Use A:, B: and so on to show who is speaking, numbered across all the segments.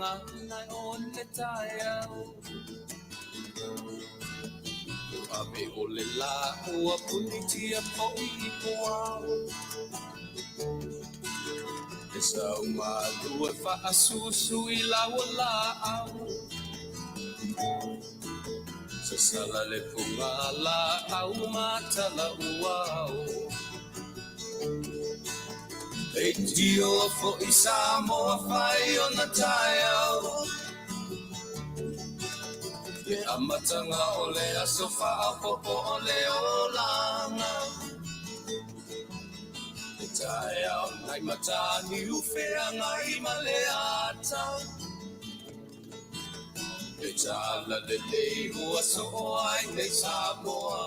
A: gagana o le taeao. Ave o le lā ua punitia foʻi i puao. E sau malu e faasusu i lau o laau. Sasala le pugalaau ma tala uao. Leitioa foi Samoa fai ona taeao. Le amataga o le aso faaopoopo o le olaga. Le taeao nai Mataniu feagai ma le ata. Le talalelei ua soo ai nei Samoa.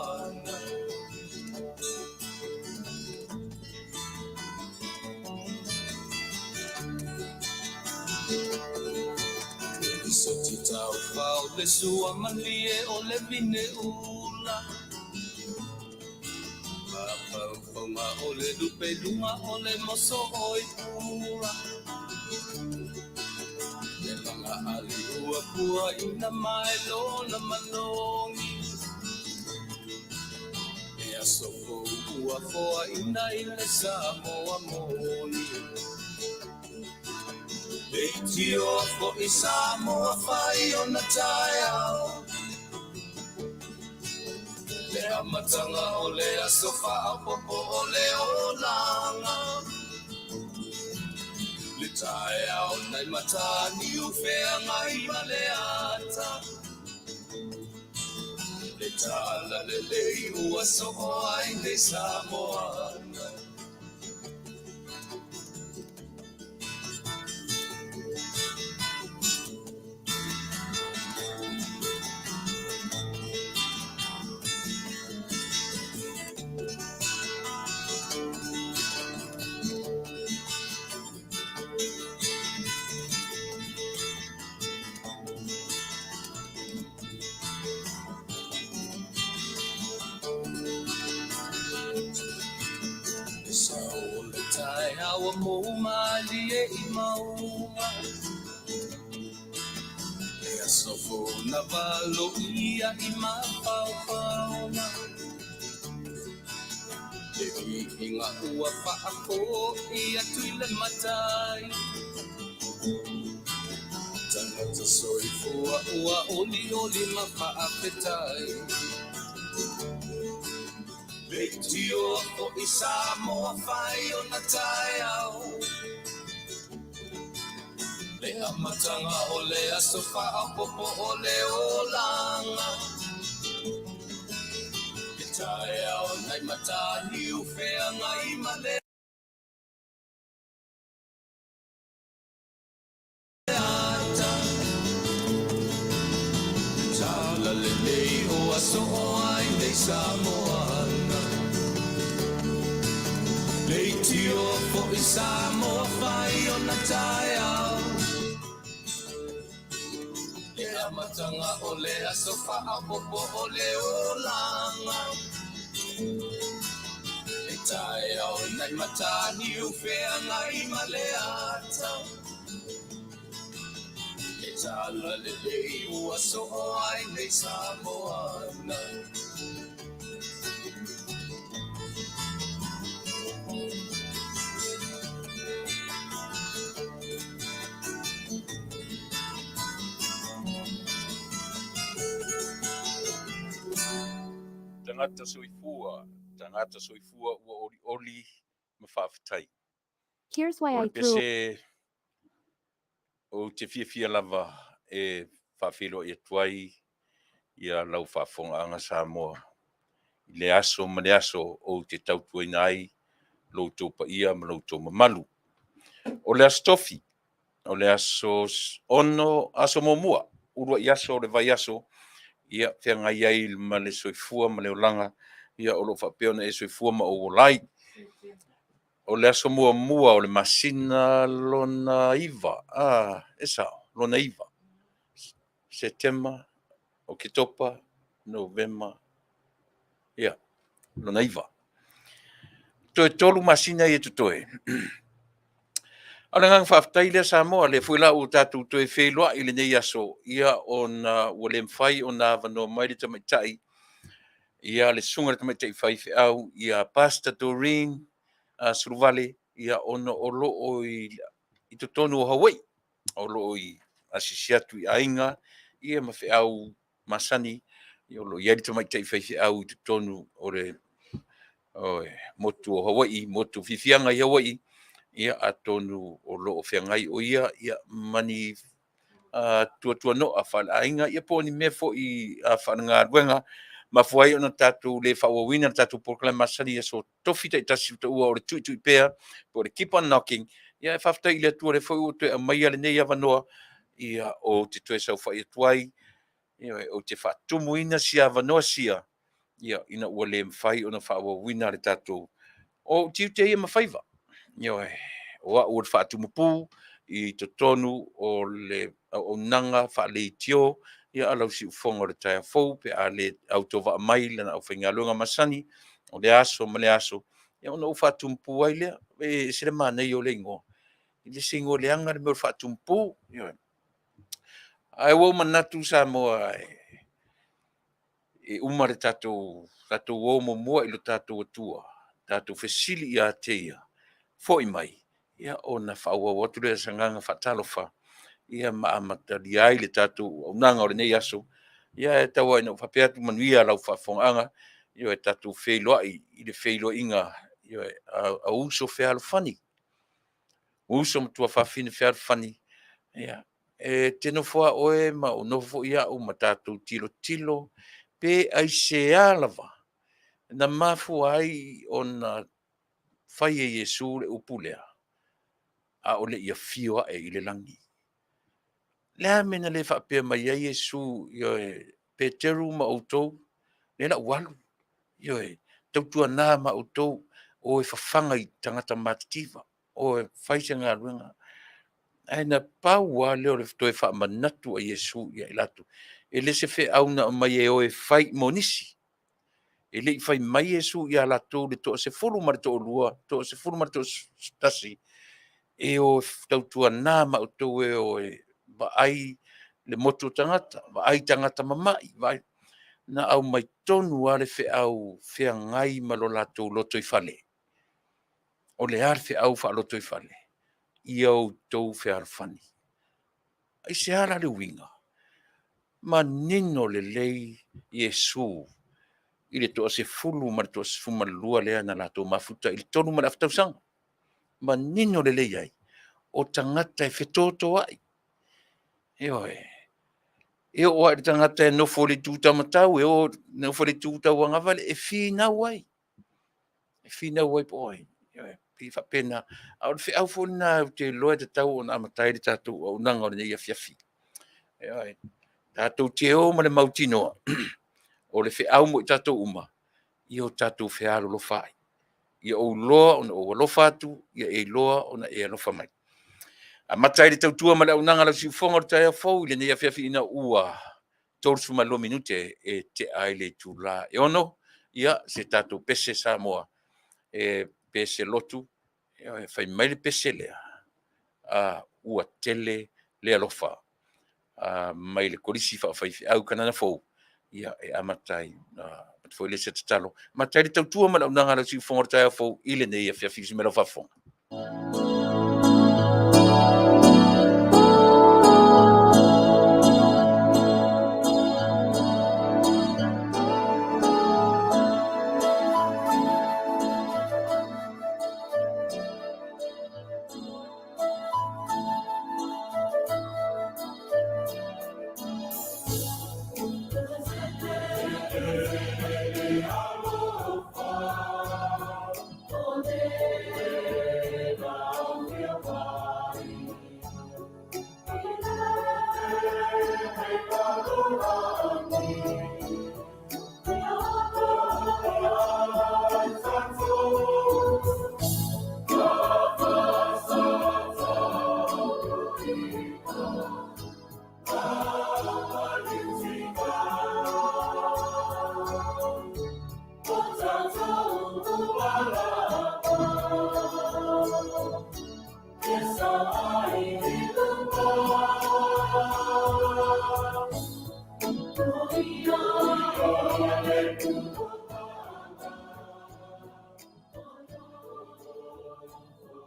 A: Le soti taufao le sua malie o le vine ula. Mafaufauga o le lupe luga o le moso oi pula. Le laga ali ua puaina mai lona manogi. E aso fou ua foaina i le Samoa moni. Leitioa foi Samoa fai ona taeao. Le amataga o le aso faaopoopo o le olaga. Le taeao nai Mataniu feagai ma le ata. Le talalelei ua soo ai nei Samoa. Le sao o le taeao ua mou malie i mauga. Le aso fou na valoia i mafaufauga. Le viiga ua faafoi atu i le Matai. Tagata soifua ua olioli ma faafetai. Leitioa foi Samoa fai ona taeao. Le amataga o le aso faaopoopo o le olaga. Le taeao nai Mataniu feagai ma le ata. Le talalelei ua soo ai nei Samoa. Leitioa foi Samoa fai ona taeao. Le amataga o le aso faaopoopo o le olaga. Le taeao nai Mataniu feagai ma le ata. Le talalelei ua soo ai nei Samoa.
B: Tagata soifua, tagata soifua ua olioli ma faafetai.
C: Here's why
B: O
C: I
B: le
C: threw
B: pese ou te fiafia lava e faafeiloai atu ai ia lau faafofogaaga Samoa i le aso ma le aso ou te tautuaina ai lo outou paia ma lo outou mamalu. O le aso tofi, o le aso 6, aso muamua, uluai aso o le vaiaso, ia feagai ai ma le soifua ma le olaga, ia o lo o faapea ona e soifua ma ou ola ai. O le aso muamua o le masina lona iva, a, e sao, lona iva, Setema, Oketopa, Novema, ia, lona iva. Toe 3 masina ia totoe. A o le agaga faafetai lea Samoa, lea foi la ua tatou toe feiloai i lenei aso, ia ona ua le mafai ona avanoa mai le tamaitai, ia le susuga i le tamaitai faifeau ia Pastor Doreen Suluvale, ia ona o lo o i totonu o Hawaii, o lo o i asiasi atu i aiga ia ma feau masani, ia o lo o i ai le tamaitai faifeau i totonu o le motu o Hawaii, motu o Fiafiaga i Hawaii, ia atonu o lo o feagai o ia ma ni tuatuano'a faaleaiga, ia po o ni mea foi faalegaluega, mafua ai ona tatou le faaauauina le tatou polokalame masani i aso Tofi taitasi ua taua o le Tuitui Pea po o le Keep on Knocking. Ia ae faafetai i le Atua o lea foi ua toe aumaia lenei avanoa, ia ou te toe saofai atu ai, ioe, ou te faatumuina sia avanoa sia, ia ina ua le mafai ona faaauauina le tatou. O ou tiute ia ma faiva, ioe, o au o le faatumupu i totonu o le auaunaga faaleitio a lau siufofoga o le taeao fou pe a le autovaa mai lana aufaigaluega masani o lea aso ma lea aso, ia ona ou faatumupu ai lea. E ese le manaia o lea igoa, e le o se igoa leaga le mea o le faatumupu, ioe. Ae ua ou manatu Samoa e uma le tatou o muamua i lo tatou Atua, tatou fesili ia te Ia, foi mai, ia ona faaauau atu lea o se agaga faatalofa ia ma amatalia ai le tatou auaunaga o lenei aso. Ia ae tau lava ina ou faapea atu, manuia lau faafofogaaga. Ioe, tatou feiloai i le feiloaiga a uso fealofani, uso ma tuafafine fealofani. E te nofo lava oe ma ou nofo foi au ma tatou tilotilo pe aisea lava na mafua ai ona fai e Iesu le upu lea, a o le i afio ae i le lagi? O le a le mea na le faapea mai ai Iesu, “Ioe, Peteru ma outou, o lea o le a ou alu, ioe, tautuana ma outou o e fafaga i tagata matitiva, o e fai se galuega.” Ae na pau lava lea o le toe faamanatu a Iesu ia i latou, e le o se feau na aumai e o e fai mo nisi. E le i fai mai Iesu ia latou le toasefulu ma le toalua, toasefulu ma le toatasi, e o e tautuana ma outou e o e vaai le motu o tagata, vaai tagata mamai, vaai. Na aumai tonu lava le feau, feagai ma lo latou lotoifale. O le a le feau faalotoifale? Ia outou fealofani. Aisea la le uiga? Manino lelei Iesu i le toasefulu ma le toasefulumalua lea na latou mafuta i le 3.5 tausaga. Manino lelei ai, o tagata e fetotoai. Ioe. E oo lava i le tagata e nofo i le itu taumatau, e nofo i le itu tauagavale, e finau ai, e finau ai po o ai. Ioe, e pei e faapena. A o le feau foi lena ou te iloa e tatau ona amata ai le tatou auaunaga o lenei afiafi. Ioe. Tatou te o ma le mautinoa o le feau mo i tatou uma, ia o tatou fealolofa ai. Ia ou iloa ona ou alofa atu, ia e iloa ona e alofa mai. Amata ai le tautua ma le auaunaga a lau siufofoga i le taeao fou i lenei afiafi ina ua 32 minute e tea ai le itula e 6:00. Ia, se tatou pese Samoa, e pese lotu, ioe, fai mai le pese lea, “Ua tele le alofa”, mai le Kolisi Faafaifeau i Kanana Fou, e amata ai avatu foi lea o se tatalo, e amata ai le tautua ma le auaunaga a lau siufofoga i le taeao fou i lenei afiafi. Manuia lau faafofoga.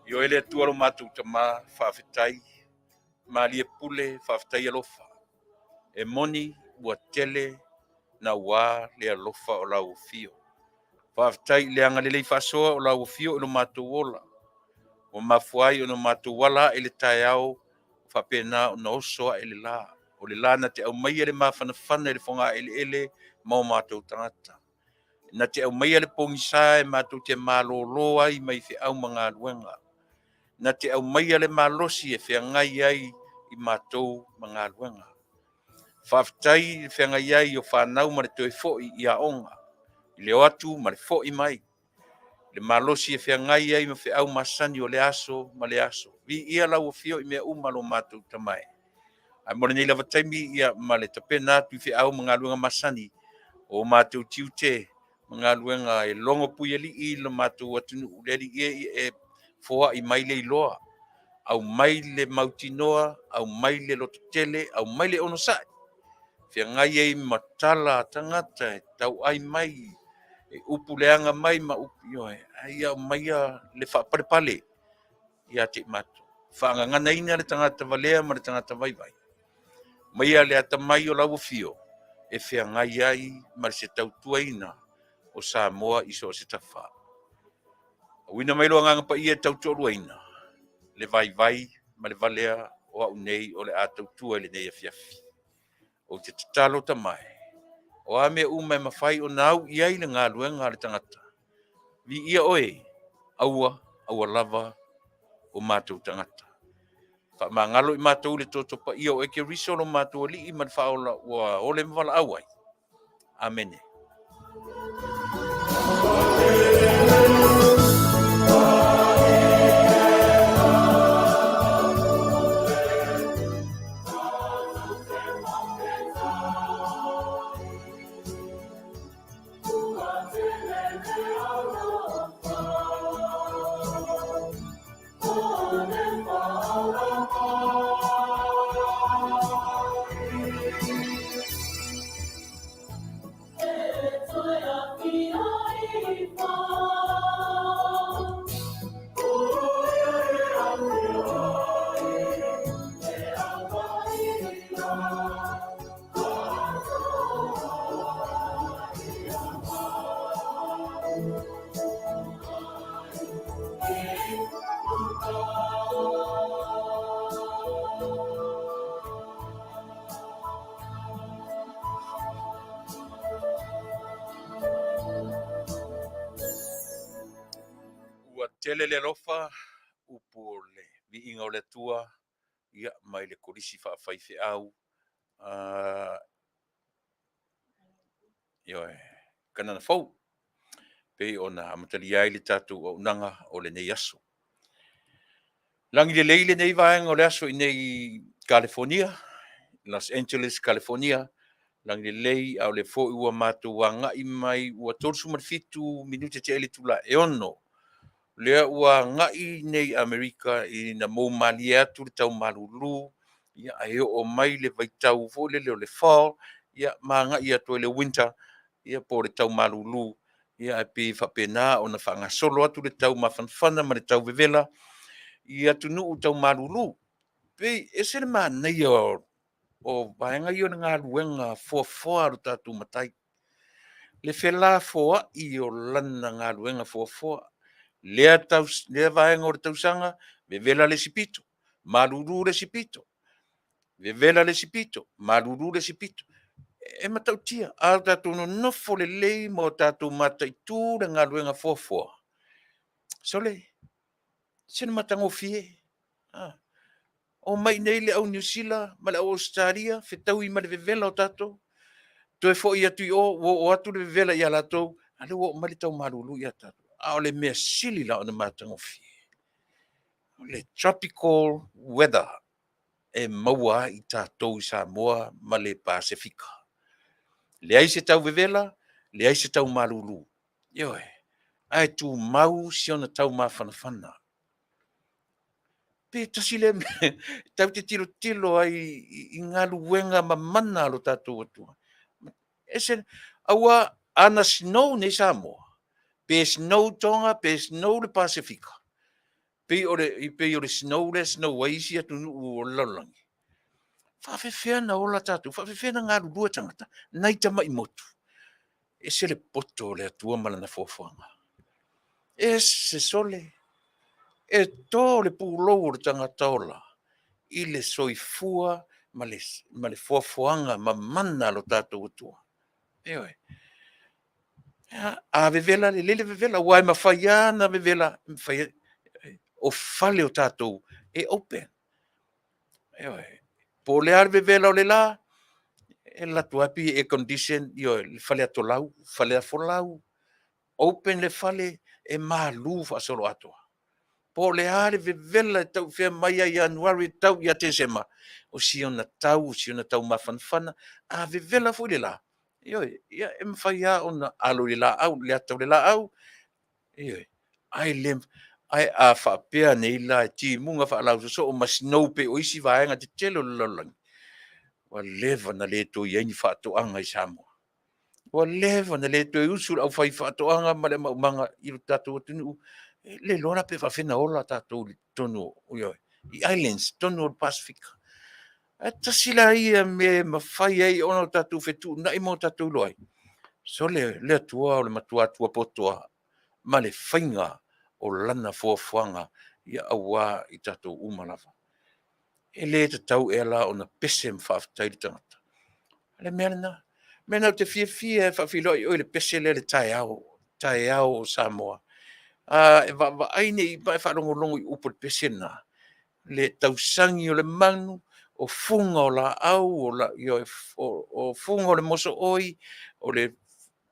B: Ioe le Atua lo matou Tamā, faafetai, malie pule, faafetai alofa. E moni ua tele naua le alofa o lau afio. Faafetai i le agalelei faasoa o lau afio i lo matou ola. Ua mafua ai ona matou ala ae i le taeao faapena ona oso ae le la. O le la na te aumaia le mafanafana i le fogaeleele ma o matou tagata. Na te aumaia le pogisa e matou te malolo ai mai feau ma galuega. Na te aumaia le malosi e feagai ai i matou ma galuega. Faafetai i le feagai ai o fanau ma le toe foi i aoga, i le o atu ma le foi mai, le malosi e feagai ai ma feau masani o le aso ma le aso. Viia lau afio i mea uma lo matou Tama e. Ae mo lenei lava taimi ia ma le tapena atu i feau ma galuega masani, o matou tiute ma galuega e logo puialii lo matou atunuu, le Alii e, ia e foai mai le iloa, aumai le mautinoa, aumai le lototele, aumai le onosai, feagai ai ma tala a tagata e tauai mai, e upu leaga mai ma upu, ioe, ae ia aumaia le faapalepale ia te i matou. Faagaganaina le tagata valea ma le tagata vaivai. Aumaia le atamai o lau afio e feagai ai ma se tautuaina o Samoa i so o se tafa. Auina mai lo Agaga Paia e tautoaluaina le vaivai ma le valea o au nei o le a tautua i lenei afiafi. Ou te tatalo Tama e, o a mea uma e mafai ona au i ai le galuega a le tagata, viia oe, aua, aua lava o matou tagata. Faamagalo i matou i le toto paia o oe Keriso lo matou Alii ma le Faaola ua ole ma valaau ai. Amene. Ua tele le alofa, upu o le viiga o le Atua, ia mai le Kolisi Faafaifeau ioe, Kanana Fou, pei ona amatalia ai le tatou auaunaga o lenei aso. Lagi lelei lenei vaega o le aso i inei i Kalifonia, Los Angeles, Kalifonia. Lagi lelei, a o lea foi ua matou agai mai, ua 37 minute tea i le itula e 6. Lea ua agai nei Amerika ina mou malie atu le tau malulu, ia, ae oo mai le vaitau foi lele o le fall, ia, ma agai atu ai i le winter, ia, po o le tau malulu, ia, ae pei e faapena ona faagasolo atu le tau mafanafana ma le tau vevela i atunuu tau malulu. Pei e ese le manaia o vaega ia o le galuega foafoa a lo tatou Matai, le felafoai o lana galuega foafoa. Lea vaega o le tausaga, vevela le isi pito, malulu le isi pito, vevela le isi pito, malulu le isi pito. E matautia, a o tatou nonofo lelei ma o tatou mataitu le galuega foafoa, sole, se le matagofie. Omai i inei le au Niu Sila ma le au Ausetalia fetaui ma le vevela o tatou, toe foi atu i o ua oo atu le vevela ia latou, a o lea ua oo mai le tau malulu ia tatou. A o le mea sili la ona matagofie, o le tropical weather e maua ai tatou i Samoa ma le Pasefika. Leai se tau vevela, leai se tau malulu, ioe, ae tumau si ona tau mafanafana. Pe tasi lea mea tatou te tilotilo ai i galuega mamana a lo tatou Atua. Aua Ana snow nei Samoa, pe snow Tonga, pe snow le Pasefika, pei o le, pei o le snow lea e snow ai isi atunuu o le lalolagi, faafefea na ola tatou, faafefea na galulue tagata, nai tamai motu. E ese le poto o le Atua ma Lana foafoaga. Ese sole, e to le pulou o le tagata ola i le soifua ma le, ma le foafoaga mamana a lo tatou Atua. Ioe. A vevela, lelei le vevela, aua e mafai lava ona vevela, e mafai, o fale o tatou e open. Ioe. Po o le a le vevela o le la, e alu atu lava pei e air condition, ioe, le fale atolau, fale afolau, open le fale, e malu faasoloatoa. Po o le a le vevela e tau i fea mai ia Ianuari e tau ia Tesema, o si ona tau, o si ona tau mafanafana. A vevela foi le la, ioe, ia e mafai lava ona alo i le laau, le ata o le laau, ioe, ae le, ae a faapea nei la e timuga faalausosoo ma snow pei o isi vaega tetele o le lalolagi, ua leva ona le toe i ai ni faatoaga i Samoa. Ua leva ona le toe usu le aufaifaatoaga ma le maumaga i lo tatou atunuu. E le iloa la pe faapefea ona ola tatou i totonu o, ioe, i islands i totonu o le Pasefika. Ae tasi la ia mea e mafai ai ona tatou fetuunai ma o tatou iloa ai, sole, le Atua o le matua poto lava ma le faiga o Lana foafoaga aua i tatou uma lava. E le tatau ea la ona pese ma faafetai le tagata? O le mea lena. O le mea lena ou te fiafia ai e faafeiloai i oe i le pese lea i le taeao, taeao o Samoa. A e vaavaai nei ma e faalogologo i upu o le pese lena, le tausagi o le manu, o fuga o laau, ioe, o fuga o le mosooi, o le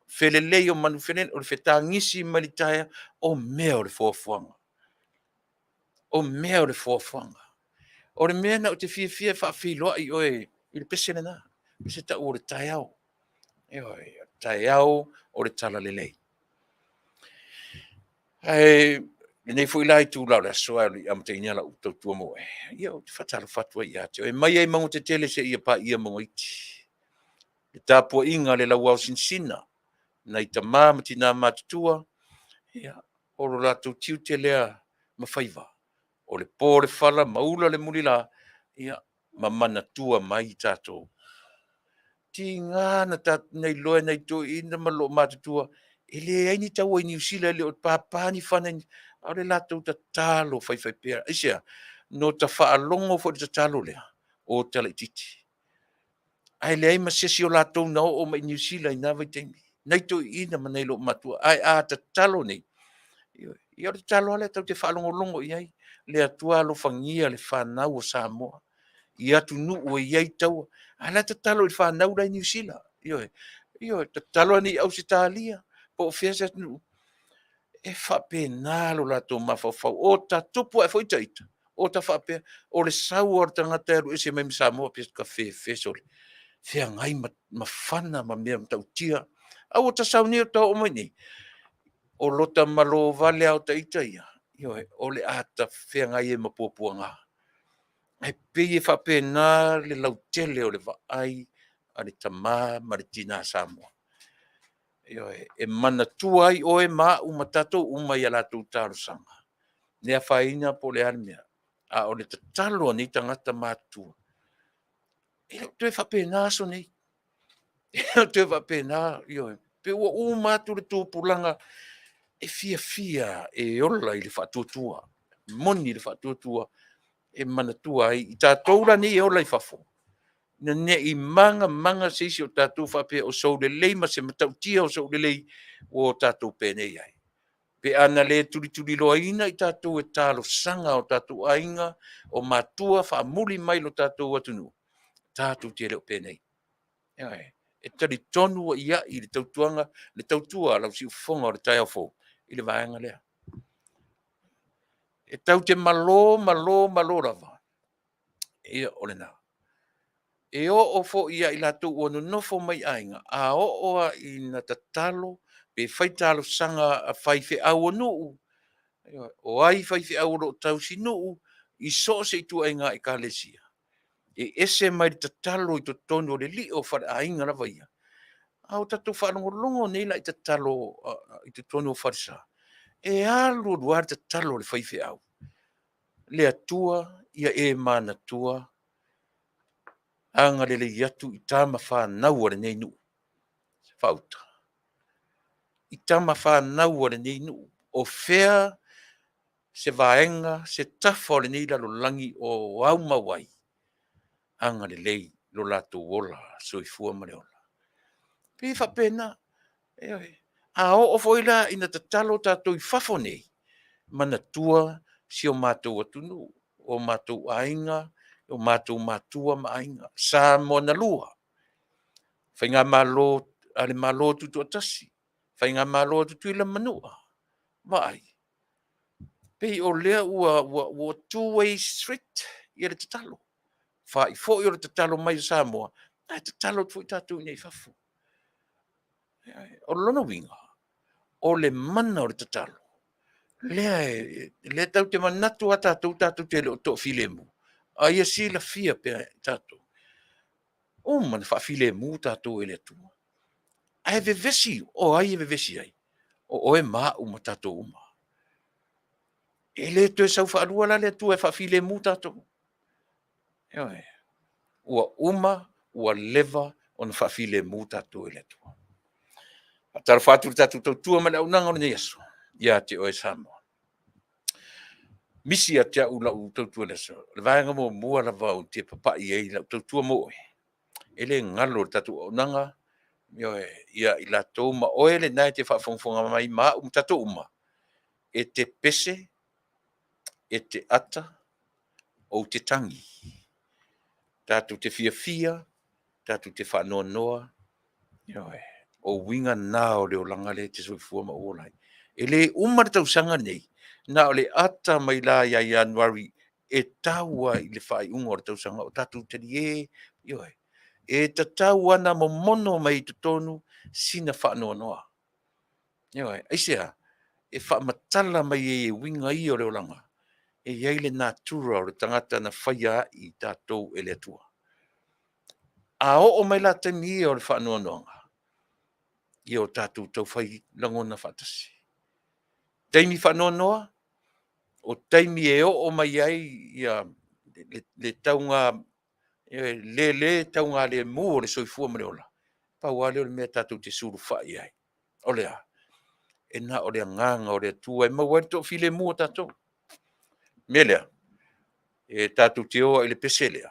B: felelei o manu o le fetagisi mai le taeao, o mea o le foafoaga. O mea o le foafoaga. O le mea lena ou te fiafia e faafeiloai i oe i le pese lena, le pese e tau o le taeao. Ioe, o le taeao o le Talalelei. Ae o lenei foi la itula o le aso a o le i amataina lau tautua mo oe, ia ou te faatalofa atu ai ia te oe, mai lava i mauga tetele seia paia mauga iti. Le tapuaiga a le Lauao sinasina, nai tama ma tina matutua, ia, o lo latou tiute lea ma faiva, o le po o le fala ma ula le mulila, ia ma manatua mai i tatou. Tiga na iloa e nai toeaiina ma loomatutua, e leai ni taua i Niu Sila, e le o papa ni fana, a o le latou tatalo faifaipea. Aisea? Na ota faalogo foi i le tatalo lea o ota laitiiti, ae leai ma se isi o latou na oo mai i Niu Sila i na vaitaimi, nai toeaiina ma nai loomatua. Ae a tatalo nei, ia o le tatalo lava lea tatou te faalogologo i ai, le Atua alofagia le fanau a Samoa i atunuu e i ai taua. A o la e tatalo i le fanau la e i Niu Sila, ioe, ioe, tatalo ane i Ausetalia po o fea se atunuu. E faapena lo latou mafaufau. O ta tupu ae foi ita, o ta faapea, o le sau lava o le tagata e alu ese mai ma Samoa, pei se fefe sole, feagai ma fana ma mea matautia. A ua ta sau nei ua ta oo mai i inei, o lota malo vale lava o ita ia, ioe, o le a ta feagai ai ma puapuaga. Ae pei e faapena le lautele o le vaai a le tama ma le tina Samoa. Ioe, e manatua ai oe ma au ma tatou uma i a latou talosaga, le afaina po o le a le mea, a o le tatalo a nei tagata matutua, e le o toe faapena aso nei. E le o toe faapena, ioe, pei ua uma atu le tupulaga e fiafia e ola i le faatuatua, e moni le faatuatua e manatua ai. I tatou la nei e ola i fafo, ina ne i maga maga se isi o tatou faapea o sou lelei ma se matautia o sou lelei ua tatou penei ai. Pe a na le tulituliloaina i tatou e talosaga a o tatou aiga, o matua faamuli mai lo tatou atunuu, tatou te le o penei. Ioe. E talitonu i ai le tautuaga, le tautua a lau siufofoga o le taeao fou i le vaega lea. E tatou te malo, malo, malo lava, ia o lena. E oo foi ia i latou ua nonofo mai i aiga, a oo lava ina tatalo pe fai talosaga a faifeau o nuu, o ai faifeau o lo o tausinuu i so o se ituaiga ekalesia, e ese mai le tatalo i totonu o le lio o faleaiga lava ia. A o tatou faalogologo nei la i tatalo i totonu o falesa, e alu alu lava le tatalo a le faifeau, le Atua ia e manatua, agalelei atu i tama fanau a lenei nuu. Faauta, i tama fanau a lenei nuu, o fea se vaega, se tafa o lenei lalolagi o aumau ai, agalelei i lo latou ola, soifua ma le ola. E pei e faapena. Ioe. A oo foi la ina tatalo tatou i fafo nei, manatua si o matou atunuu, o matou aiga, o matou matua ma aiga, Samoa na lua, Faigamalo a le Malo Tutoatasi, Faigamalo a Tutuila ma Manua. Vaai, pei o lea ua two way street le tatalo. Fa'i foi o le tatalo mai a Samoa, ae tatalo atu foi tatou i inei i fafo. O lona uiga, o le mana o le tatalo, lea tatou te manatu lava tatou tatou te le o toafilemu, a ia silafia pea e tatou, ua uma ona faafilemu tatou e le Atua. Ae vevesi, o ai e vevesi ai? O oe ma au ma tatou uma. E le toe sau faalua la le Atua e faafilemu tatou. Ioe. Ua uma, ua leva ona faafilemu tatou e le Atua. E faatalofa atu i le tatou tautua ma le auaunaga o lenei aso ia te oe Samoa. Misi ia te au lau tautua i le aso, o le vaega muamua lava ou te papai i ai i lau tautua mo oe, e le galo i le tatou auaunaga, ioe, ia i latou ma oe lena e te faafogafoga mai ma au ma tatou uma, e te pese, e te ata, ou te tagi. Tatou te fiafia, tatou te faanoanoa, ioe, o uiga na o le olaga lea e te soifua ma ou ola ai. E le uma le tausaga lenei na o le ata mai lava ia Ianuari e tau lava i le faaiuga o le tausaga o tatou talie, ioe. E tatau lava ona momono mai i totonu sina faanoanoa. Ioe. Aisea? E faamatala mai ai e uiga ia o le olaga, e i ai le natura o le tagata na faia ai tatou e le Atua. A oo mai la taimi ia o le faanoanoaga, ia o tatou taufai lagona faatasi. O taimi faanoanoa, o taimi e oo mai ai le tauga le taugalemu o le soifua ma le ola, pau lava lea o le mea tatou te sulufai i ai, o le a? E na o le Agaga o le Atua e maua ai le toafilemu o tatou. O le mea lea, e tatou te o ai i le pese lea,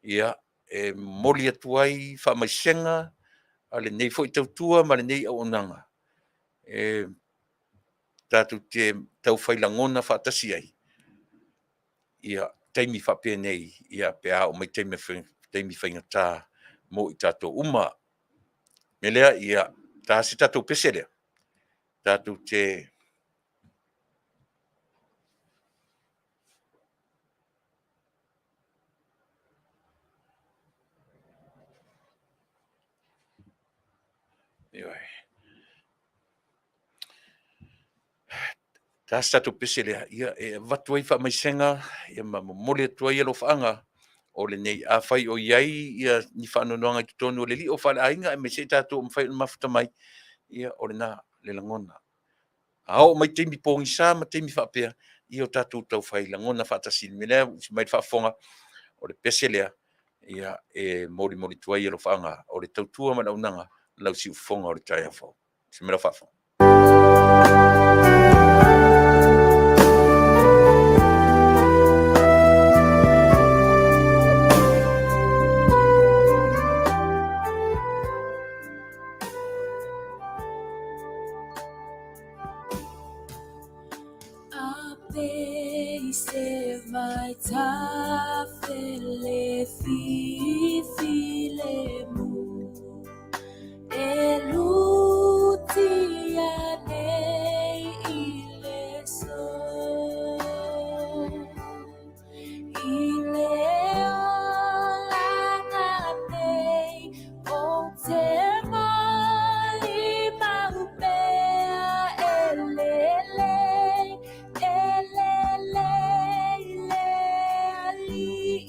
B: ia, e momoli atu ai faamaisega a lenei foi tautua ma lenei auaunaga, e tatou te taufai lagona faatasi ai taimi faapenei pe a oo mai taimi faigata mo i tatou uma. O le mea lea, ia ta se tatou pese lea, tatou te Ioe. Ta se tatou pese lea e avatu ai faamaisega ma momoli atu ai alofaaga o lenei. Afai o i ai ni faanoanoaga i totonu o le lio faaleaiga aemaise i tatou ua mafai ona mafuta mai, ia o lena le lagona. A oo mai taimi pogisa ma taimi faapea, ia o tatou taufai lagona faatasi. O le mea lea usi mai le faafofoga, o le pese lea e molimoli atu ai alofaaga o le tautua ma le auaunaga, lau siufofoga o le taeao fou. Usi mai lau faafofoga.
A: A pese vai le fifi le mu e lutia nei i le so i le olaga nei o te malimau pea e lele e lele i le Alii.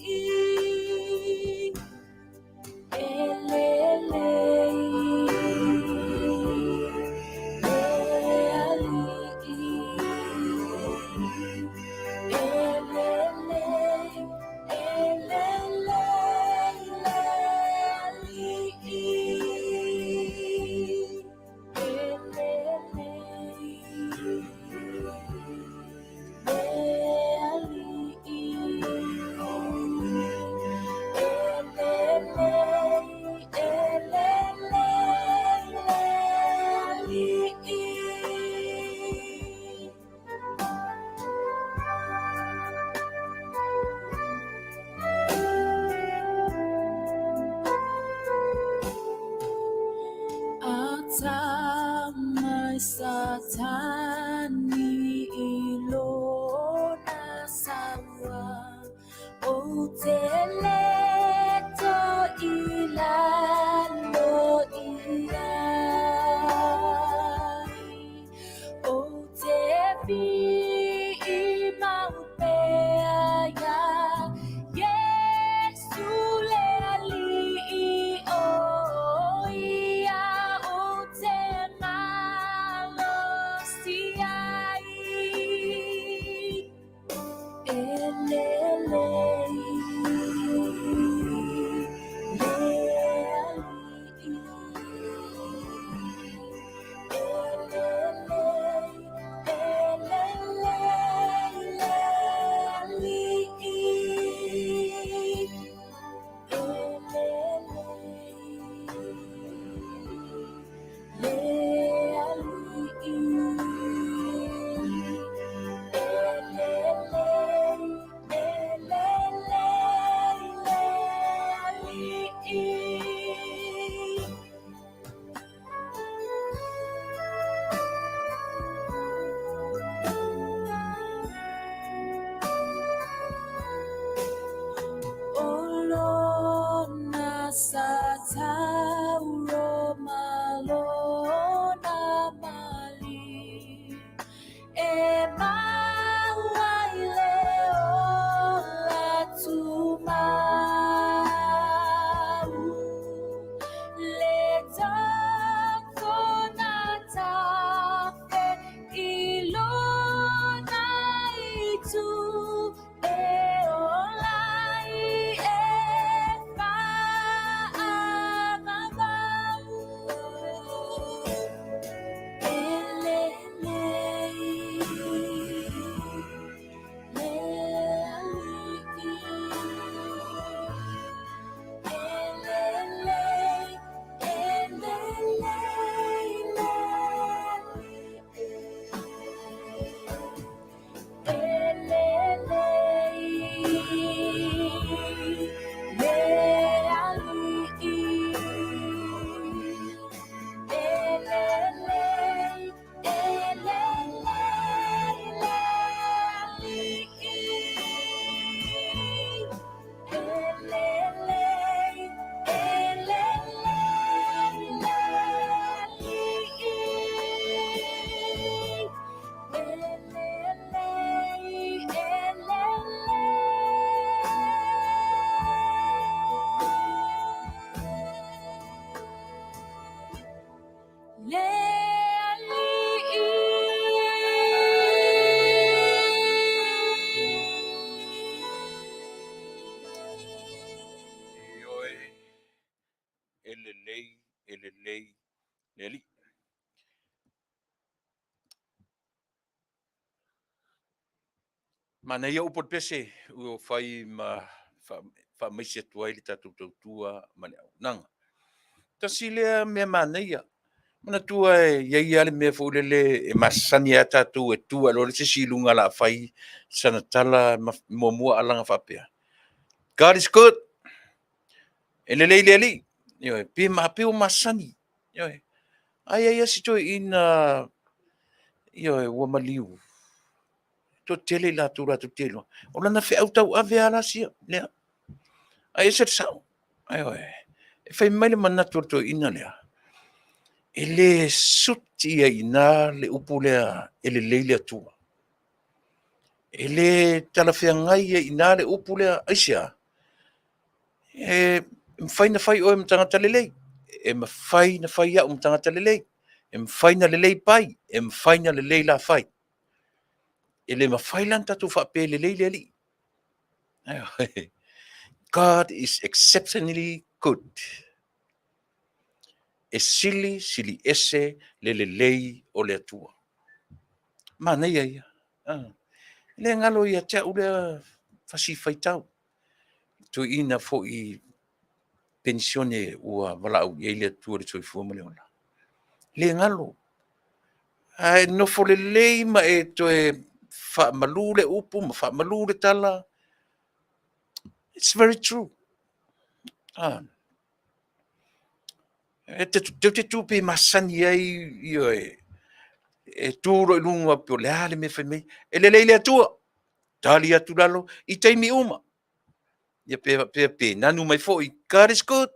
A: Tama i Satani i lona saua Ou te leto i lalo i ai Ou te wii mau pea ia Iesu le Alii o ia ou te malosi ai. E lelei le Alii. E lelei, e lelei le Alii. E lelei le Alii. E lelei, e lelei le Alii. O lona sa tauro ma lona mali E mau ai le ola tumau Le tafona tafe i lona itu E ola ai e faavavau. E lelei le Alii. E lelei, e lelei le Alii. E lelei le Alii. E lelei, e lelei le Alii. E lelei, e lelei le Alii. E lelei, e lelei. Le Alii.
B: Ioe, e lelei, e lelei le Alii. Manaia upu o le pese ua fai ma faamaise atu ai le tatou tautua ma le auaunaga. Tasi lea mea manaia, manatua e i ai lava le mea foi lele e masani lava tatou e tu ae loa le isi i luga o le a fai sana tala muamua alaga faapea, God is good, e lelei le Alii. Ioe, pe ua masani. Ioe. Ae i ai lava si toeaina, ioe, ua maliu, toatele i latou latou te iloa, o lana feau tauave lava la lea. Ae ese le sao. Ioe. E fai mai le manatu o le toeaina lea, e le suti ai i ina le upu lea e lelei le Atua. E le talafeagai ai i ina le upu lea. Aisea? E mafai ona fai oe ma tagata lelei, e mafai ona fai au ma tagata lelei, e mafai ona lelei Pai, e mafai ona lelei Lafai. E le mafai la ona tatou faapea e lelei le Alii. God is exceptionally good. E sili sili ese le lelei o le Atua. Manaia ia. E le galo ia te au lea fasi faitau. Toeaina foi penisione ua valaau i ai le Atua i le soifua ma le ola. Le galo. Ae nofo lelei ma e toe faamalu le upu ma faamalu le tala. It's very true. Ah. E te te te tu pe masani ai ioe e tu loa i luga po o le a le mea e fai mai e lelei le Atua tali atu lalo i taimi uma. Ia pe faapea pe nanu mai foi God is good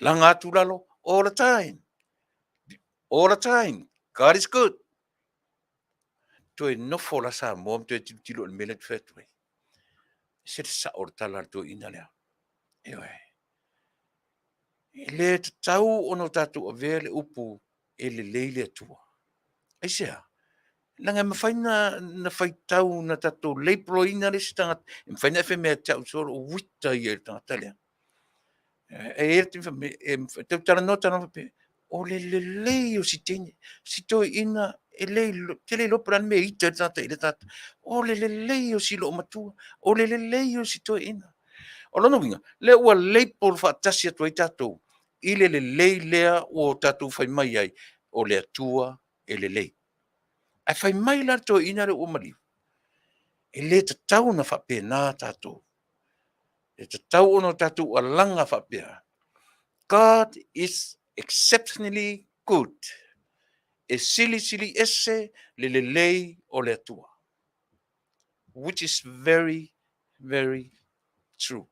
B: laga atu lalo all the time, all the time God is good. Toe nofo la Samoa ma toe tilotilo i le mea lea ou te fai atu ai. E ese le sao o le tala a le toeaina lea. Ioe. E le tatau ona o tatou avea le upu e lelei le Atua. Aisea? Leaga e mafai na faitau na tatou label-ina le isi tagata, e mafai ona e fai mai ia te au solo o uita ia i le tagata lea. E i ai le taimi fai mai, e tau talanoa talanoa faapea, o le lelei o si teine, si toeaina e le ou te le iloa po o le a le mea e ita ai le tagata i lea tagata. O le lelei o si loomatua, o le lelei o si toeaina. O lona uiga, lea ua label faatasi atu ai tatou i le lelei lea ua tatou fai mai ai, o le Atua e lelei. Ae fai mai la le toeaina lea ua maliu, e le tatau ona faapena tatou. E tatau ona tatou alaga faapea, God is exceptionally good. E silisili ese le lelei o le Atua. Which is very, very true.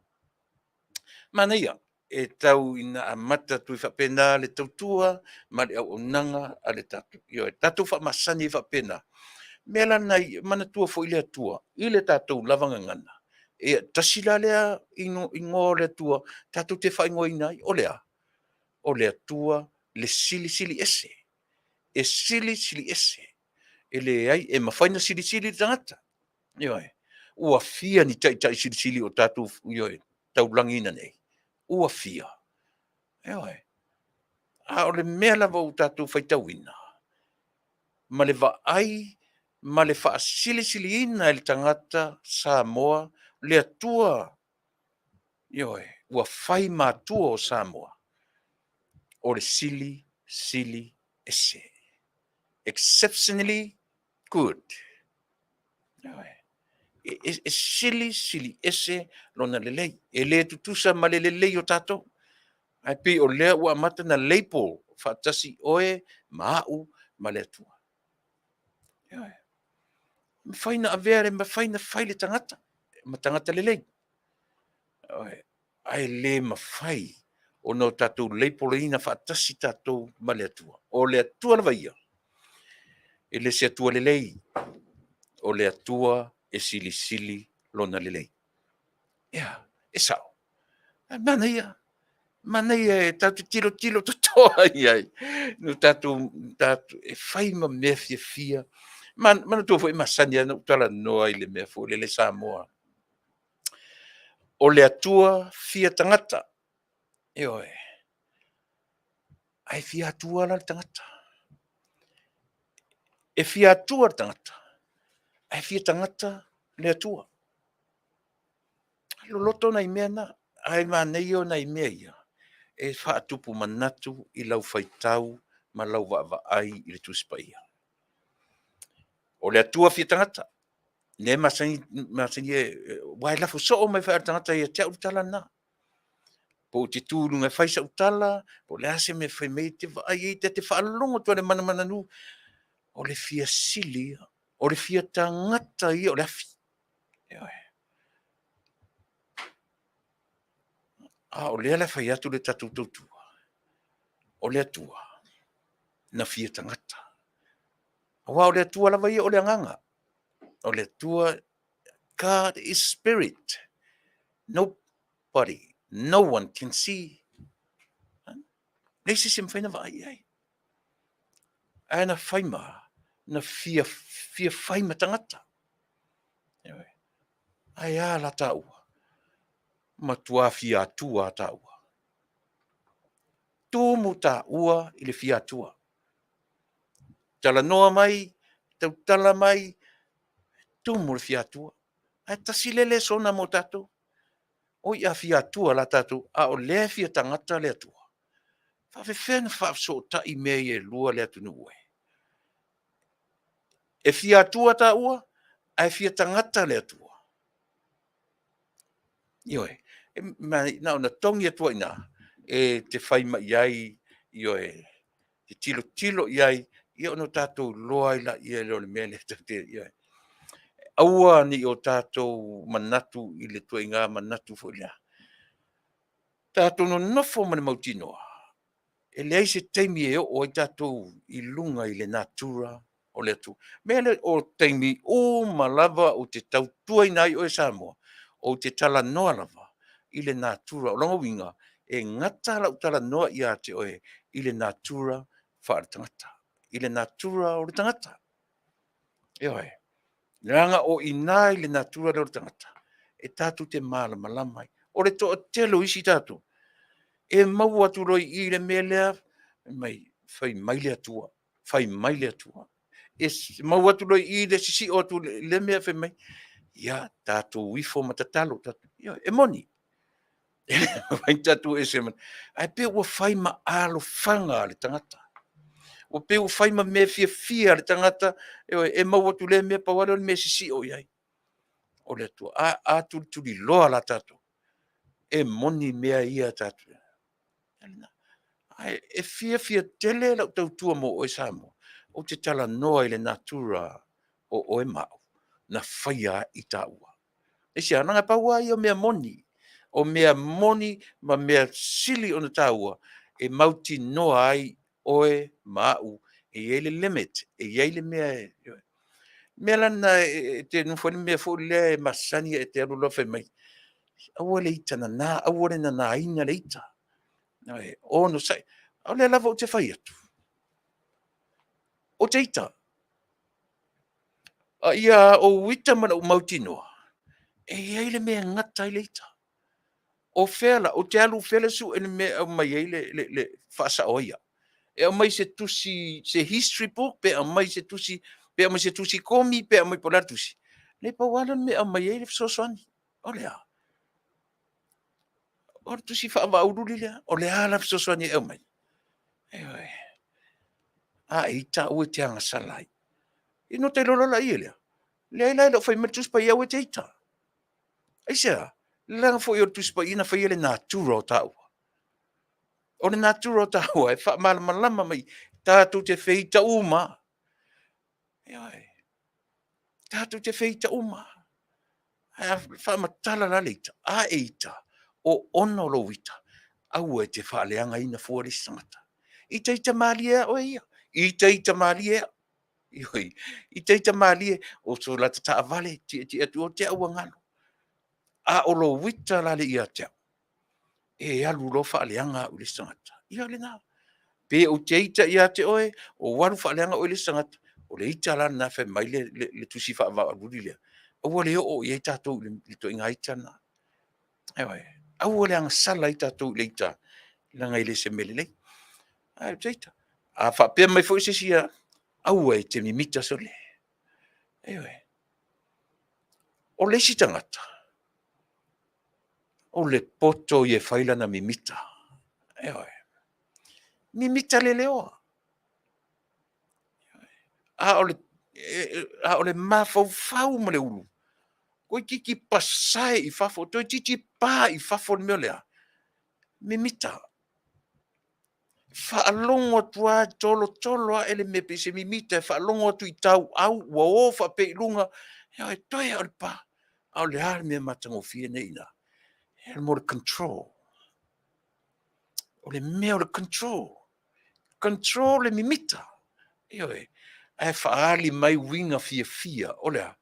B: Manaia, e tau ina amata atu ai faapena le tautua ma le auaunaga a le tatou, ioe, tatou faamasani ai faapena. Mea la na manatua foi le Atua i le tatou lava gagana, e tasi la lea igoa o le Atua tatou te faaigoaina ai, o le a? O le Atua le Silisili Ese. E silisili ese. E leai, e mafai ona silisili le tagata. Ioe. Ua fia ni taitai silisili o tatou, ioe, taulagiina nei? Ua fia. Ioe. A o le mea lava ua tatou faitauina, ma le vaai ma le faasilisiliina e le tagata Samoa le Atua, ioe, ua fai matua o Samoa, o le silisili ese. Exceptionally good. Ioe. E silisili ese lona lelei. E le tutusa ma le lelei o tatou. Ae pei o lea ua amata ona label faatasi oe ma au ma le Atua. Ioe. E mafai ona avea, e mafai ona fai le tagata ma tagata lelei. Ioe. Ae le mafai ona o tatou label-ina faatasi tatou ma le Atua. O le Atua lava ia, e le se Atua lelei, o le Atua e silisili lona lelei. Ia, e sao. Ae manaia, manaia e tatou te tilotilo totoa i ai. No tatou, tatou, e fai ma mea fiafia. Manatua foi e masani lava ona ou talanoa i le mea foi lele Samoa. O le Atua fia tagata. Ioe. Ae fia Atua la le tagata. E fia Atua le tagata, ae fia tagata le Atua. Loloto nai mea na, ae manaia o nai mea ia e faatupu manatu i lau faitau ma lau vaavaai i le Tusi Paia. O le Atua fia tagata, lea e masani, masani e, aua e lafo soo mai foi lava e le tagata ia te au le tala lena. Po ou te tu i luga e fai sau tala, po o le a se mea e fai mai ai, e te vaai i ai, ta te faalogo atu lava i le manamananū, o le fia sili ia, o le fia tagata ia o le afi. Ioe. A o lea la e fai atu le tatou tautua, o le Atua na fia tagata. Aua o le Atua lava ia o le agaga. O le Atua, God is spirit. Nobody, no one can see. Leai se isi e mafai ona vaai i ai. Ae na fai ma, na fia, fia fai ma tagata. Ae a la taua? Matua fia Atua a taua. Tumu taua i le fia Atua. Talanoa mai, tautala mai, tumu le fia Atua. Ae tasi lea lesona mo tatou. Oi a fia Atua la tatou, a o lea e fia tagata le Atua. Faafefea ona faafesootai mea ia e lua le atunuu e? E fia Atua taua, ae fia tagata le Atua. Ioe, na ona togi atu ai i ina e te fai mai ai. Ioe, te tilotilo i ai, ia ona o tatou iloa ai laia lea o le mea lea tatou te, ioe. Aua ne i o tatou manatu i le ituaiga manatu foi lea. Tatou nonofo ma le mautinoa, e leai se taimi e oo ai tatou i luga i le natura o le Atua. O le mea lea, o taimi uma lava ou te tautuaina ai oe Samoa, ou te talanoa lava i le natura. O lona uiga, e gata lau talanoa ia te oe i le natura faale-tagata, i le natura o le tagata. Ioe. Leaga o i ina i le natura lea o le tagata, e tatou te malamalama ai. O le toatele o isi tatou, e maua atu loa i i i le mea lea, fai mai, fai mai le Atua, fai mai le Atua. E maua atu loa i i le sisio atu i lea mea, fai mai, ia tatou ifo ma tatalo. Ioe, e moni, e le mafai ona tatou o ese ma le… Ae pei ua fai ma alofaga a le tagata. Ua pei ua fai ma mea fiafia a le tagata, ioe, e maua atu i lea mea, pau lava lea o le mea e sisio i ai, o le Atua. A tulituliloa la tatou, e moni mea ia tatou te… Ae e fiafia tele lau tautua mo oe Samoa, ou te talanoa i le natura o oe ma au, na faia ai taua. Aisea? Leaga e pau lava ia o mea moni, o mea moni ma mea sili ona taua e mautinoa ai oe ma au e i ai le limit, e i ai le mea e… O le mea la lena e te nofo ai le mea foi lea e masani, e te alu loa fai mai, aua le ita nana, aua le nanaina le ita. Onosai. O lea lava ou te fai atu, ou te ita. A ia ou ita ma lou mautinoa, e i ai le mea e gata ai le ita. O fea la? Ou te alu i fea e sue le mea e aumai ai le faasao ai au? E aumai se tusi, se history book, pe aumai se tusi, pe aumai se tusi komi, pe aumai po o le a le tusi? Leai, pau lava lea o le mea e aumai ai le fesoasoani. O le a? O le tusi faavaauululi lea. O le a la le fesoasoani e aumai? Ioe. A e ita aua e te agasala ai. Ia ona ota iloa loa lea. Leai la e le o fai mai le Tusi Paia aua e te ita. Aisea? Leaga foi o le Tusi Paia na faia le natura o taua. O le natura o taua e faamalamalama mai tatou te feita uma lava. Ioe. Tatou te feita uma lava. Ae a faamatala la le ita, a e ita, o ono lou ita, aua e te faaleagaina fua le isi tagata. Ita ita malie lava oe ia, ita ita malie lava. Ioe, ita ita malie, oso i la ta taavale, tietie atu i o, te au ua galo. A o lou ita la lea ia te au, e alu loa faaleaga au i le isi tagata, ia o lena. Pe ou te ita ia te oe, ou alu faaleaga oe i le isi tagata, o le ita la lena fai mai le tusi faavaaululi lea, aua le oo i ai tatou i le ituaiga ita lena. Ioe. Aua le agasala ai tatou i le ita, leaga e le o se mea lelei. Ae ou te ita. A faapea mai foi se isi, aua e te mimita sole. Ioe. O le isi tagata, o le poto ia e fai lana mimita. Ioe. Mimita leleoa. A o le mafaufau ma le ulu, toeitiiti pasae i fafo, toeitiiti pa i fafo le mea o le a? Mimita. Faalogo atu lava e tolotolo ae le mea pei se mimita e faalogo atu i tauau ua o faapea i luga, ioe, toe lava o le pa. A o le a le mea matagofie lea e i ina? O le mea o le control. O le mea o le control, control le mimita. Ioe. Ae faaali mai uiga fiafia. O le a?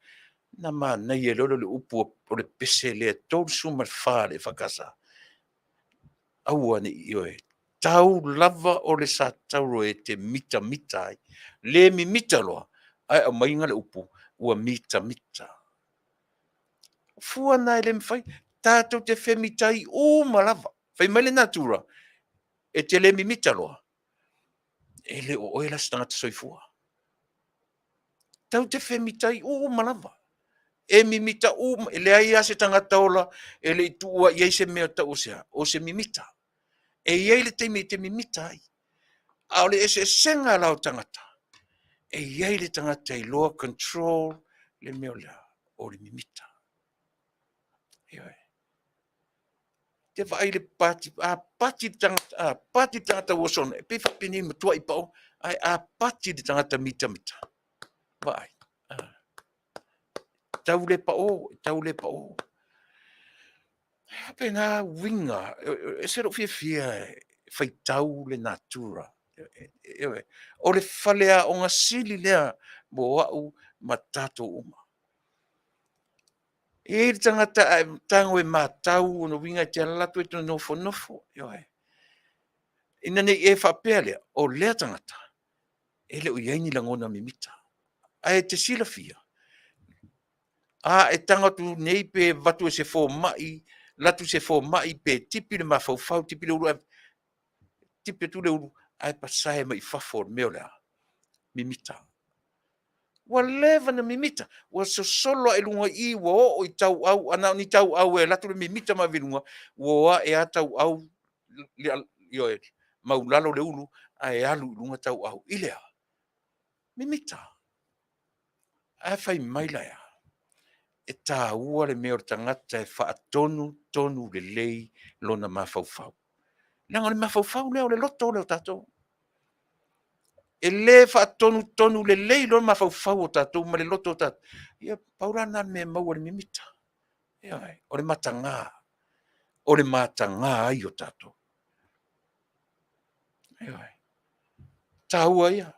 B: Ona manaia loa lea o le upu o le pese lea 34 a le EFKS, aua ne i, ioe, tau lava o le satauro e te mitamita ai. Le mimita loa, ae aumai le upu ua mitamita. O fua na e le mafai, tatou te femitai uma lava. Fai mai le natura, e te le mimita loa, e le o oe la se tagata soifua. Tatou te femitai uma lava. E mimita uma, e leai lava se tagata ola e le i tuua i ai se mea e tau o se a? O se mimita. E i ai le taimi e te mimita ai. A o le eseesega la o tagata, e i ai le tagata e iloa control le mea o le a? O le mimita. Ioe. Te vaai le pati, a pati le tagata, a pati le tagata ua soona, e pei faapeni matuai pao, ae a pati le tagata mitamita. Vaai. Tau le pao, tau le pao. E faapena uiga, e ese lou fiafia e faitau le natura. O le faleaoga sili lea mo au ma tatou uma. E i ai le tagata a e tago e matau ona uiga e te alu atu e te nofonofo. Ioe. Ina ne i e faapea lea, o lea tagata, e le o i ai ni lagona mimita. Ae e te silafia, a e tago atu nei pe avatu e se fomai, alu atu se fomai pe tipi le mafaufau, tipi le ulu ae tipi atu le ulu ae pasae mai i fafo o le mea o le a? Mimita. Ua leva ona mimita, ua sosolo lava i luga i i, ua oo i tauau, a na o ni tauau e alu atu le mimita ma ave i luga, ua o ae lava tauau, ioe, maulalo le ulu ae alu i luga tauau. I le a? Mimita. Ae fai mai la e a? E taua le mea o le tagata e faatonutonu lelei lona mafaufau. Leaga o le mafaufau lea o le loto lea o tatou. E le faatonutonu lelei loa le mafaufau o tatou ma le loto o tatou, ia pau la lena o le mea e maua i le mimita. Ioe, o le mataga, o le mataga ai o tatou. Ioe. E taua ia.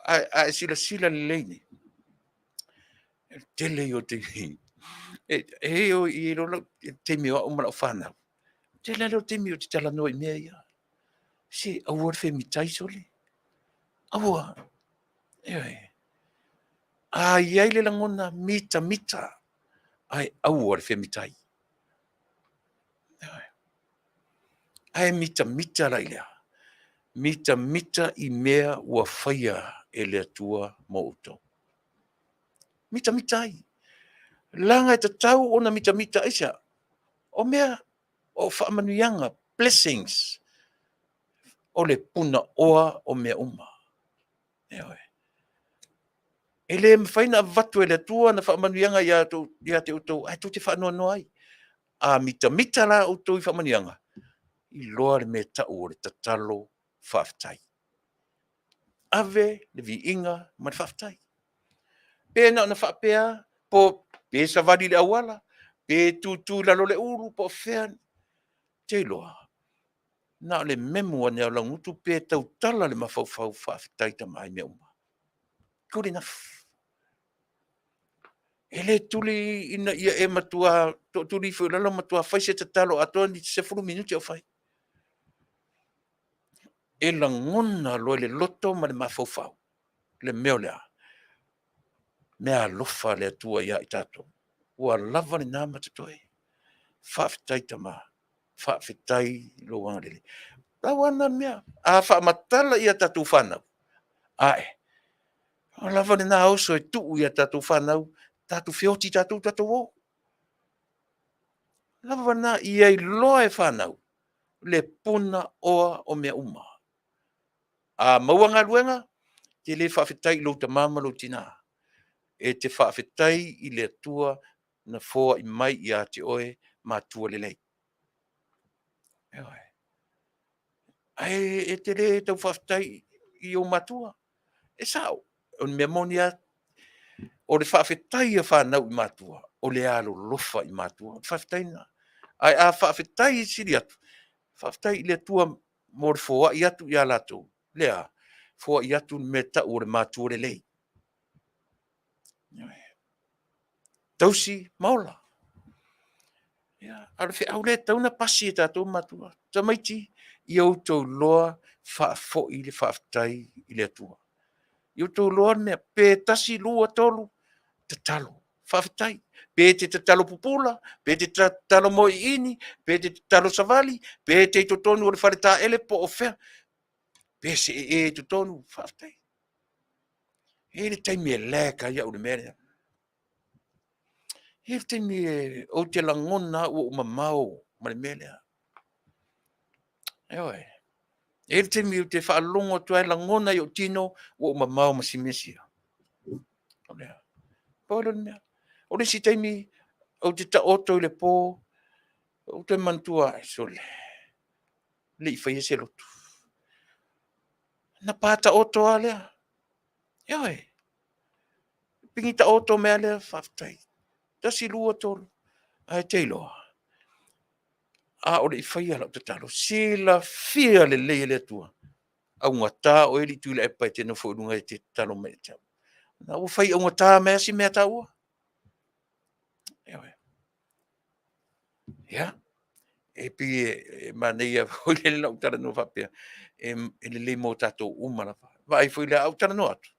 B: Ae a e silasila lelei i ai, o le tele ia o taimi, e i ai loa taimi o au ma lau fanau, o le tele lava lea o taimi ou te talanoa i mea ia. Se aua le femitai sole, aua, ioe. A i ai le lagona, mitamita, ae aua le femitai. Ioe. Ae mitamita la i le a? Mitamita i mea ua faia e le Atua mo outou. Mitamita ai. Leaga e tatau ona mitamita, aisea? O mea o faamanuiaga, blessings, o le punaoa o mea uma. Ioe. E le mafai ona avatu e le Atua ana faamanuiaga ia te outou ae tou te faanoanoa ai. A mitamita la outou i faamanuiaga, iloa le mea e tau o le tatalo faafetai. Ave le viiga ma le faafetai. Pe na ona faapea lava, po pe savali i le auala, pe tutu i lalo o le ulu po o fea, ou te iloa, na o le memu ane lava o lau gutu pe tautala le mafaufau, faafetai Tama i mea uma. Good enough. E le tuli ina ia e matua tootuli ifo i lalo matua fai se tatalo atoa ni 10 minute o fai. E lagona loa i le loto ma le mafaufau le mea o le a? Meaalofa a le Atua ia i tatou. Ua lava lena ma totoe. Faafetai Tama, faafetai lou agalelei. Pau lava lena o le mea, a faamatala i a tatou fanau, ae, ua lava lena oso e tuu i a tatou fanau, tatou feoti tatou, tatou o. Lava lena, ia iloa e fanau le punaoa o mea uma. A maua galuega, e te le faafetai i lou tama ma lou tina, e te faafetai i le Atua na foai mai ia te oe matua lelei. Ioe. Ae e te le tau faafetai i ou matua. E sao, o le mea moni lava, o le faafetai a fanau i matua, o le alolofa i matua. O le faafetai lena. Ae a faafetai sili atu, faafetai i le Atua mo le foai atu ia latou, le a? Foai atu le mea e tau o le matua lelei. Ioe. Tausi ma ola. Ia, a o le feau lea e tatau ona pasi e tatou matua. Tamaiti, ia outou iloa faafoi le faafetai i le Atua. Ia outou iloa le mea, pe tasi, lua, tolu, tatalo, faafetai. Pe te tatalo pupula, pe te tatalo moiini, pe te tatalo savali, pe te i totonu o le faletaele po o fea, pe see ē i totonu, faafetai. E i ai le taimi e lag ai au i le mea lea. E i ai le taimi ou te lagona au ua ou mamao ma le mea lea. Ioe. E i ai le taimi ou te faalogo atu ai lagona i ou tino ua ou mamao ma si mea sia. O le a? Pau lea o le mea. O le isi taimi ou te taoto i le po, Ou toe manatua ae, sole, le i faia se lotu. Na pataoto lava lea. Ioe. Pigi taoto mai lava lea, faafetai. Tasi, lua, tolu, ae te iloa, a o le i faia lau tatalo, silafia lelei e le Atua, augata oe alii Tuilaepa e te nofo i luga e te tatalo mai ia te au. Na ua fai augata mai lava si mea taua. Ioe. Ia, e pei e manaia foi lele lau talanoa faapea, e lelei mo tatou uma lava. Vaai foi la, a ou talanoa atu,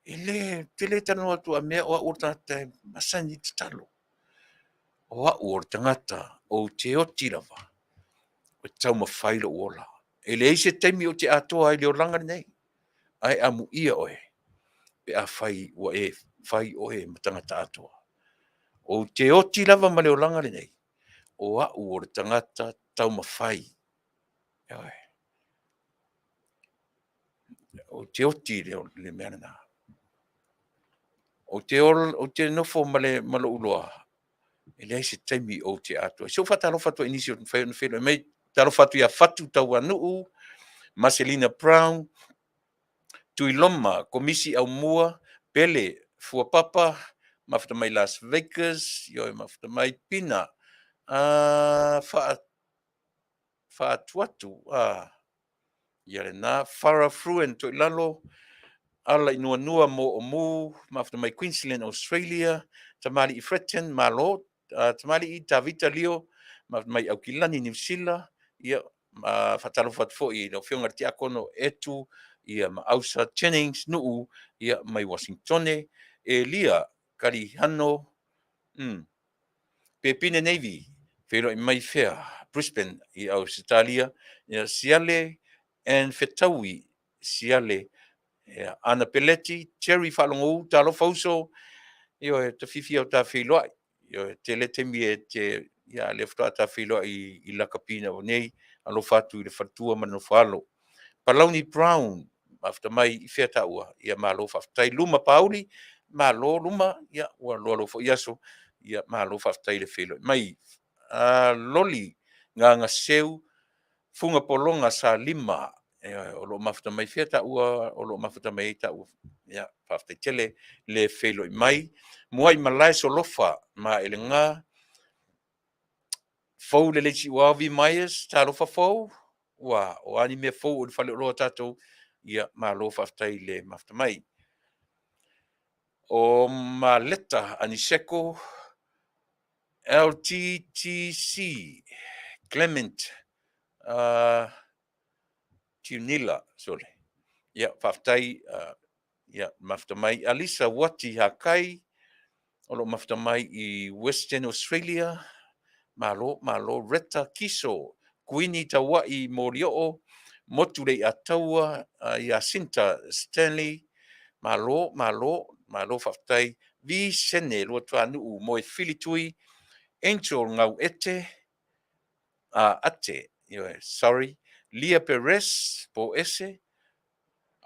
B: e le, ou te le talanoa atu a mea o au o le tagata e masani i le tatalo. O au o le tagata ou te oti lava, e taumafai lou ola. E leai se taimi ou te atoa ai i le olaga lenei, ae amuia oe pe afai ua e fai oe ma tagata atoa. Ou te oti lava ma le olaga lenei, o au o le tagata taumafai. Ioe. Ou te oti i le mea lena. Ou te nofo ma lou iloa, e leai se taimi ou te atoa ai. Se i ou faatalofa atu i nisi ua mafai ona feiloai mai. Talofa atu ia Fatu Tauanuu, Maselina Brown, Tuiloma Komisi Aumua, Pele Fuapapa, mafuta mai Las Vegas, ioe, mafuta mai Pina Faatuatu, ia lena, Farah Fruan Toilalo, Ala i Nuanua mo Omu, mafuta mai Queensland, Australia, Tamalii Fretton, malo, Tamalii Tavita Lio, mafuta mai Aukilani, Niu Sila, ia, faatalofa atu foi i lau Afioga i le Tiakono Etu, ia ma Ausa Jennings Nuu, ia, mai Uasinitone, Elia Kalihano, Pepine Navy, feiloai mai fea, Brisbane i Ausetalia, ia Siale and Fetaui Siale, ia, Ana Peleti, Jerry Faalogou, talofa uso, ioe, ta fiafia o ta feiloai. Ioe, tele taimi e te, ia, lea faatoa ta feiloai i Lakapi nei, alofa atu i le faletua ma le nofoalo. Palauni Brown, mafuta mai i fea taua, ia malo faafetai. Luma Pauli, malo Luma, ia ua loa lou foi aso, ia malo faafetai le feiloai mai. Loli Gagaseu Fuga Pologa Salima, o lo o mafuta mai fea taua, o lo o mafuta mai ai taua. Ia, faafetai tele le feiloai mai. Muai Malae Solofa ma Elega, fou le leisi ua V Myers, talofa fou, ua o a ni mea fou o le faleoloa o tatou, ia malo faafetai le mafuta mai. O Maleta Aniseko, LTTC, Clement Tiunila, sole. Ia, faafetai, ia, mafuta mai. Alisa Wati Hakai, o lo o mafuta mai i Western Australia. Malo, malo. Retta Kiso, Kuini Tauai Molioo, Motu Leiataua, Jacinta Stanley, malo, malo, malo faafetai. Visene Luatuanuu, Moefili Tui, Angel Gauete, Ate, sorry, Lia Perez, po ese,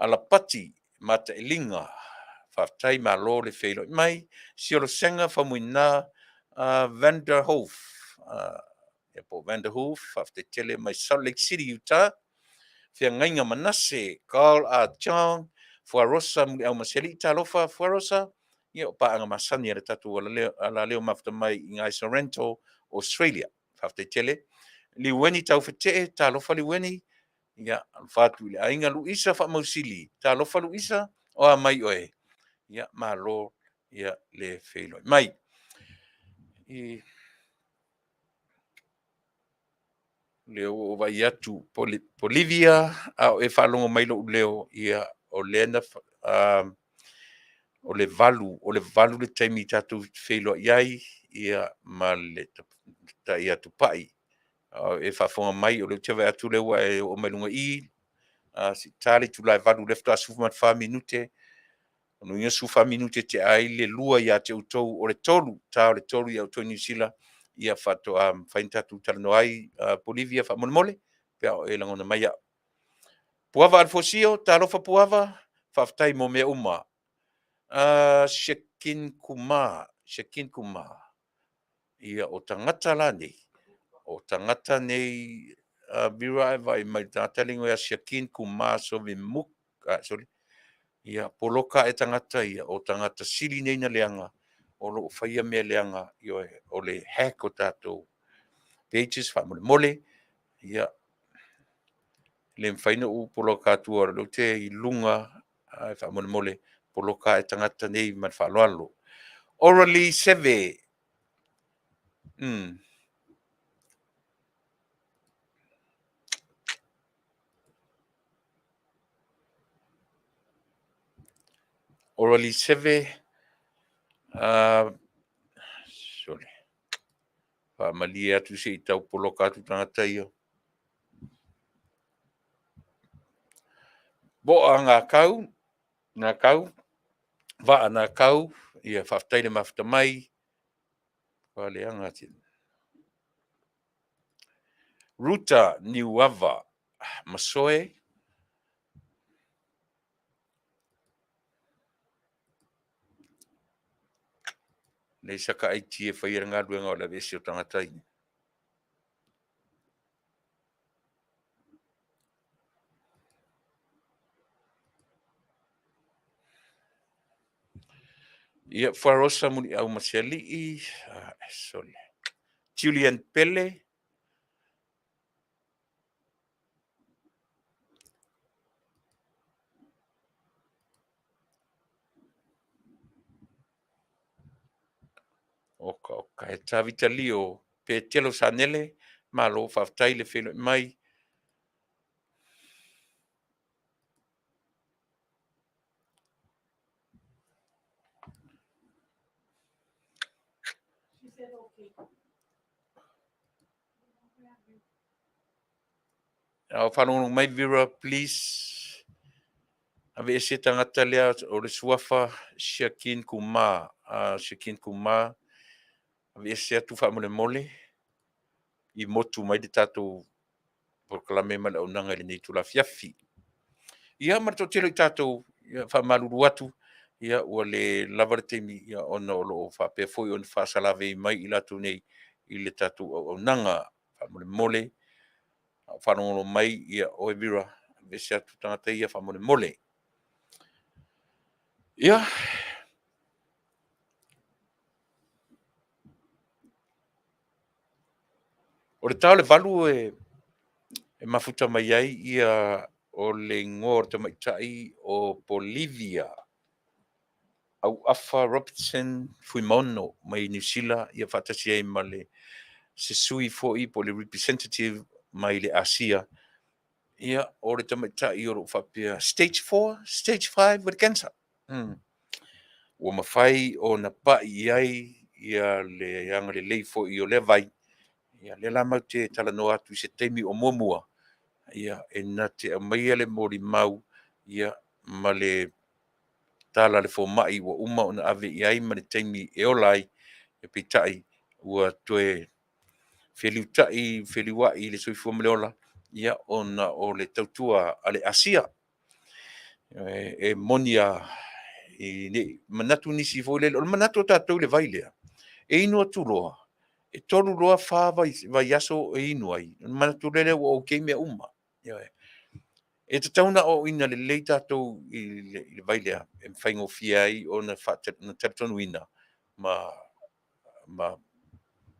B: Alapati Matailiga, faafetai, malo le feiloai mai. Siolosega Faumuina Vanderhoof, ia po Vanderhoof, faafetai tele mai Salt Lake City, Utah. Feagaiga Manase, Carl A. Chong, Fuarosa Muliau Maseli, talofa Fuarosa, ia o paaga masani a le tatou alaleo mafuta mai i ngai Sorrento, Australia. Faafetai tele. Liueni Taufetee, talofa Liueni, ia, alofa atu i le aiga Luisa Faamausili, talofa Luisa, o a mai oe, ia, malo, ia, le feiloai mai. I lea ua ou vaai atu Bolivia, a o e faalogo mai i lou leo, ia, o lea na, o le 8 le taimi tatou te feiloai ai, ia, ma le tamaitai ia Tupai. A o e faafofoga mai, o lea ou te vaai atu o lea ua e oo mai luga i i, se i ta le itula e 8, o lea faatoa 14 minute. O lona uiga e 14 minute e tea ai le 2 ia te outou, o le 3, ta o le 3 ia outou i Niu Sila, ia faatoa mafai ona tatou talanoa ai. Bolivia, faamolemole, pe a o e lagona mai au. Puava Alefosio, talofa Puava, faafetai mo mea uma. Shekin Kumar, Shekin Kumar. Ia, o tagata la nei, O tagata nei Vira e vaai mai tagata le igoa ia Shakin Kumar Sovimuk, sorry, ia poloka e tagata ia, o tagata sili nei na leaga o lo o faia mea leaga, ioe, o le hack o tatou pages faamolemole. Ia, le mafai ona ou poloka atua o lea ou te i luga, ae faamolemole poloka e tagata nei ma le faaaloalo. Orally Seve. Orally Seve. Sorry. Faamalie atu se i tau poloka atu tagata ia. Boa ngā kau, ngā kau, vaa ngā kau, ia faafetai le mafuta mai. Whaleanga te. Ruta Niuava Masoe. Nei saka aiti e whai le galuega o le aveese o tagata ia. Ia, Fuarosa Muniau Masialii, sorry, Julian Pele, Oka, oka, e Tavita Lio, Petelo Sanele, malo faafetai le feiloai mai. A o faalogologo mai Vera, please. Aveese tagata lea o le suafa Shakin Kumar. Shakin Kumar, aveese atu faamolemole i motu mai le tatou polokalame ma le auaunaga i lenei itula afiafi. Ia ma le toatele o i tatou, ia, faamalulu atu, ia, ua le lava le taimi, ia, ona o lo o faapea foi ona faasalavei mai i latou nei i le tatou auaunaga. Faamolemole, a o faalogologo mai, ia, oe Vera, aveese atu tagata ia faamolemole. Ia, o le ta o le 8 e mafuta mai ai ia o le igoa o le tamaitai o Bolivia, Auafa Robertson Fuimaono mai Niu Sila, ia faatasi ai ma le se sui foi po o le representative mai le Asia. Ia, o le tamaitai o lo o faapea stage 4, stage 5 with cancer. Ua mafai ona pai i ai ia le agalelei foi o lea vai. Ia, lea la matou te talanoa atu i se taimi o muamua, ia, e na te aumaia le molimau, ia, ma le tala a le fomai ua uma ona ave i ai ma le taimi e ola ai, e peitai ua toe feliuta'i feliua'i le soifua ma le ola, ia, ona o le tautua a le Asia. E moni lava, i ne i manatu nisi foi lele, o le manatu o tatou i le vai lea, e inu atu loa, e 3 loa 4 vaiaso e inu ai, ona manatu lea ua okay mea uma. Ioe. E tatau ona aoaoina lelei tatou i le vai lea, e faigofie ai ona talitonuina ma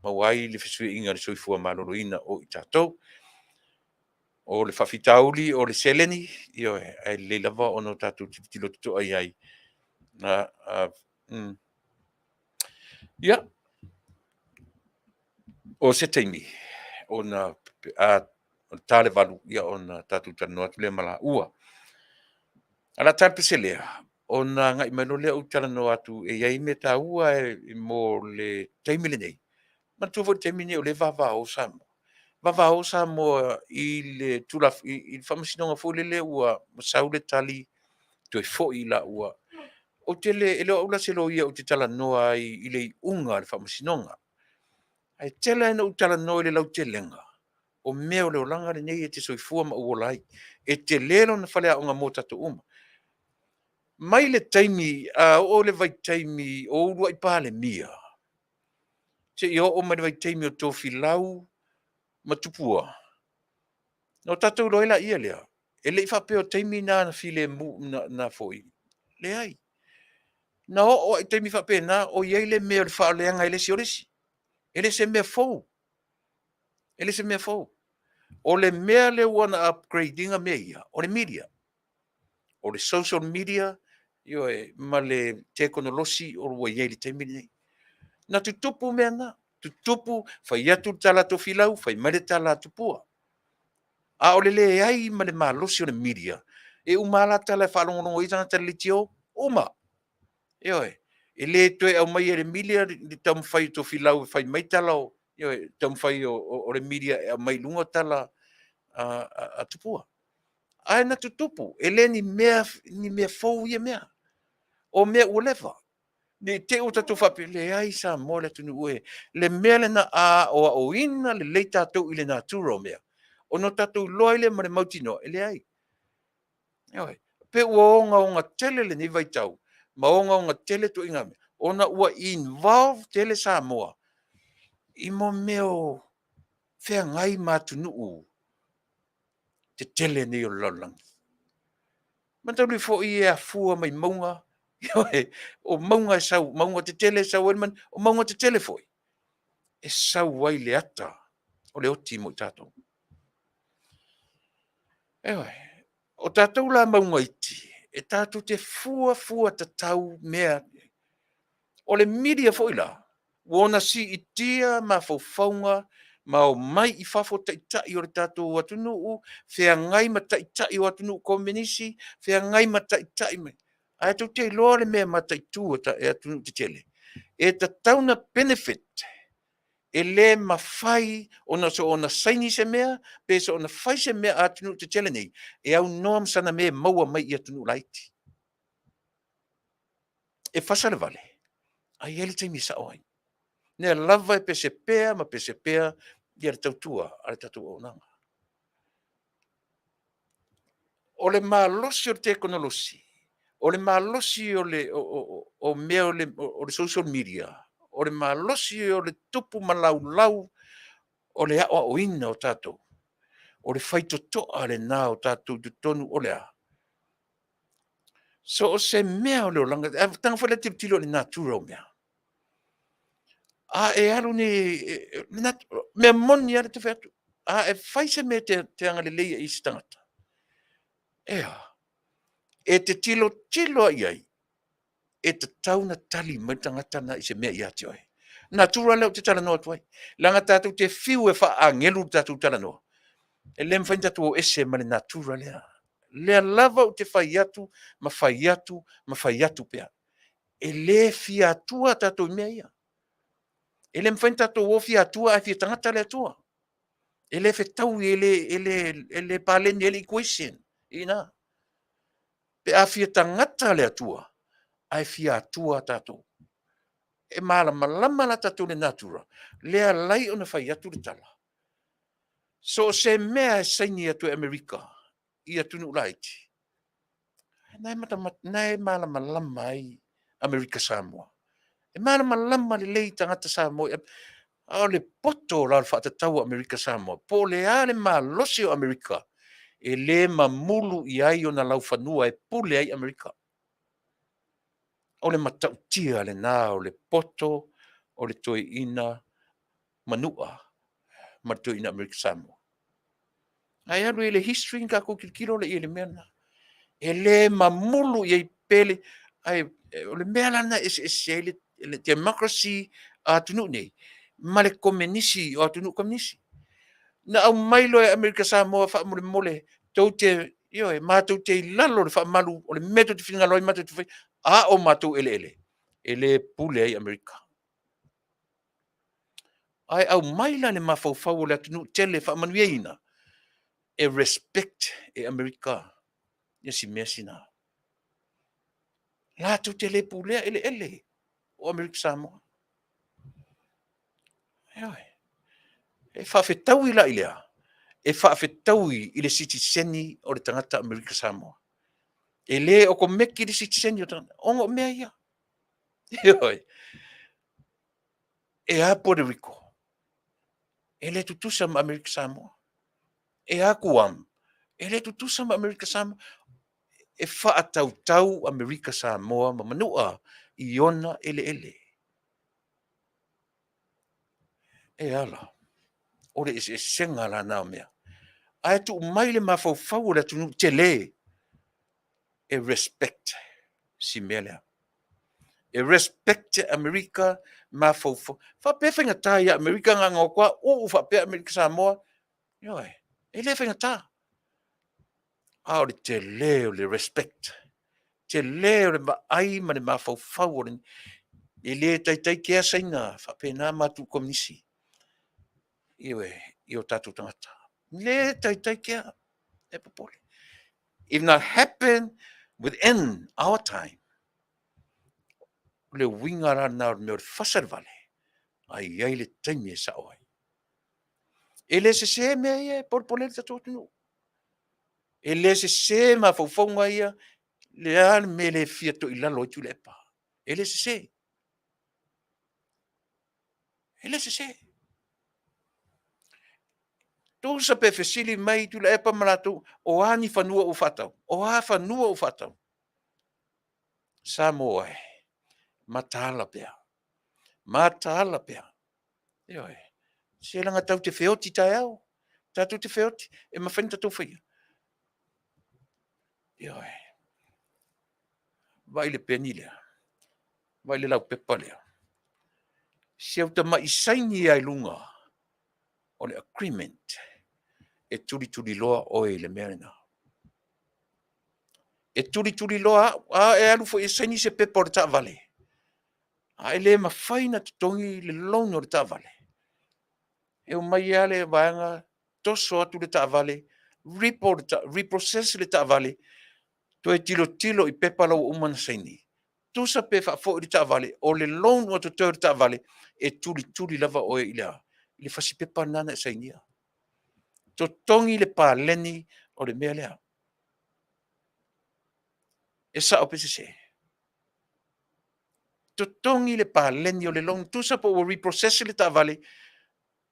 B: maua ai le fesuiaiga o le soifua maloloina o i tatou. O le faafitauli o le seleni, ioe, ae lelei lava ona o tatou tilotilo totoa i ai. Ia, o se taimi ona o le ta le 8, ia ona tatou talanoa atu lea ma laua. Ae o le a ta le pese lea, ona agai mai loa lea ou talanoa atu e i ai mea taua e mo le taimi lenei. Manatua foi le taimi lenei o lea e vavao Samoa. Vavao Samoa i le i le faamasinoga foi lele ua sau le tali toe foi laua. Ou te le, e le o au la se loia ou te talanoa ai i le iuga a le faamasinoga. Ae tele lava ina ou talanoa i le lautelega o mea o le olaga lenei e te soifua ma ou ola ai. E tele lona faleaoga mo tatou uma. Mai le taimi a oo i le vaitaimi o uluai Palemia, seia oo mai le vaitaimi o Tofilau, ma Tupua, na o tatou iloa ai laia lea, e le i faapea o taimi na na filemu na foi. Leai. Na oo lava i taimi faapena o i ai le mea o le faaleaga e le isi o le isi. E le se mea fou. E le se mea fou. O le mea lea ua na upgrade ina mea ia, o le media. O le social media, ioe, ma le tekonolosi ua i ai i le taimi lenei. Na tutupu mea na, tutupu, fai atu le tala a Tofilau, fai mai le tala a Tupua. A o le leai ma le malosi o le media, e uma lava la tala e faalogologo i ai tagata i le leitio, uma. Ioe. E le toe aumaia e le media le taumafai o Tofilau e fai mai tala o, ioe, taumafai o le media e aumai i luga tala a Tupua. Ae na tutupu, e le ni mea fou ia mea. O mea ua leva. Ne i te i ua tatou faapea, leai Samoa le atunuu e. Le mea lena a aoaoina lelei tatou i le natura o mea, ona tatou iloa ai lea ma le mautinoa, e leai. Ioe. Pe ua ogaoga tele lenei vaitau ma ogaoga tele ituaiga mea, ona ua involve tele Samoa i mea o feagai ma atunuu tetele nei o le lalolagi. Manatua foi e afua mai mauga, ioe, o mauga e sau, mauga tetele e sau ai le manu, o mauga tetele foi e sau ai le ata o le oti mo i tatou. Ioe. O tatou la mauga iti, e tatou te fuafua tatau mea. O le media foi la, ua ona siitia mafaufauga ma omai i fafo taitai o le tatou atunuu, feagai ma taitai o atunuu komenisi, feagai ma taitai, ae tou te iloa le mea e mataitu e atunuu tetele, e tatau ona benefit, e le mafai ona soona saini se mea, pe soona fai se mea a atunuu tetele nei, e aunoa ma sana mea e maua mai i atunuu laiti. E fasa le vale, ae i ai le taimi e sao ai. O lea lava e pese pea ma pese pea le tautua a le tatou auaunaga. O le malosi o le tekonolosi, o le malosi o mea o le social media, o le malosi o le tupu ma laulau o le aoaoina o tatou, o le faitotoa lena o tatou i totonu o le a? So o se mea o le olaga, e taga foi la tilotilo i le natura o mea. A e alu nei, mea moni lava lea ou te fai atu, a e fai se mea e te agalelei ai i se tagata, e a? E te tilotilo lava i ai, e tatau ona tali mai le tagata lena i se mea ia te oe. Natura lea ou te talanoa atu ai, leaga tatou te fiu e faa-agelu le tatou talanoa, e le mafai ona tatou o ese ma le natura lea. O lea lava ou te fai atu ma fai atu ma fai atu pea, e le fia Atua tatou i mea ia. E le mafai ona tatou o fia Atua ae fia tagata le Atua. E le fetaui, e le paleni ai le equation i ina. Pe a fia tagata le Atua, ae fia Atua tatou. E malamalama la tatou i le natura, lea e ala ai ona fai atu le tala, so o se mea e saini atu e Amerika i atunuu laiti, na e malamalama ai Amerika Samoa. E malamalama lelei tagata Samoa, a o le poto la o le faatatau a Amerika Samoa, po o le a le malosi o Amerika, e le mamulu i ai ona laufanua e pule ai Amerika. O le matautia lena o le poto o le toeaina Manua ma le toeaina Amerika Samoa. Ae alu i le history ona tatou tilotilo lea i ai i le mea lena. E le mamulu i ai pele, ae o le mea la lena e eseese ai le democracy a atunuu nei ma le komenisi o atunuu komenisi. Na aumai loa e Amerika Samoa faamolemole, tou te, ioe, matou te i lalo o le faamalu o le mea tou te finagalo ai matou te faia, a o matou eleele, e le pule ai Amerika. Ae aumai la i le mafaufau o le atunuu tele faamanuiaina, e respect e Amerika ia si mea sina. Latou te le pulea eleele o Amerika Samoa. Ioe. E faafetaui la i le a? E faafetaui i le sitiseni o le tagata Amerika Samoa. E le okomeki le sitiseni o le tagata, ona o mea ia. Ioe. E a Puerto Rico? E le tutusa ma Amerika Samoa. E a Guam, e le tutusa ma Amerika Samoa. E faatautau Amerika Samoa ma Manua i ona eleele. E ala, o le eseesega la na o mea. Ae tuu mai le mafaufau o le atunuu tele e respect si mea lea. E respect Amerika mafaufau. Faapea e faigata ia Amerika na ona o atu lava uu faapea Amerika Samoa. Ioe, e le faigata. A o le tele o le respect, tele o le vaai ma le mafaufau o le e le taitai kea Saina faapena matou Kominisi. Ioe, i o tatou tagata. Le taitai kea, e popole. If not happen within our time, o le uiga la lena o le mea o le fasa le vale, a i ai le taimi e sao ai. E le sese mea ia e polepole ai le tatou atunuu. E le sese mafaufauga ia, le a le mea e le fia toilalo ai Tuilaepa. E le sese. E le sese. Tusa pe fesili mai Tuilaepa ma latou, o a ni fanua ua faatau? O a fanua ua faatau? Samoa e, mataala pea, mataala pea. Ioe. Se leaga tatou te feoti taeao, tatou te feoti, e mafai ona tatou faia. Ioe. Vaai i le peni lea, vaai i le laupepa lea. Si au tamai saini lava i luga o le agreement e tulituliloa oe i le mea lena. E tulituliloa au, a e alu foi e saini se pepa o le taavale, a e le mafai ona totogi le loan o le taavale, e omai lava le vaega toso atu le taavale, repo, repossess le taavale, toe tilotilo i pepa la ua uma ona saini. Tusa pe faafoi le taavale, o le loan ua totoe o le taavale, e tulituli lava oe i le a? I le fasipepa lena na e sainia. Totogi le paleni o le mea lea. E sao pe sese? Totogi le paleni o le loan, tusa pe ua repossess le taavale,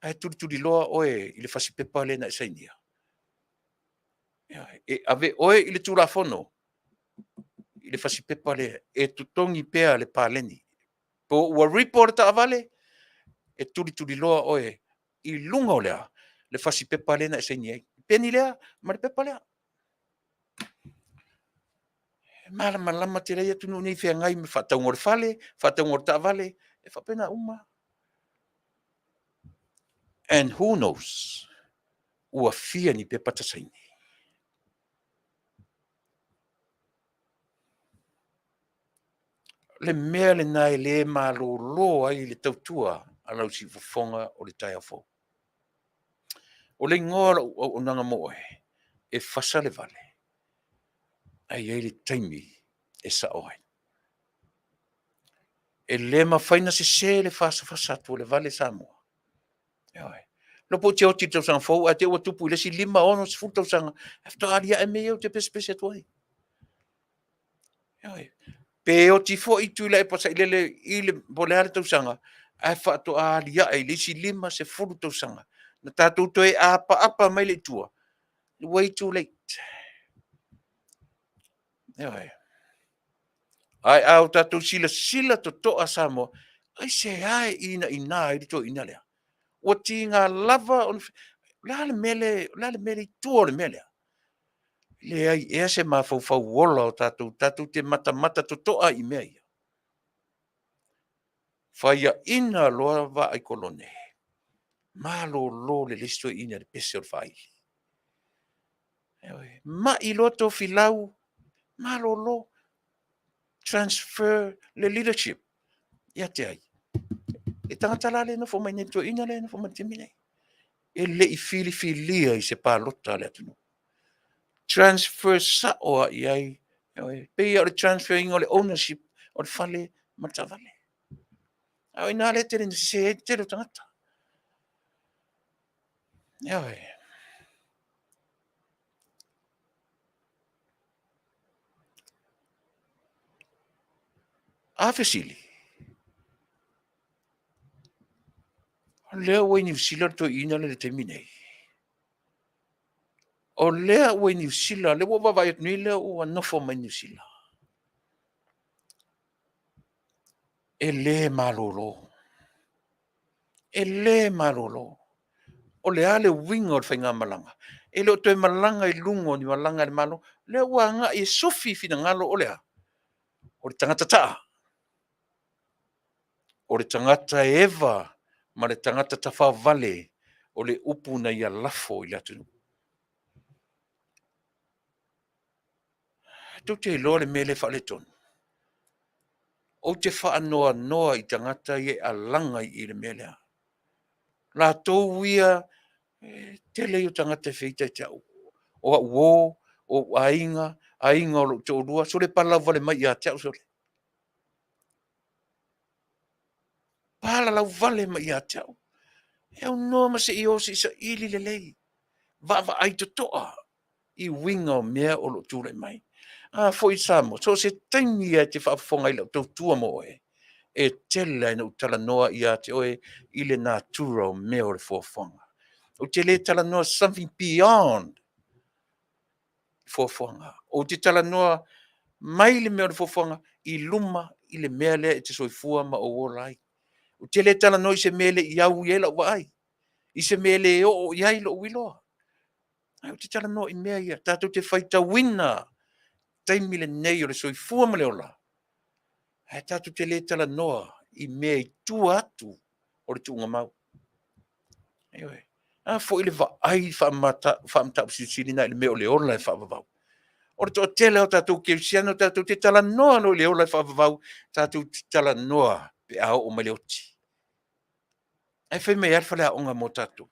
B: ae tulituliloa oe i le fasipepa lea na e sainia. E ave oe i le Tulafono i le fasipepa lea e totogi pea le paleni. Po ua repo le taavale, e tulituliloa oe i luga o le a? Le fasipepa lea na e saini ai. Peni lea ma le pepa lea. E malamalama tele ai atunuu nei i feagai ma faatauga o le fale, faatauga o le taavale, e faapena uma. And who knows, ua fia ni pepa ta saini. Le mea lena e le malolo ai le tautua a lau siufofoga o le taeao fou. O le igoa o lau auaunaga mo oe, e fasa le vale, ae i ai le taimi e sao ai. E le mafai ona sese le fasafasa atu o le vale Samoa. Ioe. Iloa pe ou te oti i le tausaga fou ae te i ua tupu i le isi 5, 6, 10 tausaga, ae faatoa aliae mea ia ou te pesepese atu ai. Ioe. Pe oti foi Tuilaepa Sailele i le, po o le a le tausaga, ae faatoa aliae i le isi 5, 10 tausaga, na tatou toe apaapa mai lea i tua, way too late. Ioe. Ae a o tatou silasila totoa Samoa, aisea e inaina ai le toeaina lea? Ua tiga lava ona... O le a le mea le, o le a le mea le i tua o le mea lea? Leai ea se mafaufau ola o tatou, tatou te matamata totoa i mea ia. Faiaina loa Vaai Kolone, malolo lelei si toeaina i le pese o le faaili. Mai loa Tofilau, malolo, transfer le leadership ia te ai? Le tagata la lea e nofo mai nei, le toeaina lea e nofo mai i le taimi nei. E le i filifilia i se palota a le atunuu. Transfer sao lava i ai, e pei lava o le transfer ina o le ownership o le fale ma le taavale. A o i ina lea e tele ina sese ai le tele o tagata. Ioe. A fesili? lea ua i Niu Sila le toeaina lea i le taimi nei. O lea ua i Niu Sila, lea ua ou vaavaai atu nei lea ua nofo mai Niu Sila. E le malolo. E le malolo. O le a le uiga o le faigamalaga? E le o toe malaga i luga o ni malaga a le Malo. O lea ua agai e sufi finagalo o le a? O le tagata taa. O le tagata e eva ma le tagata tafaovale o le upu na ia lafo i le atunuu. Tou te iloa le mea lea e faaletonu? Ou te faanoanoa i tagata ia e alaga i i i le mea lea. Latou ia, e tele ia o tagata e feita ia te au. O au uo, o ou aiga, aiga o lou toalua, sole, palalauvale mai ia te au, sole. Palalauvale mai ia te au. E aunoa ma se i o se i saili lelei, vaavaai totoa i uiga o mea o lo o tulai mai. A foi Samoa, so o se taimi lava e te faafofoga ai i lau tautua mo oe, e tele lava ina ou talanoa ia te oe i le natura o mea o le foafoaga. Ou te le talanoa something beyond foafoaga. Ou te talanoa mai le mea o le foafoaga i luma i le mea lea e te soifua ma ou ola ai. Ou te le talanoa i se mea e le i au i ai lau vaai, i se mea e le oo i ai lou iloa. Ae ou te talanoa i mea ia tatou te faitauina taimi lenei o le soifua ma le ola, ae tatou te le talanoa i mea i tua atu o le tuugamau. Ioe. A foi le vaai faamataupu silisili lena i le mea o le ola e faavavau. O le toatele lava o tatou kerisiano tatou te talanoa loa i le ola e faavavau, tatou te talanoa pe a oo mai le oti. Ae fai mai lava le faleaoga mo tatou,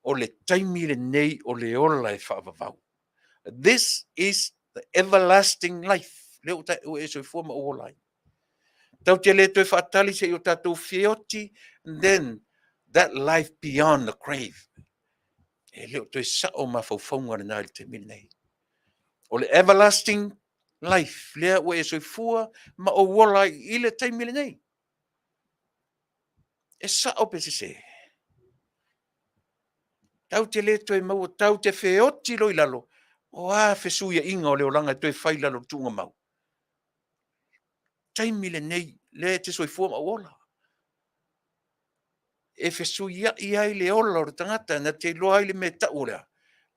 B: o le taimi lenei o le ola e faavavau. This is the everlasting life. Lea ua e soifua ma ou ola ai. Tatou te le toe faatali se i o tatou feoti, then that life beyond the grave. E le o toe sao mafaufauga lena i le taimi lenei. O le everlasting life, lea ua e soifua ma ou ola ai i le taimi lenei. E sao pe sese? Tatou te le toe maua, tatou te feoti loa i lalo, o a fesuiaiga o le olaga e toe fai i lalo o le tuugamau? Taimi lenei, lea e te soifua ma ou ola. E fesuiai ai le ola o le tagata na te iloa ai le mea e tau o le a?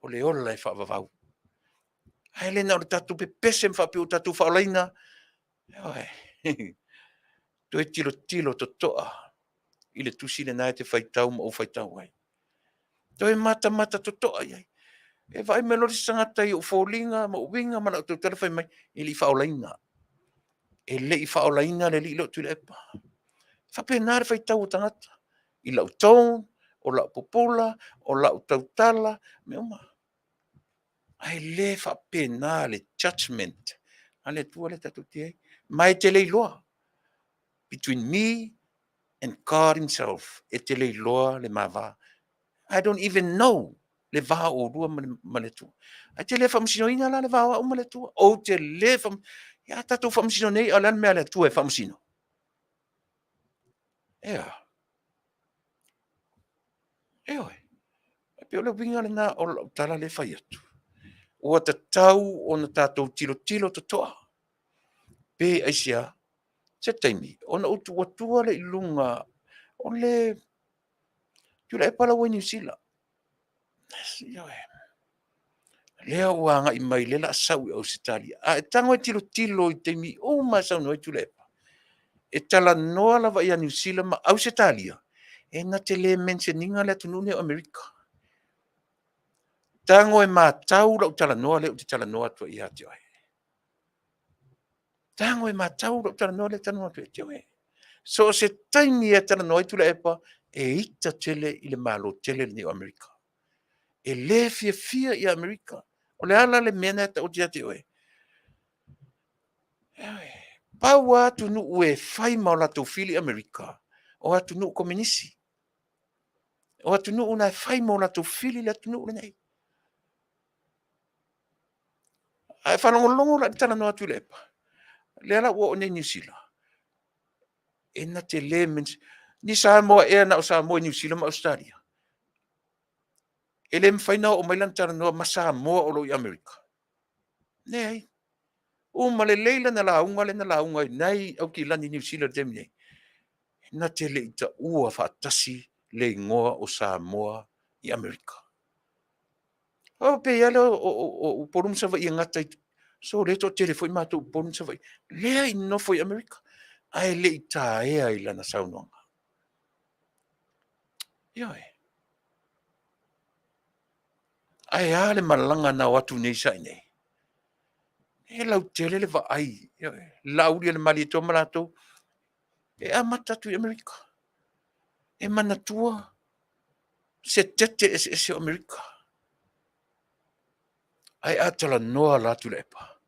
B: O le ola e faavavau. Ae le na o le tatou pepese ma faapea ua tatou faaolaina. Ioe. Toe tilotilo totoa i le tusi lena e te faitau ma ou faitau ai. Toe matamata totoa i ai. E vaai mai loa le isi tagata i ou foliga ma ou uiga ma lau tautala fai mai, e le i faaolaina. E le i faaolaina le alii lea o Tuilaepa. E faapena le faitau a tagata i lau tone, o lau pupula, o lau tautala, mea uma. Ae le faapena le judgement a le Atua lea tatou te i ai. Ma e te le iloa, between me and God himself, e te le iloa le ma va. I don't even know le va o oulua ma le Atua. Ae te le faamasinoina la le va o au ma le Atua. Ou te le faamasinoina. Ia a tatou faamasino nei, a o le a le mea a le Atua e faamasino? Ea. Ioe. E pei o le uiga lena o lau tala lea e fai atu. Ua tatau ona tatou tilotilo totoa pe aisea se taimi ona ou tuu atua lea i luga o le Tuilaepa la ua i Niu Sila. Ioe. Lea ua agai mai, lea o le a sau i Ausetalia. A e tago e tilotilo i taimi uma e saunoa ai Tuilaepa, e talanoa lava ia Niu Sila ma Ausetalia, e na te le mention ina le atunuu lenei o Amerika. Tago e matau lau talanoa lea ou te talanoa atu ai ia te oe. Tago e matau lau talanoa lea e talanoa atu ia te oe. So o se taimi e talanoa ai Tuilaepa, e ita tele i le Malo tele lenei o Amerika. E le fiafia ia Amerika. O le a la le mea lena e tau atu ia te oe? Pau lava atunuu e fai ma o latou fili Amerika, o atunuu komenisi. O atunuu na e fai ma o latou fili le atunuu lenei. A e faalogologo la i le talanoa a Tuilaepa, lea la ua oo nei i Niu Sila, e na te le Ni Samoa ea na o Samoa i Niu Sila ma Ausetalia? E le mafai na oo mai lana talanoa ma Samoa o lo o i Amerika. Leai. Uma lelei lana lauga lea na lauga ai nai Aukilani i Niu Sila i le taimi nei, na te le i taua faatasi le igoa o Samoa i Amerika. O pei lava lea o Upolu ma Savaii e gata i so lea e toatele foi matou Upolu ma Savaii lea e nonofo i Amerika, ae le i taea i lana saunoaga. Ioe. Ae a le malaga na o atu nei sa i inei? E lautele le vaai, ioe, Laauli a le Malietoa ma latou, e amata atu i Amerika. E manatua se tete eseese o Amerika. Ae a talanoa la Tuilaepa,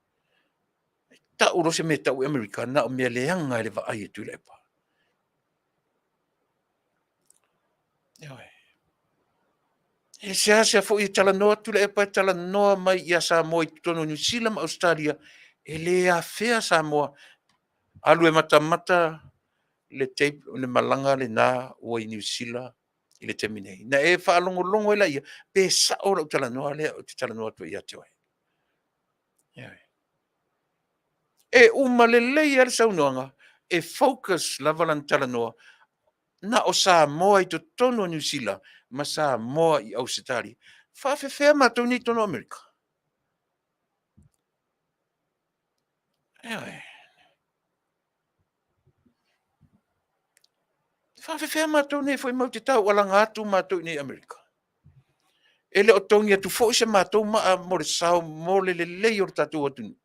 B: e tau loa se mea e tau i Amerika, na o mea leaga e le vaai e Tuilaepa. Ioe. E seasea foi e talanoa Tuilaepa e talanoa mai ia Samoa i totonu o Niu Sila ma Ausetalia, e le afea Samoa. Alu e matamata le tape, le malaga lena ua i Niu Sila i le taimi nei. Na e faalogologo ai laia, pe sao lau talanoa lea ou te talanoa atu ai ia te oe. Ioe. E uma lelei lava le saunoaga, e focus lava lana talanoa na o Samoa i totonu o Niu Sila ma Samoa i Ausetalia. Faafefea matou nei i totonu o Amerika? Ioe. Faafefea matou nei foi matou te taualaga atu matou i inei i Amerika? E le o togi atu foi se matou maa mo le sao mo le lelei o le tatou atunuu.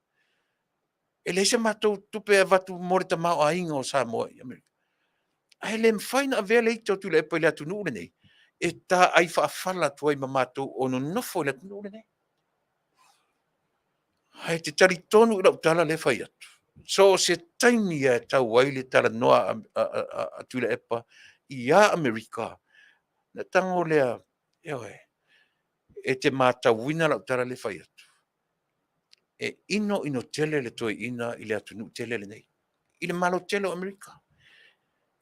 B: E leai se matou tupe e avatu mo le tamaoaiga o Samoa i Amerika. Ae le mafai ona avea le ita o Tuilaepa i le atunuu lenei e taai faafala atu ai ma matou o nonofo i le atunuu lenei. Ae te talitonu i lau tala lea e fai atu, so o se taimi lava e tau ai le talanoa a Tuilaepa ia Amerika, ona tago lea, ioe, e te matauina lau tala lea e fai atu, e inoino tele le toeaina i le atunuu tele lenei, i le Malo tele o Amerika.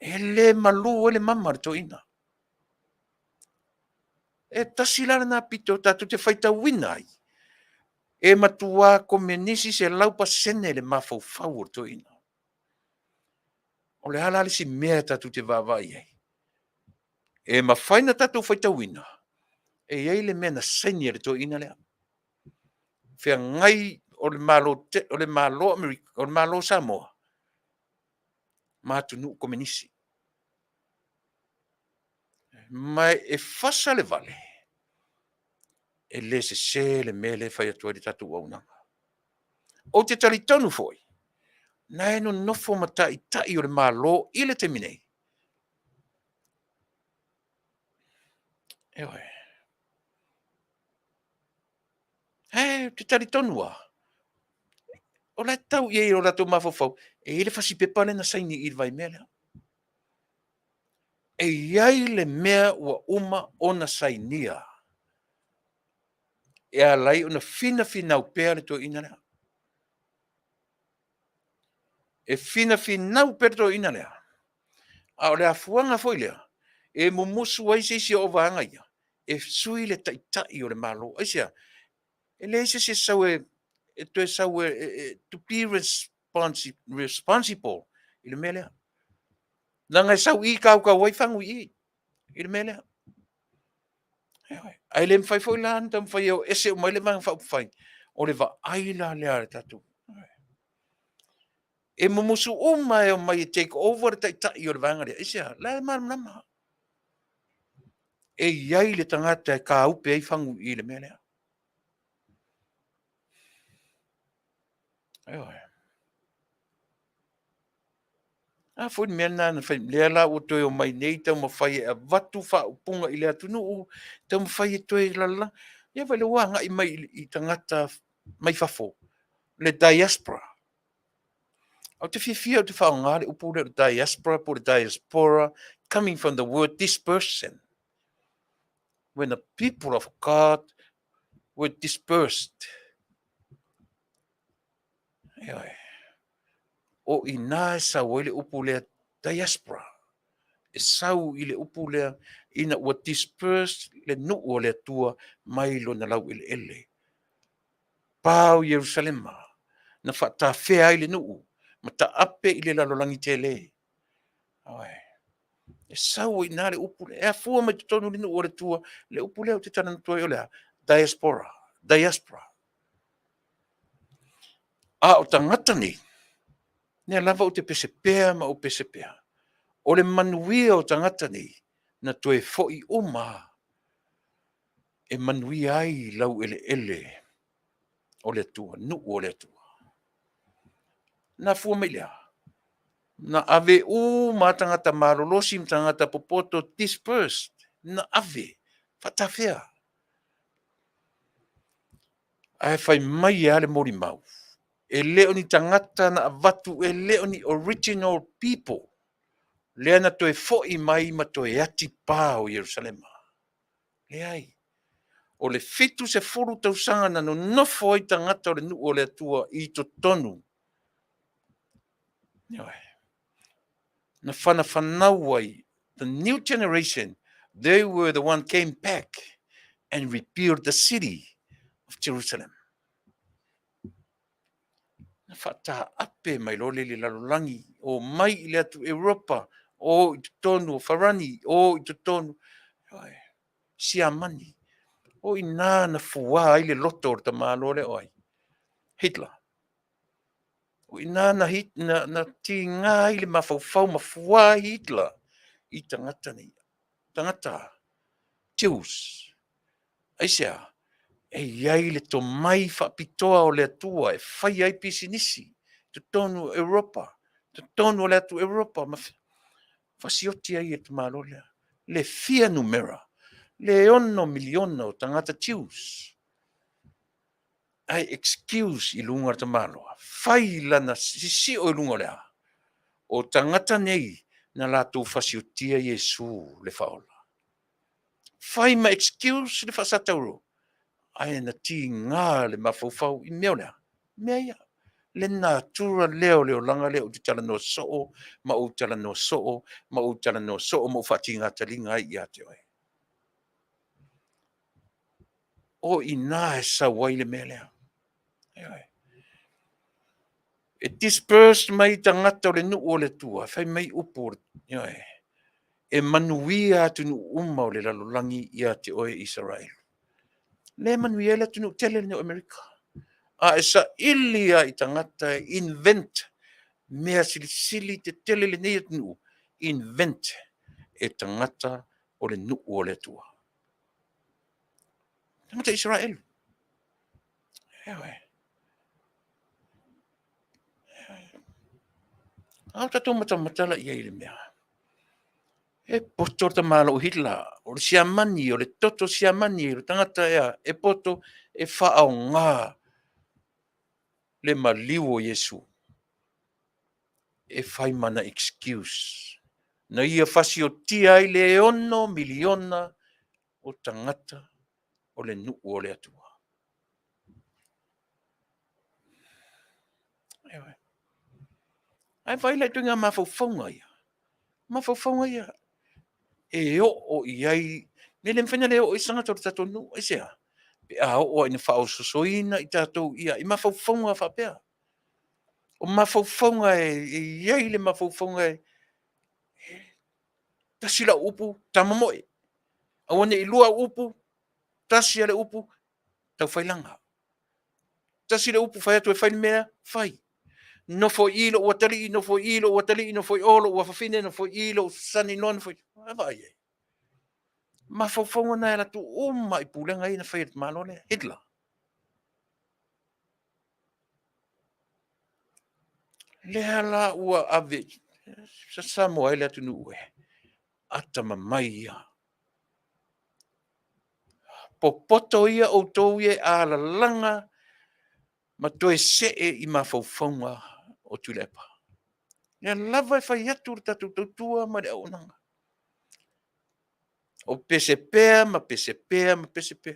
B: E le malu ai le mama a le toeaina. E tasi la lena pito tatou te faitauina ai, e matua komenisi 100% le mafaufau o le toeaina. O le a la le isi mea tatou te vaavaai i ai? E mafai ona tatou faitauina, e i ai le mea na saini e le toeaina lea. Feagai o le Malo, o le Malo Amerika, o le Malo Samoa ma atunuu komenisi. Ma e fasa le vale, e le sese le mea lea e fai atu ai le tatou auaunaga. Ou te talitonu foi, na e nonofo ma taitai o le Malo i le taimi nei. Ioe. Ae ou te talitonu lava, o la e tau i ai i o latou mafaufau, e i ai le fasipepa lea na saini i le vaimea lea. E i ai le mea ua uma ona sainia e ala ai ona finafinau pea le toeaina lea. E finafinau pea le toeaina lea, a o le afuaga foi lea e mumusu ai se isi o vaega ia e sui le taitai o le Malo. Aisea? E leai se isi e sau e toe sau e to be responsible i le mea lea. Leaga e sau i tautau ai fagu i i, i le mea lea. Ae le mafai foi la ona taumafai e o ese uma ai le Vaega Faaupufai, o le vaai la lea a le tatou. E mumusu uma e omai e take over le taitai o le vaega lea. Aisea? La e malamalama. E i ai le tagata e tāupe ai fagu i i le mea lea. Ioe. A foi le mea lena na fai, lea la ua toe omai nei taumafai e avatu faaupuga i le atunuu, taumafai e toe lala. Ia vaai o lea ua agai mai i tagata mai fafo, le diaspora. Ou te fiafia ou te faaaoga le upu lea o le diaspora po o le diaspora, coming from the word dispersion. When the people of God were dispersed. Ioe. O i ina e sau ai le upu lea diaspora. E sau i le upu lea ina ua dispersed le nuu o le Atua mai lona laueleele. Pa o Ierusalema, na faatafea ai le nuu ma taape i le lalolagi tele. Oi. E sau ai i ina le upu lea. E afua mai totonu i le nuu o le Atua le upu lea ou te talanoa atu ai o le a? Diaspora. Diaspora. A o tagata nei, lea lava ou te pese pea ma ou pese pea, o le manuia o tagata nei, na toe foi uma e manuia ai laueleele o le Atua, nuu o le Atua. Na afua mai i le a? Na ave uma lava tagata malolosi ma tagata popoto, dispersed, na ave, faatafea. Ae fai mai lava le molimau, e le o ni tagata na avatu, e le o ni original people lea na toe foi mai ma toe atipa o Ierusalema. Leai. O le 70 tausaga na nonofo ai tagata o le nuu o le Atua i totonu, na fanafanau ai, the new generation, they were the one came back and rebuilt the city of Jerusalem. Na faataape mai loa lea i le lalolagi, o mai i le atu Europa, o i totonu o Farani, o i totonu Siamani. O i ina na fuā ai le loto o le tamaloa lea o ai? Hitler. O i ina na tiga ai le mafaufau ma fuā ai Hitler i tagata nei. Tagata Jews. Aisea? E i ai le tomai faapitoa o le Atua e fai ai pisinisi i totonu o Europa, totonu o le atu Europa ma fasioti ai e le tamaloa lea. Le fia numera, le 6 miliona o tagata Jews. Ae excuse i luga o le tamaloa, fai lana sisio i luga o le a? O tagata nei na latou fasiotia Iesu le Faaola. Fai ma excuse le faasatauro, ae na tiga le mafaufau i mea o le a? Mea ia. Le natura lea o le olaga lea ou te talanoa soo ma ou talanoa soo ma ou talanoa soo ma ou faatiga taliga ai ia te oe. O i ina e sau ai le mea lea. E dispersed mai tagata o le nuu o le Atua, fai mai upu, ioe, e manuia atunuu uma o le lalolagi ia te oe Isaraelu. Lea e manuia ai le atunuu tele lenei o Amerika. A e saili lava i tagata e invent mea silisili tetele lenei atunuu, invent e tagata o le nuu o le Atua. Tagata Isaraelu. Ioe. A o tatou matamata la i ai i le mea. E poto le tamaloa Hitler, o le Siamani, o le toto Siamani, o le tagata ea, e poto e faaaoga le maliu o Iesu e fai mana excuse na ia fasiotia ai le 6 miliona o tagata o le nuu o le Atua. Ae vaai la i ituaiga mafaufauga ia. Mafaufauga ia e oo i ai, e le mafai ona le oo i se tagata o le tatou nuu. Aisea? Pe a oo lava ina faaososoina i tatou ia i mafaufauga faapea. O mafaufauga e i ai le mafaufauga e tasi lau upu, tamomoe. Aua ne i lua au upu, tasi lava le upu, taufailaga. Tasi le upu fai atu e fai le mea, fai. Nofo i i lou atalii, nofo i i lou atalii, nofo i o lou afafine, nofo i i lou son-in-law, nofo i... A vaai i ai. Mafaufauga na e alu atu uma i pulega ia na fai e le tamaloa lea, Hitler. Lea la ua ave Samoa ai le atunuu e atamamai ia. Popoto ia outou ia e alalaga ma toe see i mafaufauga o Tuilaepa. Lea lava e fai atu le tatou tautua ma le auaunaga. O pese pea ma pese pea ma pese pea.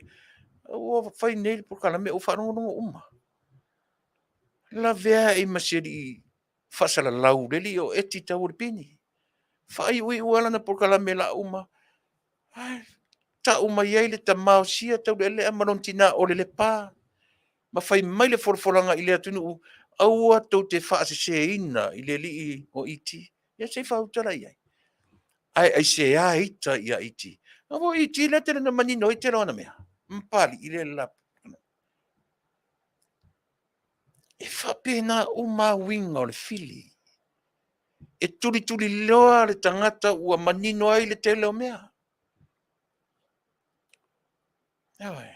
B: Ua fai nei le polokalame ua faalogologo uma. Lavea ai ma si alii faasalalau, le alii o Eti tau o le pine. Faaiuiu lava lana polokalame o le a uma, ae tau mai ai le tama o Sia Taulealea ma lona tina o le Lepa, ma fai mai le folafolaga i le atunuu, aua tou te faaseseina i le alii o E.T. Ia se i faaauau la i ai. Ae aisea ita ia E.T.? Aua o E.T. lea e tele ina manino ai le tele o ana mea, ma Papalii lea e lela. E faapena uma lava uiga o le fili. E tulituliloa le tagata ua manino ai le tele o mea. Ioe.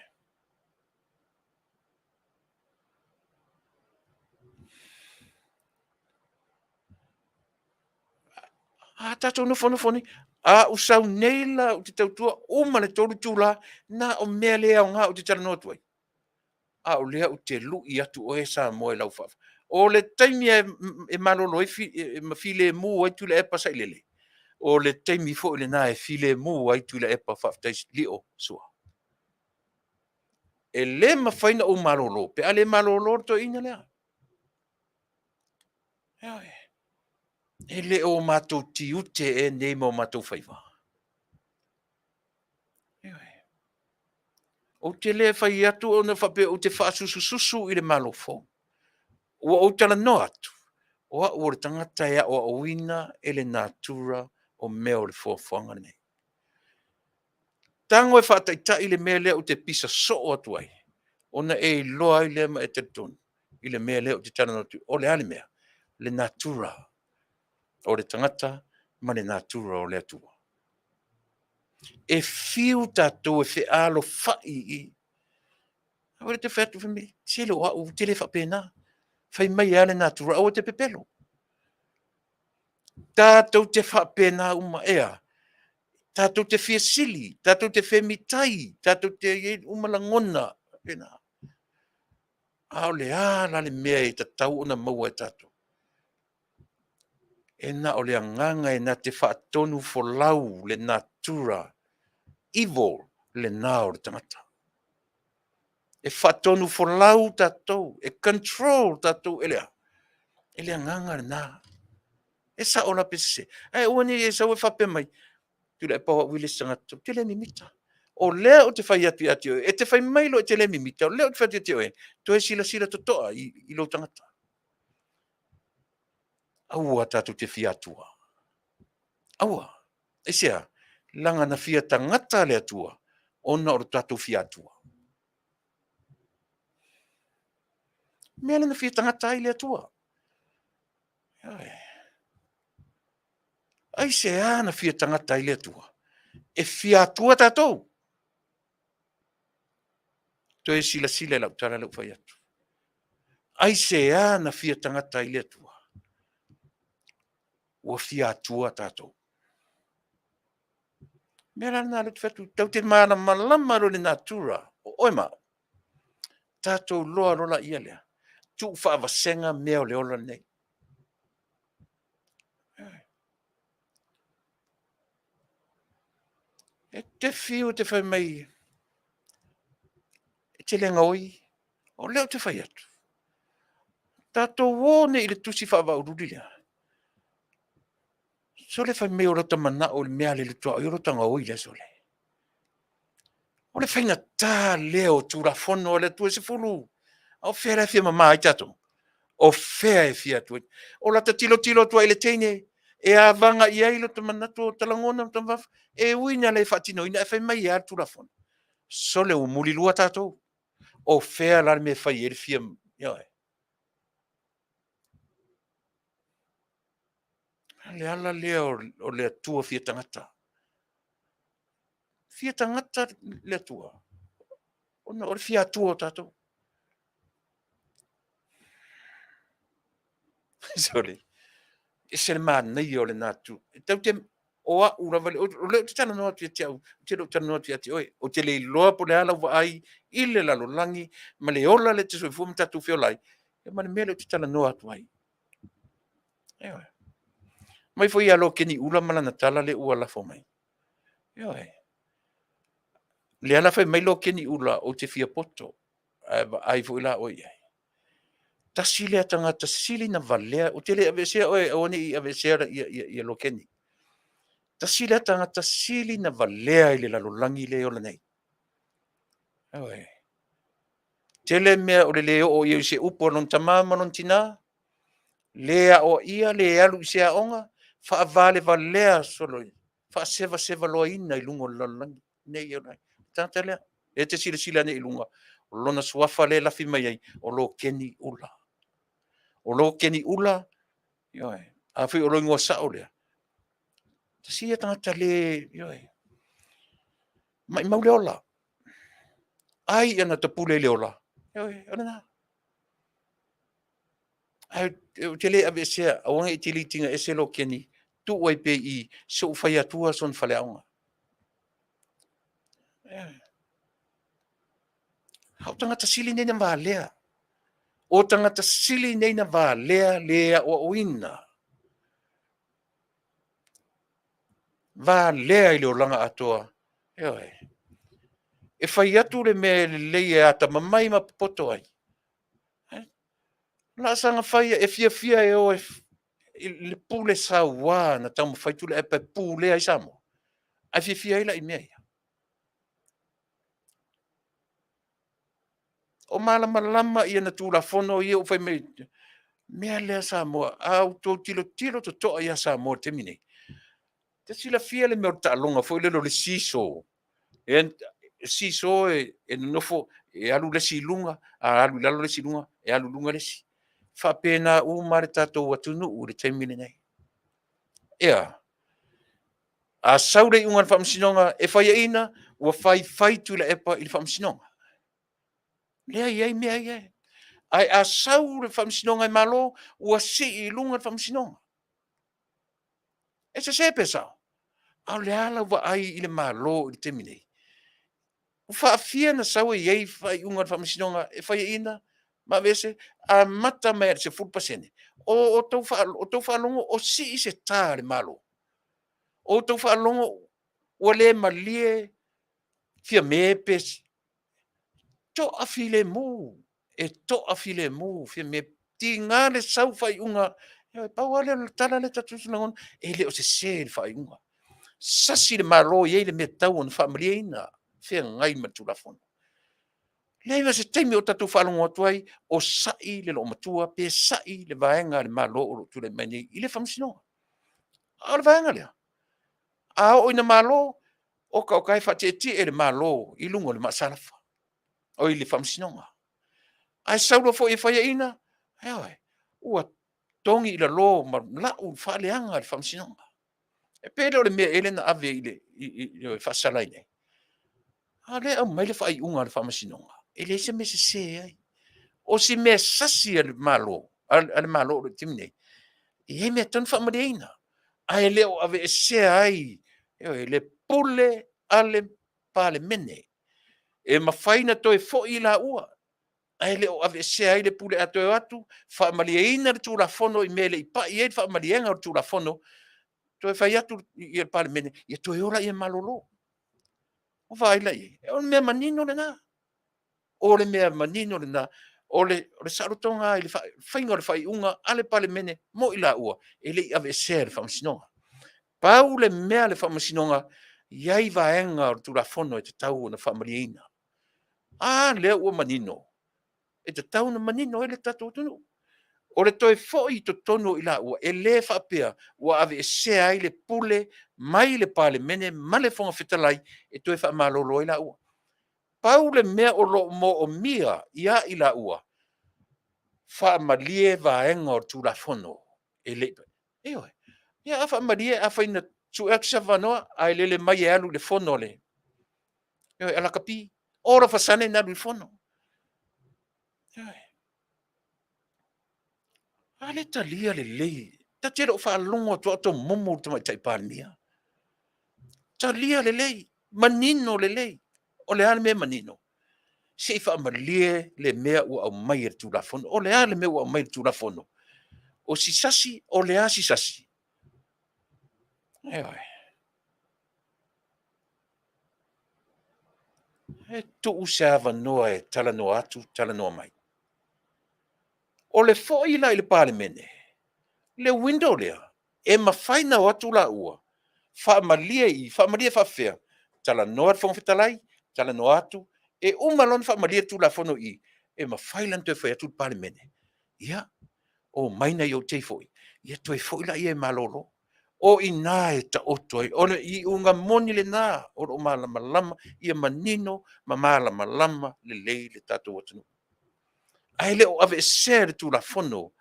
B: A tatou nofonofo nei, a ou sau nei la ou te tautua uma le 3 itula, na o mea le aoga ou te talanoa atu ai. A o lea ou te lui atu oe Samoa i lau faafofoga. O le taimi e malolo ai ma filemu ai Tuilaepa Sailele, o le taimi foi lena e filemu ai Tuilaepa Faafetai Lio Sua. E le mafai ona ou malolo pe a le malolo le toeaina lea. Ioe. E le o matou tiute ea nei ma o matou faiva? Ioe. Ou te le fai atu ona faapea ou te faasusususu i le Malo fou. Ua ou talanoa atu, o au o le tagata e aoaoina e le natura o mea o le foafoaga lenei. Tago e faataitai le mea lea ou te pisa soo atu ai, ona e iloa ai lea ma e talitonu i le mea lea ou te talanoa atu ai. O le a le mea? Le natura o le tagata ma le natura o le Atua. E fiu tatou e fealofai i aua te fai atu, fai mai, sele o au ou te le faapena. Fai mai lava le natura, aua e te pepelo. Tatou te faapena uma, e a? Tatou te fia sili, tatou te femitai, tatou te i ai uma lagona faapena. A o le a la le mea e tatau ona maua e tatou? E na o le agaga e na te faatonufolau le natura evil lena o le tagata. E faatonufolau tatou, e control tatou e le a? E le agaga lena. E sao la pe sese? Ae aua ne i e sau e faapea mai, Tuilaepa o au le isi tagata ou te le mimita. O lea ou te fai atu ia te oe, e te fai mai loa e te le mimita, o lea ou te fai atu ia te oe, toe silasila totoa i lou tagata. Aua tatou te fia atua. Aua. Aisea? Leaga na fia tagata le Atua ona o le tatou fia atua. Mea lea na fia tagata ai le Atua. Aisea na fia tagata ai le Atua? E fia atua tatou. Toe silasila i lau tala lea ua fai atu. Aisea na fia tagata ai le Atua? Ua fia atua tatou. Mea la lena lea ou te fai atu, tatou te malamalama loa i le natura o oe ma au, tatou iloa loa laia lea, tuu faavasega mea o le ola lenei. E te fiu e te fai mai e te le gaoi, o lea ou te fai atu, tatou o nei i le tusi faavaaululi lea. Sole fai mai o lota manao i le mea a le tuaoi o lota gaoi lea sole. O le faigata lea o Tulafono a le Atua e 10. A o fea la e fia mama ai tatou? O fea e fia atu ai? O lata tilotilo atu ai i le teine, e avaga i ai lota manatu o lota lagona ma e ui ina le faatinoina, ae fai mai lava le Tulafono. Sole ua mulilua tatou. O fea la le mea e fai ai le fia, ioe. O le ala lea o le Atua fia tagata. Fia tagata le Atua, ona o le fia Atua o tatou. Sole, e ese le manaia o le natura. E tatou te, o au lava, o lea ou te talanoa atu ia te au, ou te le o talanoa atu ia te oe. Ou te le iloa po o le a lau vaai i le lalolagi ma le ola lea e te soifua ma tatou feola ai, ia ma le mea lea ou te talanoa atu ai. Ioe. Mai foi ia Lokeni Ula ma lana tala lea ua lafo mai. Ioe. Lea la fai mai Lokeni Ula, ou te fia poto, ae vaai foi la oe i ai. Tasi lea tagata sili na valea, ou te le aveesea oe, aua ne i aveesea ia Lokeni. Tasi lea tagata sili na valea i le lalolagi lea e ola nei. Ioe. Tele mea o le le oo i ai i se upu a lona tamā ma lona tinā, le aoaia, le alu i se aoga, faavalevalea solo, faasevasevaloaina i luga o le lalolagi nei e ola ai. Tagata lea, e te silasila ane i luga, o lona suafa lea e lafi mai ai, o lo Keni Ula. O lo Keni Ula, ioe, a foi o lo igoa sao lea, tasi ia tagata le, ioe, maimau le ola. Ai ia na tapule i le ola, ioe, o lena. Ae ou te le aveesea, aua ne i te litiga ese lo Keni, tuu ai pea i i, se i ou fai atua sona faleaoga. A o tagata sili nei na valea. O tagata sili nei na valea le aoaoina. Valea i le olaga atoa. Ioe. E fai atu le mea e lelei e atamamai ma popoto ai. O la saga fai e fiafia e o e le pule sauā na taumafai Tuilaepa e pulea ai Samoa. Ae fiafia ai la i mea ia. O malamalama ia na Tulafono ia ua fai mai, mea lea Samoa, a outou tilotilo totoa ia Samoa i le taimi nei, te silafia le mea o le taaloga foi lele o le seesaw. E seesaw e nonofo, e alu le isi i luga, a alu i lalo le isi i luga, e alu i luga le isi. Faapena uma le tatou atunuu i le taimi lenei. Ea, a sau le iuga a le Faamasinoga e faiaina, ua faifai Tuilaepa i le Faamasinoga. Lea e i ai mea ia. Ae a sau le Faamasinoga e malo, ua sii i luga le Faamasinoga. E sese pe sao? A o le a lau vaai i le Malo i le taimi nei? Ua faafia ona sau e i ai faaiuga a le Faamasinoga e faiaina ma aveese, amata mai lava i le 10%. O outou faalogo o sii se ta a le Malo? O outou faalogo ua le malie Fiame pe toafilemu, e toafilemu Fiame. Tiga le sau faaiuga, e pau lava lea o le tala lea ta te lagona, e le o sese le faaiuga. Sasi le Malo e i ai le mea e tatau ona faamalieina, feagai ma le Tulafono. Leai ma se taimi o tatou faalogo atu ai o sai le loomatua pe sai le vaega a le Malo o lo o tulai mai nei i le Faamasinoga. A o le vaega lea, a oo ina malo, oka oka e faatietie le Malo i luga o le maasalafa, oi le Faamasinoga. Ae sau loa foi e faiaina, ioe, ua togi i lalo ma lau faaleaga le Faamasinoga. E pe le o le mea ea lea na ave i le faasala i ai? A o lea e aumai le faaiuga a le Faamasinoga, e leai se mea e sese ai. O si mea sasi a le Malo o le taimi nei, e i ai mea e tatau ona faamalieina, ae le o aveesea ai, ioe, le pule a le Palemene. E mafai ona toe foi i laua, ae le o aveesea ai le pule. A toe o atu faamalieina le Tulafono i mea e le i pai i ai le faamaliega o le Tulafono, toe fai atu le Palemene, ia toe o laia e malolo. Ua vaai la i ai? O le mea manino lena. O le mea manino lena. O le saolotoga lava i le faiga o le faaiuga a le Palemene mo i laua, e le i aveesea e le Faamasinoga. Pau le mea a le Faamasinoga, e i ai vaega o le Tulafono e tatau ona faamalieina. A lea ua manino, e tatau ona manino ai le tatou atunuu. O le toe foi i totonu o i laua, e le faapea ua aveesea ai le pule mai le Palemene ma le Fofoga Fetalai e toe faamalolo ai laua. Pau le mea o lo o moomia ia i laua, faamalie vaega o le Tulafono e le i... Ioe. Ia a faamalie, afai na sue atu se avanoa ae lele mai e alu i le fono a le... ioe, a lakapi. All of a sudden alu i le fono. Ioe. A lea e talia lelei. Ta te le o faalogo atu lava o tomomo le Tamaitai Palemia. Talia lelei, manino lelei. O le a le mea e manino? Se i faamalie le mea ua aumai e le Tulafono. O le a le mea ua aumai e le Tulafono? O si sasi, o le a si sasi? Ioe. E tuu se avanoa e talanoa atu, talanoa mai. O le foi la i le Palemene, le window lea, e mafai ona o atu laua. Faamalie i, faamalie faafefea? Talanoa le Fofoga Fetalai, talanoa atu, e uma loa ona faamalie le Tulafono i i, e mafai la ona toe fai atu le Palemene, ia, omai nai o tei foi, ia toe foi lea e malolo. O i ina e taoto ai, o le iuga moni lena o lo o malamalama, ia manino ma malamalama lelei le tatou atunuu. Ae le o aveesea e le Tulafono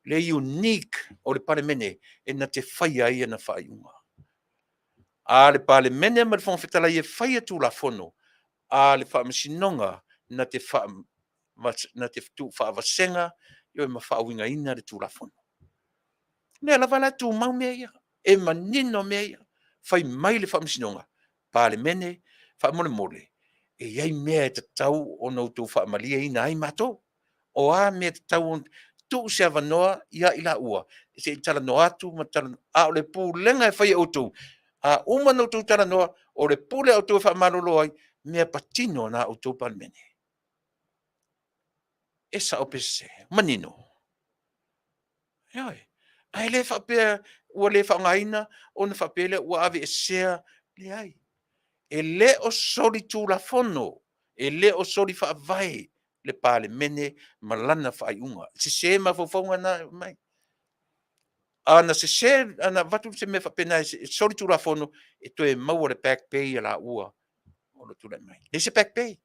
B: le unique o le Palemene e na te faia ai ana faaiuga. A le Palemene ma le Fofoga Fetalai e faia Tulafono, a le Faamasinoga na te tuufaavasega ma faauigaina le Tulafono. O lea lava la e tumau mea ia, e manino mea ia. Fai mai le Faamasinoga, Palemene, faamolemole, e i ai mea e tatau ona outou faamalieina ai matou. O a mea e tatau ona tuu se avanoa ia i laua se i talanoa atu ma talanoa, a o le pulega e fai e outou, a uma ona outou talanoa, o le pule a outou e faamalolo ai, mea patino a na outou Palemene. E sao pe sese? Manino. Ioe. Ae le faapea ua le faaaogaina ona faapea lea ua aveesea. Leai. E le o solitulafono, e le o soli faavae le Palemene ma lana faaiuga. E sese mafaufauga na e aumai. A na sese, a na avatu se mea faapena e soli tulafono, e toe maua le back pay a laua o lo o tulai mai. E leai se back pay.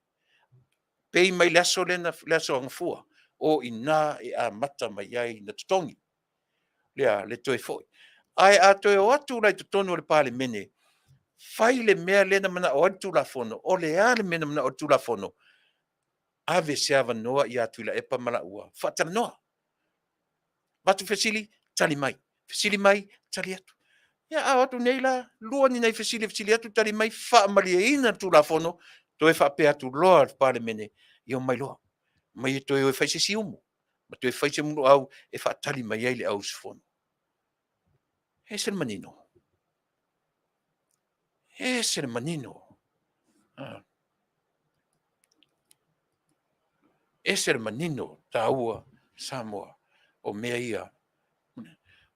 B: Pay mai le aso lea na, le aso gafua, o i ina e amata mai ai ona totogi. Lea, le toe foi. Ae a toe o atu la i totonu o le Palemene, fai le mea lea na manao ai le Tulafono. O le a le mea na manao ai le Tulafono? Ave se avanoa ia Tuilaepa ma laua, faatalanoa. Avatu fesili, tali mai. Fesili mai, tali atu. Ia a o atu nei la, lua ni nai fesili e fesili atu tali mai, faamalieina le Tulafono, toe faapea atu loa le Palemene, ia omai loa, omai e toe o e fai se isi umu, ma toe fai se muliauma e faatali mai ai le auusufono. E ese le manino. E ese le manino. Ese le manino taua Samoa o mea ia.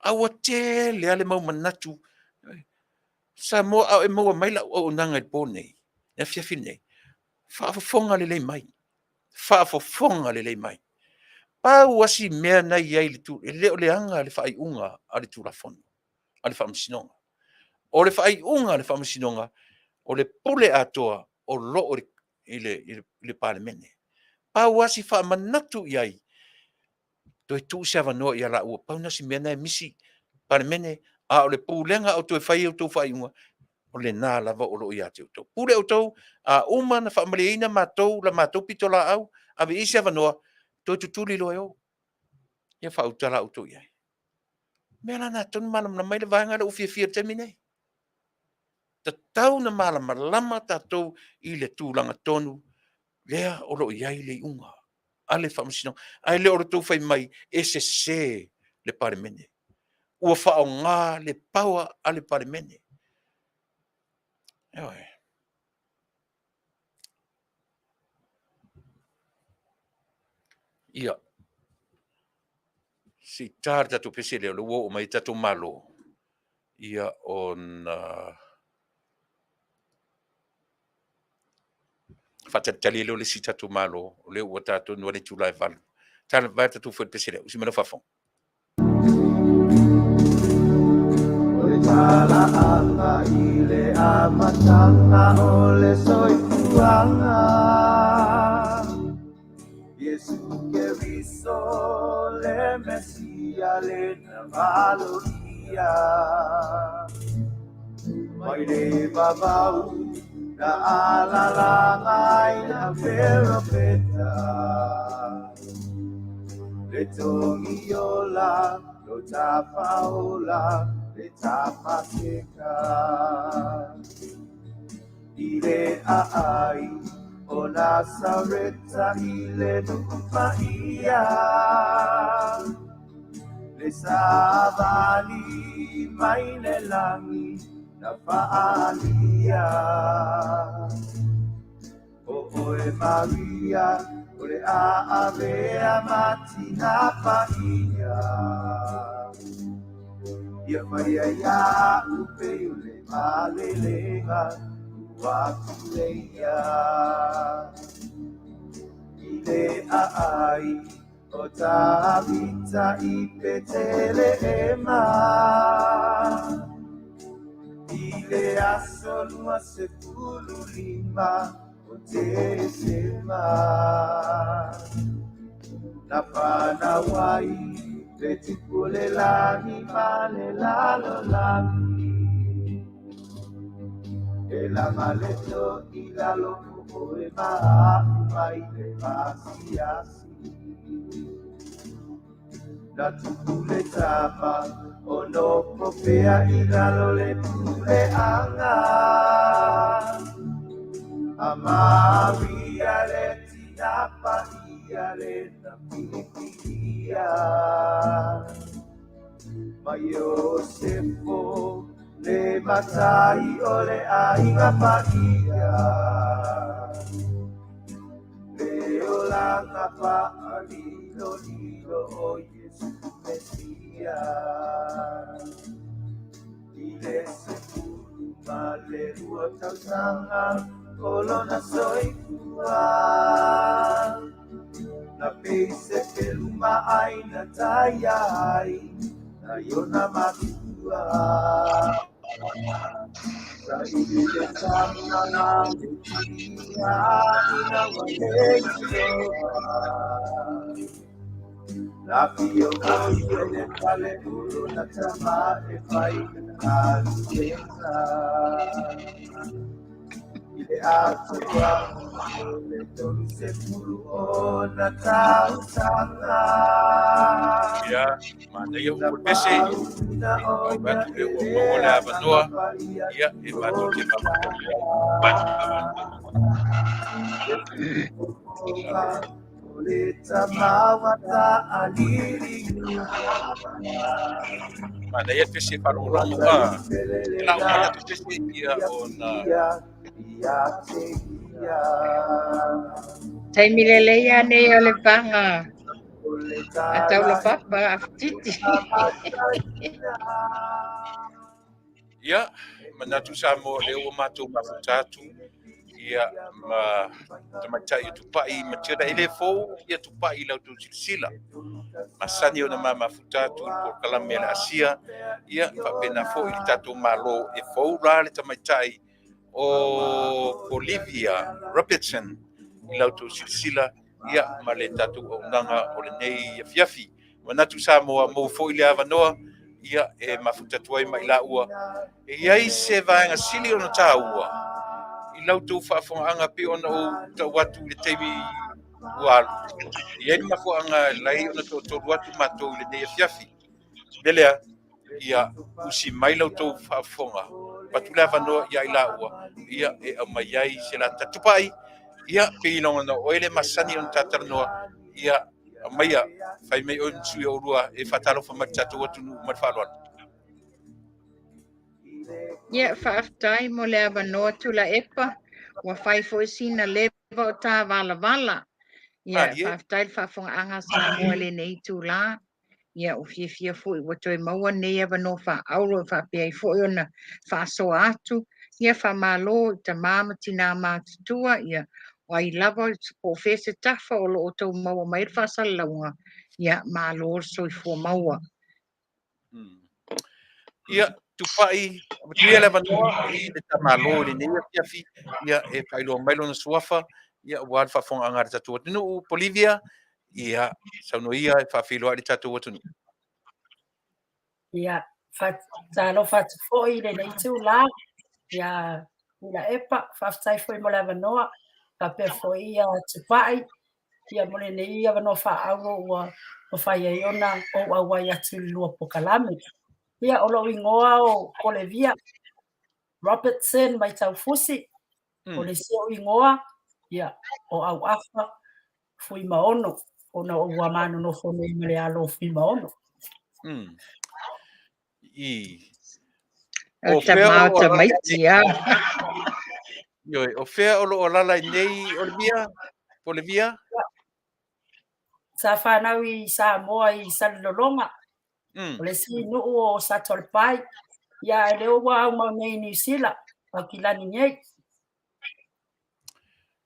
B: A ua tele lava le mau manatu. Samoa, a o e maua mai lau auaunaga i le po lenei, le afiafi lenei, faafofoga lelei mai, faafofoga lelei mai. Pau lava si mea na e i ai, e le o leaga le faaiuga a le Tulafono, a le Faamasinoga. O le faaiuga a le Faamasinoga, o le pule atoa o lo o i le Palemene. Pau lava si faamanatu i ai, toe tuu se avanoa ia laua, pau lena o si mea lena e misi, Palemene, a o le pulega a outou e fai a outou faaiuga, o lena lava o lo o ia te outou. Pule outou, a uma ona faamalieina matou la matou pitolaau, ave i ai se avanoa, toe tutuli loa e o. Ia faautala outou i ai. O le mea la lena e tatau ona malamalama ai le vaega lea ua fiafia i le taimi lenei. E tatau ona malamalama tatou i le tulaga tonu lea o lo o i ai le iuga a le Faamasinoga. Ae le o le tou fai mai e sese le Palemene. Ua faaaoga le power a le Palemene. Ioe. Ia, se i ta le tatou pese lea o lea ua oo mai le tatou Malo, ia ona faatalitali ai lea o le isi tatou Malo, o lea ua ta tonu lava le itula e 8. Vaea le tatou pese lea, usi mai lau faafofoga.
A: O le talaaga i le amataga o le soifuaga, Iesu Keriso le Mesia le na valoia. Mai le vavau na alalaga ai na perofeta, le togiola, lo tapaola, le tapaseka. I le aai o Nasareta i le nuu paia, le savali mai le lagi na faalia. O oe Maria, o le aavea ma tina paia.
C: Ia faia iaʻu pei o le malelega ua kuleia. I le aai o Tavita i Petelehema. I le aso 25 o Tesema. Na fanau ai le Tupu o le lagi ma le lalolagi. E laga le toi i lalo mo oe ma aʻu mai le asiasi. Na tupu le tama o nofo pea i lalo le puleaga. A Maria le tina paia le na filifilia. Ma Iosefo le matai o le aiga paia. Le olaga faalilolilo o Iesu Mesia. I le 12 tausaga o lona soifua. Na pei se pelu maai na taia ai nai ona matua. Saili le tama le tina ina ua leiloa. Na afio o ia i le fale o lona tama e fai galuega. I le atoa o le 30 ona tausaga.
B: Ia, manaia upu o le pese. Au atu le ua maua le avanoa, ia, e matou te mafuta ai. Manaia le pese faalogologo a. E lau mai tatou pese ia ona
D: Taimi lelei lava nei o le paga a Taulapapa Afutiti.
B: Ia, manatu Samoa, lea ua matou mafuta atu ia ma tamaitai o Tupai ma Tilda. E le fou ia Tupai i la outou silasila. Masani ona ma mafuta atu i le polokalame a le Asia, ia faapena foi i le tatou Malo e fou la le tamaitai o Bolivia Robertson i la outou silasila ia ma le tatou auaunaga o lenei afiafi. Manatu Samoa, maua foi le avanoa ia e mafuta atu ai ma i laua. E i ai se vaega sili ona taua i la outou faafofogaaga pei ona ou tau atu i le taimi ua alu. E i ai le mafuaaga e ala ai ona toatolu atu matou i lenei afiafi. Le lea, ia usi mai la outou faafofoga, avatu le avanoa ia i laua, ia e aumai ai se lata tupai, ia pei ona oe le masani ona ta talanoa, ia aumaia, fai mai oe ma sui o oulua e faatalofa mai i le tatou atunuu ma le faaaloalo.
D: Ia, faafetai mo le avanoa Tuilaepa, ua fai foi sina leva o ta valavala. Ia, faafetai le faafofogaaga a Samoa i lenei itula. Ia, ua fiafia foi ua toe maua lenei avanoa faaauro e faapea ai foi ona faasoa atu. Ia, faamalo i tama ma tina matutua, ia, o ai lava po o fea se tafa o lo o outou maua mai le faasalalauga, ia, malo le soifua maua.
B: Ia, Tupai, avatua le avanoa i le tamalo i lenei afiafi, ia, e faailoa mai lona suafa, ia, aua le faafofogaaga a le tatou atunuu, Bolivia, ia, saunoa ia e faafeiloai le tatou atunuu.
E: Ia, faatalofa atu foi i lenei itula, ia Tuilaepa, faafetai foi mo le avanoa, faapea foi ia Tupai, ia mo lenei avanoa faaauro ua mafai ai ona ou auai atu i le lua polokalame. Ia, o lou igoa o Kolevia Robertson mai Taufusi, o le isi ou igoa, ia, o Auafa Fuimaono, ona ua ma nonofo nei ma le alo o Fuimaono.
B: I.
D: O tama o tamaiti, a.
B: Ioe, o fea o lo o alaala ai nei Olivia? Olivia?
E: Sa fanau i Samoa i Salelologa. O le isi nuu o Satoalepai, ia ae lea ua aumau nei i Niu Sila, Aukilani nei.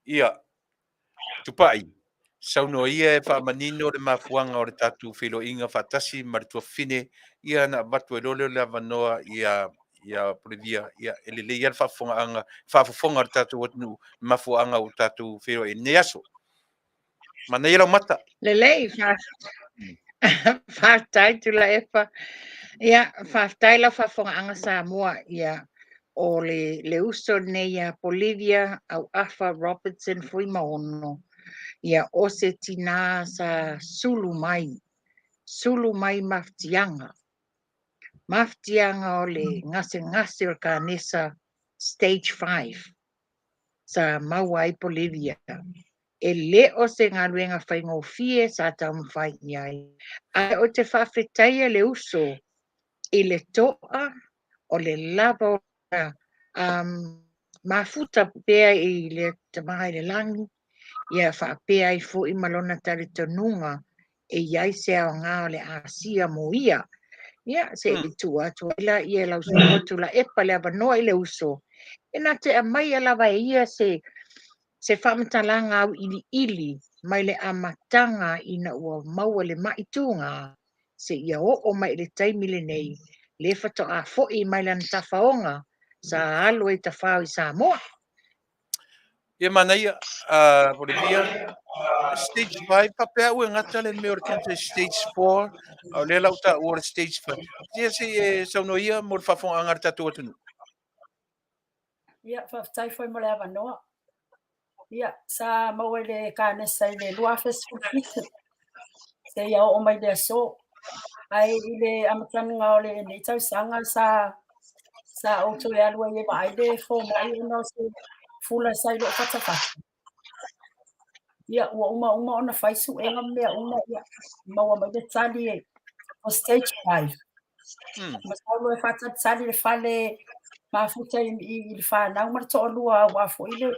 B: Ia, Tupai, saunoa ia e faamanino le mafuaga o le tatou feiloaiga faatasi ma le tuafafine, ia ona avatu ai loa lea o le avanoa ia ia Bolivia, ia e lelei lava le faafofogaaga, faafofoga a le tatou atunuu i le mafuaaga ua tatou feiloai ai i lenei aso. Manaia lau mata.
D: Lelei, faafetai Tuilaepa. Ia, faafetai lau faafofogaaga Samoa. Ia, o le, le uso lenei ia Bolivia Auafa Robertson Fuimaono. Ia, o se tinā sa sulu mai, sulu mai mafatiaga. Mafatiaga o le gasegase o le kanesa stage 5 sa maua ai Bolivia. E le o se galuega faigofie sa taumafai i ai, ae ou te faafetaia le uso i le toa o le lava o mafuta pea i le Tama i le Lagi, ia faapea ai foi ma lona talitonuga e i ai se aoga o le asia mo ia. Ia, se i tuu atu ai laia e lau Susuga Tuilaepa le avanoa i le uso, e na te aumaia lava e ia se se faamatalaga auiliili mai le amataga ina ua maua le ma'i tugā seia oo mai i le taimi lenei, lea faatoa foi mai lana tafaoga sa alu ai tafao i Samoa.
B: Ia manaia, uh, Bolivia, stage 5, faapea au e gata le mea o le cancer stage 4, a o lea la ua taua o le stage 5. Ia se i e saunoa ia mo le faafofogaaga a le tatou atunuu.
E: Ia, faafetai foi mo le avanoa. Ia, sa maua i le kanesa i le 2017, seia oo mai le aso. Ae i le amataga o lenei tausaga sa sa ou toe alu ai e vaai le fomai ona o se fula sa i lou fatafata. Ia, ua uma uma ona fai suega ma mea uma, ia, maua mai le tali e o stage 5. Masalo e faatalitali le fale mafuta i, i, i le fanau ma le toalua aua foi le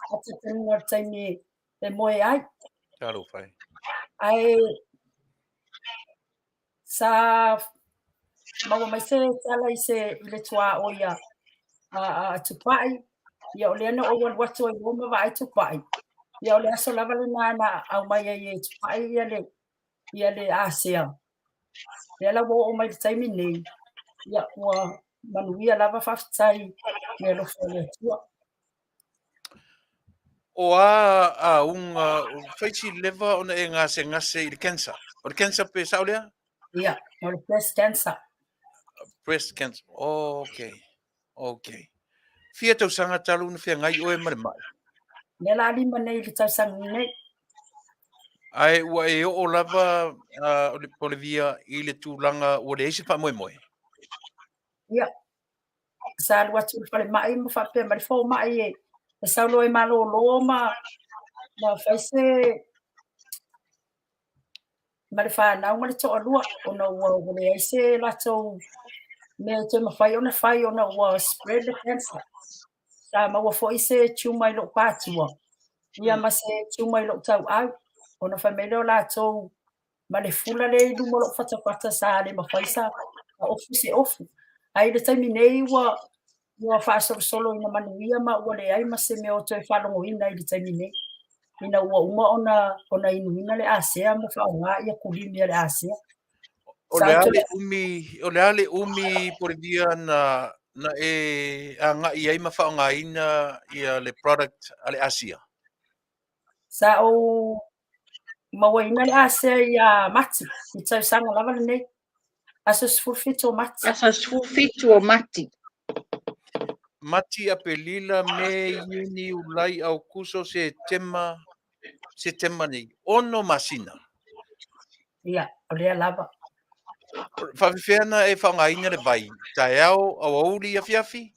E: faatalitaliga o le taimi e moe ai.
B: Talofa e.
E: Ae sa maua mai se tala i se i le tuaoi a, a, a Tupai, ia o lea na ou alu atu ai loa ma vaai Tupai. Ia o le aso lava lena na aumai ai e Tupai ia le ia le asea. Lea la ua oo mai le taimi nei, ia ua manuia lava faafetai i le alofa o le Atua.
B: O a auga, fai si leva ona e gasegase i le cancer. O le cancer pe sao lea?
E: Ia, o le breast cancer.
B: Breast cancer. Oh, okay. Okay. Fia tausaga talu ona feagai oe ma le mai?
E: Lea la lima nei i le tausaga nei.
B: Ae ua e oo lava uh, Olivia i le tulaga ua leai se faamoemoe?
E: Ia, sa alu atu i le falemai ma faapea mai le fomai e, e sau loa e malolo ma, ma fai se ma le fanau ma le toalua ona ua ua leai se latou mea e toe mafai ona fai ona ua spread le cancer. Sa maua foi se tumor i lou patua ia ma se tumor i lou tauau ona fai mai lea o latou ma le fula lea i luma o lou fatafata sa le mafai sa ofu se ofu. Ae i le taimi nei ua ua faasolosolo ina manuia ma ua leai ma se mea o toe faalogoina i le taimi nei, ina ua uma ona ona inuina le asea ma faaaoga ia kulimi a le asea.
B: O le a le umi, o le a le umi Bolivia na na e agai ai ma faaaogaina ia le product a le Asia?
E: Sa ou mauaina le asea ia Mati, i tausaga lava lenei. Aso 17 o Mati.
D: Aso 17 o Mati.
B: Mati, Apelila, Me, Iuni, Iulai, Aukuso, Setema, Setema nei, ono masina.
E: Ia, o lea lava.
B: Faafefea na e faaaogaina le vai? Taeao, aoauli, afiafi?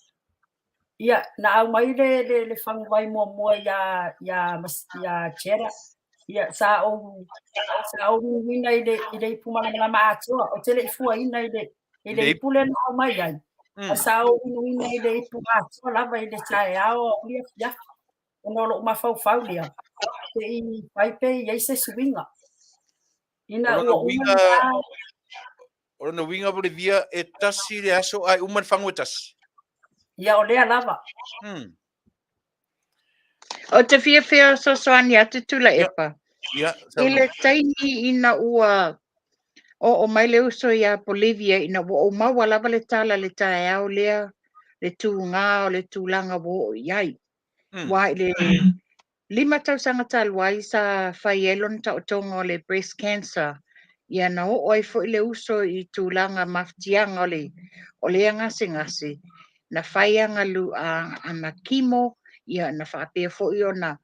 E: Ia, na aumai le, le, le faguvai muamua iā, iā, iā Jeddah. Ia, sa ou, sa ou inuina i le, i le ipu malamalama atoa. Ou te le i fuaina i le, i le ipu lea na aumai ai. Sa ou inuina i le ipu atoa lava i le taeao aoauli afiafi. Ona o lou mafaufau lea, se i fai pe i ai se suiga. Ina ua uma
B: lena... O lona uiga Bolivia e tasi le aso ae uma le fagu e tasi.
E: Ia o lea lava.
D: Ou te fiafia e fesoasoani atu Tuilaepa.
B: Ia,
D: I le taimi ina ua oo mai le uso ia Bolivia ina ua ou maua lava le tala i le taeao lea, le tugā o le tulaga ua oo i ai. Aua i le 5 tausaga talu ai sa fai ai lona taotoga o le breast cancer, ia na oo ai foi le uso i tulaga mafatiaga o le o lea gasegase, na fai ana ana chemo, ia na faapea foi ona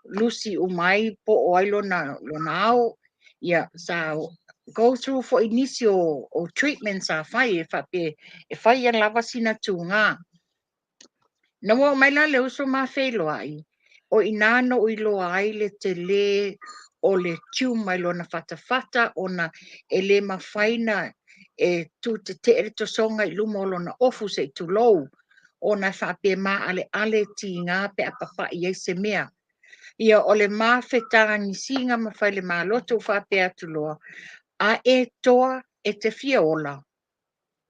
D: lusi uma ai po o ai lona lona ao, ia sa go through foi nisi o treatment sa fai e faapea e fai lava sina tugā. Na ua oo mai la le uso ma feiloai, o i inā na ou iloa ai le telē o le tumor i lona fatafata ona e le mafai ona e tutetee le tosoga i luma o lona ofu se i tulou, ona e faapea e maaleale tiga pe a papai ai se mea. Ia, o le ma fetagisiga ma failemalotu ua faapea atu loa, a e toa e te fia ola,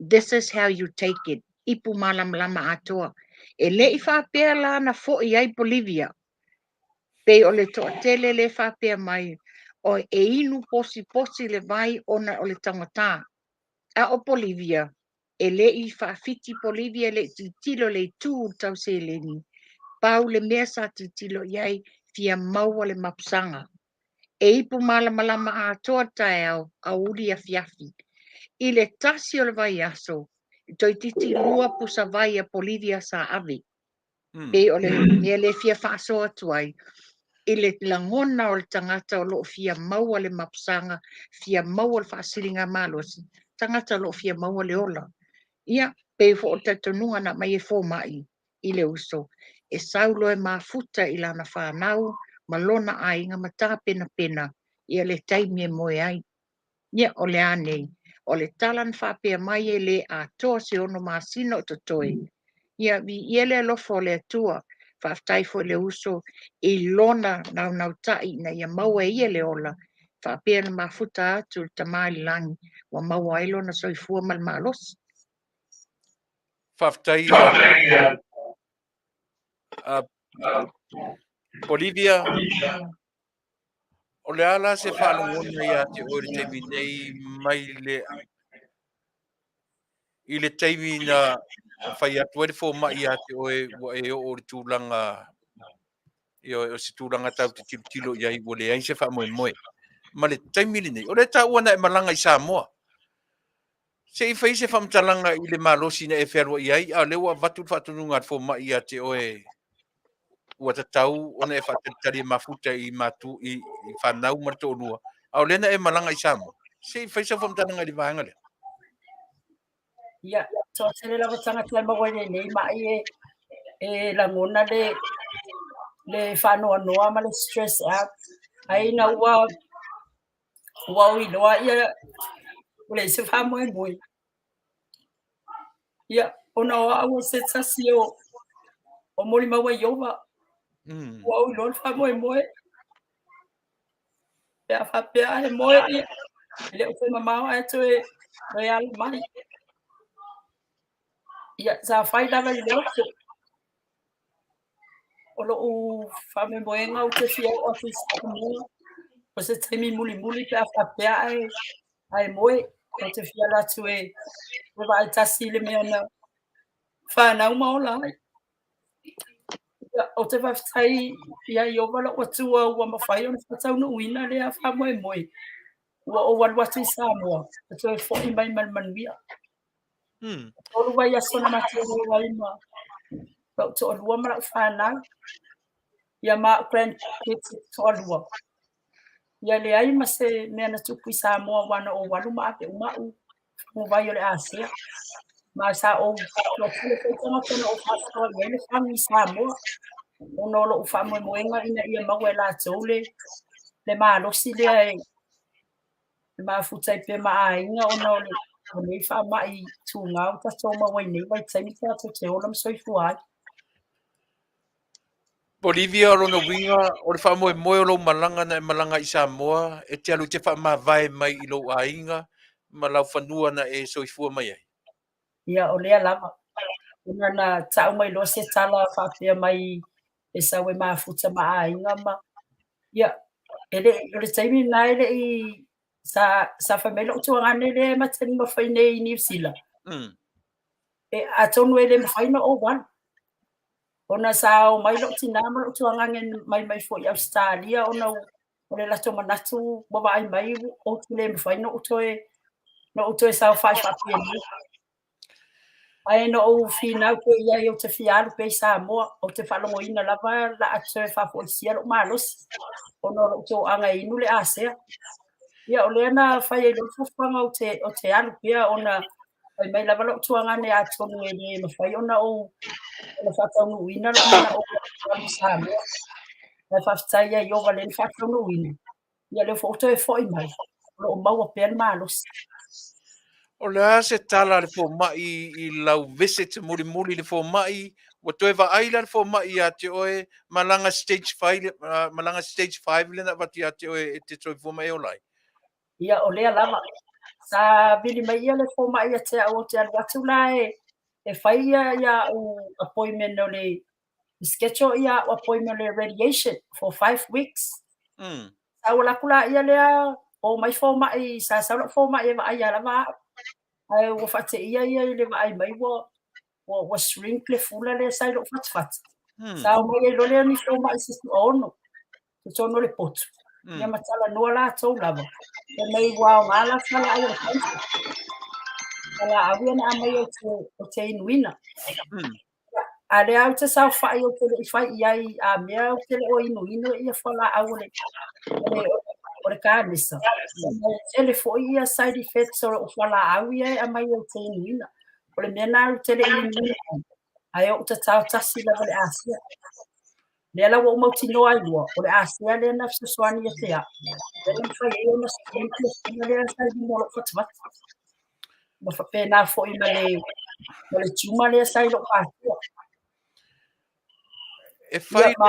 D: this is how you take it, ipu malamalama atoa. E le i faapea la na foi ai Bolivia, pei o le toatele lea e faapea mai, o e inu posiposi le vai ona o le taugata. A o Bolivia, e le i faafiti Bolivia, e le i tilotilo i le itu tau seleni, pau le mea sa tilotilo i ai, fia maua le mapusaga. E ipu malamalama atoa le taeao, aoauli afiafi. I le tasi o le vaiaso, toeitiiti lua pusa vai a Bolivia sa ave. Pei o le mea lea e fia faasoa atu ai, i le lagona o le tagata o lo o fia maua le mapusaga, fia maua le faasiligamalosi, tagata o lo o fia maua le ola. Ia, pei foi o le talitonuga na aumai e fomai i le uso, e sau loa e mafuta i lana fanau ma lona aiga ma tapenapena ia le taimi e moe ai. Ia, o le a nei? O le tala na faapea mai e le atoa se 6 masina o totoe. Ia, viia le alofa o le Atua. Faafetai foi i le uso i lona naunautai ina ia maua e ia le ola, faapea na mafuta atu le Tama i le lagi ua maua ai lona soifua ma le malosi.
B: Faafetai Bolivia, o le a la se faalogona ia te oe i le taimi nei mai le i le taimi na fai atu ai le fomai ia te oe ua e oo i le tulaga ioe, o se tulaga tatou te tilotilo i ai ua leai se faamoemoe. Ma le taimi lenei, o lea e taua na e malaga i Samoa. Se i fai se faamatalaga i le malosi na e fealuai ai, a o lea ua avatu le faatonuga a le fomai ia te oe ua tatau ona e faatalitali e mafuta i matu i fanau ma le toalua, a o lea na e malaga i Samoa. Se i fai sau faamatalaga i le vaega lea.
E: Ia, toatele lava tagata e maua i lenei mai e, e lagona le, le faanoanoa ma le stress out. Ai ina ua ua ou iloa ia ua leai se faamoemoe. Ia, ona o au o se tasi o o molimau a Ieova, ua ou iloa le faamoemoe. Pe a faapea e moe ia, e le o toe mamao ae toe toe ala mai. Ia, sa fai lava i le loto. O lou faamoemoega ou te fia oo atu i Samoa o se taimi mulimuli pe a faapea ae ae moe. Ou te fia alu atu e vaai tasi i le mea na fanau ma ola ai. Ia, ou te faafetai ia Ieova lou Atua ua mafai ona faataunuuina lea faamoemoe ua ou alu atu i Samoa ma toe foi mai ma le manuia. 3 vaiaso na matou o ai ma lou toalua ma lau fanau, ia ma au grandkids e toalua. Ia leai ma se mea na tupu i Samoa aua na ou alu ma ave uma au faguvai o le asea. Ma sa ou toatele foi tagata na ou faasoa i ai le fagu i Samoa ona o lou faamoemoega ina ia maua e latou le le malosi lea e e mafuta ai pea ma aiga ona o le o nei faamai tuga ua tatou maua i nei vaitaimi tatou te ola ma soifua ai.
B: Bolivia, o lona uiga, o le faamoemoe o lou malaga na e malaga i Samoa, e te alu e te faamavae mai i lou aiga ma lau fanua na e soifua mai ai.
E: Ia, o lea lava. Ona na tau mai loa se tala faapea mai e sau e mafuta ma aiga ma ia e le o le taimi lena e le i sa sa fai mai lou tuagane lea e matagi ma fai nei i Niu Sila. E atonu e le mafai ona ou alu. Ona sa o mai lou tinā ma lou tuagane mai mai foi i Ausetalia ona o le latou manatu ua vaai mai ou te le mafai ona ou toe na ou toe saofai faapenei. Ae na ou finau pea i ai ou te fia alu pea i Samoa, ou te faalogoina lava la a toe faafoisia lou malosi ona o lou toaga e inu le asea. Ia o lea na fai ai loa le fuafuaga ou te, ou te alu pea ona fai mai lava lou tuagane atonu e le mafai ona ou ona faataunuuina lou manaoga ou te alu i Samoa. Ae faafetai ia Ieova lea na faataunuuina. Ia lea foi ua toe foi mai, o lo o maua pea le malosi.
B: O le a se tala a le fomai i lau visit mulimuli i le fomai? Ua toe vaai la le fomai ia te oe malaga stage 5, malaga stage 5 lea na avatu ia te oe e te soifua ma e ola ai?
E: Ia, o lea lava. Sa vili mai ia le fomai ia te au ou te alu atu la e fai ia ia au appointment o le schedule ia au appointment o le radiation for 5 weeks. Sa ou alu atu laia lea, o mai fomai, sa sau lau fomai e vaai ia lava au. Ae ua faateia ia i le vaai mai ua ua, ua shrink le fula lea sa i lou fatufatu. Sa o mai ai loa lea o ni fomai se toaono totonu o le potu. Ia ma talanoa latou lava. Fai mai ua aoga la fualaau o le cancer. Fualaau ia na aumai ou te, ou te inuina. A lea ou te saofai ou te le i fai i ai a mea ou te le o inuinu ia fualaau o le, o le, o le kanesa. E tele foi ia side effects o fualaau ia e aumai ou te inuina. O le mea lena ou te le i inuina ai, ae ou tatao tasi lava le asia. Lea la ua ou mautinoa ai loa, o le asia lea na fesoasoani ia te au. Lea na mafai ai ona shrink le fula lea sa i luma o lou fatufatu. Ma faapena foi ma le, ma le tumor lea sa i lou pātua.
B: E fai
E: Ia, ma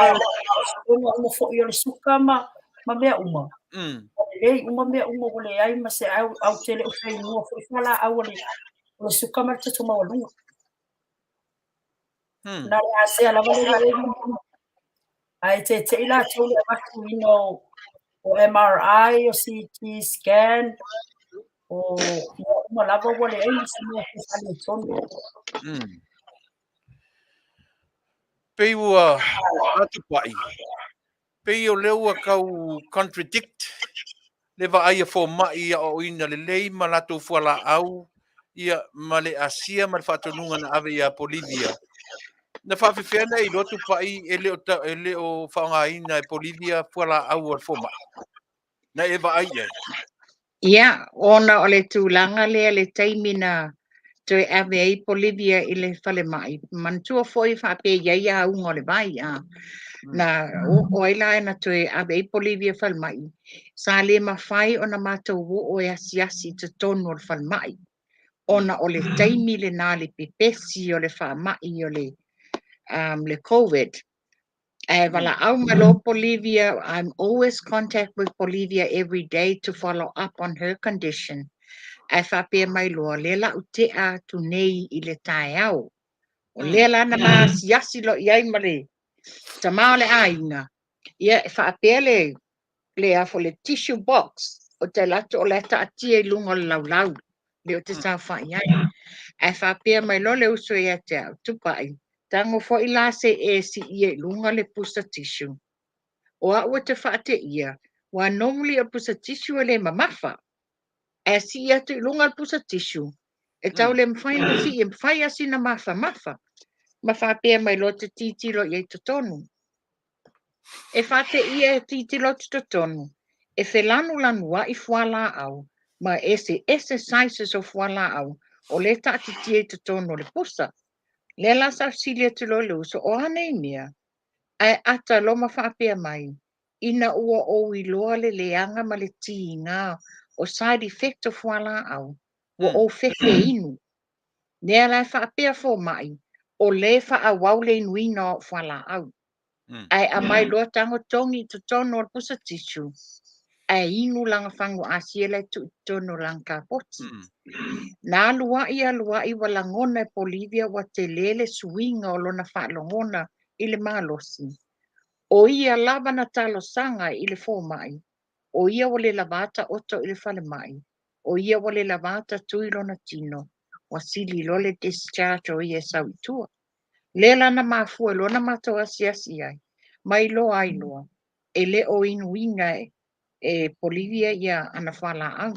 E: o uma foi o le suka ma, ma mea uma. Ua lelei uma mea uma ua leai ma se au, au te le o fainua foi fualaau o le, o le suka ma le toto maualuga. Na o le asea lava le le Ae tete'i latou le avatuina o, o MRI, o CT scan, o mea uma lava ua leai ma se mea e faaletonu.
B: Pei ua atupai, pei o lea ua tau contradict le vaai a fomai i aoaoina lelei ma latou fualaau ia ma le asia ma le faatonuga na ave ia Bolivia. Na faafefea na e iloa Tupai e le o, e le o faaaogaina e Bolivia fualaau a le fomai? Na e vaai i ai?
D: Ia, ona o le tulaga lea le taimi na toe ave ai Bolivia i le falemai, manatua foi faapea e i ai auga o le vai, a na oo ai la na toe ave ai Bolivia i falemai, sa le mafai ona matou oo e asiasi i totonu o le falemai, ona o le taimi lena le pepesi o le faamai o le, le Covid. Ae valaau mai loa Bolivia, I'm always contact with Bolivia every day to follow up on her condition. Ae faapea mai loa, lea la ou tea atu nei i le taeao. O lea la na ma asiasi loa i ai ma le tama o le aiga, ia e faapea le le a foi le tissue box ou te alu atu o la e taatia i luga o le laulau lea ou te saofai ai. Ae faapea mai loa le uso ia te au, Tupai, tago foi la se i e siia i luga le pusa tissue. O au ou te faateia, aua normally o le pusa tissue e le mamafa. Ae sii atu i luga le pusa tissue, e tau le mafai ona sii, e mafai lava sina mafamafa. Ma faapea mai loa te tilotilo i ai i totonu. E faateia e tilotilo atu totonu, e felanulanuai fualaau ma eseese sizes o fualaau o lea e taatitia i totonu o le pusa. Lea la sa fesili atu loa i le uso, o a nei mea? Ae ata loa ma faapea mai, ina ua ou iloa le leaga ma le tiga o side effect o fualaau, ua ou fefe e inu. Lea la e faapea fomai, o lea e faaauau le inuina o au fualaau. Ae aumai loa tago togi i totonu o le pusa tissue. Ae inu lana fagu asia la e tuu i totonu o lana kapoti. Na alu a'i alu a'i ua lagona e Bolivia ua tele le suiga o lona faalogona i le malosi. O ia lava na talosaga i le fomai, o ia ua le lavā taoto i le falemai, o ia ua le lavā tatui lona tino, ua sili loa le discharge o ia e sau i tua. Lea la na mafua ai loa ona matou asiasi i ai, ma iloa ai loa, e le o inuina e Bolivia ia ana fualaau.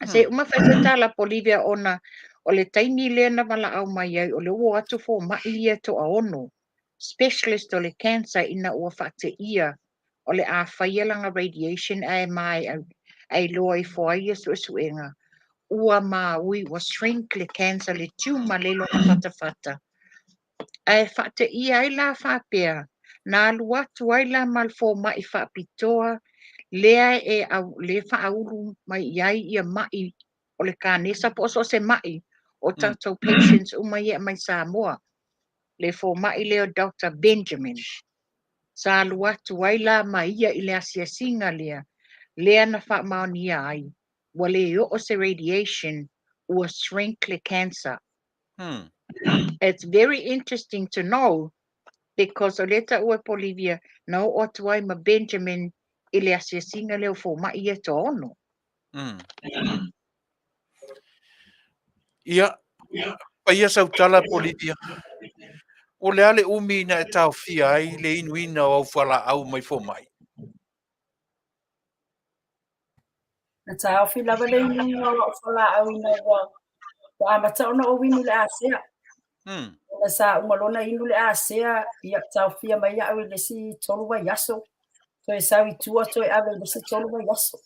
D: Se i uma fai se tala Bolivia ona o le taimi lea na valaau mai ai o lea ua o atu fomai ia e toaono, specialist o le cancer ina ua faateia o le a faia lana radiation ae maea ae iloa ifo ai ia suesuega ua maui ua shrink le cancer le tumor le i lona fatafata. Ae faateia ai la faapea, na alu atu ai la ma le fomai faapitoa lea e lea e faaulu mai i ai ia ma'i o le kanesa po o so o se ma'i o tatou patients uma ia e aumai Samoa, le fomai lea o Doctor Benjamin. Sa alu atu ai la ma ia i le asiasiga lea, lea na faamaonia ai ua le oo se radiation, ua shrink le cancer. It's very interesting to know because o lea taua e Bolivia na oo atu ai ma Benjamin i le asiasiga lea o fomai ia e toaono.
B: Ia, paia sau tala Bolivia. O le a le umi na e taofia ai le inuina o au fualaau mai fomai?
E: Na taofi lava le inuina o lau fualaau ina ua ua amata ona ou inu le asea. Ona sa uma loa ona inu le asea, ia taofia mai au i le isi tolu vaiaso, toe sau i tua toe ave i le isi tolu vaiaso.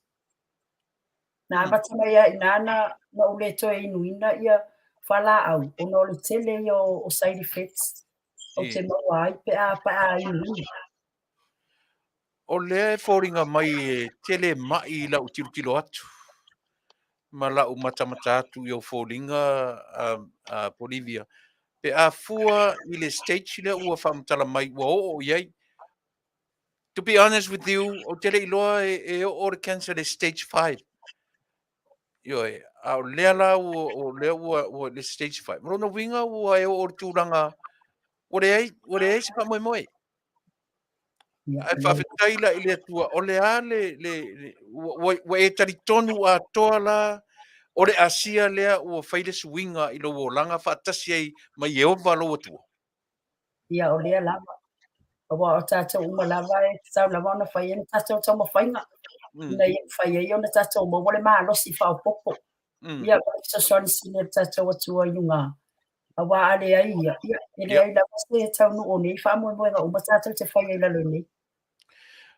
E: Na amata mai lava i ina na ou le toe inuina ia fualaau ona o le tele ia o side effects ou te maua ai pe a pe a inuina.
B: O lea e foliga mai e tele ma'i i lau tilotilo atu ma lau matamata atu i ou foliga a Bolivia. Pe a fua i le stage lea ua faamatala mai ua oo i ai. To be honest with you, ou te le iloa e oo le cancer le stage 5. Ioe, a o lea la ua, o lea ua, ua le stage 5. O lona uiga ua e oo i le tulaga ua leai, ua leai se faamoemoe. Ae faafetai la i le Atua, o le a le, le, le ua, ua e talitonu atoa la o le asia lea ua fai le suiga i lou olaga faatasi ai ma Ieova lou Atua?
E: Ia, o lea lava. Aua o tatou uma lava e tatau lava ona fai ai ni tatou taumafaiga ina ia mafai ai ona tatou maua le malosi faaopoopo. Ia, ma le fesoasoani sili a le tatou Atua i luga. Aua a leai ia, ia, e leai lava se taunuu o nei faamoemoega uma tatou te faia i lalo i nei.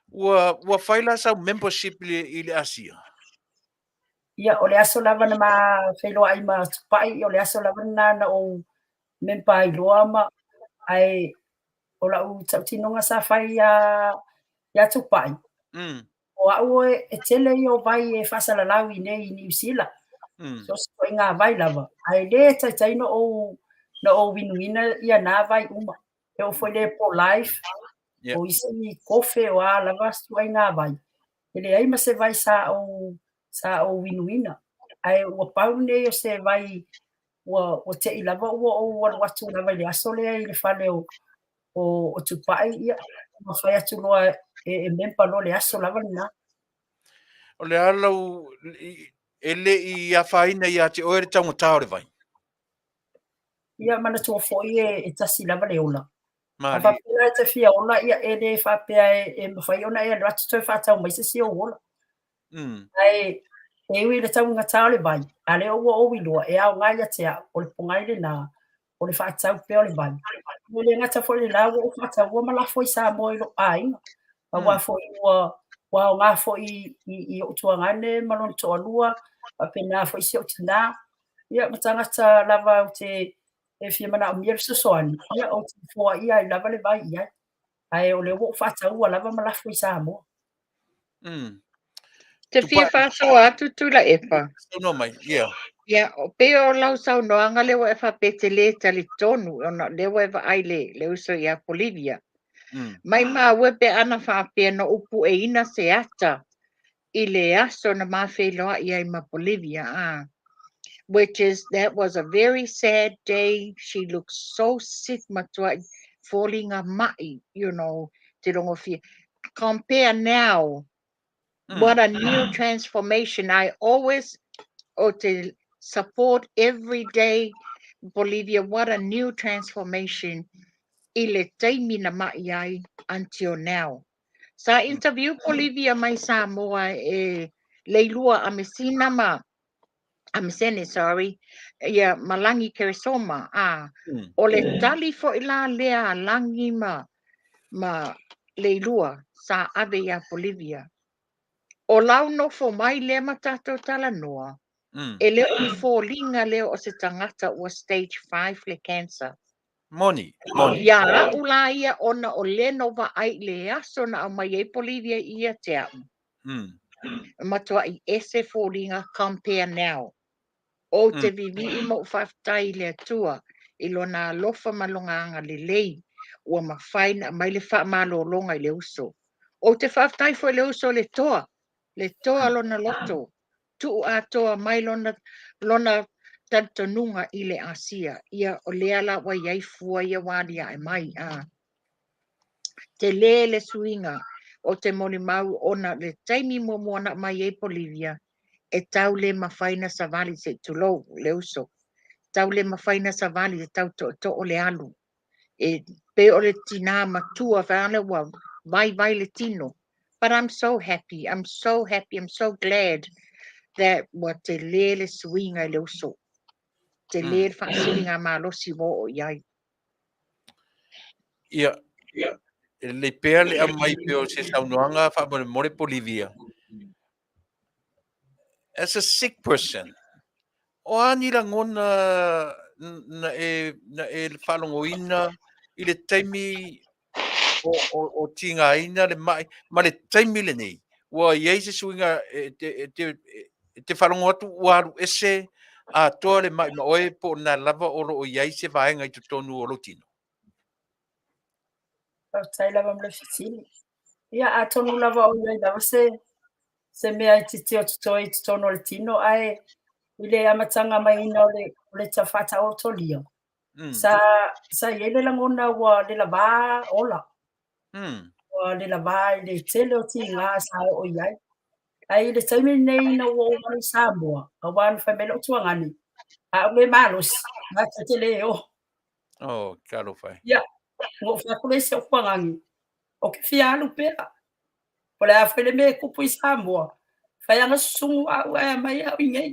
B: Ua, ua fai la sau membership i le, i le Asia?
E: Ia, o le aso lava na ma feiloai ma Tupai, o le aso lava lena na ou member ai loa ma, ae o lau tautinoga sa fai iā, iā Tupai, O au e tele ia o vai e faasalalau i nei i Niu Sila. So se ituaiga vai lava, ae le taitai na ou na ou inuina ia na vai uma. E oo foi i le Pro-Life, o isi kofe o a lava ituaiga vai, e leai ma se vai sa ou sa ou inuina. Ae ua pau lenei o se vai ua ua te'i lava ua ou alu atu lava i le aso lea i le fale o o Tupai, ia, ua fai atu loa e, e member loa le aso lava lena.
B: O le a lau, e le i afaina ia te oe le taugata o le vai?
E: Ia, manatua foi e, e tasi lava le ola. A faapea la e te fia ola, ia, e le faapea e, e mafai ona e alu atu toe faatau mai se isi ou ola. Ae e ui i le taugata o le vai, a lea ua ou iloa e aoga ia te au, o le pogai lena, o le faatau pea o le vai. E le gata foi i lena, ua ou faataua ma lafo i Samoa i lou aiga, aua foi ua ua aoga foi i, i ou tuagane ma lona toalua, faapena foi si ou tinā, ia ma tagata lava ou te e fia manaomia le fesoasoani, ia ou te foaia ai lava le vai i ai. Ae o lea ua ou faataua lava ma lafo i Samoa.
D: Te fia faasoa atu Tuilaepa.
B: Saunoa mai, ia.
D: Ia, pei o lau saunoaga lea ua e faapea e te le talitonu ona o lea ua e vaai le, le uso ia Bolivia. Maimau e pe ana faapea na ou pueina se ata i le aso na ma feiloai ai ma Bolivia, which is, that was a very sad day. She looked so sick, matua'i foliga ma'i, te logofia. Compare now, what a new transformation. I always o te support every day Bolivia, what a new transformation i le taimi na ma'i ai until now. Sa interview Bolivia mai Samoa e Leilua Amesina ma Amesene, sorry, ia Malangi Keresoma. O le tali fo'i la lea a Lagi ma Leilua sa ave iā Bolivia. O lau nofo mai lea ma tatou talanoa, e le o ni foliga lea o se tagata ua stage 5 le cancer.
B: Moni, moni.
D: Ia a'u la ia ona o lea na ou vaai i le aso na aumai ai Bolivia ia te a'u. Matua'i ese foliga compare now. Ou te vivii ma ou faafetai i le Atua i lona alofa ma lona agalelei ua mafai ona aumai le faamalologa i le uso. Ou te faafetai foi i le uso le toa, le toa lona loto, tuu atoa mai lona talitonuga i le Asia. Ia o lea la ua i ai fua ia ua alia'e mai. Tele le suiga o te molimau ona le taimi muamua na aumai ai Bolivia, e tau le mafai ona savali se i tulou le uso. Tau le mafai ona savali e tau tootoo le alu. E pei o le tinā matua whaale ua vaivai le tino. But I'm so happy, I'm so happy, I'm so glad that ua tele le suiga i le uso. Tele le faasiligamalosi ua oo i ai.
B: Ia, e lelei pea le aumai pea o se saunoaga faamolemole Bolivia. As a sick person, o a ni lagona na e, na e faalogoina i le taimi o tigaina le ma'i ma le taimi lenei? Ua i ai se suiga e te faalogo atu ua alu ese atoa le ma'i ma oe po o lena lava o lo o i ai se vaega i totonu o lou tino?
E: Faafetai lava mo le fesili. Ia, atonu lava o i ai lava se mea e titio totoe i totonu o le tino, ae i le amataga maiina o le faataotolia, sa i ai le lagona ua le lavā ola. Ua le lavā i le tele o tigā sa oo i ai. Ae i le taimi lenei ina ua ou alu i Samoa, auā na fai mai lou tuagani, a ou le malosi, matou te le o.
B: Oh, talofa e.
E: Ia, na ou fai atu lea i si ou tuagani, ou te fia alu pea. Po o le a foi le mea e tupu i Samoa, fai ana susugu au ae aumai au i nei.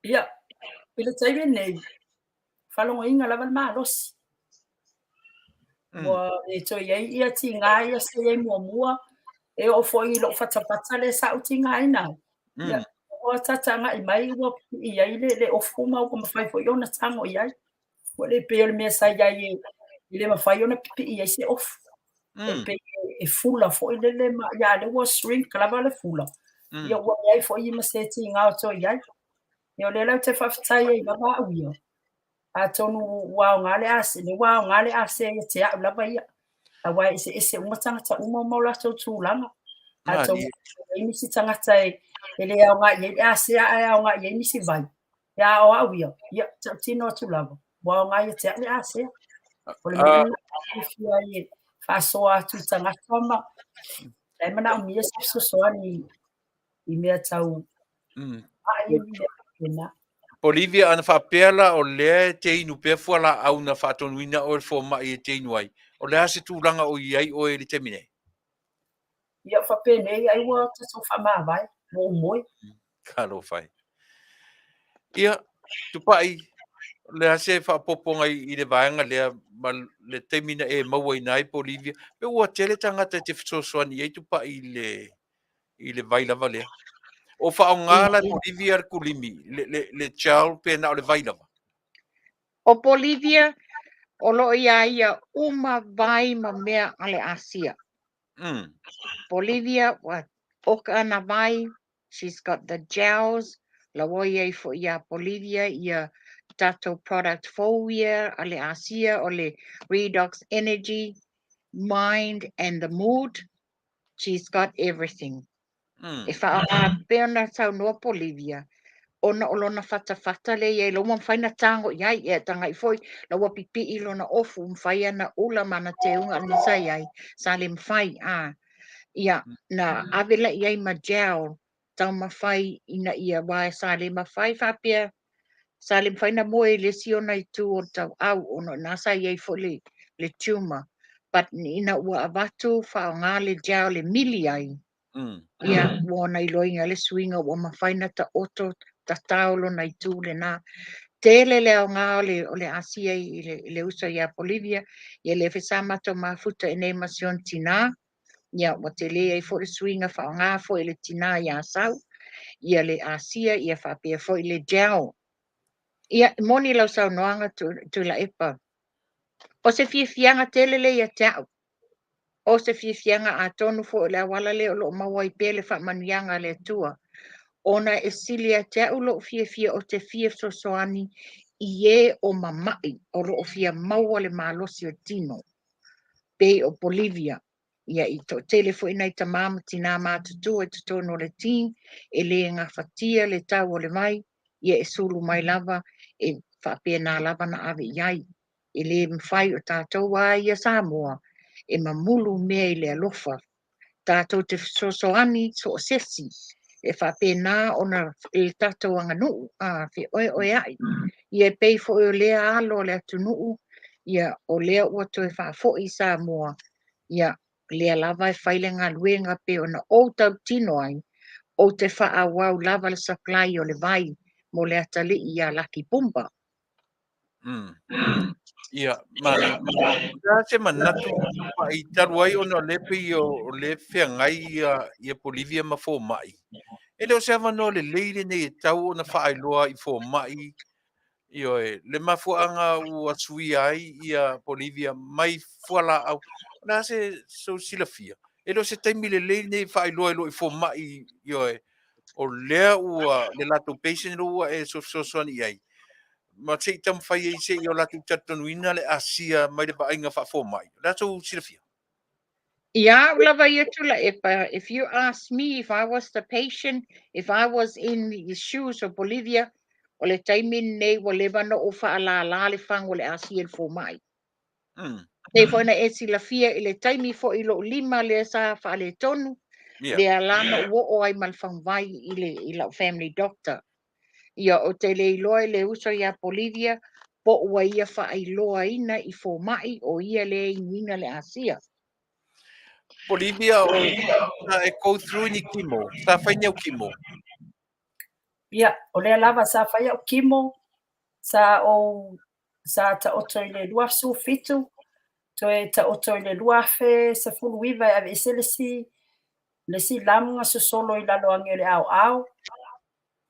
E: Ia, i le taimi lenei, faalogoina lava le malosi. Ua le toe i ai ia tigā ia sa i ai muamua, e oo foi i lou fatafata lea sa ou tigaina ai. Ia, ua tataga'i mai ua pipii ai le ofu ma ua mafai foi ona tago i ai. Ua le pei o le mea sa i ai e le mafai ona pipii ai se ofu. E pei e fula foi lele ma, ia a o lea ua shrink lava le fula. Ia ua leai foi ma se tiga o toe i ai. Ia o lea la ou te faafetai ai lava au ia, atonu ua aoga le ase, lea ua aoga le ase ia te au lava ia. Aua e eseese uma tagata uma ma o latou tulaga. Atonu e i ai nisi tagata e le aoga i ai le asea ae aoga i ai nisi vai. Ia a o au ia, ia tautino atu lava, ua aoga ia te au le asea. O le mea lena e fiafia ai e faasoa atu i tagata ma la e manaomia se fesoasoani i mea tau ma'i mea faapena.
B: Bolivia, ana faapea la o lea e te inu pea fualaau na faatonuina oe e le fomai e te inu ai, o le a se tulaga o i ai oe i le taimi nei?
E: Ia, faapenei ai ua tatou faamavae, ua ou moe.
B: Talofa e. Ia, Tupai, o le a se faaopoopoga i le vaega lea ma le taimi na e mauaina ai Bolivia? Pe ua tele tagata e te fesoasoani i ai Tupai i le vai lava lea? O faaaoga la e Bolivia le kulimi, le gel pe na o le vai lava?
D: O Bolivia, o lo o iā ia uma vai ma mea a le Asia. Bolivia, ua oka ana vai, she's got the gels, la ua i ai foi iā Bolivia ia tatou product fou ia a le Asia o le Redox Energy, Mind and the Mood. She's got everything. E faaaoga pea ona saunoa Bolivia, ona o lona fatafata lea i ai, la ua mafai ona tago i ai, e tagai foi, la ua pipii lona ofu, mafai ana ula ma ana teuga a sa i ai, sa le mafai, a. Ia, na ave la i ai ma gel, taumafai ina ia, aua sa le mafai faapea, sa le mafai ona moe i le isi ona itu o le tauau, ona o i ina sa i ai foi le, le tumor. But ina ua avatu faaaoga le gel e mili ai, ia, ua ona iloaina le suiga ua mafai ona taoto tatao lona itu lena. Tele le aoga o le, o le asia i le, i le uso ia Bolivia, ia lea foi sa matou mafuta i inei ma si ona tinā, ia ua tele ai foi le suiga faaaoga foi e le tinā i Asau, ia le asia, ia faapea foi le gel. Ia, e moni lau saunoaga Tuilaepa, o se fiafiaga tele lea ia te au, o se fiafiaga atonu foi o le auala lea o lo o maua ai pea le faamanuiaga a le Atua, ona e sili ia te au lou fiafia ou te fia fesoasoani i e o mama'i o lo o fia maua le malosi o tino, pei o Bolivia. Ia, i toatele foi nai tama ma tinā matutua i totonu o le team, e le gafatia le tau o le vai, ia e sulu mai lava, e faapena lava ona ave i ai. E le mafai o tatou a ia Samoa e mamulu mea i le alofa. Tatou te fesoasoani so o se isi e faapena ona le tatou aganuu a feoeoeai. Ia e pei foi o lea alo o le atunuu, ia o lea ua toe faafoi i Samoa, ia lea lava e fai le galuega pei ona ou tautino ai, ou te faaauau lava le supply o le vai mo le atalii ia Lucky Pumba.
B: Ia, ma, le a se manatu i talu ai ona o lea pei o lea feagai ia, ia Bolivia ma fomai. E le o se avanoa lelei lenei e tau ona faailoa i fomai, ioe, le mafuaaga ua suia ai ia Bolivia mai fualaau. O le a se sou silafia? E le o se taimi lelei lenei e faailoa ai loa i fomai, ioe, o lea ua le latou patient lea ua e fesoasoani i ai, ma se i taumafai ai se i o latou talitonuina le asia mai le vaaiga faafomai. O le a sou silafia?
D: Ia au lava ia Tuilaepa, if you ask me if I was the patient, if I was in the shoes of Bolivia, o le taimi lenei ua leva ona ou faalala le fagu o le asia i le fomai. Pei foi ona e silafia i le taimi foi i lou lima lea sa faaletonu, lea la na ou oo ai ma le faguvai i le i lau family doctor. Ia, ou te le iloa i le uso ia Bolivia po ua ia faailoaina i fomai o ia lea e inuina le asia.
B: Bolivia, o sa e go through ni chemo, sa fai ni au chemo?
E: Ia, o lea lava sa fai au chemo, sa ou sa taoto i le 2017, toe taoto i le 2019 e aveese le isi le isi lamu sosolo i lalo age o le aoao.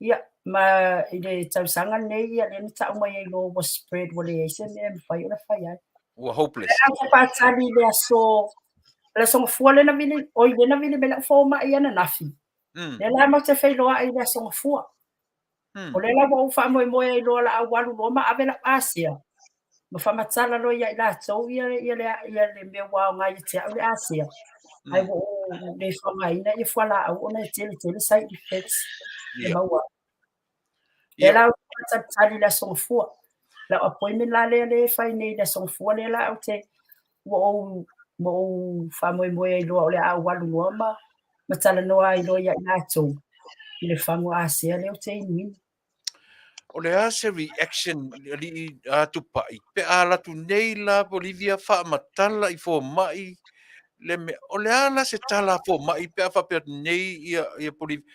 E: Ia, ma i le tausaga lenei, ia lea na tau mai ai loa ua spread, ua leai se mea e mafai ona fai ai.
B: Ua hopeless.
E: Lea ou faatali i le aso, le aso Gafua lea na vili, oi lea na vili mai lau fomai ananafi. Lea la matou te feiloai i le aso Gafua. O lea la ua ou faamoemoe ai loa o le a ou alu loa ma ave lau asia, ma faamatala loa ia i latou ia ia le ia le mea ua aoga ia te au le asia, ae ua ou le faaaogaina ia fualaau ona e tele tele side effects e maua. Lea la ou te faatalitali i le Aso Gafua. Lau appointment la lea lea e fai nei i le Aso Gafua lea la ou te ua ou ua ou faamoemoe ai loa o le a ou alu loa ma ma talanoa ai loa ia i latou i le fagu asia lea ou te inuina.
B: O le a se reaction alii a Tupai pe a alu atu nei la Bolivia faamatala i fomai le mea, o le a la se tala a fomai pe a faapea atu nei ia, ia Bolivia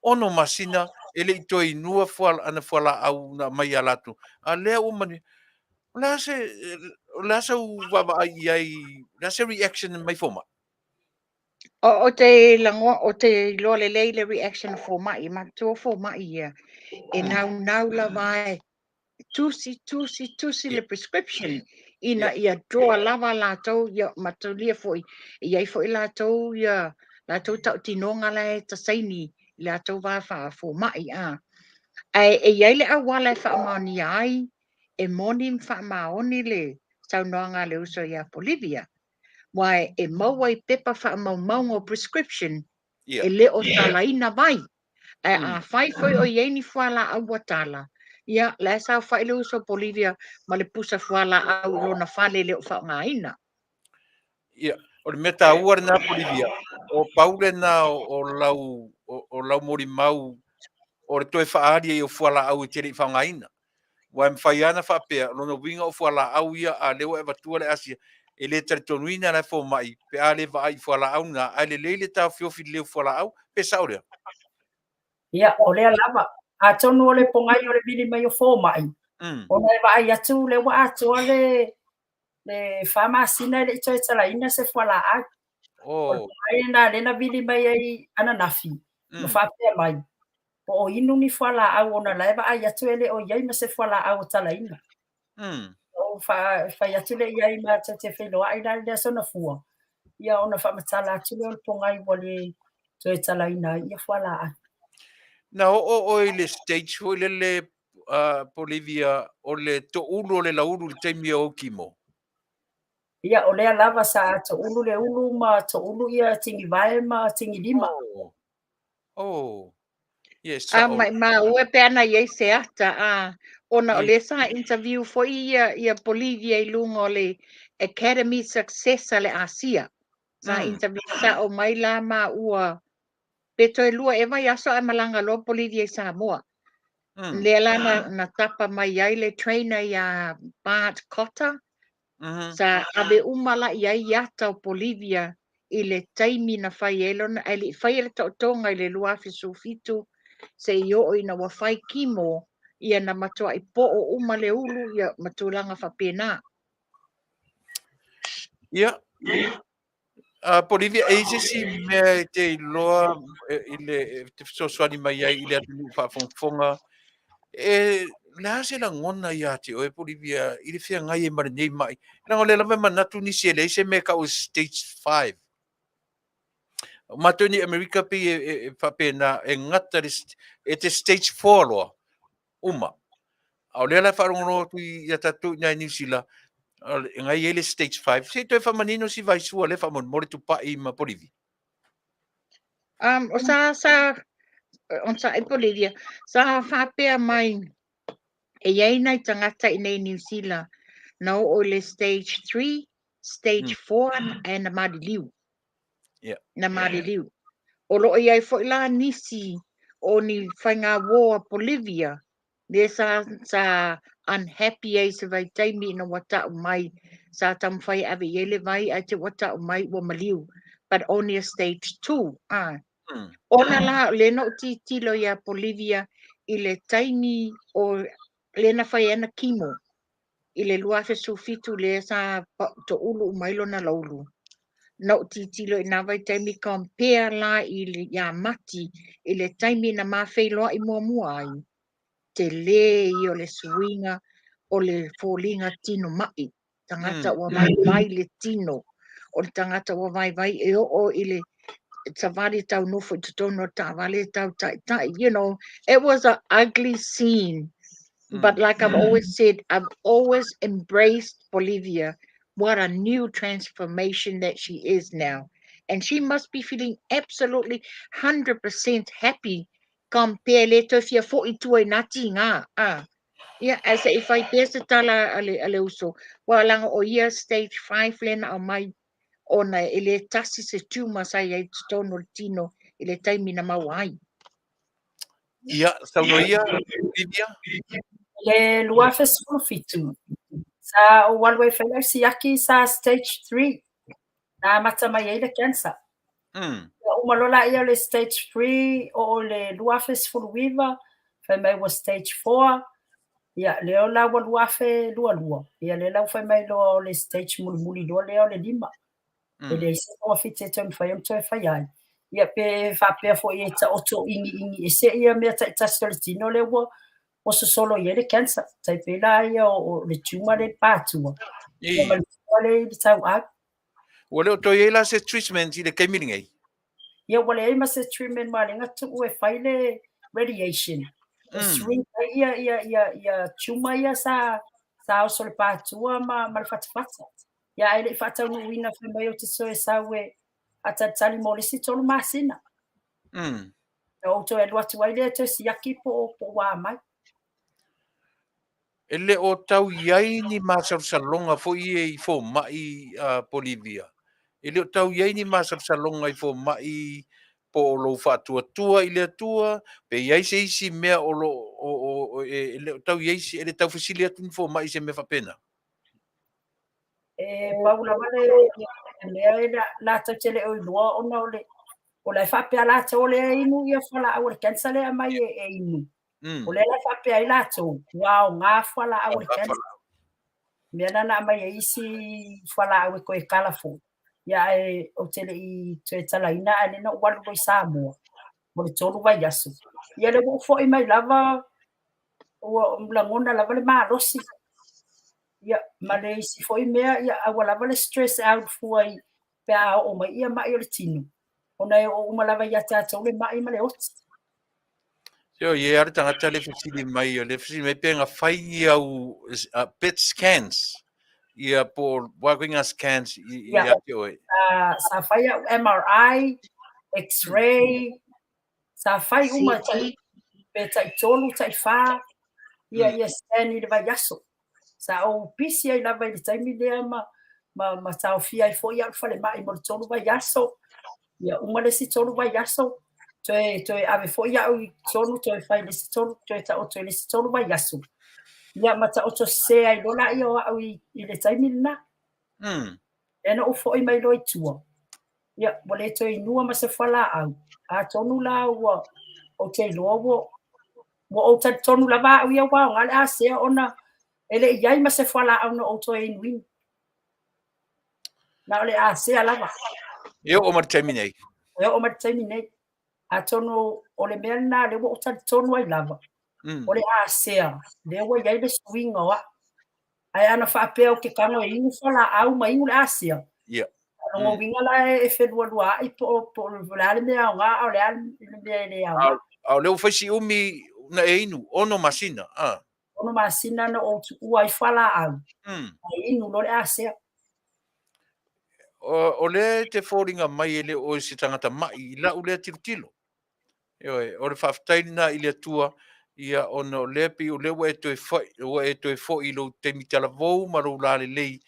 B: 6 masina e le i toe inua fua, ana fualaau na aumai ia latou, a lea ua manuia. O le a se, o le a sau vaavaai i ai, o le a se reaction mai fomai?
D: O te lagoa, ou te iloa lelei le reaction a fomai, e manatua fomai ia, e naunau lava e tusi, tusi, tusi le prescription ina ia draw lava latou, ia matulia foi, e i ai foi latou ia latou tautinoga la e tasaini i latou va faafomai a. Ae e i ai le auala e faamaonia ai, e moni ma faamaoni le saunoaga a le uso ia Bolivia. Aua e maua i pepa faamaumauga o prescription e le o talaina vai. Ae afai foi o i ai ni fualaau ua tala, ia, la e saofai le uso a Bolivia ma le pusa fualaau i lona fale e le o faaaogaina.
B: Ia, o le mea taua lena Bolivia, o pau lena o lau, o lau molimau o le toe faaali ai o fualaau e te le i faaaogaina. Aua e mafai lava ona faapea, o lona uiga o fualaau ia, a lea ua e avatua le asia, e le talitonuina la e fomai pe a le vaai i fualaau na, ae lelei le taofiofi lelei o fualaau, pe sao lea?
E: Ia, o lea lava. Atonu o le pogai o le vili mai o fomai, ona e vaai atu lea ua atoa le le 4 masina e le i toe talaina se fualaau. O le pogai lena lea na vili mai ai ananafi ma faapea mai, po o inu ni fualaau ona la e vaai atu e le o i ai ma se fualaau o talaina. Ou fai atu lea i ai matou te feiloai la i le aso Gafua, ia ona faamatala atu lea o le pogai ua le toe talaina ai ia fualaau.
B: Na oo oe i le stage foi lele Bolivia o le toulu o le lauulu i le taimi o ou chemo?
E: Ia, o lea lava sa toulu le ulu ma toulu ia tigivae ma tigilima.
B: Oh. Oh. Yes,
D: A maimau e pe ana i ai se ata, a ona o lea sa interview foi ia ia Bolivia i luga o le Academy Success a le Asia. Sa interview sao mai la maua pe toe lua ea vaiaso ae malaga loa Bolivia i Samoa. Lea la na tapa mai ai le trainer iā Bart Cotter, sa ave uma la i ai ata o Bolivia i le taimi na fai ai lona, ae le i faia le taotoga i le 2017 seia oo ina ua fai chemo, ia na matuai po'o uma le ulu ia ma tulaga faapena.
B: Ia, Bolivia, e i ai se isi mea e te iloa i le te fesoasoani mai ai i le atunuu faafogafoga? E le a se lagona ia te oe Bolivia i le feagai ai ma lenei mai? Leaga o lea lava e manatu nisi e leai se mea e tau o stage 5. O matou nei Amerika pei e faapena e gata le e te stage 4 loa uma. A o lea la e faalogologo atu ia tatou i ina i Niu Sila, e na e i ai le stage 5. Se i toe faamanino si vaisua lea faamolemole Tupai ma Bolivia.
D: O sa, sa, on sa i Bolivia, sa faapea mai e i ai nai tagata i nei Niu Sila na oo i le stage 3, stage 4 ae na maliliu. Na maliliu. O lo o i ai foi la nisi o ni faigauō a Bolivia lea sa, sa unhappy ai i se vaitaimi ina ua tau mai, sa taumafai e ave i ai le vai ae te ua tau mai ua maliu, but only a stage 2. Ah. Ona la, lea na ou tilotilo ia Bolivia i le taimi o lea na fai ai ana chemo i le 2017 lea sa toulu uma ai lona laulu. Na ou tilotilo i na vaitaimi compare la i ia Mati i le taimi na ma feiloai muamua ai, tele ia o le suiga o le foliga tino mai. Tagata ua vaivai le tino, o le tagata ua vaivai e oo i le savali tau nofo i totonu o le taavale tau taitai. You know, it was a ugly scene. But like I've always said, I've always embraced Bolivia. What a new transformation that she is now. And she must be feeling absolutely 100% happy compare le toe fia foi i tua i nā tīgā. Ah. Ia, ae se i fai pea se tala a le, a le uso, ua leaga o ia stage 5 lea na aumai ona e le tasi se tumor sa i ai i totonu o le tino i le taimi na maua ai.
B: Ia, saunoa ia, Olivia.
E: I le 2017, sa ou alu ai e fai lau siaki sa stage 3, na amata mai ai le cancer. Ia uma loa laia o le stage 3, oo i le 2019, fai mai ua stage 4, ia lea la ua 2022, ia lea la ua fai mai loa o le stage mulimuli loa lea o le 5. E leai se togafiti e toe mafai ona toe fai ai. Ia pe faapea foi e taoto iniini ese ia mea taitasi o le tino lea ua ua sosolo i ai le cancer. Tai pei la ia o le tumor lea i le patua, ia ma le tumor lea i le tauau.
B: Ua le o toe i ai la se treatment i le taimi lenei?
E: Ia ua leai ma se treatment ma lea na tuu e fai le radiation. E shrink ai ia ia ia ia tumor ia sa sa oso i le patua ma ma le fatafata. Ia ae le i faataunuuina fai mai ou te toe sau e faatalitali mo le isi 3 masina. Na ou toe alu atu ai lea e toe siaki po o ua a mai.
B: E le o tau i ai ni masalosaloga foi ia i fomai a Bolivia? E le o tau i ai ni masalosaloga i fomai po o lou faatuatua i le Atua, pe i ai se isi mea o lo o e le o tau i ai, e le tau fesili atu ni fomai i se mea faapena?
E: E pau lava le mea e latou te le o iloa ona o le o la e faapea latou o lea e inu ia fualaau o le cancer lea e aumai e inu. O lea la e faapea ai latou, ua aoga fualaau o le cancer. Mea la na aumai ai isi fualaau e toe kala foi. Ia ae ou te le i toe talaina ae lea na ou alu loa i Samoa mo le 3 vaiaso. Ia lea ua ou foi mai lava ua lagona lava le malosi. Ia ma le isi foi mea, ia aua lava le stress out fua i pe a oo mai ia mai o le tino, ona e oo uma lava ia tatou le mai ma le oti.
B: Ioe, e i ai lava le tagata lea e fesili mai, lea e fesili mai pe na fai ni au PET scans, ia po o a ituaiga scans ia te oe.
E: Sa fai au MRI, X-ray, sa fai uma pe tai 3, tai 4 ia scan i le vaiaso. Sa ou pisi ai lava i le taimi lea ma taofia ai foi au i le falemai mo le 3 vaiaso. Ia uma le isi 3 vaiaso, toe ave foi au i totonu toe fai le isi 3, toe taoto i le isi 3 vaiaso. Ia ma taoto sese ai loa laia o au i le taimi lena. Lea na ou foi mai loa i tua, ia ua le toe inua ma se fualaau. Atonu la ua ou te iloa ua ou talitonu lava au ia ua aoga le asea ona e le i i ai ma se fualaau na ou toe inuinu. Na o le asea lava.
B: E oo mai le taimi nei.
E: E oo mai le taimi nei. Atonu o le mea lena lea ua ou talitonu ai lava, o le asea lea ua i ai le suiga o au. Ae ana faapea ou te tago e inu fualaau ma inu le asea, o lona uiga la e felualuaai po o le a le mea aoga a o le a le mea e le aoga.
B: A o lea ua fai si umi na e inu, 6 masina, a?
E: 6 masina na ou tuua ai fualaau, ae inu loa le asea.
B: O lea e te foliga mai e le o oe se tagata mai i lau lea tilotilo. Ioe, o le faafetai lena i le Atua, ia ona o lea pei o lea ua e toe foi, ua e toe foi i lou taimi talavou ma lou lalelei,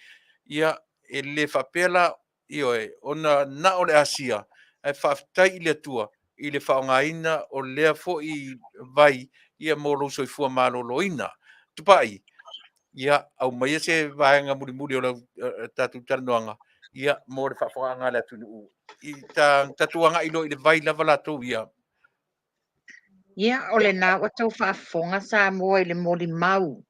B: ia e le faapea la, ioe, ona na o le asia, ae faafetai i le Atua i le faaaogaina o lea foi vai ia mo lou soifua maloloina. Tupai, ia aumaia se vaega mulimuli o lau tatou talanoaga, ia mo le faafofogaaga a le atunuu i ta tatou agai loa i le vai lava latou ia.
D: Ia, o lena ua tou faafofoga Samoa i le molimau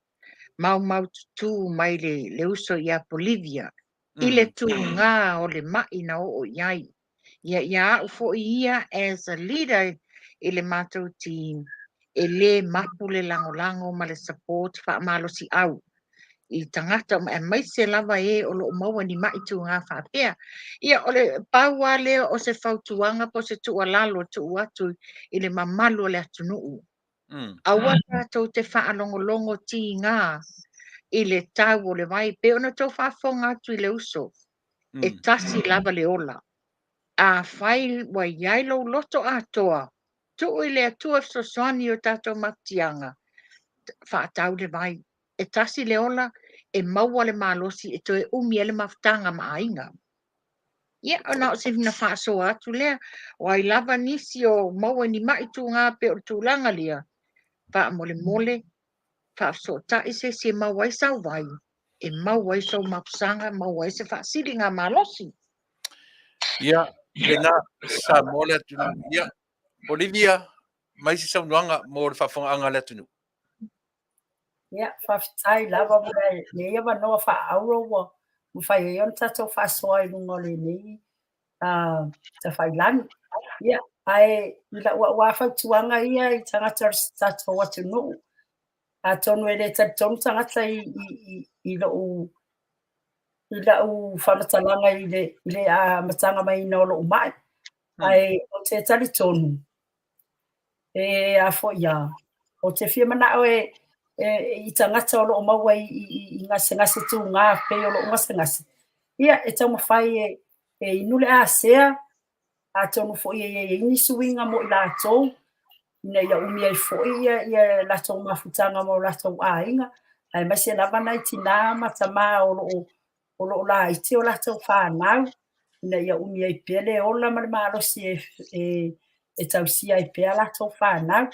D: maumaututu mai le uso ia Bolivia i le tuga o le mai na oo i ai. Ia, ia au foi ia as a leader i le matou team, e le mapu le lagolago ma le support faamalosiau i tagata uma, aemaise lava e o lo o maua ni mai tuga faapea. Ia, o le pau lava lea o se fautuaga po o se tuualalo e tuu atu i le mamalu o le atunuu. Aua tatou te faalogologo tiga i le tau o le vai, pei ona outou faafofoga atu i le uso, e tasi lava le ola. Afai ua i ai lou loto atoa, tuu i le Atua e fesoasoani i o tatou mafatiaga, faatau le vai. E tasi le ola, e maua le malosi e toe umi ai le mafutaga ma aiga. Ia, ona o sina faasoa atu lea, o ai lava nisi o maua i ni mai tuga pei o le tulaga lea, faamolemole, faafesootai se isi e maua ai sau vai, e maua ai sou mapusaga, maua ai se faasiligamalosi.
B: Ia, lena Samoa le atunuu. Ia, Olivia, mai se saunoaga mo le faafofogaaga a le atunuu.
E: Ia, faafetai lava mo lenei avanoa faaauro ua mafai ai ona tatou faasoa i luga o lenei tafailagi. Ia, ae i lau au lava fautuaga ia i tagata o le tatou atunuu, atonu e le talitonu tagata i lou i lau faamatalaga i le amataga maiina o lou mai, ae ou te talitonu e a foi a, ou te fia manao e i tagata o lo o maua i gasegase tuga pei o lou gasegase. Ia, e taumafai e e inu le asea, atonu foi e i ai ni suiga mo i latou, ina ia umi ai foi ia ia latou mafutaga ma o latou aiga, aemaise lava nai tinā ma tamā o lo o o lo o laiti o latou fanau, ina ia umi ai pea le ola ma le malosi e e e tausia ai pea latou fanau.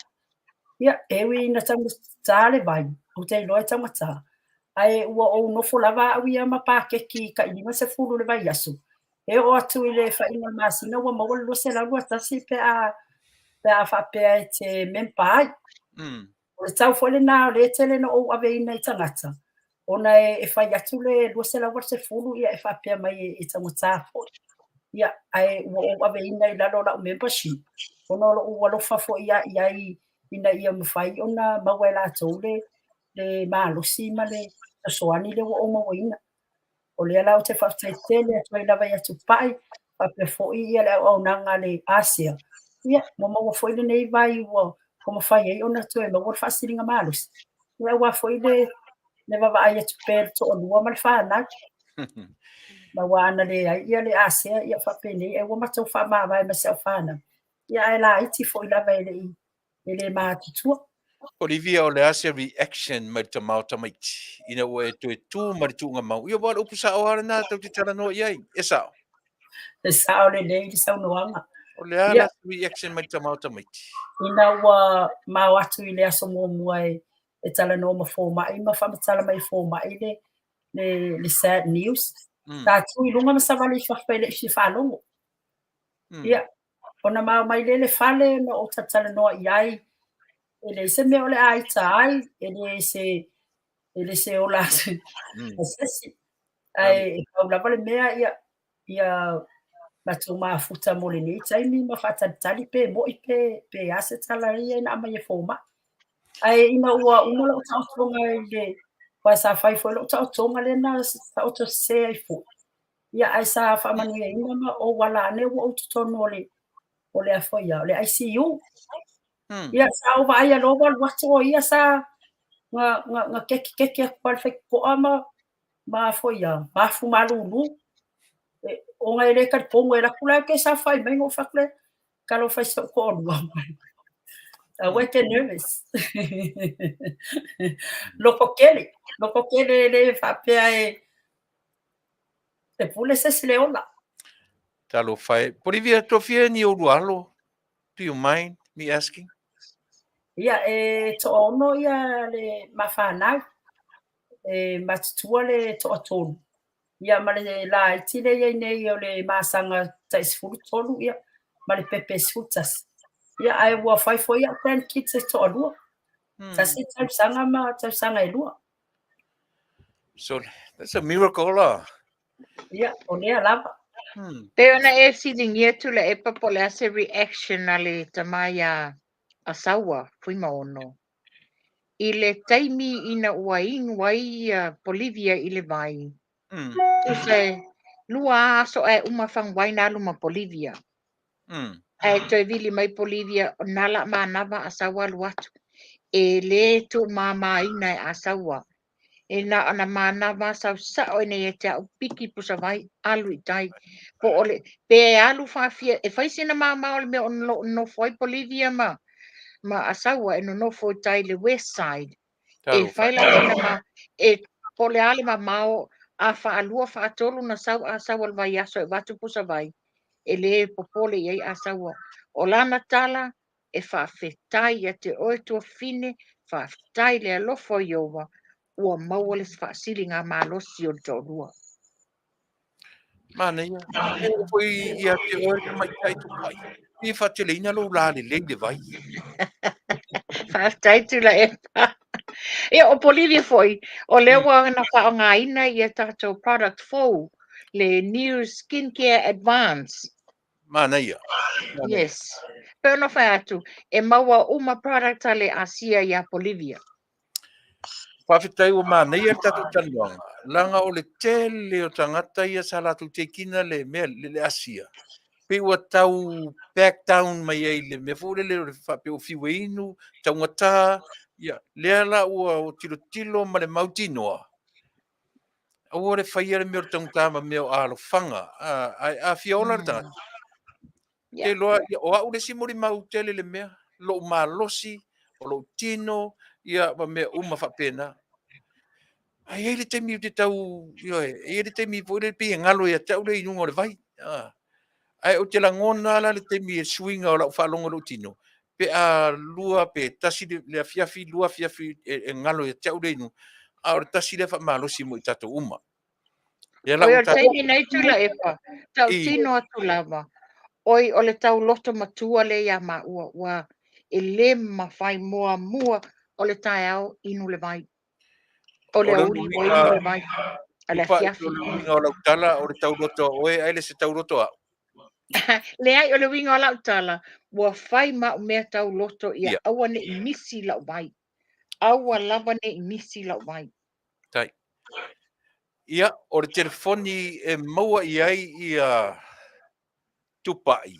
E: Ia, e ui ina taugata le vai, ou te iloa e taugata, ae ua ou nofo lava au ia ma pakeki tai 50 i le vaiaso, e oo atu i le faaiuga o le masina ua maua le 221 pe a pe a faapea e te member ai. O le tau foi lena o lea e tele na ou aveina i tagata, ona e fai atu le 280 ia e faapea mai e taugata foi. Ia, ae ua ou aveina i lalo o lau membership, ona o lou alofa foi i ai ina ia mafai ona maua e latou le le malosi ma le fesoasoani lea ua ou mauaina. O lea la ou te faafetai tele atu ai lava ia Tupai, faapea foi ia le auaunaga a le ASEA, ia ua maua foi lenei vai ua mafai ai ona toe maua le faasiligamalosi, ia aua foi le le vaavaai atu pea i le toalua ma le fanau. Aua ana leai ia le ASEA ia faapenei ai ua matou faamavae ma si au fanau, ia ae laiti foi lava e le i e le matutua.
B: Olivia, o le a se reaction mai le tama o tamaiti ina ua e toe tu ma le tuugamau? Ia, aua o le upu sao lava lena tou te talanoa i ai. E sao?
E: E sao lelei le saunoaga.
B: O le a la se reaction mai le tama o tamaiti?
E: Ina ua mao atu i le aso muamua e e talanoa ma fomai ma faamatala mai e fomai le le le sad news. Sa tu i luga ma savali i fafo e le i fia faalogo. Ia, ona mao mai lea i le fale na ou talatalanoa i ai, e leai se mea o le a ita ai, e le se e le se ola a se isi. Ae e pau lava le mea ia ia matou mafuta mo lenei taimi ma faatalitali pe mo'i pe pe a se tala ia ina aumai e fomai. Ae ina ua uma lou taotoga i le aua sa fai foi lou taotoga lea na taoto sese ai foi, Ia, ae sa faamanuiaina ma ou ala ane ua ou totonu o le o le a foi ia, o le ICU. Ia, sa ou vaaia loa ua alu atu o ia sa na na na kekikeki atu lava i le faitotoa ma ma a foi ia, mafu malulu. E, ona e le talitonu e alu atu la e te saofai mai ona ou fai atu lea, talofa i si ou toalua. Aua e te nervous. Loto tele, loto tele e le faapea e E pule se isi le ola.
B: Talofa e. Bolivia, toafia ni ou lua alo? Do you mind me asking?
E: Ia, e toaono ia le ma fanau. E matutua le toatolu. Ia, ma le laiti lea e i ai nei o le masaga tai 13, ia, ma le pepe 11. Ia, ae ua fai foi au grandkids e toalua. Tasi tausaga ma tausaga e lua.
B: So, that's a miracle la.
E: Ia, o lea lava.
D: Pei ona e fesiligia Tuilaepa po o le a se reaction a le tama iā Asaua, Fuimaono, i le taimi ina ua inu ai ia Bolivia i le vai. Tusa e lua lava aso ae uma faguvai na alu ma Bolivia. Ae toe vili mai Bolivia, na la manava Asaua alu atu. E le tuumāmāina e Asaua. E na ona manava sau sao ina ia te au piki pusa vai alu i tai. Po o le, pe alu faafia, e fai sina māmā o le mea o lo o nonofo ai Bolivia ma, ma Asaua e nonofo i tai i le west side. E fai la sina ma, e po o le a le mamao a faalua faatolu na sau Asaua i le vaiaso e avatu pusa vai, e le popole i ai Asaua. O lana tala, e faafetai ia te oe tuafafine, faafetai le alofa o Ieova, ua maua le faasiligamalosi o le toalua.
B: Manaia. E oo foi ia te oe le tamaitai tupai. E faateleina lou lalelei i le vai.
D: Faafetai Tuilaepa. Ia, o Bolivia foi, o lea ua na faaaogaina ia tatou product fou, le New Skincare Advance.
B: Manaia.
D: Yes. Pei ona fai atu, e maua uma product a le Asia iā Bolivia.
B: Faafetai ua manaia le tatou talanoaga, leaga o le tele o tagata ia sa latou tekina le mea le, le Asia, pei ua tau back down mai ai le mea foi lele o le faapea ua fiu e inu, taugata, ia, lea la ua tilotilo ma le mautinoa. Aua le faia le mea o le taugata ma mea o alofaga, ae a fia ola le tagata, te iloa, o au le isi molimau tele i le mea, lou malosi, o lou tino, ia ma mea uma faapena. Ae i ai le taimi ou te tau, ioe, e i ai le taimi foi lele pei e galo ia te au le inuga o le vai. Ae ou te lagona lava la le taimi e suiga o lau faalogo i lou tino, pe a lua pe tasi le afiafi, lua afiafi e galo ia te au le inuga, a o le tasi lea faamalosi mo i tatou uma.
D: Ia la Oi, o le taimi nei Tuilaepa, tautino atu lava, oi, o le tauloto matua lea ia maua, ua e le mafai muamua o le taeao inu le vai. O le aoauli ua inu le vai. O le afiafi.
B: O le uiga o lau tala, o le tauloto a oe, ae le se tauloto a'u.
D: Leai, o le uiga o lau tala, ua fai ma au mea tauloto ia aua ne i misi lau vai. Aua lava ne i misi lau vai.
B: Tai. Ia, o le telefoni e maua i ai ia Tupai.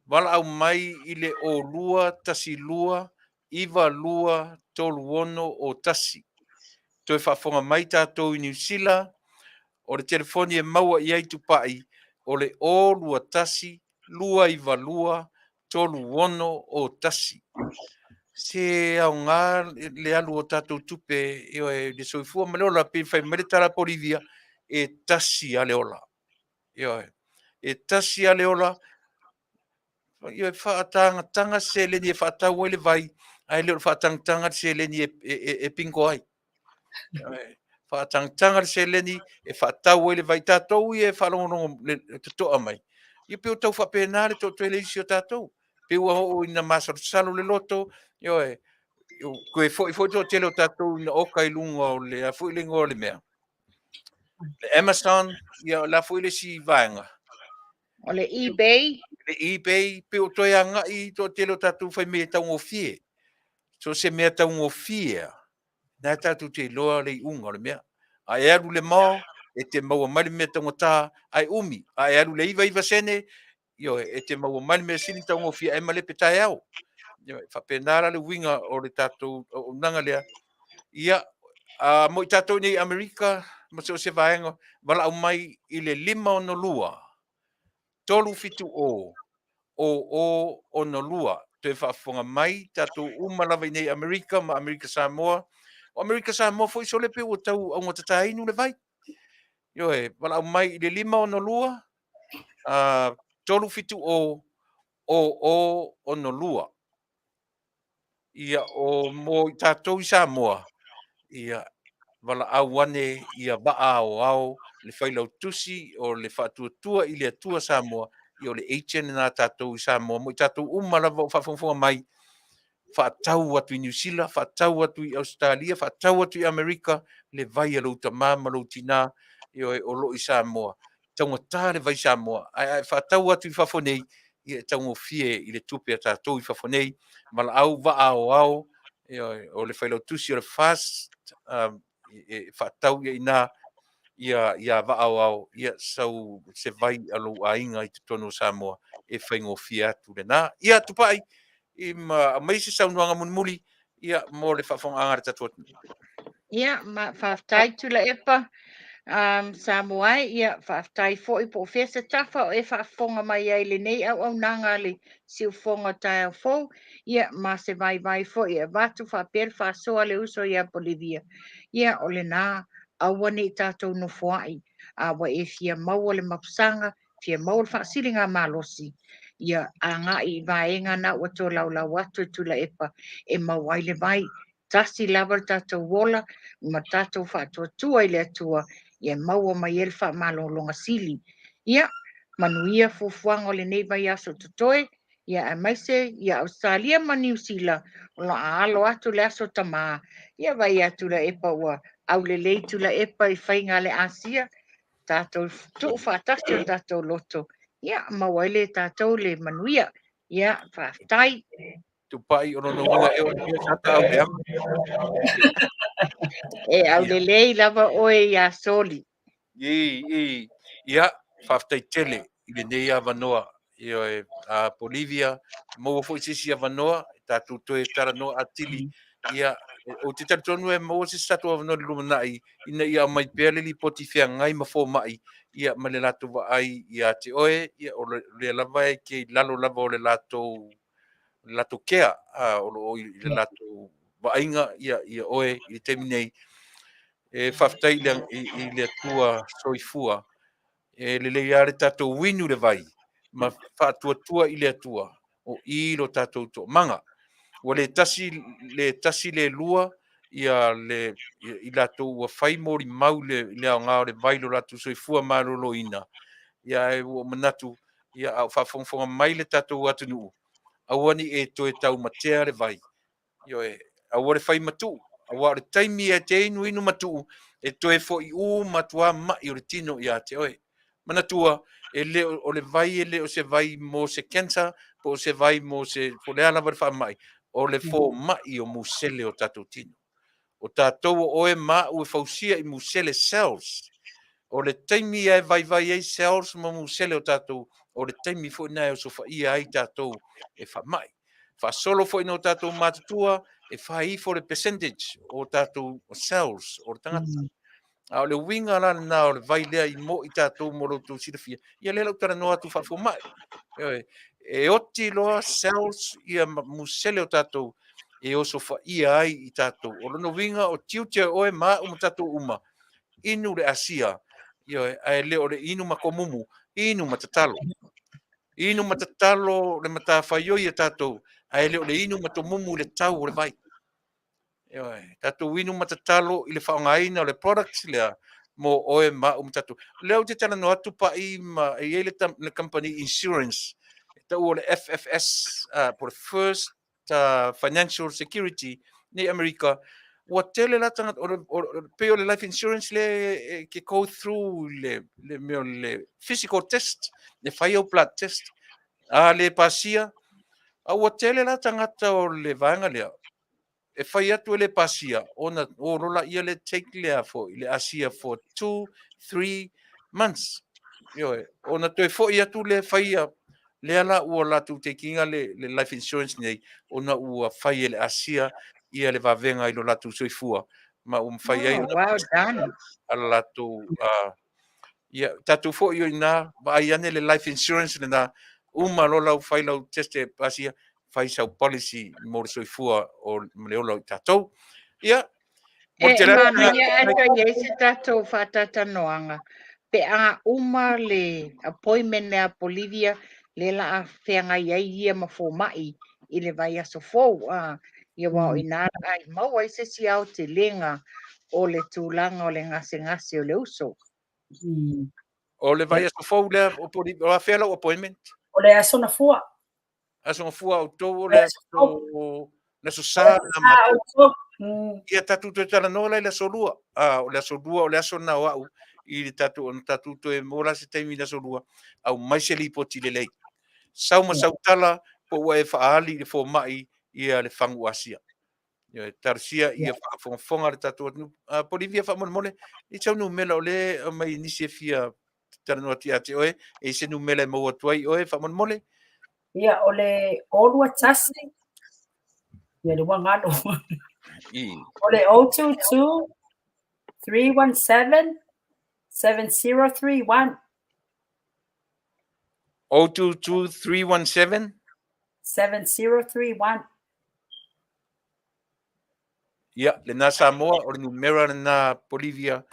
B: Valaau mai i le o 2 1 2 9 2 3 6 o 1. Toe faafofoga mai tatou i Niu Sila, o le telefoni e maua i ai Tupai o le o 2 1 2 9 2 3 6 o 1. Se aoga le alu o tatou tupe, ioe, le soifua ma le ola, pei fai mai le tala a Bolivia, e tasi lava le ola. Ioe. E tasi lava le ola, ioe, faatagataga se seleni e faatau ai le vai, ae le o le faatagataga le seleni e bingo ai. Ioe. Faatagataga le seleni e faatau ai le vai. Tatou ia e faalogologo totoa mai, ia pei o tau faapena le toatele isi o tatou. Pei ua oo ina masalosalo le loto, ioe, toe foi foi le toatele o tatou ina oka i luga o le a foi le igoa o le mea. Le Amazon, ia o le a foi le isi vaega.
D: O le eBay.
B: Le eBay, pei o toe agai i toatele o tatou fai mea e taugofie. So se mea taugofie a, na e tatou te iloa le iuga o le mea. A e alu i le mall, e te maua mai le mea taugata, ae umi. A e alu i le 99 sene, ioe, e te maua mai le mea sili taugofie ae malepe taeao. Ioe, faapena la le uiga o le tatou auaunaga lea. Ia, a mo i tatou nei i Amerika ma so o se vaega, valaau mai i le 562 370 0062. Toe faafofoga mai tatou uma lava i nei Amerika ma Amerika Samoa. O Amerika Samoa foi sole pe ua tau augatata inu le vai. Ioe, valaau mai i le 562 370 0062. Ia, o mo i tatou i Samoa, ia, valaau ane ia Vaa Aoao le Failautusi o le Faatuatua i le Atua Samoa, ia o le agent lena a tatou i Samoa, mo i tatou uma lava o faafogafoga mai, faatau atu i Niu Sila, faatau atu i Ausetalia, faatau atu i Amerika, le vai a lou tama ma lou tina, ioe, o lo o i Samoa. Taugata le vai Samoa, ae a e faatau atu i fafo nei, ia e taugofie i le tupe a tatou i fafo nei. Valaau Vaa Aoao, ioe, o le Failautusi o le FAST, e faatau ia ina ia ia Vaa Aoao, ia sau se vai a lou aiga i totonu o Samoa e faigofie atu lena. Ia Tupai, i ma aumai se saunoaga mulimuli ia mo le faafofogaaga a le tatou atunuu.
D: Ia, ma faafetai Tuilaepa. Samoa e, ia faafetai foi po o fea se tafa o e faafofoga mai ai i lenei auaunaga a le Siufofoga o Taeao Fou, ia ma se vaivai foi e avatu faapea le faasoa a le uso ia Bolivia. Ia, o lena, aua ne i tatou nofoai, a ua e fia maua le mapusaga, fia maua le faasiligamalosi, ia agai i vaega na ua tolaulau atu e Tuilaepa e maua ai le vai. Tasi lava le tatou ola ma tatou faatuatua i le Atua ia maua mai ai le faamalologa sili. Ia, manuia fuafuaga o lenei vaiaso totoe, ia aemaise ia Ausetalia ma Niu Sila o lo a alo atu le aso Tamā. Ia vaai atu Tuilaepa ua aulelei Tuilaepa i faiga a le Asia, tatou tuu faatasi o tatou loto, ia maua ai le tatou le manuia. Ia, faafetai.
B: Tupai o lona uiga e o ia sa ta au leaga.
D: E aulelei lava oe ia Soli.
B: I, i, ia, faafetai tele i lenei avanoa. Ioe, a Bolivia, maua foi se isi avanoa, tatou toe talanoa atili, ia, Ou te talitonu e maua se isi tatou avanoa i le lumanai ina ia aumai pea le lipoti feagai ma fomai ia ma le latou vaai ia te oe, ia o lea lava e te i lalo lava o le latou le latou care, o lo o i le latou vaaiga ia ia oe i le taimi nei. E faafetai i le, i le Atua soifua. E lelei lava le tatou inu le vai ma faatuatua i le Atua o i lo tatou toomaga. Ua le tasi, le tasi le lua ia le i latou ua fai molimau le, le aoga o le vai lo latou soifua maloloina. Ia ae ua ou manatu, ia a o faafogafoga mai le tatou atunuu, aua ne i e toe taumatea le vai. Ioe, aua le fai matuu, aua o le taimi e te inuinu matuu, e toe foi uma atu lava mai o le tino ia te oe. Manatua, e le o, o le vai e le o se vai mo se cancer, po o se vai mo se, po o le a lava le faamai, o le fomai o musele o tatou tino. O tatou o oe ma au e fausia i musele cells. O le taimi e vaivai ai cells ma musele o tatou, o le taimi foi lena e osofaia ai tatou e faamai. Faasolo foi no tatou matutua, e fai ifo le percentage o tatou cells o le tagata. A o le uiga la lena o le vai lea i mo i tatou mo lo outou silafia, ia lea la ou talanoa atu faafomai. Ioe, e oti loa cells ia musele o tatou e osofaia ai i tatou. O lona uiga o tiute o oe ma au ma tatou uma, inu le asia, ioe, ae le o le inu ma komumu, inu ma tatalo. Inu ma tatalo le matafaioi a tatou, ae le o le inu ma tomumu i le tau o le vai. Ioe, tatou inu ma tatalo i le faaaogaina o le product lea mo oe ma au ma tatou. O lea ou te talanoa atu Pa'i ma e i ai le, le company insurance e tau o le FFS, po o le First Financial Security nei Amerika, ua tele la tagata, o le, o, pei o le life insurance le e ke go through le, le mea o le physical test, le fai au blood test, a le pasia, a ua tele la tagata o le vaega lea, e fai atu e le pasia, ona o lola ia le take lea foi, le asia for 2, 3 months. Ioe, ona toe foi atu le faia, lea la ua latou take ina le, le life insurance nei, ona ua fai e le asia ia le vavega i lo latou soifua, ma ua mafai ai
D: Oh, well done.
B: a la latou ia tatou foi o ina vaai ane le life insurance lena, uma loa lau fai lau test e pasia, fai sau policy mo le soifua o ma le ola o i tatou. Ia, mo
D: le
B: E tele atu
D: manaia ae toe i ai se tatou faataitanoaga pe a uma le appointment lea a Bolivia lea la a feagai ai ia ma fomai i le vaiaso fou a ia aua o i ina la a maua ai se isi aotelega o le tulaga o le gasegase o le uso.
B: O le vaiaso fou lea o Bolivia, o afea lau appointment?
E: O le Aso Gafua.
B: Aso Gafua outou o le aso le aso Sa na matou. Ia tatou toe talanoa la i le aso Lua. O le aso Lua o le aso na o au i le tatou ona tatou toe maua la se taimi i le aso Lua, aumai se lipoti lelei. Sau ma sau tala po ua e faaali i le fomai ia le fagu asia. Ia talosia ia faafogafoga le tatou atunuu. Bolivia faamolemole, i sau numera o lea e aumai nisi e fia talanoa atu ia te oe, e i se numera e maua atu ai oe faamolemole.
E: Ia, o le 021, ia le ua galo. O le 022 317 7031.
B: 022 317
E: 7031.
B: Ia, lena Samoa, o le numera lena Bolivia,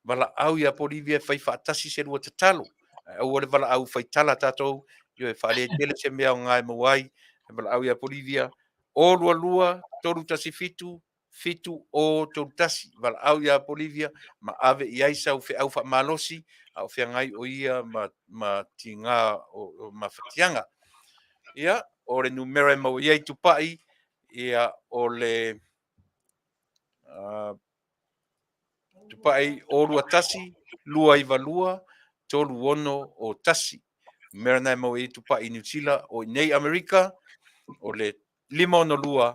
B: valaau ia Bolivia e fai faatasi se lua tatalo. Ae aua le valaau faitala tatou, ioe, faaletele se mea aoga e maua ai. E valaau ia Bolivia, 022 317 7031, valaau ia Bolivia ma ave i ai sau feau faamalosi, a o feagai o ia ma, ma tiga o, o mafatiaga. Ia, o le numera e maua i ai Tupai, ia, o le Tupai 021 292 361. Numera na e maua i ai Tupai i Niu Sila, o inei Amerika, o le 562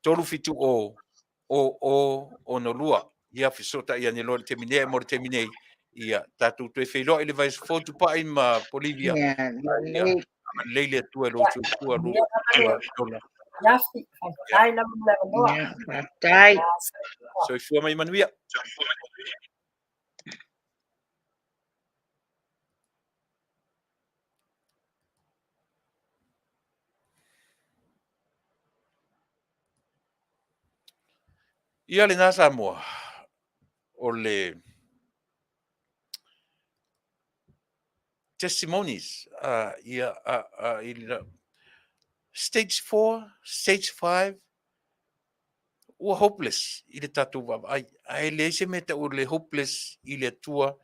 B: 370 0062. Ia, fesootai ane loa i le taimi nei, mo le taimi nei, ia, tatou toe feiloai i le vaiaso fou Tupai ma Bolivia.
D: Ia,
B: Ia, lelei le Atua i lou soifua, lou ola.
E: afiafi. Faafetai lava mo le avanoa.
D: Ia, faafetai.
B: Soifua ma ia manuia. Ia lena Samoa, o le testimonies, ia, i stage 4, stage 5, ua hopeless i le tatou vaavaai, ae leai se mea e tau o le hopeless i le Atua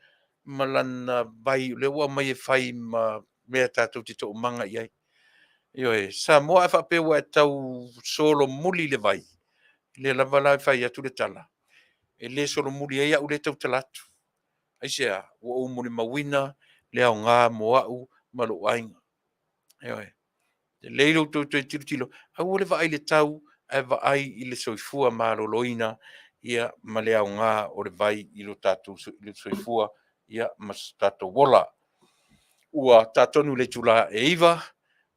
B: ma lana vai o lea ua aumai e fai ma mea tatou te toomaga i ai. Ioe, Samoa a faapea ua e tau solomuli le vai, lea lava la e fai atu le tala, e le solomuli ai au lea e tautala atu. Aisea? Ua ou molimauina le aoga mo au ma lou aiga. Ioe. Lelei lo outou toe tilotilo, aua le vaai i le tau, ae vaai i le soifua maloloina ia ma le aoga o le vai i lo tatou soifua ia ma so tatou ola. Ua ta tonu i le itula e 9, ua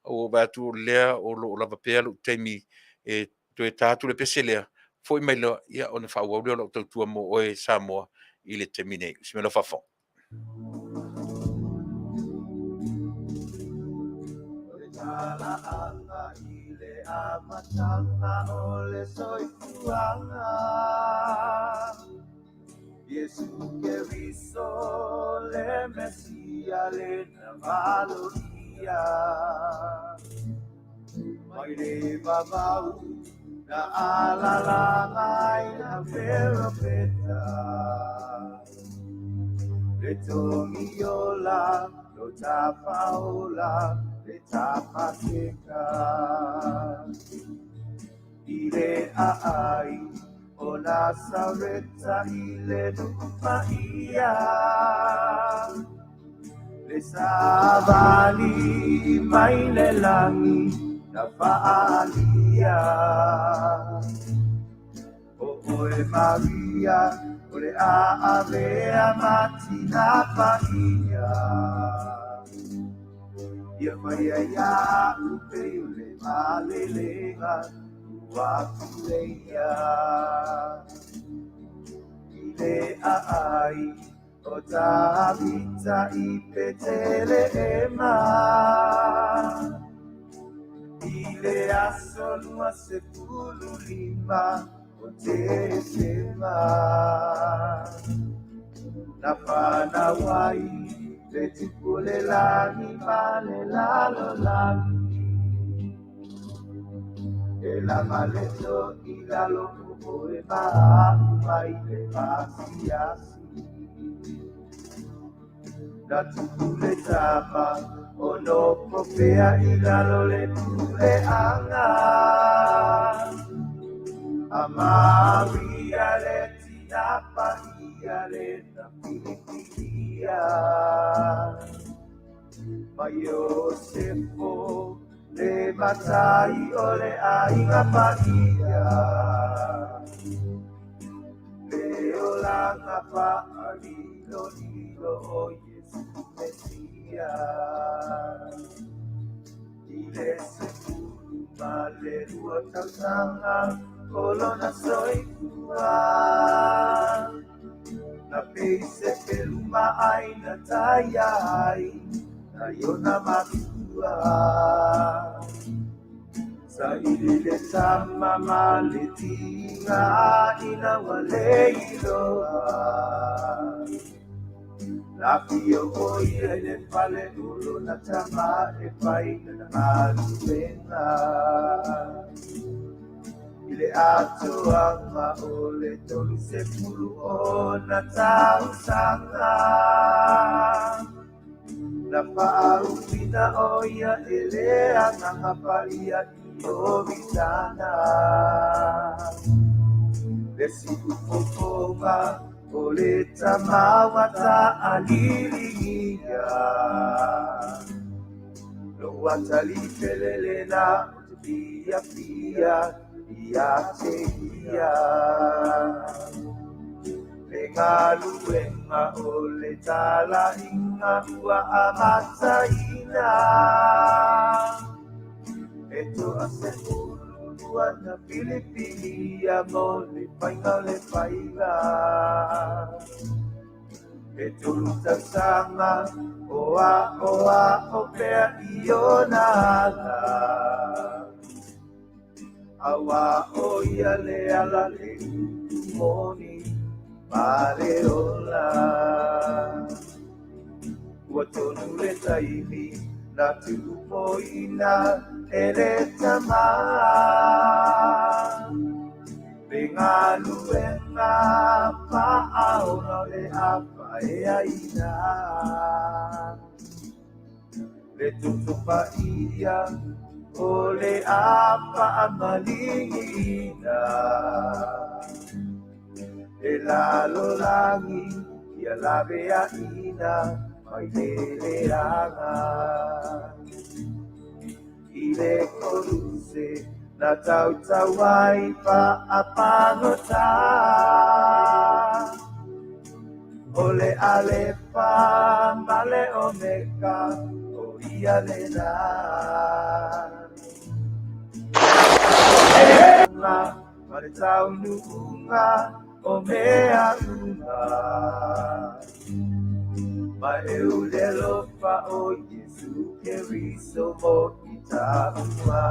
B: ou vaai atu o lea o lo o lava pea lou taimi e toe ta atu le pese lea, foi mai loa ia ona faaauau lea o lau tautua mo oe Samoa i le taimi nei. Se mea lau faafofoga.
C: O le talaaga i le amataga o le soifuaga. Iesu Keriso le Mesia le na valoia. Mai le vavau na alalaga ai na peropeta. Le togiola, lo tafaola, le tafaseka. I le aai o Nasareta i le nuu paia. Le savali mai le lagi na faaalia. O oe Maria o le a avea ma tina paia. Ia faia iaʻu pei o le malelega ua afuleia. I le aai o Tavita i Petelehema. I le aso 25 o Tesema. Na fanau ai le Tupu o le lagi ma le lalolagi. E lama le toi i lalo o oe ma au mai le pasiasi. Na tupu le tama o nofo pea i lalo le puleaga. A Maria le tina paia le na filifilia. Ma Iosefo le matai o le aiga paia. Le olaga faalilolilo o Iesu Mesia. I le 12 tausaga o lona soifua. Na pei se pelu maai na taia ai nai ona matua. Saili le tama ma le tiga ina ua le iloa. Na afio o ia i le fale o lona tama e fai lana galuega. I le atoaga o le 30 ona tausaga. Na faauuina o ia e le Agaga Paia i Ioritana. Le siufofoga o le tama ua taaliligia. Lou atalii pele lena ou te fiafia ia te ia. Le galuega o le talaiga ua amataina. E 32 ua na filifilia mo le faiga o le faiva. E tolu tausaga o aʻoaʻo pea i ona ala. Auā ʻo ia le ala le upu moni ma le ola. Ua tonu le taimi na tuupoina e le Tama. Le galuega faaola o le afaeaina. Le toto paia o le a faamaligiina. Le lalolagi ia laveaina mai le leaga. I le koluse na tautau ai faapagota. O le Alepa ma le Omeka, ʻo ia lena. Ma le taunuuga o mea uma. Ma e o le alofa o Iesu Keriso mo i taua.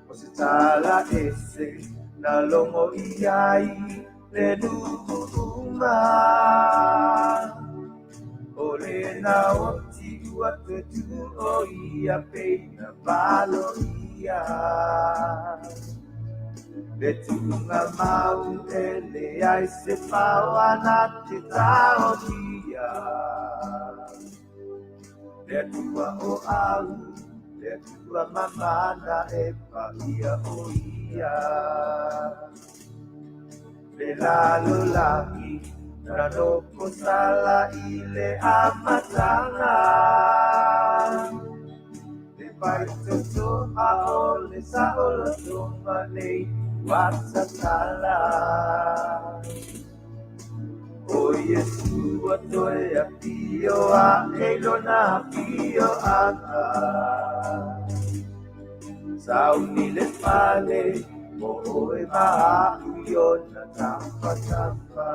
C: O se tala ese na logo i ai le nuu uma. O le naoti ua toe tu o ia peina palo ia. Le tuuga mau e leai se paoa na te taofia. Le Atua o au, le Atua mamana e paia o ia. Le lalolagi na nofosala i le amataga. Le faitotoa o le saolotoga nei ua tatala. O Iesu ua toe afio aʻe i lona afioaga. Sauni le fale mo oe ma aʻu i ona tafatafa.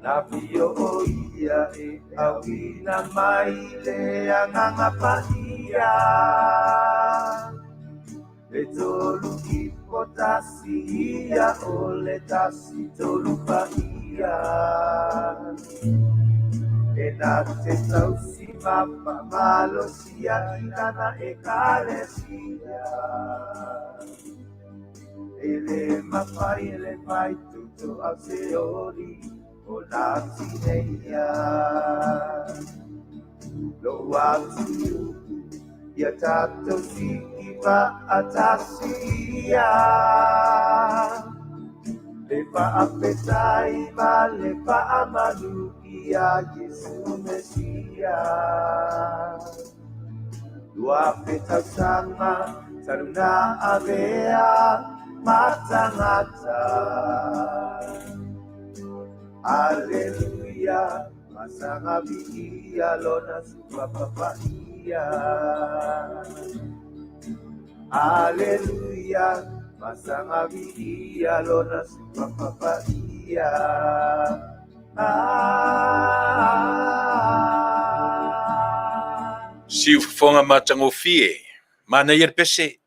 C: Na afio ʻo ia e ʻauina mai le Agaga Paia. Le tolu ipo tasi ia o le tasi tolu paia. E na te tausi ma faamalosia i lana Ekalesia. E le mafai e le faitotoa se oli o nā tineia. Lou atunuu ia tatou sii faatasi ia. Le faafetai ma le faamanu ia Iesu Mesia. 2000 tausaga talu na avea ma tagata. Aleluia, masaga viia lona suafa paia. Aleluia, masaga viia lona suafa paia.
B: Siufofoga matagofie, manaia le pese.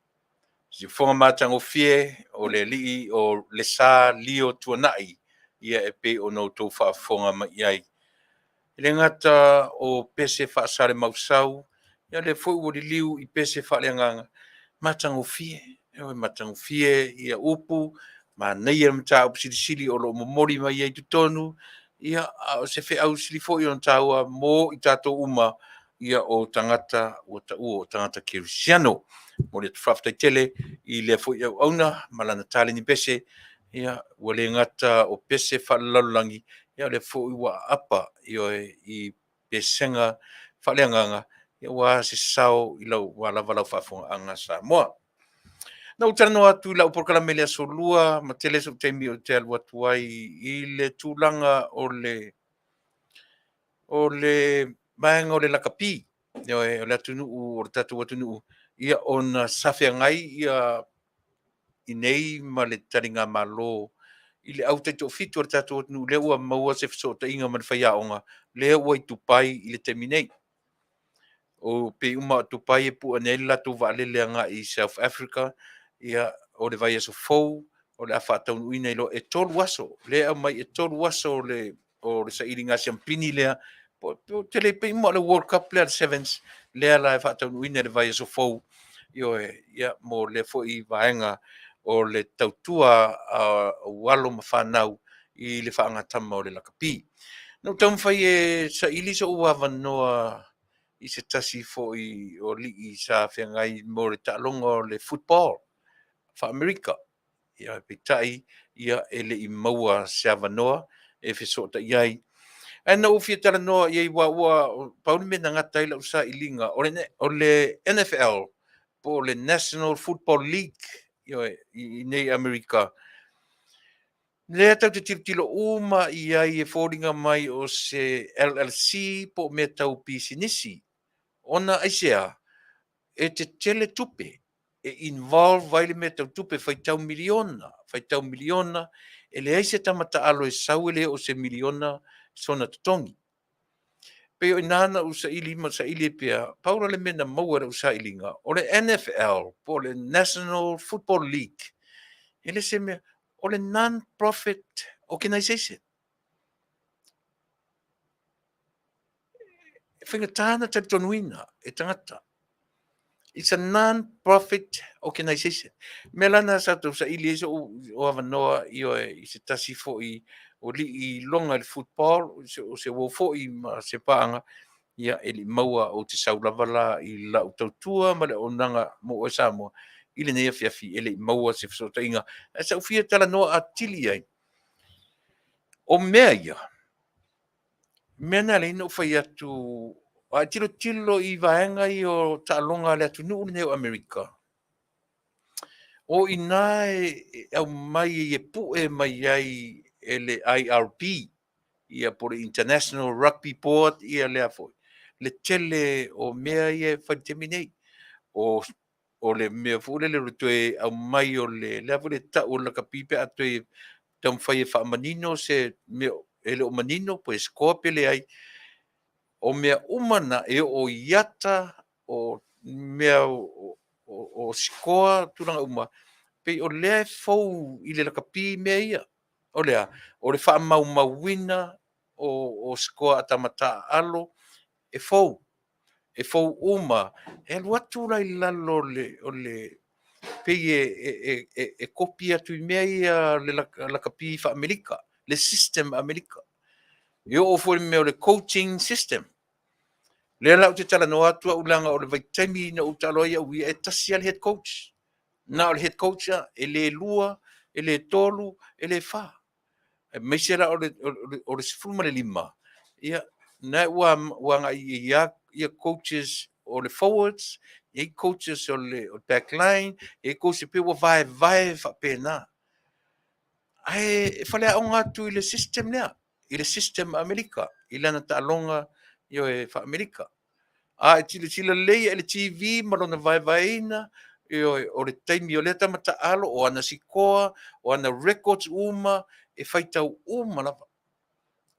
B: Siufofoga matagofie o le alii o Lesa Lio Tuanai, ia e pei ona outou faafofoga mai i ai. E le gata o pese faasalemausau, ia lea foi ua liliu i pese faaleagaga, matagofie, ioe, matagofie ia upu, manaia le mataupu silisili o lo o momoli mai ai i totonu, ia, a o se feau sili foi ona taua mo i tatou uma, ia o tagata ua taua o tagata kerisiano. Momoli atu faafetai tele i lea foi auauna ma lana taleni pese, ia, ua le gata o pese faalelalolagi, ia o lea foi ua aapa, ioe, i pesega faaleagaga, ia aua se sao i lau, aua lava lau faafofogaaga Samoa. Na ou talanoa atu i lau polokalame i le Aso Lua, ma tele sou taimi ou te alu atu ai i le tulaga o le o le vaega o le lakapi. Ioe, o le atunuu, o le tatou atunuu, ia ona sa feagai ia i nei ma le taligamalo i le au taitoafitu a le tatou atunuu, lea ua maua se fesootaiga ma le faiaoga lea ua i Dubai i le taimi nei. O pei uma o Dubai e pue ane ai le latou vaalele agai i South Africa, ia o le vaiaso fou o le a faataunuuina ai loa, e 3 aso, lea e aumai e 3 aso o le o le sailiga siampini lea, po te le pei uma o le World Cup lea a le Sevens, lea la e faataunuuina i le vaiaso fou, ioe, ia, mo lea foi vaega o le tautua a ou alo ma fanau i le faagatama o le lakapi. Na ou taumafai e saili sou avanoa i se tasi foi o alii sa feagai mo le taaloga o le football faa-Amerika, ia, peitai, ia, e le i maua se avanoa e fesootai ai. Ae na ou fia talanoa i ai, aua ua pau le mea na gata ai lau sailiga, o le, o le NFL, po o le National Football League, ioe, i nei Amerika, lea tatou te tilotilo uma i ai e foliga mai o se LLC po o mea tau pisinisi, ona aisea? E tetele tupe e involve ai le mea tau tupe, faitau miliona, faitau miliona, e leai se tama taalo e sau e le oo i se miliona sona totogi. Pei o i ina na ou saili ma saili ai pea, pau la le mea na maua i lau sailiga, o le NFL po o le National Football League, e le se mea, o le non-profit organization. E faigata ona talitonuina e tagata. It's a non-profit organization. Mea la na sa tau saili ai so'u avanoa, ioe, i se tasi foi o alii iloga i le football, o se uo foi ma se paaga, ia, e le i maua. Ou te sau lava la i lau tautua ma le auaunaga mo oe Samoa i lenei afiafi, e le i maua se fesootaiga. Ae sa ou fia talanoa atili ai, o mea ia, mea na e ala ai ona ou fai atu, a e tilotilo i vaega ia o taaloga a le atunuu lenei o Amerika, o i ina e aumai e pue mai ai e le IRB, ia po o le International Rugby Board, ia lea foi, le tele o mea ia e fai i le taimi nei. O o le mea foi lele o le toe aumai o le lea foi le tau o le lakapi pe a toe taumafai e faamanino se mea e le o manino po e score pe leai. O mea uma na e oo i ata o mea o score tulaga uma, pei o lea e fou i le lakapi mea ia. O le a? O le faamaumauina o score a tama taaalo e fou. E fou uma. E alu atu la i lalo o le, o le pei e kopi atu i mea ia le lakapi faa-Amerika, le system Amerika. E oo foi i le mea o le coaching system. Lea la ou te talanoa atu au leaga o le vaitaimi na ou taalo ai au ia, e tasi lava le head coach. Na o le head coach lava, e le lua, e le tolu, e le fa. Aemaise la o le, o le 15, ia, na ua, ua agai i ai ia coaches o le forwards, e i ai coaches o le back line, e i ai coaches, pei ua vaevae faapena. Ae e faleaoga atu i le system lea, i le system Amerika, i lana taaloga, ioe, faa-Amerika. A e silasila lelei i le TV ma lona vaevaeina, ioe, o le taimi o lea tama taalo, o ana sikoa, o ana records uma, e faitau uma lava.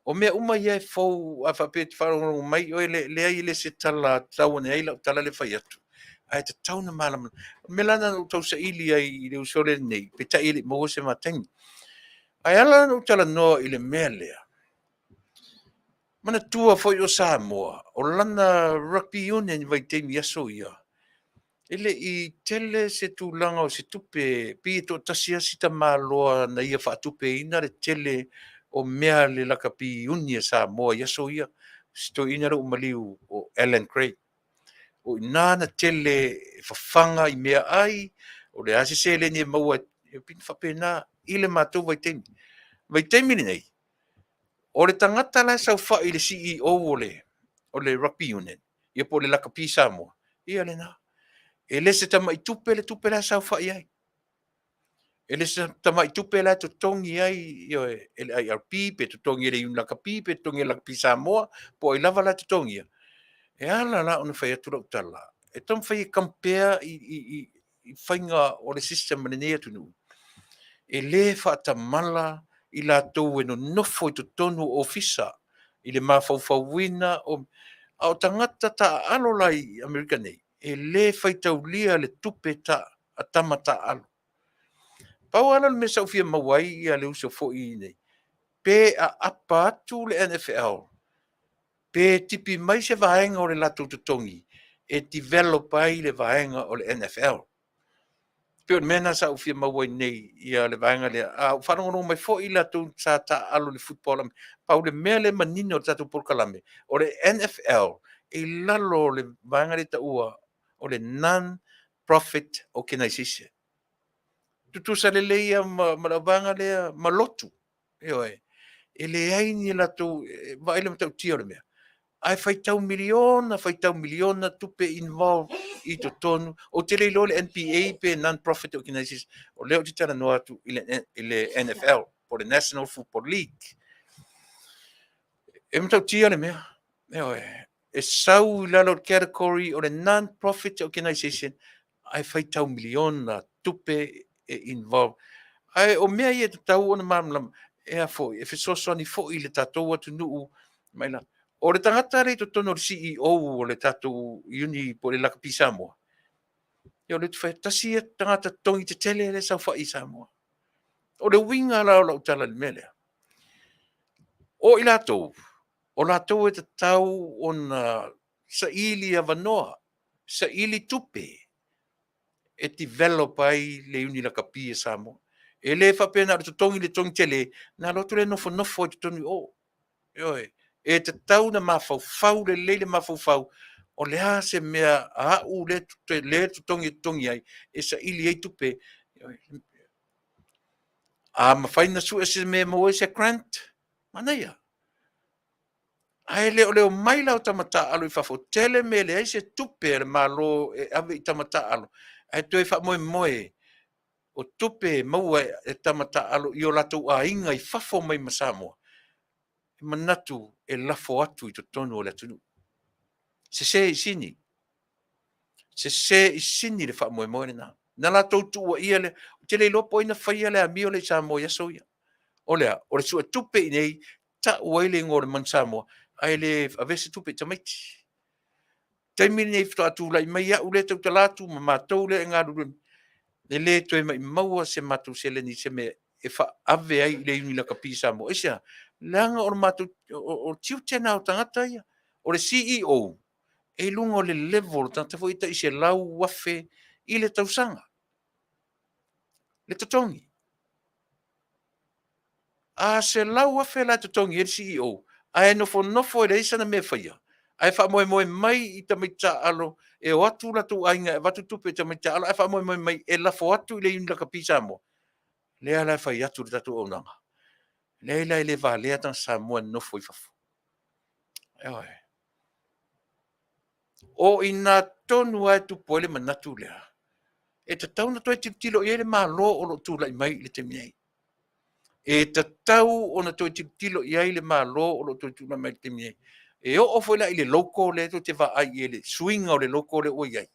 B: O mea uma ia e fou, a faapea e te faalogologo mai oe, leai e le se tala tatau ane ai lau tala lea fai atu, ae tatau ona malamalama. O le mea la lena na ou tau saili ai i le uso lea nei, peitai e le i maua se ma taimi. Ae ala la ona ou talanoa i le mea lea, manatua foi o Samoa, o lana rugby union i vaitaimi i aso ia, e le i tele se tulaga o se tupe, pei e toatasi lava si tamaloa na ia faatupeina le tele o mea a le lakapi iuni a Samoa i aso ia, si toeaina lea ua maliu o Allan Gray. O i ina na tele e fafaga i meaai, o le a se seleni e maua, e pei e faapena i le matou vaitaimi. Vaitaimi lenei, o le tagata la e saofai i le CEO o le, o le Rugby Union, ia po o le Lakapi Samoa, ia lena. E le se tamai tupe le tupe la e saofai ai. E le se tamai tupe la e totogi ai, ioe, e le IRB, pe totogi e le Iuni Lakapi, pe totogi e le Lakapi Samoa, po o ai lava la e totogia. E ala la ona fai atu lau tala, e taumafai e compare i, i, i, i faiga o le system a lenei atunuu, e le faatamala i latou e nonofo i totonu o ofisa i le mafaufauina o, a o tagata taaalo la i Amerika nei, e le faitaulia le tupe ta, a tama taaalo. Pau lava lea o le mea sa ou fia maua ai ia le uso foi nei, pe aapa atu le NFL, pe tipi mai se vaega o le latou totogi e develop ai le vaega o le NFL. Pei o le mea lena sa ou fia maua ai nei ia le vaega lea. A ou faalogologo mai foi i latou sa taaalo i le football, pau le mea lea e manino i le tatou polokalame, o le NFL e i lalo o le vaega lea e taua o le non-profit organization. Tutusa lelei ia ma, ma le vaega lea ma lotu. Ioe. E leai ni latou, vaai le matautia o le mea. Ae faitau miliona, faitau miliona tupe involve i totonu. Ou te le iloa le NPA pe non-profit organization. O lea ou te talanoa atu i le, i le NFL, po le National Football League. E matautia le mea. Ioe. E sau i lalo o le category o le non-profit organization, ae faitau miliona tupe e involve. Ae o mea ia e tatau ona malamalama, e a foi, e fesoasoani foi i le tatou atunuu mai la. O le tagata lea i totonu o le CEO o le tatou uni po o le Lakapi Samoa, ia o le fai tasi ia tagata totogi tetele lea e saofai i Samoa. O le uiga la o lau tala i le mea lea, o i latou, o latou e tatau ona saili avanoa, saili tupe e develop ai le iuni lakapi a Samoa. E le faapea na o le totogi le totogi tele, na alu atu le nofonofo i totonu i o. Ioe, e tatau na mafaufau lelei le mafaufau, o le a se mea a au le, le totogi e totogi ai, e saili ai tupe. Ioe. A mafai na sue se mea e maua ai se grant, manaia. Ae le o le omai la o tama taaalo i fafo, tele mea e leai se tupe a le Malo e ave i tama taaalo, ae toe faamoemoe o tupe e maua e tama taaalo i o latou aiga i fafo mai ma Samoa, e manatu e lafo atu i totonu o le atunuu. Sese i sini. Sese i sini le faamoemoe lena. Na latou tuuaia le, ou te le iloa po o ai na faia le amio lea i Samoa i aso ia. O le a? O le suetupe i inei, tau ai le igoa o le Manu Samoa, ae le avea se tupe i tamaiti. Taimi lenei faatoa tulai mai au lea e tautala atu ma matou lea e galulue, e le toe maimaua se matou seleni i se mea e faaave ai i le Iuni Lakapi i Samoa. Aisea? Leaga o le matou, o tiute na o tagata ia. O le CEO, e i luga o le level o tagata foi tai 100,000 i le tausaga. Le totogi. A 100,000 la e totogi ai le CEO, ae nofonofo e leai sana mea e faia, ae faamoemoe mai i tamaiti taaalo e o atu latou aiga e avatu tupe i tamaiti taaalo, ae faamoemoe mai e lafo atu i le Iuni Lakapi Samoa, lea la e fai atu le tatou auaunaga. Leai la e le valea tagata Samoa e nonofo i fafo. Ioe. O i ina tonu lava e tupu ai le manatu lea, e tatau ona toe tilotilo i ai le Malo o lo o tulai mai i le taimi nei. E tatau ona toe tilotilo i ai le Malo o lo o toe tulai mai i le taimi nei. E oo foi la i le logo lea tou te vaai i ai i le suiga o le logo lea ua i ai,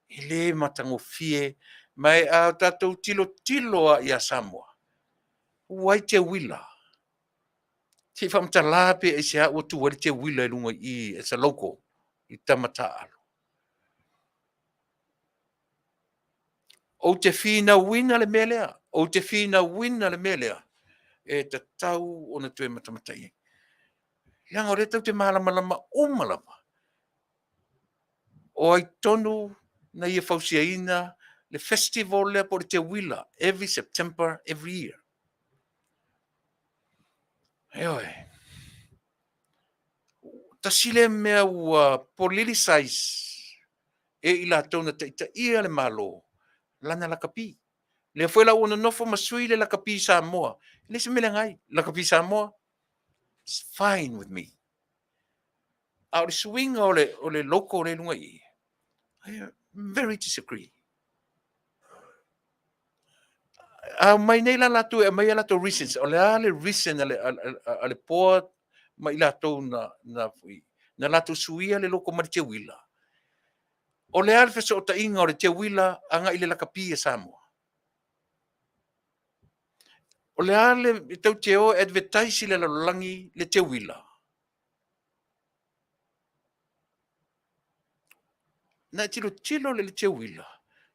B: e le matagofie. Ma a tatou tilotilo lava ia Samoa, ua ai teuila. Se i faamatala pe aisea ua tu ai le teuila i luga i i as a logo i tama taaalo. Ou te finauina le mea lea, ou te finauina le mea lea, e tatau ona toe matamata i ai. Leaga o lea tou te malamalama uma lava, o ai tonu na ia fausiaina le festival lea po o le teuila every September every year. Ioe. Tasi lea mea ua politicize e i latou na taitaia le Malo lana lakapi. Lea foi la ua nonofo ma sui le lakapi Samoa. E le se mea leaga ai. Lakapi Samoa, it's fine with me. A o le suiga o le logo lea i luga i i, I very disagree. A omai nei la latou e aumai a latou reasons, o le a le reason a le board ma i latou na Na latou suia le loko ma le teuila. O le a le fesootaiga o le teuila agai i le lakapi a Samoa? O le a le tou te o e advertise i le lalolagi le teuila? Na e tilotilo le teuila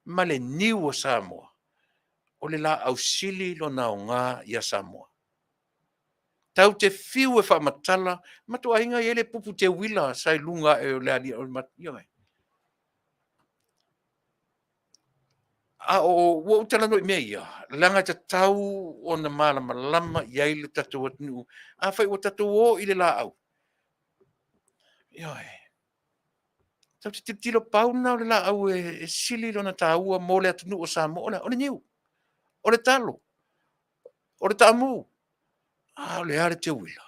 B: ma le niu a Samoa, o le laau sili lona aoga ia Samoa. Tatou te fiu e faamatala, matou aiga e i ai le pupu teuila sa i luga ae o le alia o le ioe. A o ua ou talanoa i mea ia, leaga e tatau ona malamalama i ai le tatou atunuu. Afai ua tatou o i le laau, ioe, tatou te tilotilo pau lena o le laau e sili lona taua mo le atunuu o Samoa, o le niu, o le talo, o le taamu. A o le a le teuila?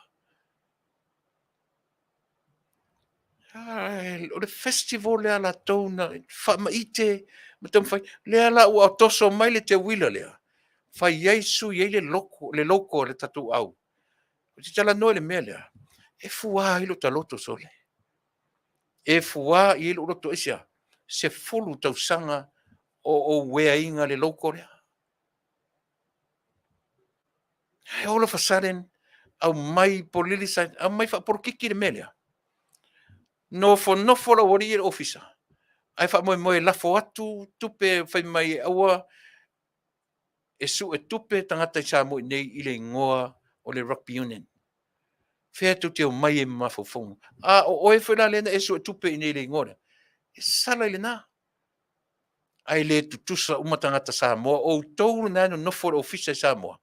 B: O le festival lea a latou na faamaite ma taumafai. Lea la ua toso mai le teuila lea, fai ai sui ai le logo a le tatou au. Ou te talanoa i le mea lea, e fua ai lo ta loto sole. E fua i ai lou loto. Aisea? 10 tausaga o ou wear ina le logo lea. Ae all of a sudden, aumai politicise, aumai faapolokiki le mea lea. Nofonofo le aualii ia i le ofisa, ae faamoemoe e lafo atu tupe fai mai e aua e suetupe tagata i Samoa i inei i le igoa o le Rugby Union. Fea tou te omai ai ma mafaufauga? A o oe foi la lea na e suetupe i inei i le igoa lea, e sala i lena. Ae le tutusa uma tagata Samoa. O outou na e nonofo i le ofisa i Samoa,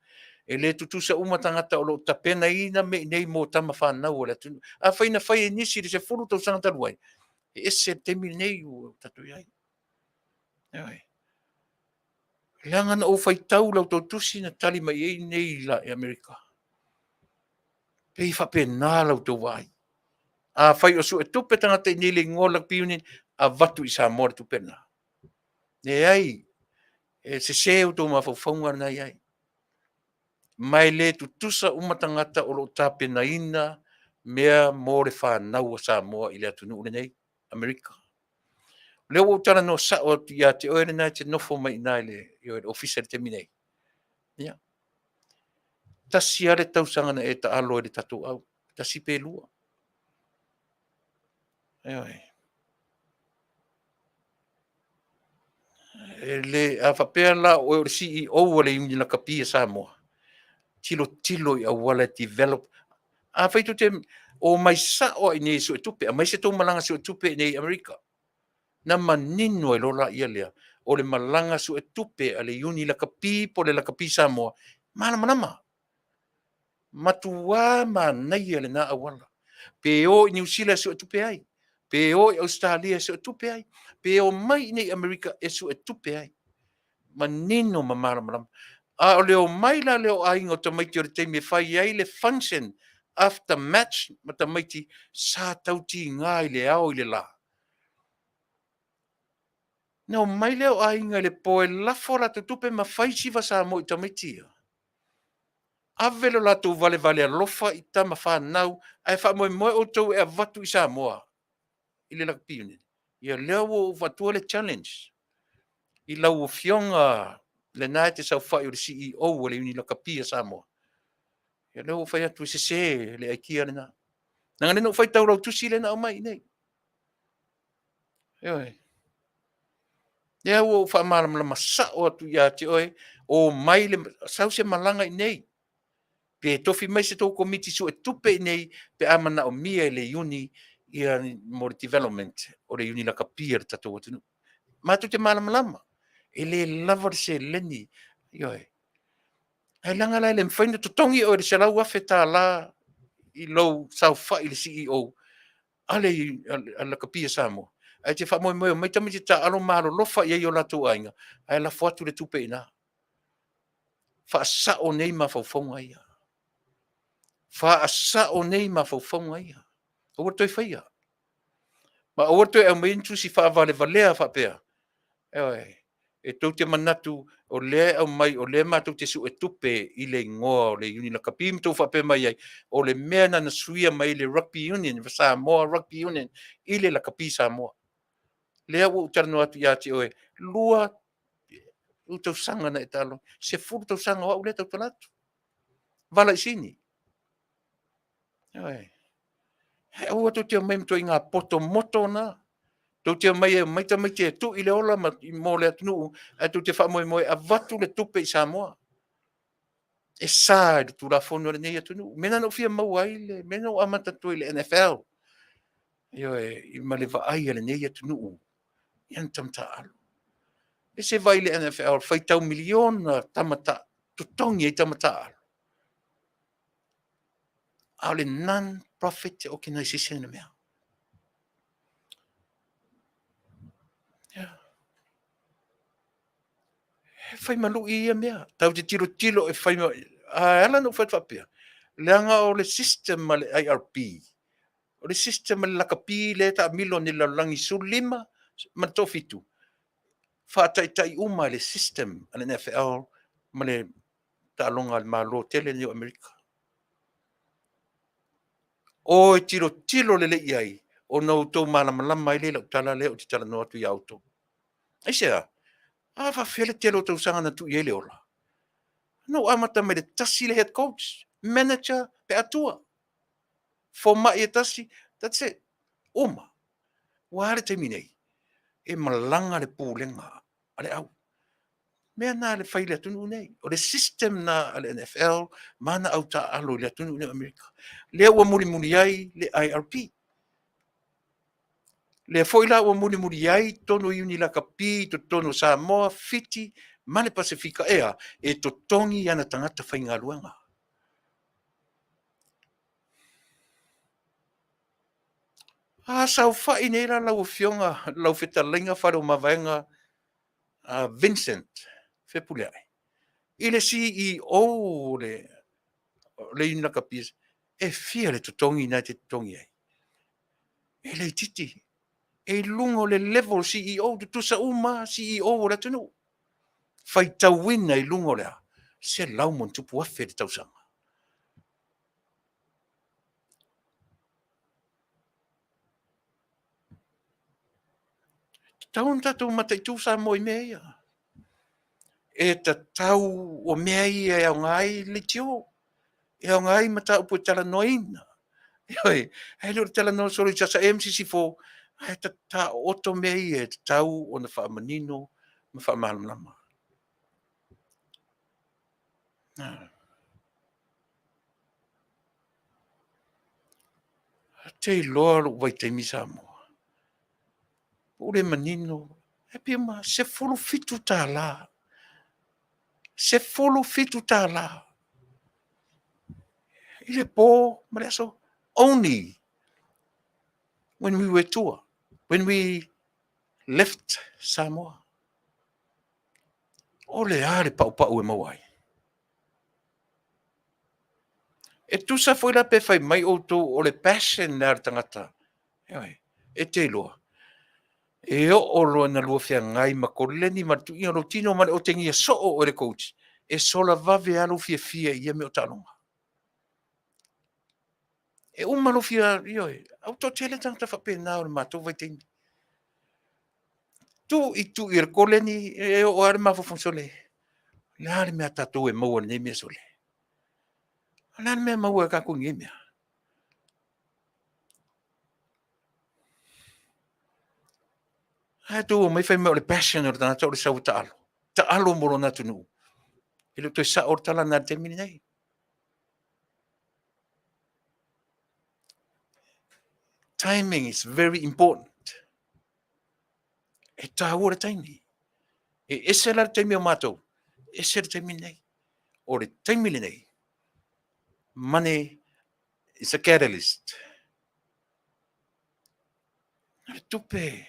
B: e le tutusa uma tagata o lo o tapenaina mea i inei mo tama fanau a le atunuu. Afai na fai e nisi i le 10 tausaga talu ai, e ese le taimi lenei ua tatou i ai. Ioe. Leaga na ou faitau i la outou tusi na tali mai ai nei i Amerika. Pei e faapena la outou vaai. Afai o suetupe tagata i inei i le igoa o le Rugby Union, avatu i Samoa le tupe lena. Leai, e sese outou mafaufauga lena e i ai. Ma e le tutusa uma tagata o lo o tapenaina mea mo le fanau a Samoa i le atunuu lenei, Amerika. O lea ua ou talanoa sao atu ia te oe lena e te nofo mai i ina i le ofisa i le taimi nei. Ia. Tasi lava le tausaga na e taalo ai i le tatou au, tasi pe lua. Ioe. E le, a faapea la o oe o le CEO a le Iuni Lakapi a Samoa, tilotilo i auala e develop. Afai tou te omai sao lava i inei e suetupe, aumai se tou malaga suetupe i inei i Amerika. Na manino ai loa laia lea, o le malaga suetupe a le Iuni Lakapi po o le Lakapi Samoa, malamalama. Matua manaia lena auala. Pe o i Niu Sila e suetupe ai, pe o i Ausetalia e suetupe ai, pe o mai i inei i Amerika e suetupe ai. Manino ma malamalama. A o le omai la lea o aiga o tamaiti o le taimi e fai ai le function after match ma tamaiti sa tau tiga i le ao i le la. Na omai lea o aiga i le po e lafo a latou tupe ma fai siva Samoa i tamaiti ia. Ave lo latou valevale alofa i tama fanau ae faamoemoe outou e avatu i Samoa i le Rugby Union. Ia lea ua ou avatua le challenge i lau Afioga lena e te saofai o le CEO a le Iuni Lakapi a Samoa. Ia lea ua ou fai atu e sese le aikia lena. Leaga lea na ou faitau i lau tusi lea na aumai i inei. Ioe. Lea ua ou faamalamalama sao atu ia te oe, omai le, sau se malaga i inei. Pe tofi mai se tou komiti suetupe i inei pe a manaomia e le Iuni ia mo le development o le Iuni Lakapi a le tatou atunuu. Matou te malamalama, e le lava le seleni, ioe. Ae leaga la e le mafai ona totogi oe i le $100,000 i lou saofai i le CEO a le Lakapi a Samoa, ae te faamoemoe e omai tamaiti taaalo ma alolofa i ai i o latou aiga, ae lafo atu le tupe i ina. Faasao nei mafaufauga ia. Faasao nei mafaufauga ia. Aua le toe faia. Ma aua le toe aumaia ni tusi faavalevalea faapea. Ioe. E tou te manatu o lea e aumai o lea matou te suetupe i le igoa o le Iuni Lakapi ma tou faapea mai ai, o le mea na na suia mai le Rugby Union, Samoa Rugby Union i le Lakapi Samoa. Lea ua ou talanoa atu ia te oe, 2 tausaga na e taaloga, 10 tausaga o au lea e tautala atu. Valaisini. Ioe. Ae aua tou te omai ma ituaiga poto moto na. Tou te omai e omai tamaiti e tui le ola ma, mo le atunuu, ae tou te faamoemoe e avatu le tupe i Samoa. E sa i le Tulafono a lenei atunuu. O mea na na ou fia maua ai le mea na ou amata atu ai i le NFL. Ioe, ma le vaai a lenei atunuu i ana tama taaalo. E se vaai i le NFL, faitau miliona tama ta, totogi ai tama taaalo. A o le non-profit organization le mea. Yeah. E fai malu'i ia mea. Tau te tilotilo e fai ma... A e ala ona ou fai atu faapea, leaga o le system a le IRB, o le system a le lakapi lea e taamilo nei i le lalolagi 15 ma le toafitu, faataitai uma e le system a le NFL ma le taaloga a le Malo tele lenei o Amerika. O e tilotilo lelei i ai, ona outou malamalama ai lea i lau tala lea ou te talanoa atu ia outou. Aisea? A faafefea le tele o tausaga na tuu i ai le ola? Na ou amata mai le tasi le head coach, manager pe atua. Fomai e tasi, that's it. Uma. Ua a le taimi nei? E malaga le pulega a le au. Mea na le fai i le atunuu nei. O le system na a le NFL ma ana au taaalo i le atunuu nei o Amerika. Lea ua mulimuli ai le IRP. Lea foi la ua mulimuli ai totonu o Iuni Lakapi i totonu o Samoa, Fiti ma le Pasefika ea e totogi ana tagata faigaluega. A saofai nei la lau Afioga, lau fetalaiga Faleomavaega Vincent Fepuleai i le CEO o le Iuni Lakapi, e fia le totogi na e te totogi ai? E le itiiti. E i luga o le level CEO, tutusa uma CEO o le atunuu. Faitauina i luga o le a? 100+ afe i le tausaga. Tatau ona tatou mataitu Samoa i mea ia. E tatau o mea ia e aoga ai leitio, e aoga ai mataupu e talanoaina. Ioe, ae le o le talanoa solo i SSM ma CC4, ae taooto mea ia e tatau ona faamanino ma faamalamalama. Te iloa lou vaitaimi Samoa, ua le manino, e pei ma $17, $17 i le po ma le aso. Only when we were tour, when we left Samoa. O le a le paupau e maua ai? E tusa foi la pe fai mai outou o le passion lea a le tagata, ioe, e te iloa, e oo loa ina lua feagai ma koleni ma le tuuina o lou tino ma le otegia soo oe e le coach, e sola vave lava lou fiafia i ia mea o taaloga. E uma lou fia, ioe, a ua toatele tagata faapena o le matou vaitaimi. Tu'i tu'i e le koleni, e oo lava le mafaufau sole, o le a le mea a tatou e maua i lenei mea sole? O le a le mea e maua e tatou i lenei mea? Ae tou omai fai mai o le passion o le tagata o le sau e taalo, taalo mo lona atunuu. E le o toe sao le tala lena i le taimi lenei. Timing is very important. E tāua le taimi. E ese la le taimi o mātou, ese le taimi lenei. O le taimi lenei, money is a catalyst. Na le tupe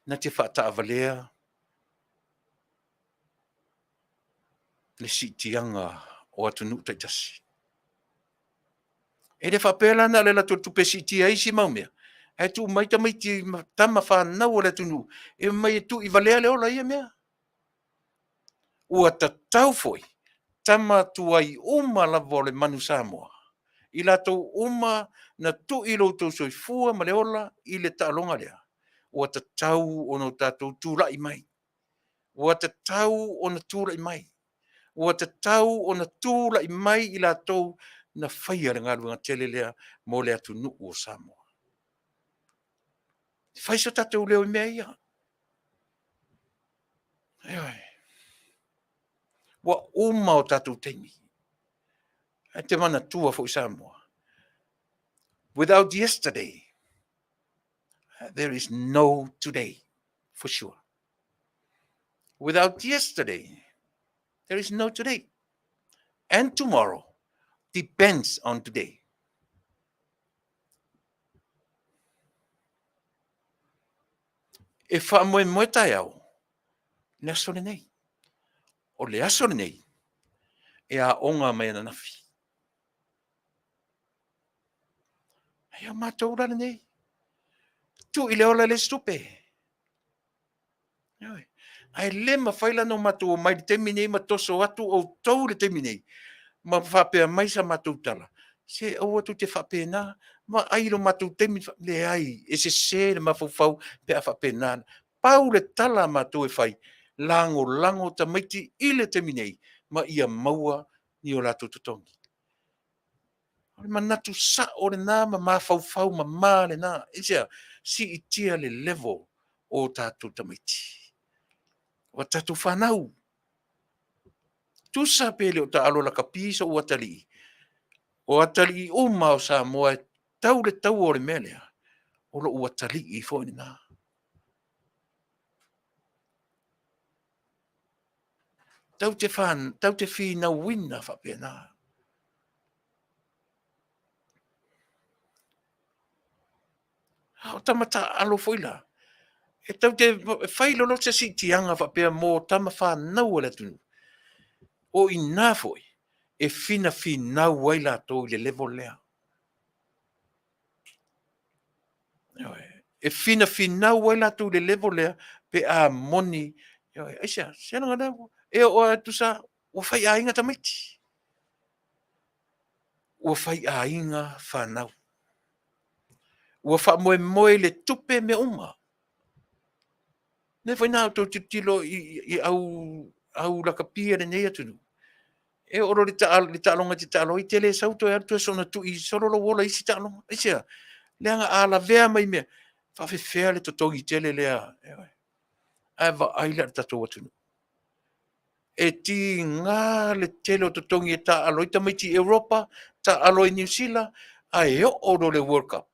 B: na te faataavalea le siitiaga o atunuu taitasi. E le faapea la na o le latou tupe e siitia ai isi mau mea, ae tuu mai tamaiti tama fanau a le atunuu e omai e tuivalea le ola i ia mea. Ua tatau foi tama tuai uma lava o le manu Samoa, i latou uma na tui lo outou soifua ma le ola i le taaloga lea, ua tatau ona o tatou tulai mai. Ua tatau ona tulai mai. Ua tatau ona tulai mai i latou na faia le galuega tele lea mo le atunuu o Samoa. Fai so tatou leo i mea ia. Ioe. Ua uma o tatou taimi. Ae te manatua foi Samoa. Without yesterday, there is no today, for sure. Without yesterday, there is no today. And tomorrow depends on today. E faamoemoe taeao le aso lenei. O le aso lenei e aoga mai ananafi. Ai o matou la lenei. Tuu i le ola le isi tupe. Ae le mafai la ona matou omai i le taimi nei ma toso atu outou i le taimi nei ma faapea mai sa matou tala, se aua tou te faapena, vaai i lo matou taimi, leai, e sese le mafaufau pe a faapena. Pau le tala a matou e fai, lagolago tamaiti i le taimi nei ma ia maua ni o latou totogi. O le manatu sao lena ma mafaufau mama lena. Aisea? Siitia le level o tatou tamaiti, o a tatou fanau. Tusa pe le o taalo lakapi sou atalii, o atalii uma o Samoa e tau le taua o le mea lea, o lou atalii foi lena. Tau te, tau te finauina faapena. A o tama taaalo foi la, e tau te fai lolo se siitiaga faapea mo tama fanau a le atunuu. O i ina foi e finafinau ai latou i le level lea. E finafinau ai latou i le level lea pe a moni. Aisea? Se leaga lea e oo atu sa ua fai aiga tamaiti. Ua fai aiga fanau. Ua faamoemoe i le tupe mea uma. Lea foi na outou tilotilo i au, au lakapi a lenei atunuu. E oo loa i le taaloga e te taalo ai, e te le sau toe alu toe soona tui solo lou ola i isi taaloga. Aisea? Leaga a lavea mai mea, faafefea le totogi tele lea. Ae vaai la i le tatou atunuu. E tiga le tele o totogi e taaalo ai tamaiti i Europa, taaalo ai i Niu Sila, ae oo loa i le World Cup,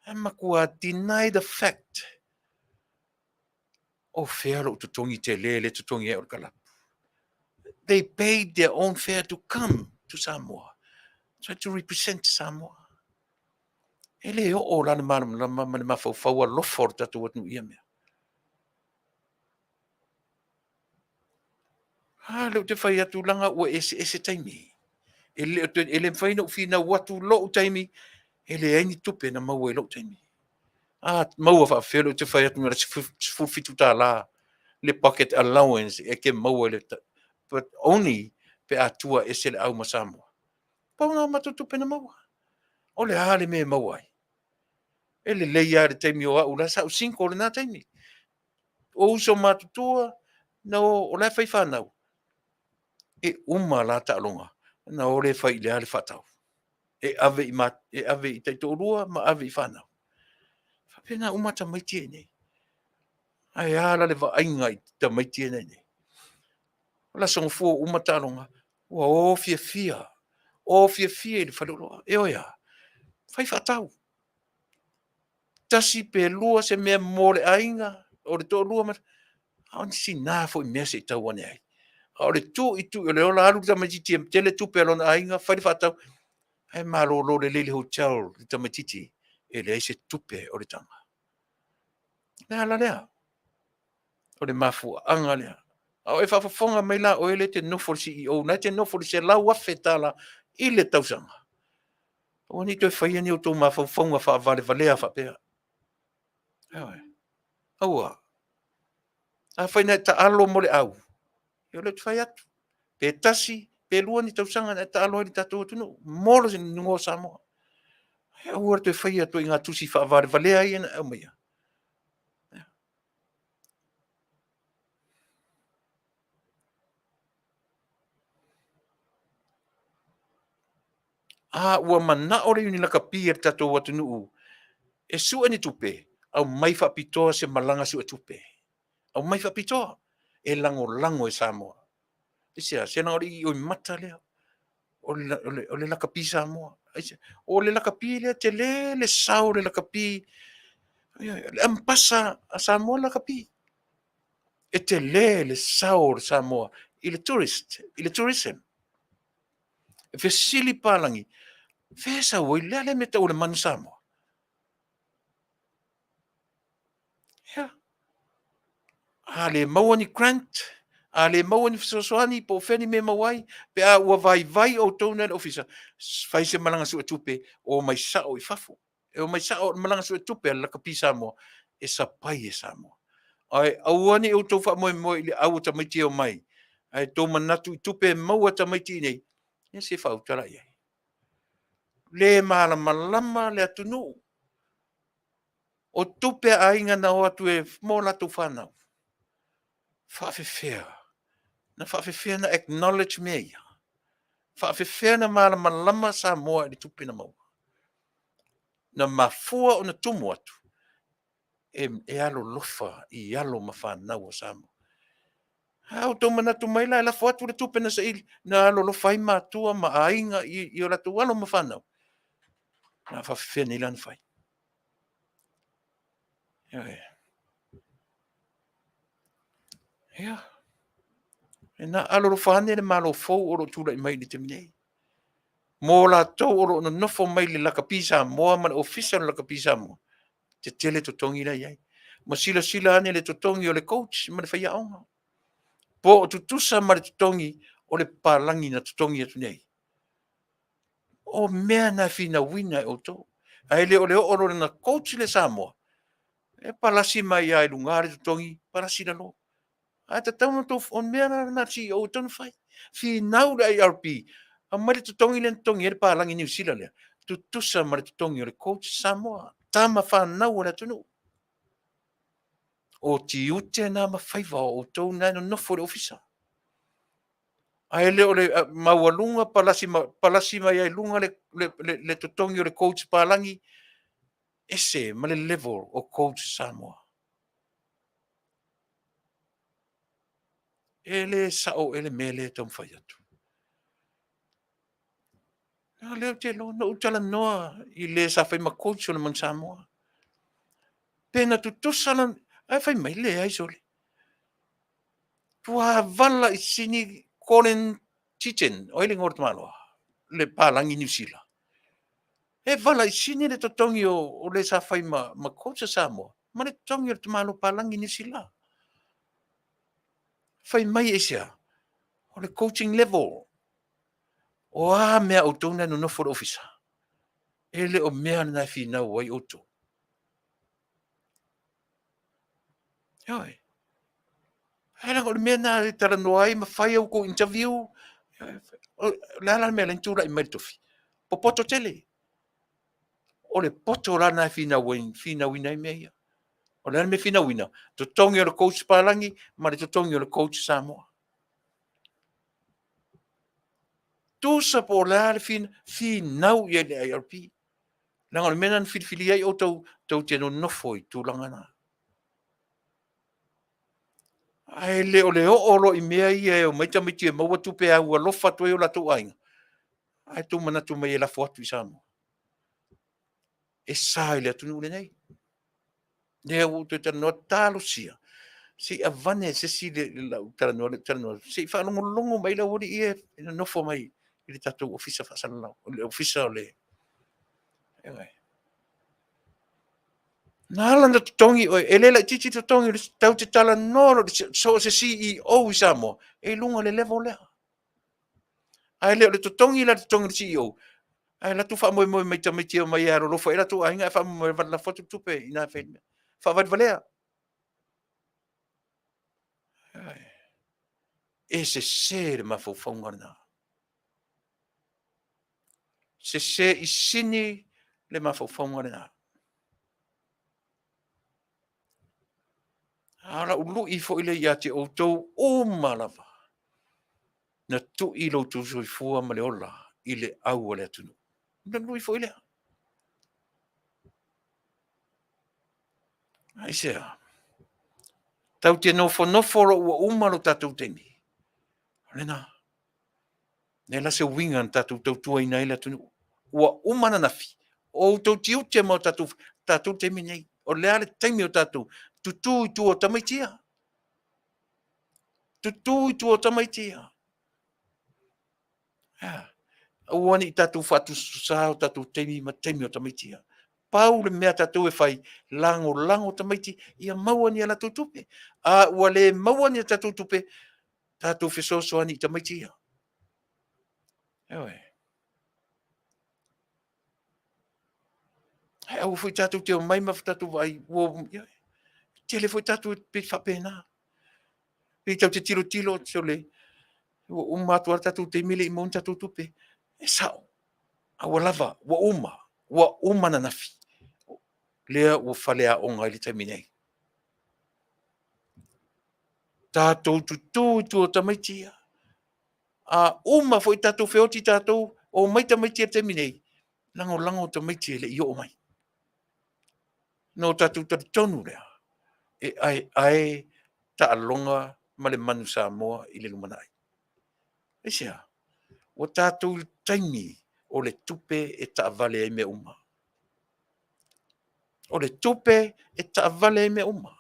B: e matua deny the fact. O fea lou totogi tele le totogi ai o le kalapu. They paid their own fare to come to Samoa. Try to represent Samoa. E le oo la le malamalama ma le mafaufau alofa o le tatou atunuu i ia mea. A, lea ou te fai atu leaga ua eseese taimi. E le, e le mafai ona ou finau atu lou taimi, e leai ni tupe na maua i lou taimi. A maua faafefea lea ou te fai atu na o le $17 le pocket allowance e te maua i le but only pe a tua ese le au ma Samoa. Pau lena o matou tupe na maua. O le a le mea e maua ai? E lelei lava le taimi o au, la sa ou single lena taimi. O uso matutua, na o, o la e fai fanau. E uma la taaloga, na o lea fai i le a le faatau. E ave i, ma, e ave i taitoalua ma ave i fanau. Faapena uma tamaiti ia i inei. Ae a la le vaaiga i tamaiti ia i inei. O le Aso Gafua ua uma taaloga, ua o fiafia, o fiafia i le faleoloa. E oi a, fai faatau. Tasi pe lua se mea mo le aiga, o le toalua, ma, a o ni sina foi mea se i tau ane ai. A o le tuitui o le ola, alu le tamaitiiti e tele tupe a lona aiga, fai le faatau, ae malolo lelei i le hotel le tamaitiiti, e leai se tupe o le taga. O le ala lea. O le mafuaaga lea. A o e faafofoga mai la oe lea e te nofo i le CEO, na e te nofo i le $100,000 i le tausaga. Aua ne i toe faia ni outou mafaufauga faavalevalea faapea. Ioe. Aua. Afai na e taalo mo le au, Ia o lea ou te fai atu, pe tasi, pe lua ni tausaga na e taalo ai i le tatou atunuu mo le igoa o Samoa. Ae aua le toe faia ituaiga tusi faavalevalea ia na e aumaia. A ua manao le Iuni Lakapi a le tatou atunuu e sue ni tupe, aumai faapitoa se malaga suetupe. Aumai faapitoa e lagolago e Samoa. Aisea? Se leaga o le ioimata lea o le lakapi Samoa. Aisea? O le lakapi lea, tele le sao o le lakapi, le ambasa a Samoa le lakapi. E tele le sao o le Samoa i le tourist, i le tourism. E fesili palagi, fea e sau ai, le a le mea e tau o le manu Samoa? Ia. A le maua ni grant, a le maua ni fesoasoani po o fea ni mea e maua ai, pe a ua vaivai outou na i le ofisa, fai se malaga suetupe, omai sao i fafo. E omai sao o le malaga suetupe a le Lakapi Samoa e sapai e Samoa. Ae aua ne i outou faamoemoe i le au o tamaiti e omai, ae tou manatu i tupe e maua e tamaiti i inei, ia se faauta la i ai. Le malamalama le atunuu. O tupe a aiga na o atu e mo latou fanau. Faafefea, na faafefea na acknowledge mea ia? Faafefea na malamalama Samoa i le tupe na maua? Na mafua ona tumu atu e, e alolofa i alo ma fanau a Samoa. A outou manatu mai la e lafo atu le tupe na saili, na alolofa ai matua ma aiga i, i o latou alo ma fanau. Na faafefea nei la ona fai? Ioe. Ia. E na alolofa ane le Malo fou o lo o tulai mai i le taimi nei. Mo latou o lo o nonofo mai i le Lakapi Samoa ma le Ofisa o le Lakapi Samoa, tetele totogi la e i ai. Ma silasila ane le totogi o le coach ma le faiaoga. Po o tutusa ma le totogi o le papalagi na totogi atu nei. O mea na e finauina e outou. Ae le o le oo loa ina coach le Samoa, e palasi mai lava i luga le totogi, palasi i lalo. Ae tatau ona outou, o le mea la lena a le CEO e tatau ona fai. Finau le IRB, aumai le totogi lea na totogi ai le palagi Niu Sila lea, tutusa ma le totogi o le coach Samoa, tama fanau a le atunuu. O tiute na ma faiva o outou na e nonofo i le ofisa. Ae le o le maualuga palasi, palasi mai ai luga le, le, le, le totogi o le coach palagi, ese ma le level o coach Samoa. E le sao ea le mea lea e taumafai atu. A lea ou te iloa, na ou talanoa i le sa fai ma coach o le Manu Samoa. Pe na tutusa la, ae fai mai, leai sole. Tuavala i sini Colin Chichen, o ai le igoa o le tamaloa? Le palagi Niu Sila. E vala i sini le totogi o, o le sa fai ma, ma coach a Samoa, ma le totogi o le tamaloa palagi Niu Sila. Fai mai aisea? O le coaching level. O a mea outou na e nonofo i le ofisa? E le o mea lena e finau ai outou. Ioe. Ae leaga o le mea lena e talanoa ai ma fai au kou interview. O le a la le mea lea na tulai mai le tofi? Popoto tele. O le poto la lena e finau ai, finauina ai mea ia. O le a le mea finauina? Totogi o le coach palagi ma le totogi o le coach Samoa. Tusa po o le a le finau i ai le IRP. Leaga o le mea lena na filifilia ai outou tou te nonofo i tulaga na. Ae le o le oo loa i mea ia e omai tamaiti e maua tupe e aualofa atu ai o latou aiga, ae tou manatu mai e lafo atu i Samoa. E sa i le atunuu lenei. Lea ua ou toe talanoa, talosia, se i avane e se isi lau talanoa, le talanoa, se i faalogologo mai le aualii ia e nonofo mai i le tatou ofisa faasalalau, le ofisa o le... Na ala ona totogi oe, e le laitiiti totogi, tatou te talanoa loa so o se CEO i Samoa, e i luga o le level lea. Ae le o le totogi la le totogi o le CEO, ae alu atu faamoemoe mai tamaiti e omai e alolofa i latou aiga ae faamoemoe e lafo atu tupe i ina e fai mea. Faavalevalea. E sese le mafaufauga lena. Sese i sini le mafaufauga lena. A o lau lui foi lea ia te outou uma lava, na tui lo outou soifua ma le ola i le au a le atunuu. Na lui foi lea. Aisea? Tau te nofonofo lo ua uma lo tatou taimi. O lena. Lea la se uiga na tatou tautuaina ai le atunuu. Ua uma ananafi, o outou tiute ma o tatou, tatou taimi nei. O le a le taimi o tatou tutū i tua o tamaiti ia. Tutū i tua o tamaiti ia. Aua ne i tatou faatusatusa o tatou taimi ma taimi o tamaiti ia. Pau le mea tatou e fai, lagolago tamaiti ia maua ni a latou tupe. A ua le maua ni a tatou tupe, tatou fesoasoani i tamaiti ia. Ioe. Ae aua foi tatou te omai ma tatou vaai, ua, ioe. Tele foi tatou e faapena. Pei tatou te tilotilo, sole, ua uma atu lava le tatou taimi e le i maua ni tatou tupe. E sao, a ua lava, ua uma, ua uma ananafi. Lea ua faleaoga ai le taimi nei. Tatou tutū i tua o tamaiti ia. A uma foi tatou feoti tatou, omai tamaiti ia i le taimi nei, lagolago tamaiti e le i oo mai. No tatou talitonu lea, e aeae taaloga ma le manu Samoa i le lumanai. Aisea? Ua tatou i le taimi o le tupe e taavale ai mea uma. O le tupe e taavale ai mea uma.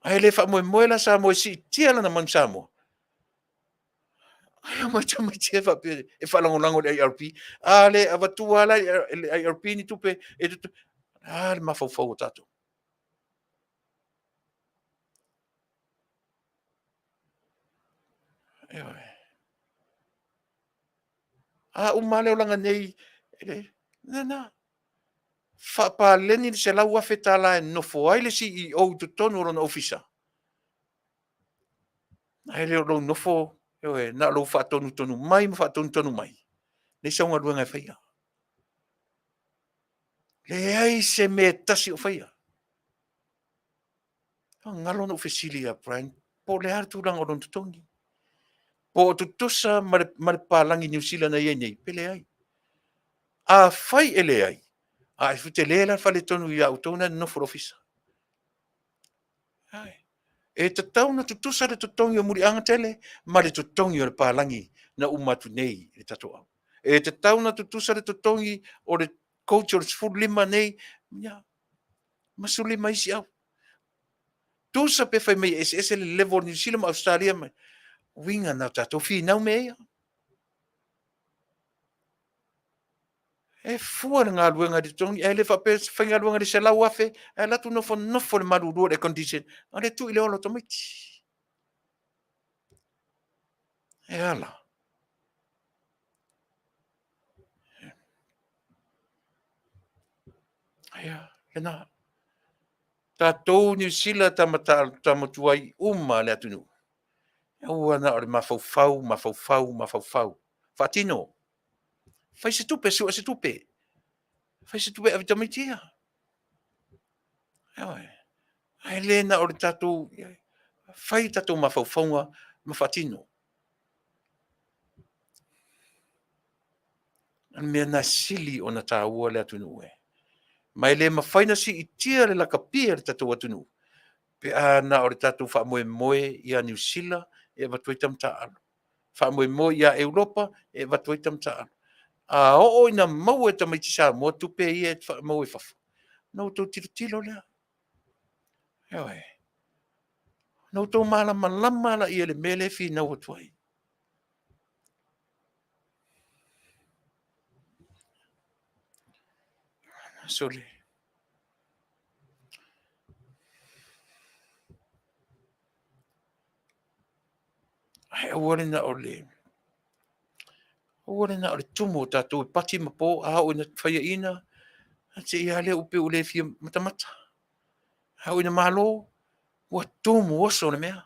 B: Ae le faamoemoe la Samoa e siitia lana manu Samoa. Ai omai tamaiti e faapea e faalagolago i le IRP. A le avatua la e le IRP ni tupe e tutu. A le mafaufau o tatou. Ioe. A uma lava le olaga nei, na, na. Faapaleni le $100,000 e nofo ai le CEO i totonu o lona ofisa. Ae le o lou nofo, ioe, na o lou faatonutonu mai ma faatonutonu mai. Leai sau galuega e faia. Leai se mea e tasi o faia. Galo na ou fesili ia Brian, po o le a le tulaga o lona totogi? Po o tutusa ma le, ma le palagi Niu Sila na i ai nei, pe leai. Afai e leai, a e tele la le faletonu ia outou na nonofo i le ofisa. Ai. E tatau na tutusa le totogi o Muliaga tele ma le totogi o le palagi na uma atu nei i le tatou au. E tatau na tutusa le totogi o le coach o le 15 nei, ia, ma 15 isi au. Tusa pe fai mai e eseese le level o Niu Sila ma Ausetalia ma uiga na o tatou finau mea ia. E fua le galuega i le totogi, ae le faapea e faigaluega i le 100,000, ae alu atu nofonofo i le malulu o le air condition, a o lea e tuu i le ola o tamaiti. E ala. Ia, lena. Tatou Niu Sila tama tuai uma le atunuu. Aua na o le mafaufau, mafaufau, mafaufau. Faatino. Fai se tupe, sue se tupe. Fai se tupe ave tamaiti ia. Ioe. Ae le na o le tatou, fai tatou mafaufauga ma faatino. O le mea na sili ona taua le atunuu e. Ma e le mafai na siitia le lakapi a le tatou atunuu pe a na o le tatou faamoemoe ia Niu Sila e avatu ai tama taaalo. Faamoemoe ia Europa e avatu ai tama taaalo. A oo ina maua e tamaiti Samoa tupe ia e maua i fafo, ona outou tilotilo lea. Ioe. Ona outou malamalama laia i le mea lea e finau atu ai. Sole. Ae aua le na o le aua le na o le tumu o tatou e pati ma po, a oo ina faiaina, a te i lava lea ua pei ua le fia matamata. A oo ina malo, ua tumu oso le mea.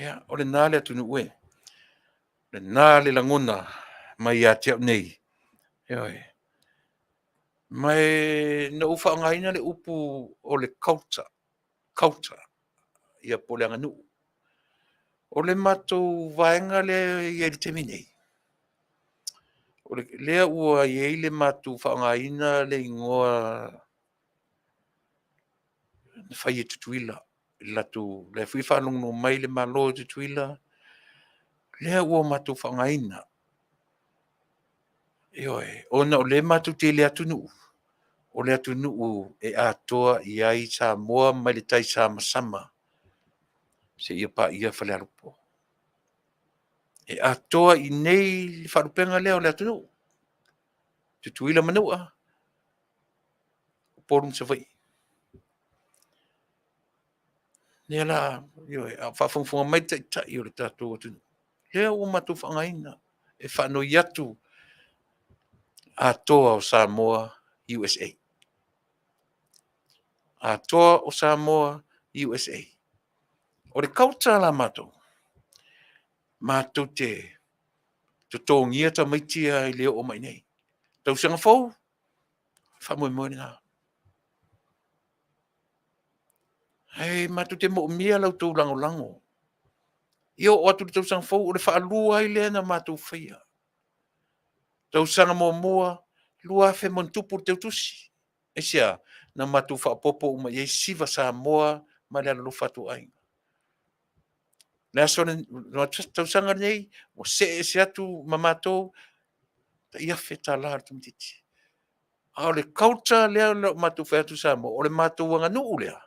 B: Ia, o lena le atunuu e. Lena le lagona mai ia te au nei. Ioe. Ma e na ou faaaogaina le upu o le culture, culture, ia po o le aganuu. O le matou vaega lea e i ai i le taimi nei, o lea ua i ai le matou faaaogaina le igoa na fai e Tutuila i le latou, la foi e faalogologo mai le Malo o Tutuila, lea ua matou faaaogaina. Ioe, ona o lea matou te i le atunuu, o le atunuu e atoa i ai Samoa mai le taisamasama seia paia Falealupo. E atoa i inei le faalupega lea o le atunuu, Tutuila ma Manua, Upolu ma Savaii. Lea la, ioe, a o faafogafoga mai le Taitai o le tatou atunuu, lea ua matou faaaogaina e faanoi atu Atoa o Samoa USA. Atoa o Samoa USA. O le culture la matou, matou te totogia tamaiti ia i le oo mai i inei. Tausaga fou, faamoemoe lena. Ae matou te moomia la outou lagolago. Ia oo atu i le tausaga fou, o le faalua ai lea ona matou faia. Tausaga muamua, 2000+ le teutusi. Aisea? Na matou faaopoopo uma i ai siva Samoa ma le alolofa atu o aiga. Le aso le tausaga lenei, ua see ese atu ma matou, tai $1000 le tamaitiiti. A o le culture lea na matou fai atu i Samoa, o le matou aganuu lea,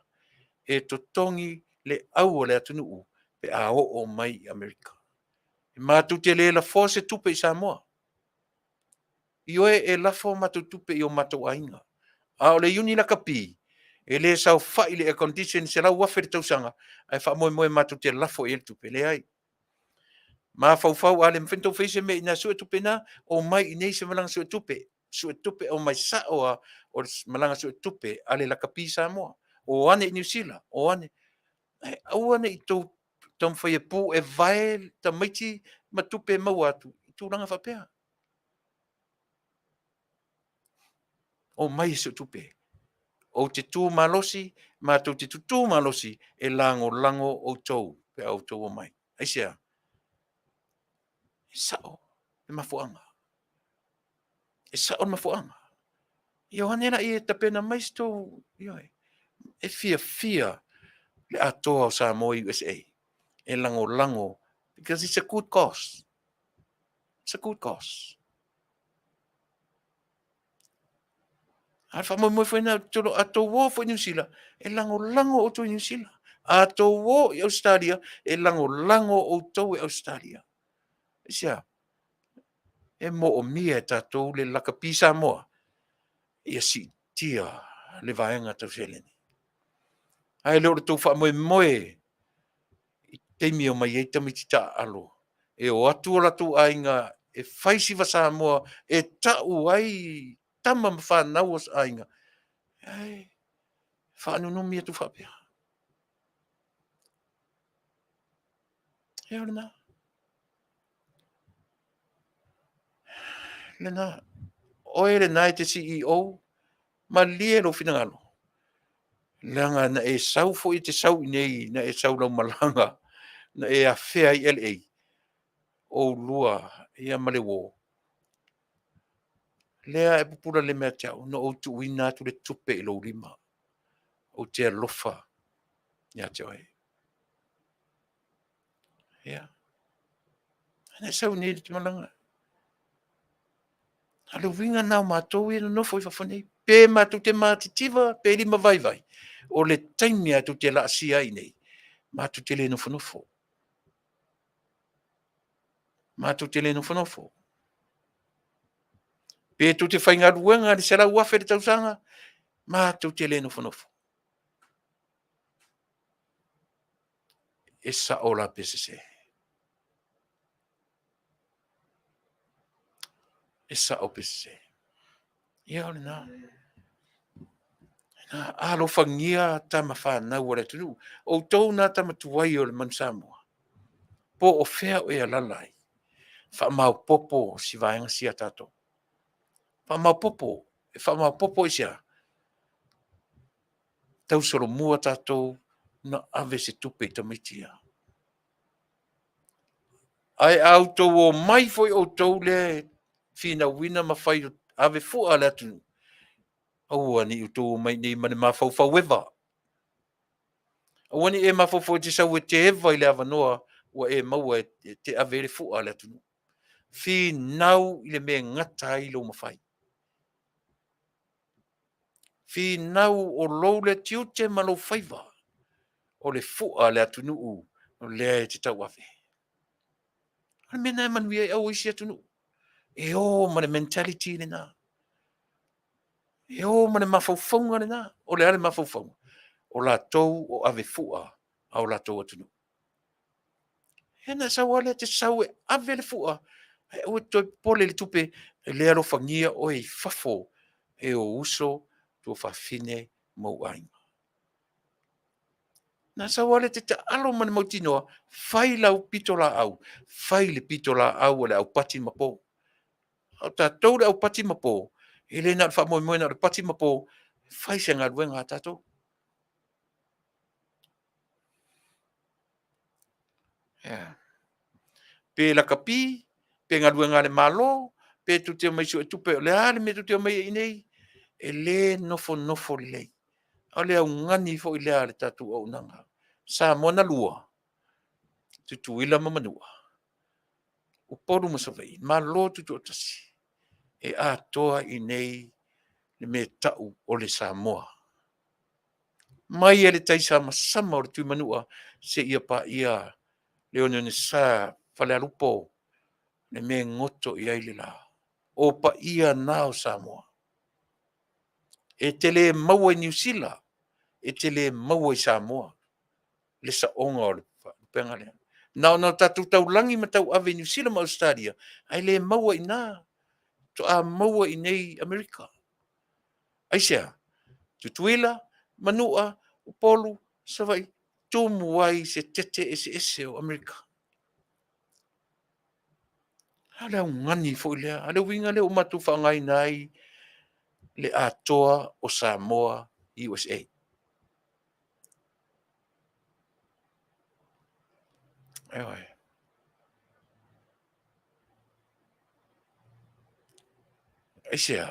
B: e totogi le au a le atunuu pe a oo mai i Amerika. E matou te le lafoa se tupe i Samoa. Ioe, e lafo a matou tupe i o matou aiga. A o le Iuni Lakapi, e le saofai i le air condition $100,000 le tausaga, ae faamoemoe matou te lafo i ai le tupe. Leai. Mafaufau a le mafai ona outou faia se mea i ina e sue tupe i ina, omai i inei se malaga suetupe, suetupe, omai sao lava o le malaga suetupe a le lakapi Samoa. O ane i Niu Sila, o ane. Ae aua ne i outou taumafai e puevae tamaiti ma tupe e maua atu i tulaga faapea. Omai e suetupe. Ou te tu malosi, matou te tutu malosi e lagolago outou pe a outou omai. Aisea? E sao le mafuaaga. E sao le mafuaaga. Ia o ane laia e tapena mai se tou... Ioe. E fiafia le atoa o Samoa USA e lagolago because it's a good cause. It's a good cause. A o le faamoemoe foi lena, a outou o foi i Niu Sila, e lagolago outou i Niu Sila. A outou o i Ausetalia, e lagolago outou e Ausetalia. Aisea? E moomia e tatou le lakapi Samoa ia siitia le vaega tau seleni. Ae le o le tou faamoemoe i taimi e omai ai tamaiti taaalo, e o atu o latou aiga e fai siva Samoa e tau ai tama ma fanau o aiga, ae faanunumi atu faapea. Ia o lena. Lena. Oe lena e te CEO, malie lou finagalo, leaga na e sau foi e te sau i inei, na e sau i lau malaga, na e afea ai LA, oulua ia ma le uo, lea e pupula leme ia te au, na ou tuuina atu le tupe i lou lima. Ou te alofa ia te oe. Ia. Na e sau nei i le malaga. A o le uiga lena o matou ia e nonofo i fafo nei, pe matou te matitiva pe lima vaivai, o le taimi lava tou te laasia ai i inei, matou te le nofonofo. Matou te le nofonofo. Pe tou te faigaluega i le $100,000 i le tausaga, matou te le nofonofo. E sao la pe sese? E sao pe sese? Ia o lena. Alofagia tama fanau a le atunuu. Outou na tama tuai o le Manu Samoa. Po o fea o e alala ai. Faamaopopo si vaega sia tatou. Faamaopopo, e faamaopopo i se a? Tausolomua tatou na ave se tupe i tamaiti ia. Ae a outou omai foi outou lea e finauina ma fai ave fua a le atunuu, aua ne i outou omai iinei ma le mafaufau eva. Aua ne i e mafaufau e te sau e te eva i le avanoa ua e maua e te ave ai le fua a le atunuu. Finau i le mea e gata ai lou mafai. Finau o lou lea tiute ma lou faiva o le fua a le atunuu lea e te tauave. O le mea lena e manuia ai au o isi atunuu. E o ma le mentality lena. E o ma le mafaufauga lena. O le a le mafaufauga? O latou o ave fua a o latou atunuu. Ia na sau lava lea e te sau e ave le fua, ae aua e te toe popole i le tupe, e le alofagia oe i fafo e ou uso, tuafafine ma ou aiga. Na sau lava lea e te taalo ma le mautinoa, fai lau pitolaau, fai le pitolaau a le au pati ma po. A o tatou le au pati ma po, e le na o le faamoemoe na o le pati ma po, fai se galuega a tatou. Yeah. Pe lakapi, pe galuega a le Malo, pe tou te omai e suetupe, o le a le mea tou te omai ai i inei, e le nofonofo lelei. A o le augani foi lea a le tatou auaunaga. Samoa na lua, Tutuila ma Manua, Upolu ma Savaii, Malo Tutoatasi, e atoa i inei le mea e tau o le Samoa. Mai lava i le taisamasama o le Tuimanua seia paia le oneonesa Falealupo, le mea e goto i ai le la. O paia na o Samoa. E te le maua i Niu Sila, e te le maua i Samoa le saoga o le faalupega lea. Na ona tatou taulagi ma tauave i Niu Sila ma Ausetalia, ae le maua i ina. Faatoa maua i inei i Amerika. Aisea? Tutuila, Manua, Upolu, Savaii, tumu ai i se tete eseese o Amerika. A o le augani foi lea, a o le uiga lea ua matou faaaogaina ai le atoa o Samoa USA. Ioe. Aisea?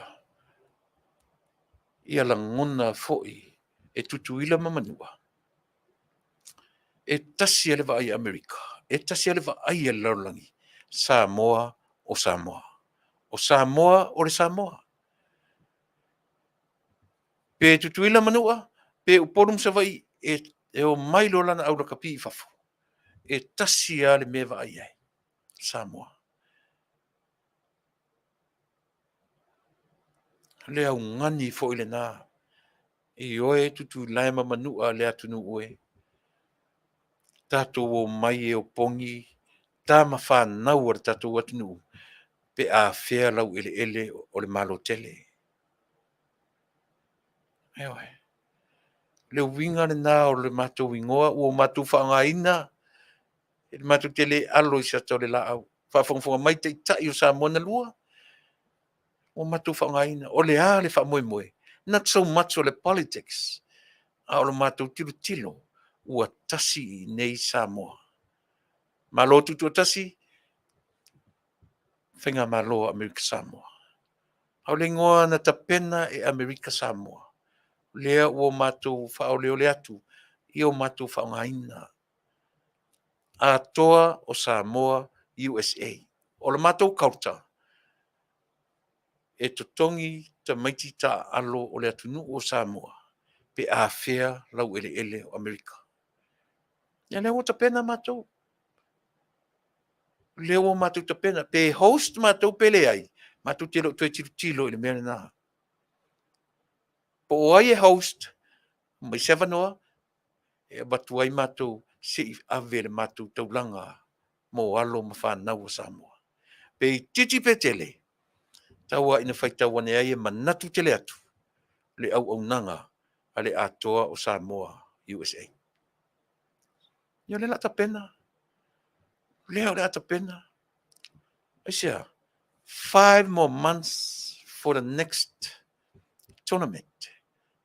B: Ia lagona foi e Tutuila ma Manua, e tasi lava le vaai a Amerika, e tasi lava le vaai a le lalolagi, Samoa o Samoa. O Samoa o le Samoa. Pe Tutuila Manua, pe Upolu ma Savaii, e omai loa lana aulakapi i fafo, e tasi lava le mea e vaai ai, Samoa. Le augani foi lena Ioe Tutuilae ma Manua le atunuu e. Tatou omai e opogi tama fanau a le tatou atunuu pe a fea laueleele o le Malo tele. Ioe. O le uiga lena o le matou igoa ua matou faaaogaina e matou te le alo i se ata o le laau. Faafogafoga mai Taitai o Samoa na lua, ua matou faaaogaina. O le a le faamoemoe? Not so much o le politics, a o le matou tilotilo ua tasi i inei Samoa. Malo Tutoatasi, Faigamalo a Amerika Samoa. A o le igoa na tapena e Amerika Samoa, lea ua matou faaoleole atu ia o matou faaaogaina. Atoa o Samoa USA. O le matou culture, e totogi tamaiti taaalo o le atunuu o Samoa pe a fea laueleele o Amerika. Ia lea ua tapena matou. O lea ua matou tapena. Pe host matou pe leai, matou te le o toe tilotilo i le mea lena. Po o ai e host, mai se avanoa, e avatu ai matou se i ave le matou taulaga mo alo ma fanau a Samoa. Pe itiiti pe tele, tau lava ina faitau ane ai e manatu tele atu le auaunaga a le Atoa o Samoa USA. Ia o lea o le a tapena. Lea o le a tapena. Aisea? 5 more months for the next tournament.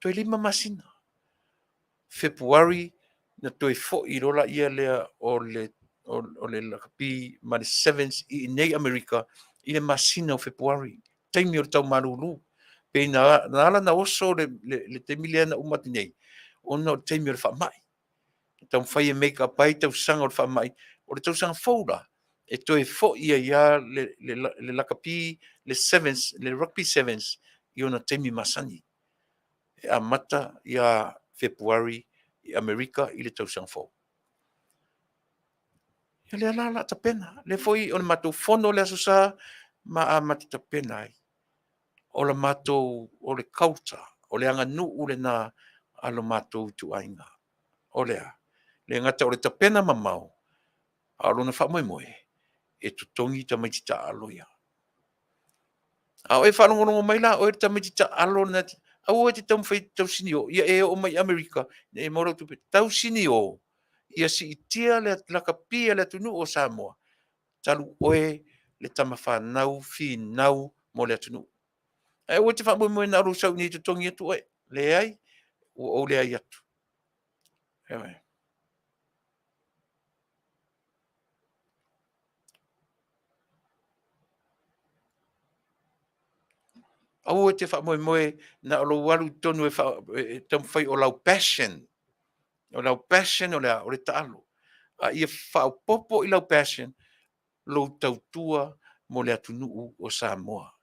B: Toe 5 masina. Fepuari na toe fo'i loa laia lea o le o le lakapi ma le sevens i inei Amerika i le masina o Fepuari, taimi o le tau malūlū. Pei na, na ala na oso le, le, le taimi lea na uma atu nei, ona o le taimi o le faamai. E taumafai e make up ai tausaga o le faamai, o le tausaga fou la, e toe fo'i ai lava le, le, le lakapi, le sevens, le rugby sevens i ona taimi masani. E amata ia Fepuari i Amerika i le tausaga fou. Ia lea la la tapena. Lea foi o le matou fono le Aso Sa ma amata tapena ai. O la matou, o le culture, o le aganuu lena a lo matou ituaiga. O le a? Le gata o le tapena mamao, a o lona faamoemoe, e totogi tamaiti taaalo ia. A o e faalogologo mai la oe le tamaiti taaalo lena, aua e te taumafai e te tausinio, ia e oo mai i Amerika, ina ia maua lau tupe. Tausinio, ia siitia le lakapi a le atunuu o Samoa, talu oe le tama fanau finau mo le atunuu. Ae aua e te faamoemoe na o lou sau i inei e totogi atu oe. Leai, ua ou leai atu. Ioe. Aua e te faamoemoe na o lou alu i totonu e, e, e taumafai o lau passion. O lau passion o le a? O le taalo. A ia faaopoopo i lau passion lou tautua mo le atunuu o Samoa.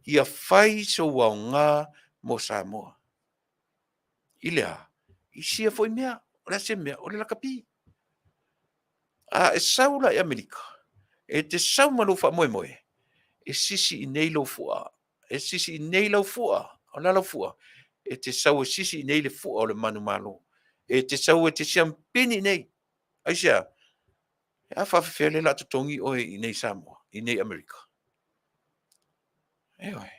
B: Ia fai sou aoga mo Samoa. I le a? I sia foi mea. O le a se mea? O le lakapi. A e sau la i Amerika, e te sau ma lou faamoemoe, e sisi i nei lou fua, e sisi i nei lau fua, o le a lau fua? E te sau e sisi i nei le fua o le manumalo. E te sau e te siampini i nei. Aisea? E a faafefea lea o le a totogi oe i nei Samoa, i nei Amerika? Ioe.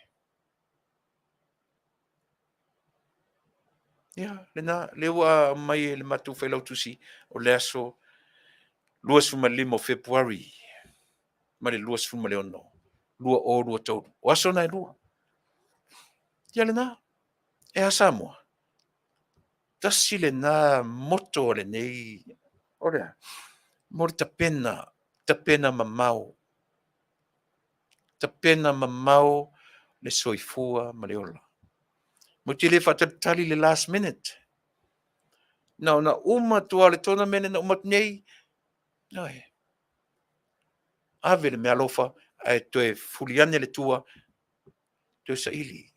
B: Ia, lena, lea ua aumai e le matou failautusi o le aso 25 o Fepuari ma le 26, 2023. O aso na e lua. Ia lena, e a Samoa? Tasi lena motto a lenei, o le a? Mo le tapena, tapena mamao. Tapena mamao le soifua ma le ola. Mo te le faatalitali le last minute. Na ona uma atu lava o le tournament na uma atu nei, ioe, ave le meaalofa ae toe fuli ane le tua, toe saili.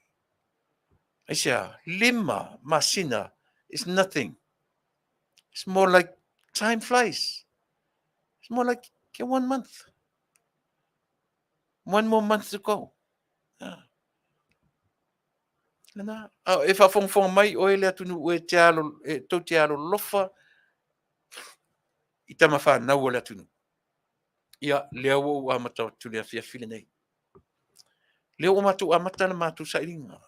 B: Aisea? 5 masina is nothing. It's more like time flies. It's more like 1 month. 1 more month to go. Ah. Lena, a e faafogafoga mai oe le atunuu e te alo, e tou te alolofa i tama fanau o le atunuu. Ia, lea ua ou amata atu le afiafi lenei. Lea ua matou amata le matou sailiga.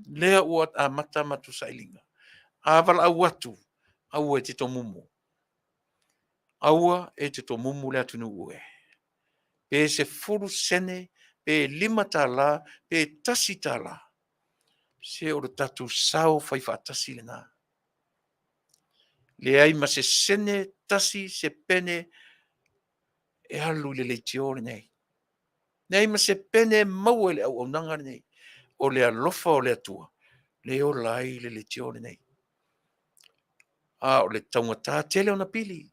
B: Lea ua amata matou sailiga. A valaau atu, aua e te tomumu. Aua e te tomumu le atunuu e. Pe 10 sene, pe $5, pe $1. Se o le tatou sao fai faatasi lena. Leai ma se sene tasi, se pene e alu i le leitio lenei. Leai ma se pene e maua i le auaunaga lenei. O le alofa o le Atua le ola ai le leitio lenei. A o le taugata tele ona pili.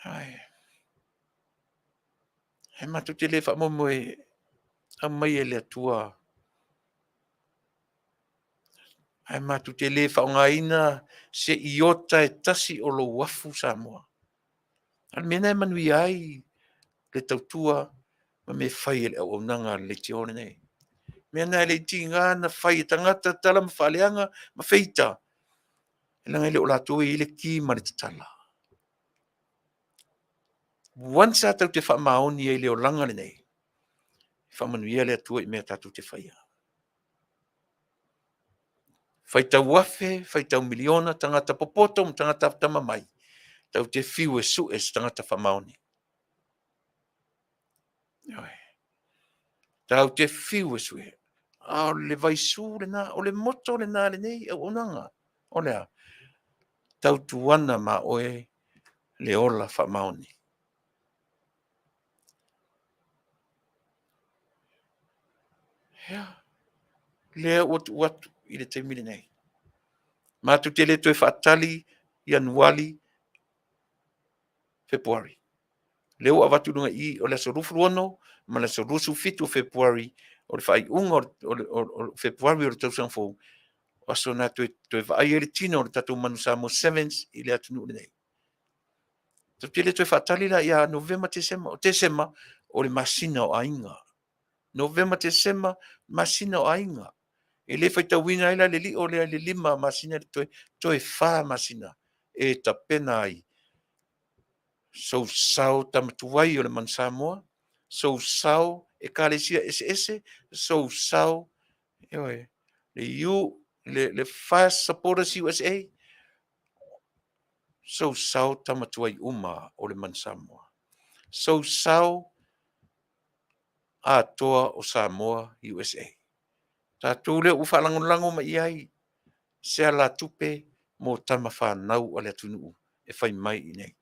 B: Ai. E matou te le faamoemoe aumai e le Atua. Ae matou te le faaaogaina se iota e tasi o lou afu Samoa. A o le mea lena e manuia ai le tautua ma mea fai e le auaunaga a le leitio lenei. Mea na e le i tiga na fai e tagata tala ma faaleaga ma feita. E leaga e le o latou e i ai le ki ma le tatala. Once a tatou te faamaoni ai i le olaga lenei, e faamanuia le Atua i mea tatou te faia. Faitau afe, faitau miliona tagata popoto ma tagata atamamai. Tatou te fiu e sue se tagata faamaoni. Ioe. Tatou te fiu e sue. A o le vaisū lena, o le moto lena lenei auaunaga. O le a? Tautuana ma oe le ola faamaoni. Ia, lea ua tuu atu i le taimi lenei. Matou te le toe faatali Ianuali, Fepuari. Lea ua avatu i luga i i, o le aso 26 ma le aso 27 o Fepuari, o le faaiuga o Fepuari o le tausaga fou, o aso na toe, toe vaai ai le tino o le tatou Manu Samoa Sevens i le atunuu lenei. Tatou te le toe faatali la ia Novema, Tesema. O Tesema, o le masina o aiga. Novema, Tesema, masina o aiga. E le faitauina ai la le lio lea i le 5 masina le toe, toe 4 masina e tapena ai sou sao tama tuai o le Manu Samoa, sou sao ekalesia eseese, sou sao, ioe, le U, le Fast Supporters USA, sou sao tama tuai uma o le Manu Samoa, sou sao atoa o Samoa USA. Tatou lea ua faalagolago mai i ai se alatupe mo tama fanau a le atunuu e fai mai i inei.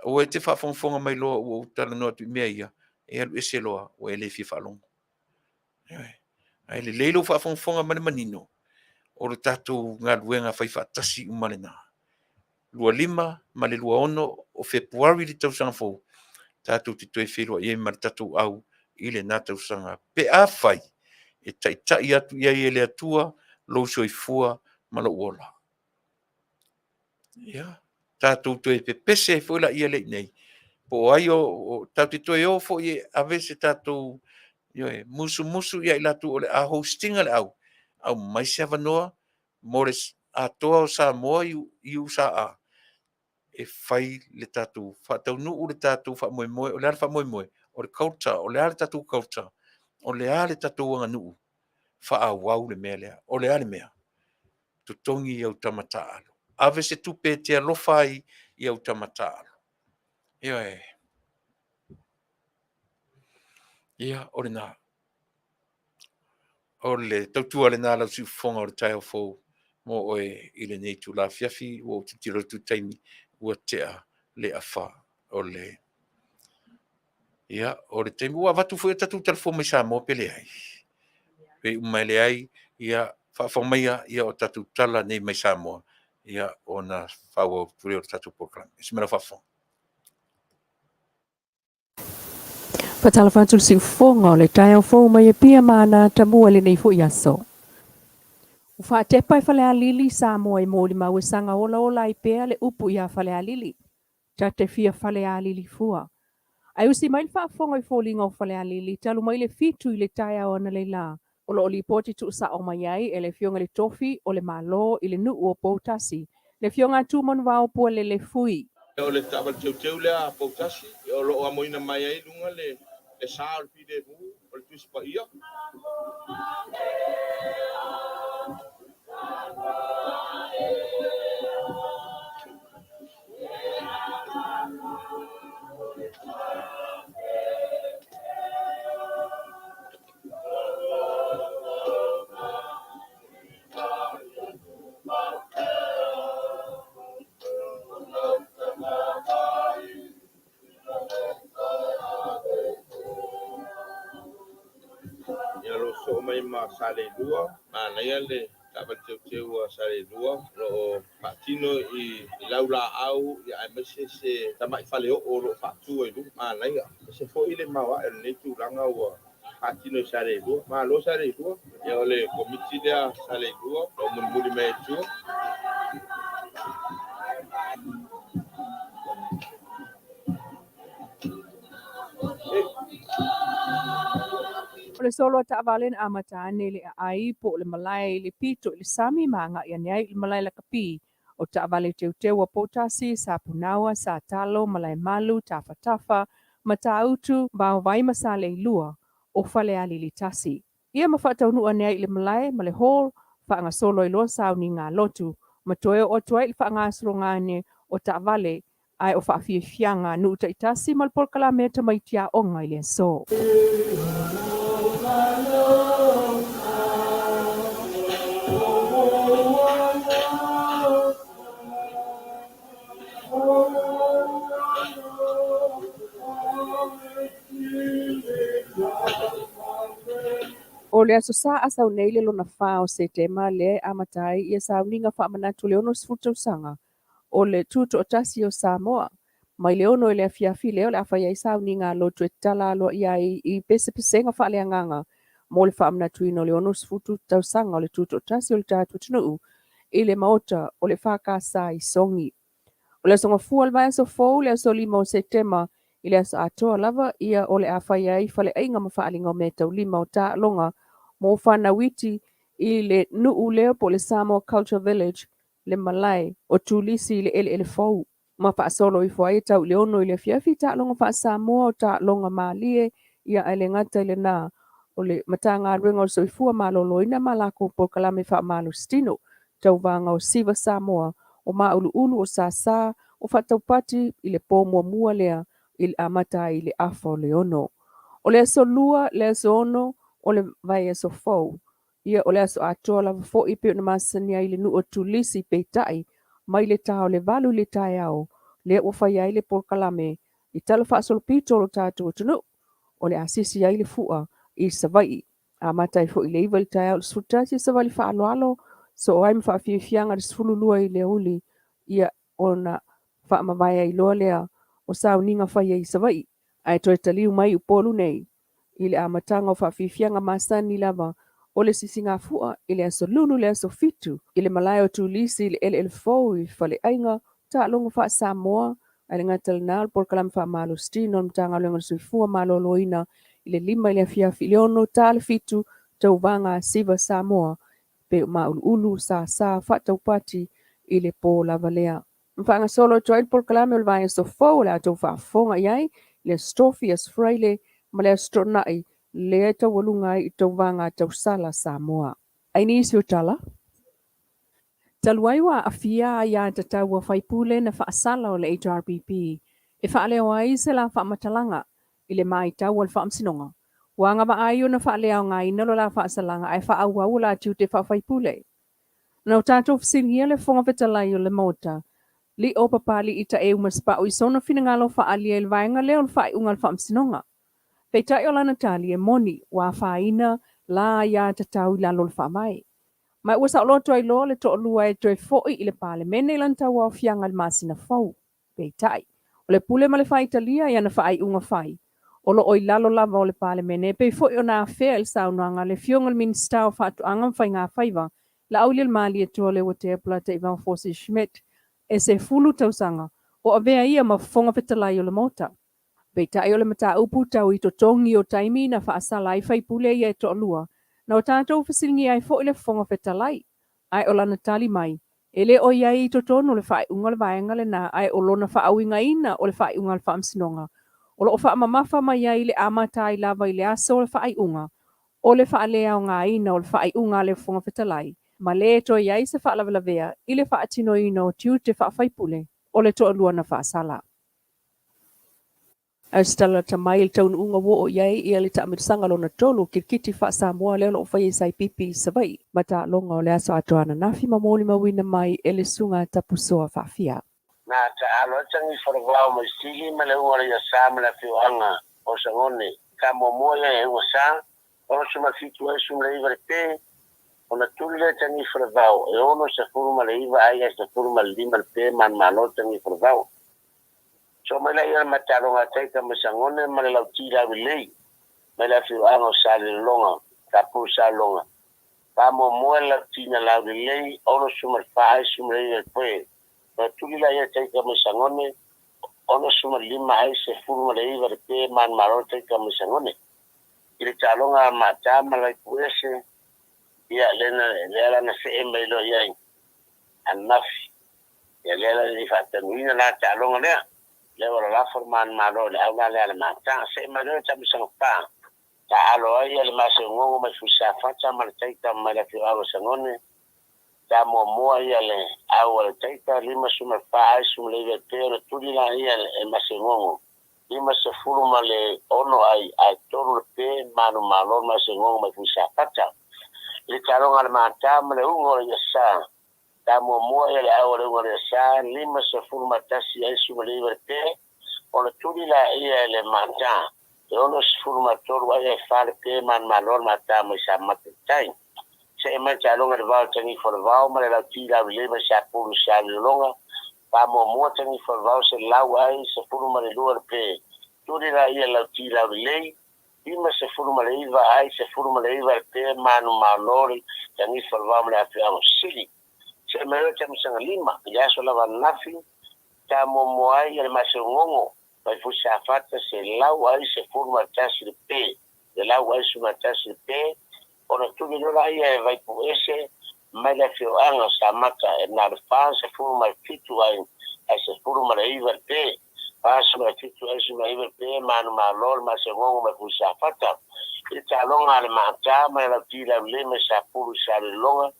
B: Aua e te faafogafoga mai loa ua ou talanoa atu i mea ia, e alu ese loa ua e le fia faalogo. Ae lelei lou faafogafoga ma le manino o le tatou galuega fai faatasi uma lena. 25 ma le 26 o Fepuari le tausaga fou, tatou te toe feiloai ai ma le tatou au i lena tausaga. Pe afai e taitai atu i ai e le Atua lou soifua ma lou ola. Ia, tatou toe pepese ai foi laia lea i inei, po o ai o tatou te toe o foi e ave se tatou, ioe, musumusu ia i latou o le a host ina le au, aumai se avanoa mo le atoa o Samoa i USA e fai le tatou faataunuu le tatou faamoemoe. O le a le faamoemoe? O le culture. O le a le tatou culture? O le a le tatou aganuu? Faaauau le mea lea. O le a le mea? Totogi i au tama taaalo. Ave se tupe e te alofa ai i au tama taaalo. Ioe. Ia, o lena. O le tautua lena lau siufofoga o le taeao fou mo oe i lenei itula afiafi, ua ou tilotilo atu i le taimi ua tea le afa o le ia o le taimi ua avatu foi o tatou talafua mai Samoa pe leai. Pe uma e leai, ia faafofoga maia ia o tatou tala nei mai Samoa, ia ona faaauau atu lea o le tatou polokalame. Se mea lau faafofoga.
F: Faatalofa atu le siufofoga o le taeao fou mai Apia ma Ana Tamua i lenei foi aso. Ua faatepa e Falealili Samoa i molimau e saga olaola ai pea le upu iā Falealili, ta te fia Falealili fua. Ae usi mai le faafofoga i foliga o Falealili talu mai le 7 i le taeao analeila o lo o lipoti tuusao mai ai e le Afioga i le Tofi o le Malo i le nuu o Poutasi, le Afioga a Tumanuvao Pualele Fui.
G: O le taavale teuteu lea a Poutasi o lo o amoina mai ai i luga le sa o le filemu o le Tusi Paia. Ia o lo o sosoo mai ma Saleilua, manaia le taavale teuteu a Saleilua o lo o faatino i laulaau aemaise se tamai faleoo o lo o faatu ai i luga, manaia. E ese foi le maoae o lenei tulaga ua faatino i Saleilua. Malo Saleilua, ia o le komiti lea Saleilua o lo o mulimuli mai ai i tua.
F: O le solo a taavale na amata ane i le aai po o le malae i le pito i le sami ma agai ane ai i le malae lakapi o taavale teuteu a Poutasi, Sapunaoa, Satalo, Malaemalu, Tafatafa, Matautu, Vaovai ma Saleilua o Falealili tasi. Ia ma faataunuu ane ai i le malae ma le hall, faagasolo ai loa sauniga a lotu, ma toe oo atu ai i le faagasologa ane o taavale ae o faafiafiaga a nuu taitasi ma le polokalame a tamaiti aoga i le aso. O le Aso Sa a sau nei le lona 4 o Setema lea e amata ai ia sauniga faamanatu o le 60 tausaga o le Tutoatasi o Samoa. Mai le 6 i le afiafi lea o le a fai ai sauniga a lotu e tatala aloaia ai i pesepesega faaleagaga mo le faamanatuina o le 60 tausaga o le Tutoatasi o le tatou atunuu i le Maota o le EFKS i Sogi. O le Aso Gafua o le vaiaso fou, le aso 5 o Setema, i le aso atoa lava ia o le a fai ai faleaiga ma faaaliga o meataulima o taaloga mo fanau iti i le nuu lea po o le Samoa Culture Village, le malae o Turisi i le eleele fou, ma faasolo ifo ai e tau i le 6 i le afiafi taaloga faa-Samoa o taaloga malie ia ae le gata i lena o le Matagaluega o le Soifua Maloloina ma lakou polokalame faamalositino, tauvaga o Siva Samoa, o Māuluulu, o Sasa, o Faataupati i le po muamua lea i le amata ai i le afa o le 6. O le aso 2, le aso 6 o le vaiaso fou, ia o le aso atoa lava foi e pei ona masani ai le nuu o Tulisi, peitai, mai le ta o le 8 i le taeao, lea ua fai ai le polokalame i tala faasolopito o lo tatou atunuu, o le a sisi ai le fua i Savaii. Amata ai foi i le 9 i le taeao i le 11 i savali faaaloalo, soo ai ma faafiafiaga i le 12 i le aoauli, ia ona faamavae ai loa lea o sauniga fai ai i Savaii. Ae toe taliu mai i Upolu nei i le amataga o faafiafiaga masani lava o le sisigafua i le aso Lulu le aso 7 i le malae o Turisi i le eleele fou i Faleaiga, taaloga faa-Samoa, ae le gata i lena o le polokalame faamalositino a le Matagaluega o le Soifua Maloloina i le 5 i le afiafi i le 6 ta le 7 tauvaga a Siva Samoa pe o Māuluulu, Sasa, Faataupati i le po lava lea. Ma faagasolo atu ai le polokalame o le vaiaso fou o le a outou faafofoga i ai i le Aso Tofi, Aso Faraile ma le Aso Toonai lea e taualuga ai i tauvaga a tausala Samoa. Ai nisi o tala? Talu ai ua aafia aiatatau a faipule na faasala o le HRPP e faaleo ai se la faamatalaga i le maitau a le Faamasinoga, ua agavaa ai ona faaleaogaina lo la faasalaga ae faaauau o la tiute faafaipule. Na o tatou fesiligia le Fofoga Fetalai o le Maota, Lio Papalii Taeu Masepau i sona finagalo faaalia i le vaega lea o le faaiuga a le Faamasinoga. Peitai o lana tali e moni, ua afaina la aiatatau i lalo o le Faavae. Ma ua saoloto ai loa le toalua e toe foi i le Palemene i lana tauaofiaga i le masina fou. Peitai, o le pule ma le faitalia i ana faaiuga fai, o lo o i lalo lava o le Palemene e pei foi ona afea i le saunoaga a le Afioga i le Minisita o Faatoaga ma Faigafaiva, Laaulialemalietoa Leuatea Polataivao Fosi Schmidt, e 10 tausaga o avea ia ma Fofoga Fetalai o le Maota. Peitai o le mataupu tau i totogi o taimi na faasala ai faipule ia e toalua, na o tatou fesiligia ai foi le Fofoga Fetalai, ae o lana tali mai, e le o i ai i totonu o le faaiuga o le vaega lena ae o lona faauigaina o le faaiuga a le Faamasinoga o lo o faamamafa mai ai le amata ai lava i le aso o le faaiuga o le faaleaogaina o le faaiuga a le Fofoga Fetalai ma lē toe i ai se faalavelavea i le faatinoina o tiute faafaipule o le toalua na faasala. Ae o se tala lata mai i le taunuuga ua oo i ai ia le taamilosaga lona tolu o kirikiti faa-Samoa lea o lo o faia i Saipipi i Savaii ma taaloga o le aso atoa ananafi ma molimauina mai e le Susuga Tapusoa Faafia.
H: Na taalo ai Tagifalavao mai Sili ma le uga o le Iasa ma le afioaga o Sagone. Ka muamua ia e uga sa, 67 ai 19 le pe, ona tuli lea Tagifalavao e 69 ai ai 15 le pe manumalo Tagifalavao. So mai laia le mataloga a Taita ma Sagone ma le lauti laulelei mai le afioaga o Salelologa, Tapu Salelologa. Faamuamua le lauti na laulelei 64 ai 19 le pe. Ona tuli laia Taita ma Sagone 65 ai 19 le pe manumalo Taita ma Sagone. I le taloga a Mata ma Laipuese, ia lena lea lana see mai loa iai ananafi. Ia lea la le faatanuina la taaloga lea. Lea ua lalafo le manumalo i le au la lea a le Mata. See mai loa le taamilosaga pa. Taalo ai ia le Maseugogo mai Fuisafata ma le Taita mai le afioaga o Sagone. Ta muamua ia le au a le taita 54 ai 19 le pe ona tuli laia e Masegogo 56 ai ae 3 le pe manumalo le Masegogo mai Fuisafata. I le taloga a le Mata ma le uga o le Iasa, ta muamua ia le au a le uga o le Iasa 51 ai 19 le pe ona tuli laia e le Mata e 63 ai ae 4 le pe manumalo le Mata mai Samata i tai. Se'e mai le taaloga i le vao i le tagifo o le vao ma le lauti laulelei mai Sapulu i Salelologa. Faamuamua tagifo o le vao 100 ai 12 le pe. Tuli laia le lauti laulelei 59 ai 19 le pe manumalo le tagifo o le vao ma le afioaga o Sili. Se'e mai loa le taumasaga lima i le aso lava ananafi tamuamua ai le Masegogo mai Fusafata 100 ai 11 le pe. 100 ai 11 le pe ona tuli loa laia e Vaipuese mai le afioaga o Samata e na o le 47 ai ae 19 le pe. 47 ai 19 le pe manumalo le Masegogo mai Fusafata. I le taaloga a le Maata ma le Lauti Laulelei mai Sapulu i Salelologa,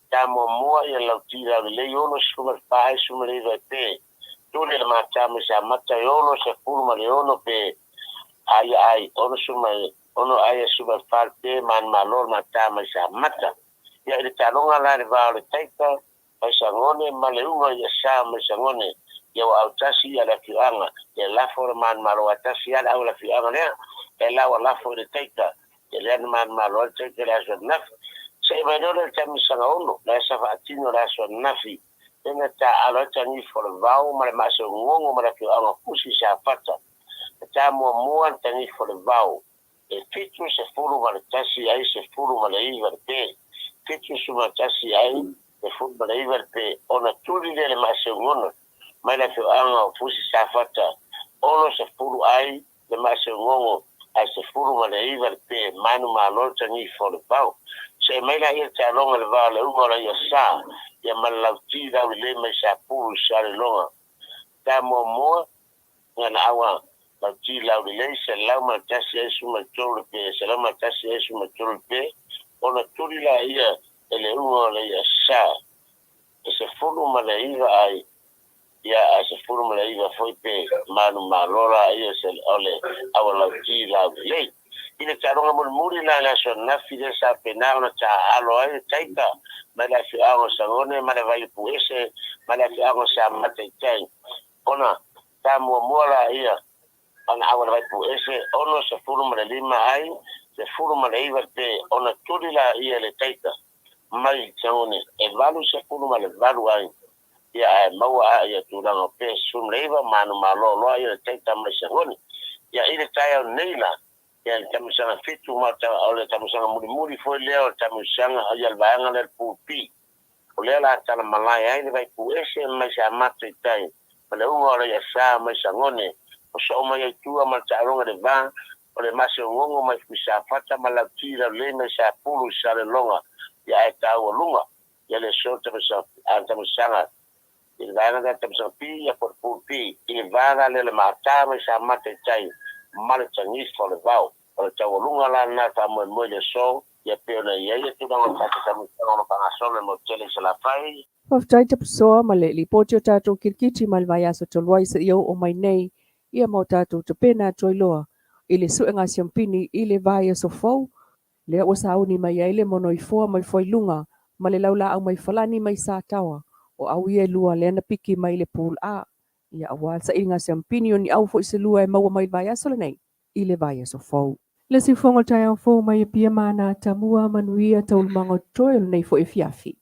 H: tamuamua ia le Lauti Laulelei 64 ai 19 le pe. Tuli le Maata mai Samata e 66 pe ai ai 66 ai e 14 le pe manumalo le Maata mai Samata. Ia i le taaloga la i le va o le Taita mai Sagone ma le uga ia Sa mai Sagone, ia ua autasi ia le afioaga ia lafo le manumalo atasi ia le au le afioaga lea e lau a lafo i le Taita ia lea na manumalo ai le Taita i le aso ananafi. Se'e mai loa lea i le tamisaga ono lea sa faatino i le aso ananafi lea na taaalo ai tagifo o le vao ma le maaseogogo ma le afioaga o Fusi i Safata. Na tamuamua le tagifo o le vao e 71 ai 19 le pe. 71 ai 19 le pe ona tuli lea le Maaseugono mai le afioaga o Fusi Safata 60 ai le Maaseugogo ae 19 le pe manumalo le tagifo o le vao. Se'e mai laia le taaloga i le va o le uga o laia sa ia ma le lauti laulelei mai Sapulu i Saleloga. Tamuamua ngana aua lauti laulelei 101 ai 13 le pe 101 ai 13 le pe ona tuli laia e le uga o laia sa e 19 ai ia ae 19 foi pe manumalo laia se o le aua lauti laulelei. I le taaloga mulimuli la i le aso ananafi lea sa faapena ona taaalo ai le Taita mai le afioaga o Sagone ma le Vaiupuese mai le afioaga o Samata i tai ona tamuamua laia ona aua le Vaipuese 65 ai 19 pe ona tuli laia le Taita mai Sagone e 88 ai ia ae maua a ia tulaga o pe 19 manumalo loa ia le Taita mai Sagone. Ia i le taeao nei la ia le tamisaga 7 ma o le tamisaga mulimuli foi lea o le tamisaga ia le vaega lea le Pool B. O lea la tala malae ai le Vaipuese mai Samata i tai ma le uga o le Iasa mai Sagone o soo mai ai tua ma le taaloga le va o le Maseogogo mai Fuisafata ma Lauti Laulelei mai Sapulu i Saleloga ia ae taualuga ia le so tamisaga i le vaega lea tamisaga B ia po o le Pool B i le va la lea le Maata mai Samata i tai ma le tagifo o le vao. O le taualuga la lena e faamoemoe i le aso ia pei ona i ai le tulaga o le tatou tamisaga o lo o faagasolo i le motu tele i Salafai.
F: Faafetai Tapusoa ma le lipoti o tatou kirikiti mai le vaiaso talu ai seia oo mai nei ia ma o tatou tapena atu ai loa i le suega siampini i le vaiaso fou lea ua sauni mai ai le monoifoa mai Fuailuga ma le laulaau mai Falani mai Sataoa o au ia e lua lea na piki mai le Pool A ia aua le sailiga siampini o ni au foi se lua e maua mai le vaiaso lenei i le vaiaso fou. Le siufofoga o le taeao fou mai Apia ma ana atamua manuia taualumaga o totoe o lenei foi afiafi.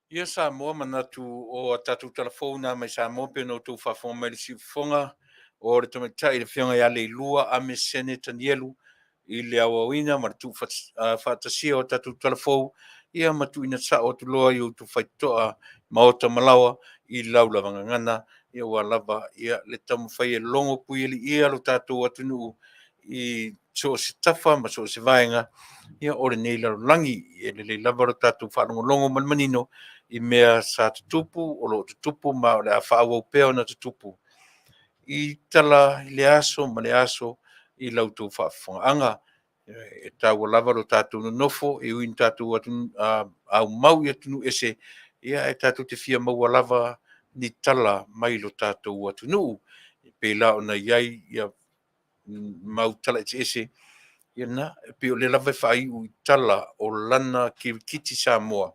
B: Ia Samoa, manatu o a tatou tala fou na mai Samoa pei ona outou faafofoga mai i le siufofoga o le tamaitai le Afioga ia Leilua Amesene Tanielu i le aoaoina ma le tuufaatasia o a tatou tala fou ia ma tuuina sao atu loa i outou faitotoa maota ma laoa i lau lava gagana ia ua lava ia le taumafai e logo puialiia lo tatou atunuu i so o se tafa ma so o se vaega ia o lenei lalolagi. E lelei lava lo tatou faalogologo ma le manino i mea sa tutupu, o lo o tutupu ma o le a faaauau pea ona tutupu i tala i le aso ma le aso i la outou faafofogaaga. E taua lava lo tatou nonofo e ui ina tatou aumau i atunuu ese, ia e tatou te fia maua lava ni tala mai lo tatou atunuu. E pei la ona i ai ia mau tala eseese, ia na, e pei o lea lava e faaiu i tala o lana kirikiti Samoa,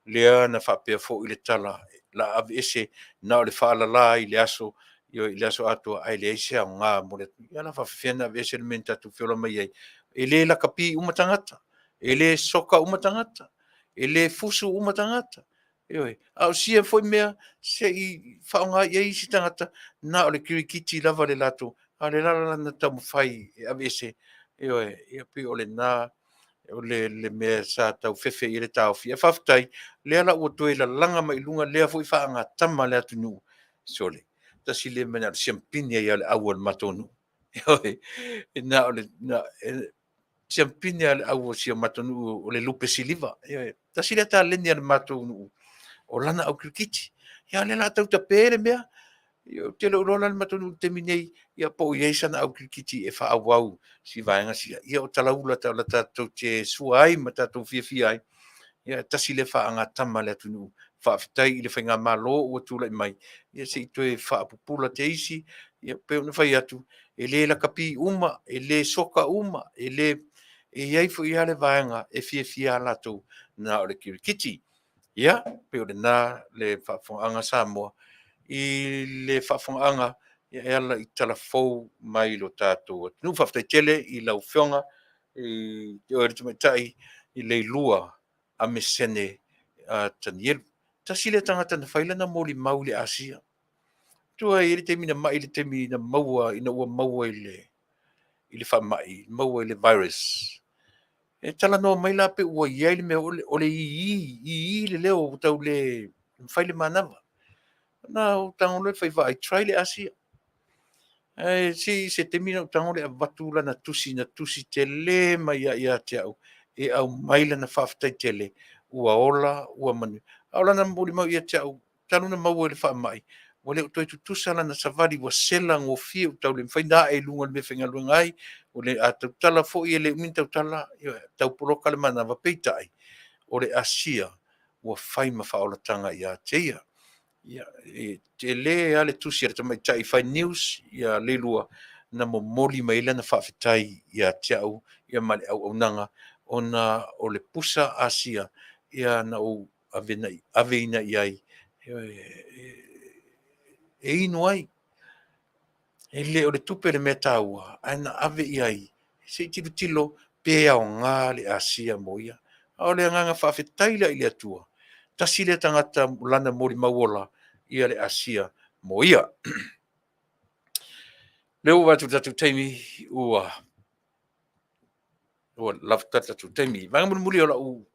B: lea na faapea foi le tala la aveese na o le faalala i le aso, i le aso atoa, ae leai se aoga mo le atunuu. Ia la faapefea ona aveese le mea na tatou feola mai ai? E le lakapi uma tagata, e le soka uma tagata, e le fusu uma tagata. Ioe, a o sia foi mea se i faaaoga i ai isi tagata, na o le kirikiti lava le latou, a o le la na taumafai e aveese, ioe, ia pei o lena o le mea sa tau fefe i ai le taofi. Ae faafetai, lea la ua toe lalaga mai i luga lea foi faagatama a le atunuu. Sole, tasi lea mea na o le siamupini ai lava o le au a le matou nuu. Ioe, na o le siamupini lava o le au a si o matou nuu o le lupe siliva. Ioe, tasi lea taleni a le matou nuu o lana au kirikiti. Ia a o lea o le a tau tape le mea. Ou te le o iloa la le matou nuu i le taimi nei, ia po o i ai sana au kirikiti e faaauau si vaega sia. Ia o talaula tatou te sua ai ma tatou fiafia ai. Ia tasi lea faagatama a le atunuu. Faafetai i le faigamalo ua tulai mai, ia se i toe faapupula te isi. Ia pei ona fai atu, e le lakapi uma, e le soka uma, e le... e i ai foi lava le vaega e fiafia lava latou na o le kirikiti. Ia, pei o lena le faafofogaaga a Samoa i le faafofogaaga e ala i tala fou mai lo tatou atunuu. Faafetai tele i lau Afioga i te oe le Tamaitai i Leilua Amesene Tanielu. Tasi lea tagata na fai lana molimau i le Asia. Tua e i ai le taimi na mai le taimi na maua ina ua maua i le faamai, maua i le virus. E talanoa mai la pe ua i ai le mea o le ii, ii le leo ua tau le mafai le manava. Na ou tago loa fai vaai, try le Asia. Ae se i se taimi ona ou tago lea e avatu lana tusi na tusi tele mai ai ia te au e aumai lana faafetai tele ua ola ua manuia. A o lana molimau ia te au, talu ona maua i le faamai, ua le o toe tutusa lana savali, ua sela gofie ua tau le mafai ona ae i luga o le mea e faigaluega ai. A tautala foi e le umi ona tautala, ioe, tau poloka le manava. Peitai, o le Asia ua fai ma faaolataga ia te ia. Ia, e tele lava le tusi a le tamaitai fai news ia Leilua na momoli mai ai lana faafetai ia te au ia ma le auaunaga ona o le pusa Asia ia na ou aveina i ai e inu ai. E le o le tupe le mea taua, ae na ave i ai se i tilotilo pe aoga le Asia mo ia. A o le agaga faafetai la i le Atua, tasi lea tagata lana molimau ola ia le Asia mo ia. Lea ua vaai atu i le tatou taimi ua lava le tatou taimi. Vaega mulimuli o lau,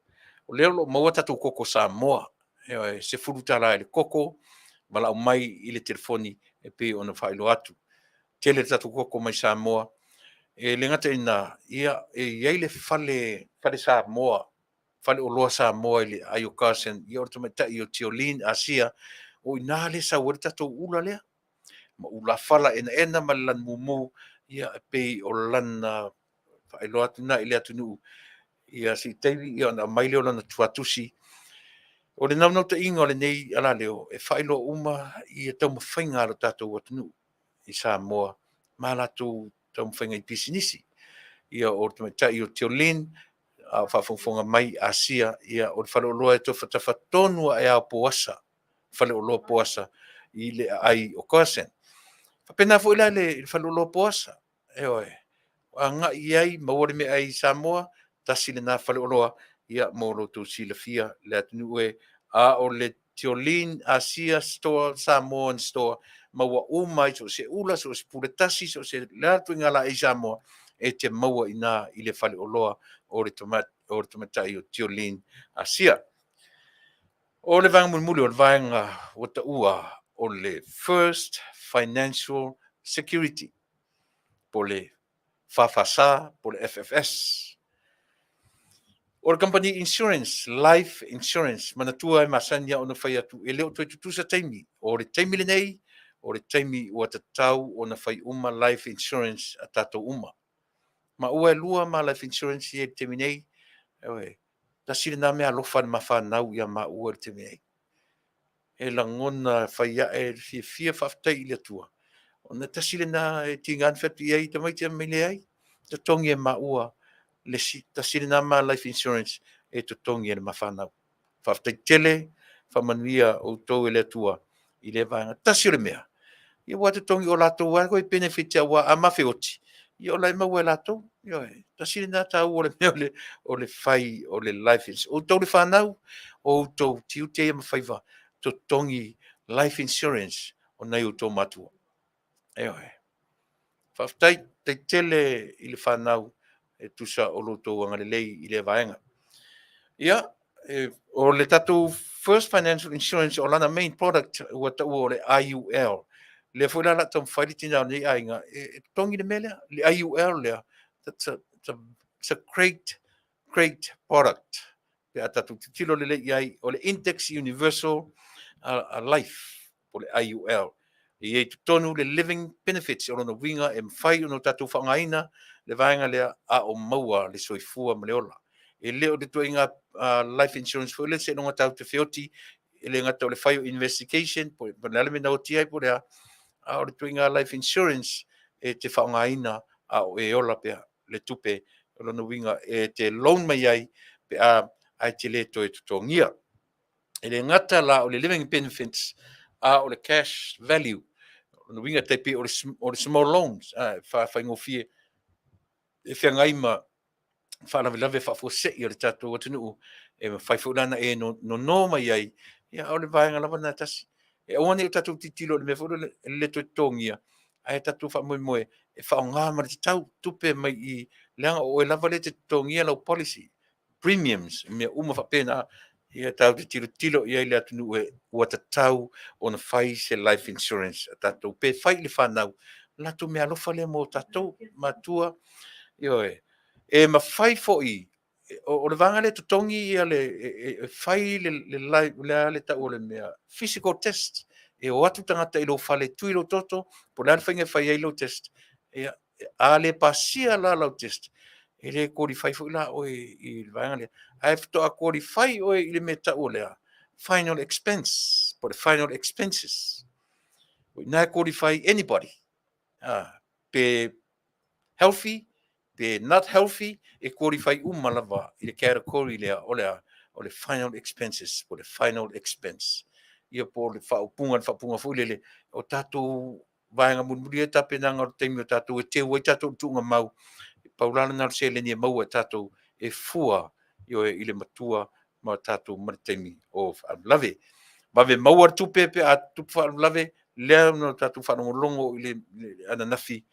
B: o lea o lo o maua tatou koko Samoa, e $10 i le koko, valaau mai i le telefoni e pei ona faailoa atu. Tele le tatou koko mai Samoa. E le gata i lena, ia, e i ai le fale, fale Samoa, fale oloa Samoa i le aai o Carson, ia o le tamaitai o Tiolin Asia, o i ina lea e sau ai le tatou ula lea. Ma ula fala enaena ma le lanu mumu, ia e pei o lana faailoa atu lena i le atunuu, ia se i taimi ia ona aumai lea o lana tuatusi. O le naunautaiga o lenei alaleo, e faailoa uma ia taumafaiga a lo tatou atunuu i Samoa ma latou taumafaiga i pisinisi. Ia o le tamaitai o Tiolin, a o faafogafoga mai Asia, ia o le faleoloa e tofatafa tonu lava o Poasa, faleoloa Poasa i le aai o Carson. Faapena foi la le faleoloa Poasa, ioe, agai i ai, maua le meaai Samoa, tasi lena faleoloa ia mo lo outou silafia le atunuu e. A o le Tiolin Asia Store, Samoan Store, maua uma ai so o se ula, so o se pule tasi, so o se le a le ituaiga laei Samoa e te maua i ina i le faleoloa o le tamaitai o Tiolin Asia. O le vaega mulimuli o le vaega ua taua o le First Financial Security po o le FFS po o le FFS. O le kamupani insurance, life insurance, manatua e masani lava ona fai atu, e le o toe tutusa taimi. O le taimi lenei, o le taimi ua tatau ona fai uma life insurance a tatou uma. Maua e lua ma life insurance ia i le taimi nei. Ioe. Tasi lena mea alofa i le mafanau ia maua i le taimi nei. E lagona fai ae le fiafia faafetai i le Atua. Ona tasi lena e tiga ona fai atu i ai tamaiti ae fai mai leai, totogi e maua le isi, tasi lena ma life insurance e totogi e le mafanau. Faafetai tele, faamanuia outou e le Atua i lea vaega. Tasi o le mea, ia ua totogi o latou lava e benefit aua a ma feoti, ia o la e maua e latou. Ioe, tasi lena taua o le mea o le fai o le life insurance. Outou le fanau, o outou tiute ia ma faiva, totogi life insurance o nai outou matua. Ioe. Faafetai, faafetai tele i le fanau e tusa o lo outou agalelei i lea vaega. Ia, o le tatou First Financial Insurance o lana main product ua taua o le IUL. Lea foi la o le a taumafai le tina o lenei aiga e totogi le mea lea, le IUL lea, it's a great, great product. Pe a tatou tilotilo lelei i ai, o le Index Universal Life, po o le IUL. E i ai i totonu le living benefits, o lona uiga e mafai ona tatou faaaogaina le vaega lea a o maua le soifua ma le ola. E le o le ituaiga life insurance foi lea seiloga tatou te feoti, e le gata o le fai o investigation, po o le a le mea na oti ai po o le a, a o le ituaiga life insurance e te faaaogaina a o e ola pea le tupe. O lona uiga e te loan mai ai pe a ae te le toe totogia. E le gata la o le living benefits, a o le cash value. O lona uiga e tai pei o le small loans, e faafaigofie e feagai ma faalavelave faafuasei o le tatou atunuu, e mafai foi la ona e nono mai ai, ia o le vaega lava lena e tasi. E aua ne i o tatou tilotilo i le mea foi lele e le toe totogia, ae tatou faamoemoe e faaaoga ma le tatau tupe mai i, leaga o oe lava lea e te totogia lau policy, premiums, mea uma faapena, ia tatou te tilotilo i ai le atunuu e ua tatau ona fai se life insurance a tatou, pe fai i le fanau, latou meaalofa lea mo tatou matua. Ioe, e mafai foi, o le vaega lea e totogi ia le, e fai le, le a le tau o le mea, physical test, e o atu tagata i lou fale e tui lou toto, po o le a le faiga e fai ai lou test. Ia, a le pasia la lau test, e le qualify foi la oe i le vaega lea. Ae faatoa qualify oe i le mea tau o lea, final expense, po o le final expenses. O i ina e qualify anybody, pe healthy, pe not healthy, e qualify uma lava i le category lea o le a, o le final expenses, po o le final expense. Ia po o le faaupuga, le faaupuga foi lele, o tatou vaega mulimuli ia tapenaga o le taimi o tatou e teu ai tatou i le tuugamau, pau la lena o le seleni e maua e tatou e fua, ioe, i le matua ma tatou ma le taimi o faalavelave. Vave maua le tupe pe a tupu faalavelave, lea na tatou faalogologo i le ananafi,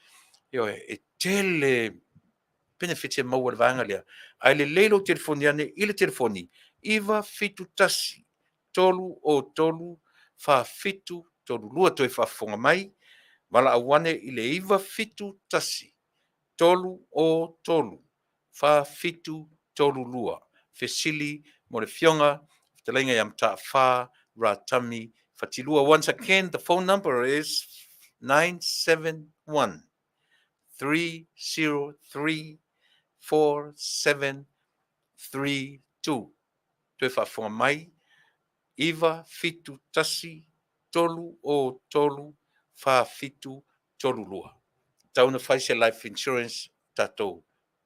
B: ioe, e tele benefits e maua i le vaega lea. Ae lelei lou telefoni ane i le telefoni 971 303 4732, toe faafofoga mai, valaau ane i le 971 303 4732. Fesili mo le Afioga Fetalaiga ia Mataafa Ratami Fatilua. Once again, the phone number is 971 303 4732. Toe faafofoga mai, 971 303 4732. Tau na fai se life insurance tatou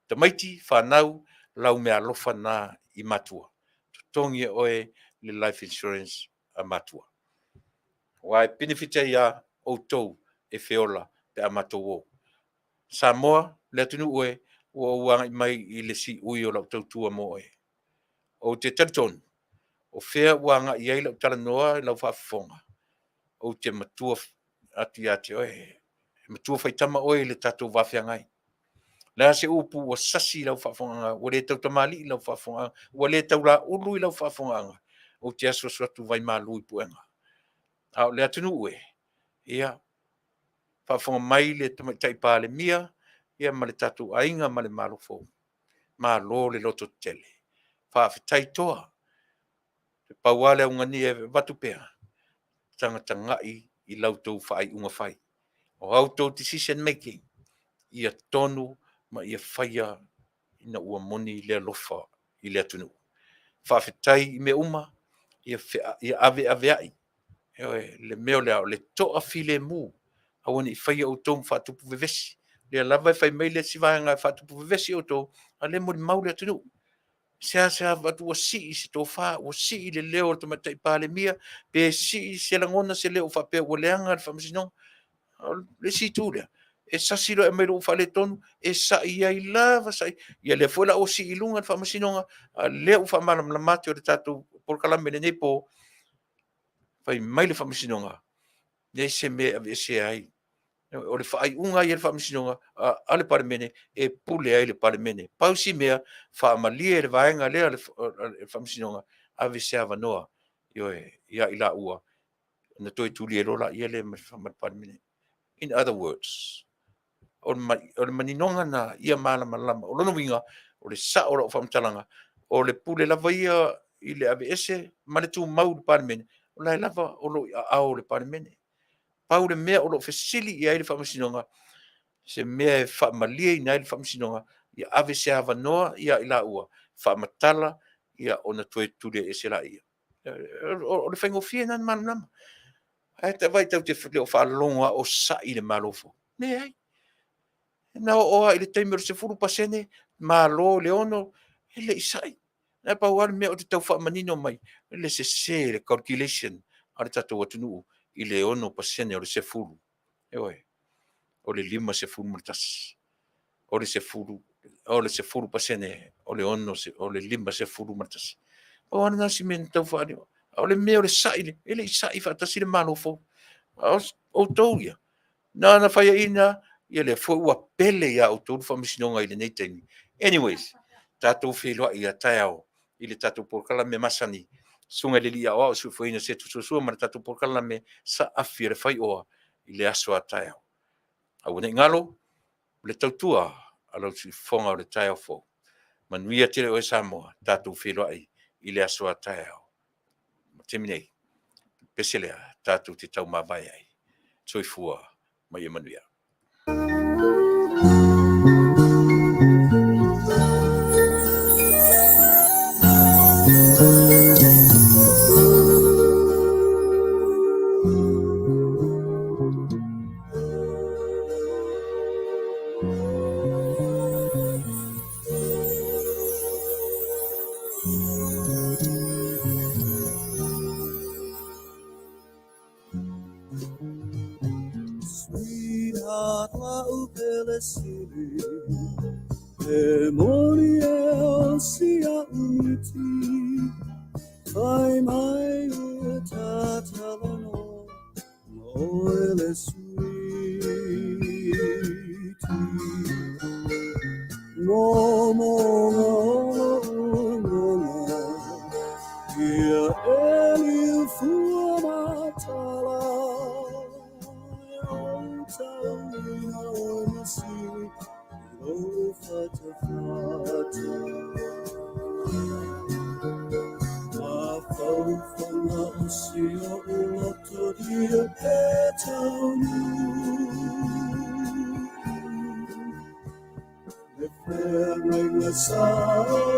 B: tamaiti, fanau, lau meaalofa na i matua. Totogi e oe le life insurance a matua. Aua e benefit ai ia outou e feola pe a matou o. Samoa, le atunuu e, ua ou agai mai i le siui o lau tautua mo oe. Ou te talitonu, o fea ua agai i ai lau talanoa i lau faafofoga, ou te matua atu ia te oe, e matua faitama oe i le tatou va feagai. O le a se upu ua sasi i lau faafofogaaga, ua le tau tamalii i lau faafofogaaga, ua le tau laulu i lau faafofogaaga, ou te asuasu atu vaimalu i puega. A o le atunuu e, ia, faafofoga mai le Tamaitai Palemia ia ma le tatou aiga ma le Malo fou. Malo le lototetele. Faafetai toa. E pau lava le augani e avatu pea, tagatagai i la outou faaiuga fai. O a outou decision making, ia tonu ma ia faia ina ua moni le alofa i le atunuu. Faafetai i mea uma, ia, ia aveaveai. Ioe, le mea o lea, o le toafilemu, aua ne i faia outou ma faatupu vevesi. O lea lava e fai mai le isi vaega e faatupu vevesi outou, a o lea e molimau le atunuu. Seasea avatu ua sii se tofa, ua sii le leo o le Tamaitai Palemia, pe sii se lagona, se leo faapea ua leaga le faamasinoga. O le isi itu lea, e sasi loa e aumai loa ua faaletonu, e sai ai lava sai. Ia lea foi la ua sii i luga le faamasinoga, a o lea ua faamalamalama atu e le tatou polokalame i lenei po, fai mai le faamasinoga, leai se mea e aveesea ai. O le faaiuga lava ia a le Faamasinoga a le Palemene, e pule ai le Palemene. Pau si mea, faamalie le vaega lea o le Faamasinoga, ave se avanoa, ioe, ia i laua ona toe tulia loa lea ma le Palemene. In other words, o le maninoga lena ia malamalama. O lona uiga, o le sao o lau faamatalaga, o le pule lava ia i le aveese ma le tumau i le Palemene, o la e lava o lo o i aao o le Palemene. Pau le mea o lo o fesili i ai le Faamasinoga, se mea e faamalieina ai le Faamasinoga, ia ave se avanoa ia i laua, faamatala ona toe tuliese lea. O le faigofie lena ona malamalama. Ae vaai tatou te le o faalogo lava o sai le Malo fou. Leai. Na oo lava i le taimi o le 10%, malo le 6, e le i sai. Ae pau lava le mea ou te tau faamanino mai, le sese o le calculation a le tatou atunuu i le 6% o le 10, ioe, o le 51. O le 10, o le 10% o le 6, o le 51. Pau lava lena o si mea na tau faaali, a o le mea o le sai, e le i sai faatasi le Malo fou. A o outou ia, na ona faiaina lava, ia lea foi ua pele ia outou le Faamasinoga i lenei taimi. Anyways, tatou feiloai a taeao i le tatou polokalame masani, Susuga i le Alii Aoao i le Suefueina o se Tusua ma le tatou polokalame Saafi o le Faioa i le aso a taeao. Aua ne i galo, o le tautua a lau siufofoga o le taeao fou. Manuia tele oe Samoa, tatou feiloai i le aso a taeao. O le taimi nei, o le pese lea tatou te taumavae ai. Soifua ma ia manuia.
A: Sweetheart, la'u pele sili, E moni e o si a'u miti, Fai mai ua ta talanoa, Ma oe le suiti. Momoga o lo'u lagona, Ia ʻeli u fua matala, E ou tauina oe ma sili I lou fatafata. Mafaufauga o si oʻu loto ia e taunuu. Le feagaiga sa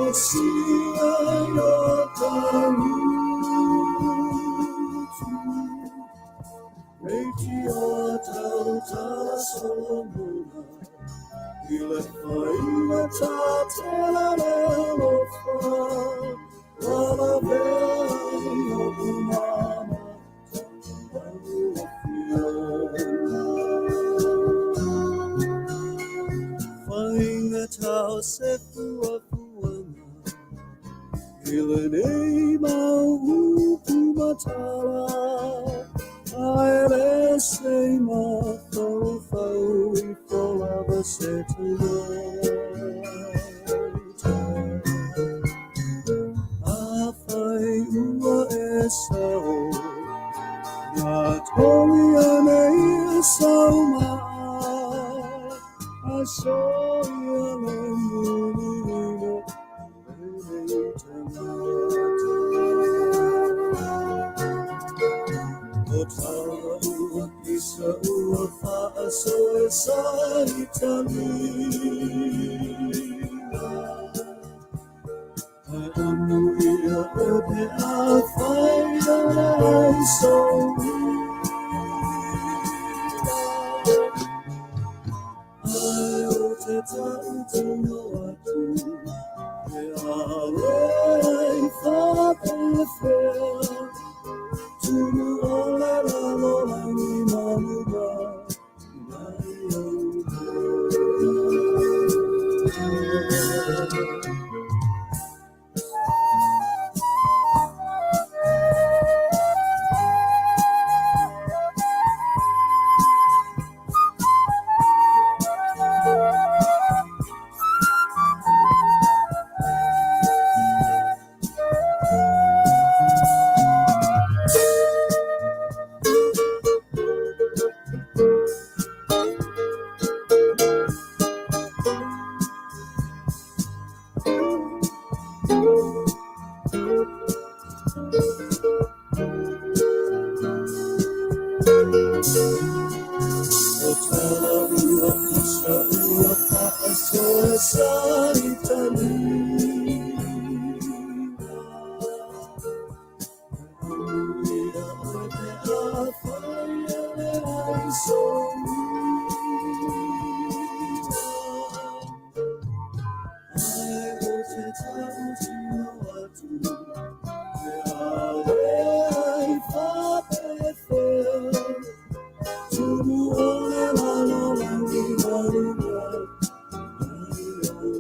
A: osia i o ta gutu. Leitioa tautala Solomona i le faiga tatela le alofa ua lavea ai oʻu mama lau afioga. Faigata o se fuafuaga I lenei mau upu ma tala, A e le se i mafaufau ifo lava se tagata. Afai ua e sao, Na togi anei sau maa, A soia le muliina o lenei tagata. O tala ua pisa ua Ua faasoa e sa i taliga. Ae amuia oe pe afai o le aisoila. Ae o te tautino atu, pe a e ai faapefea, tumu o le lalolagi maluga nai ou mea. O tala ua pisa ua faasoa e sa i taliga. Amuia oe pe afai e le aisoila. Ae o te tautino atu, pe a e ai faapefea, tumu o le lalolagi maluga nai ou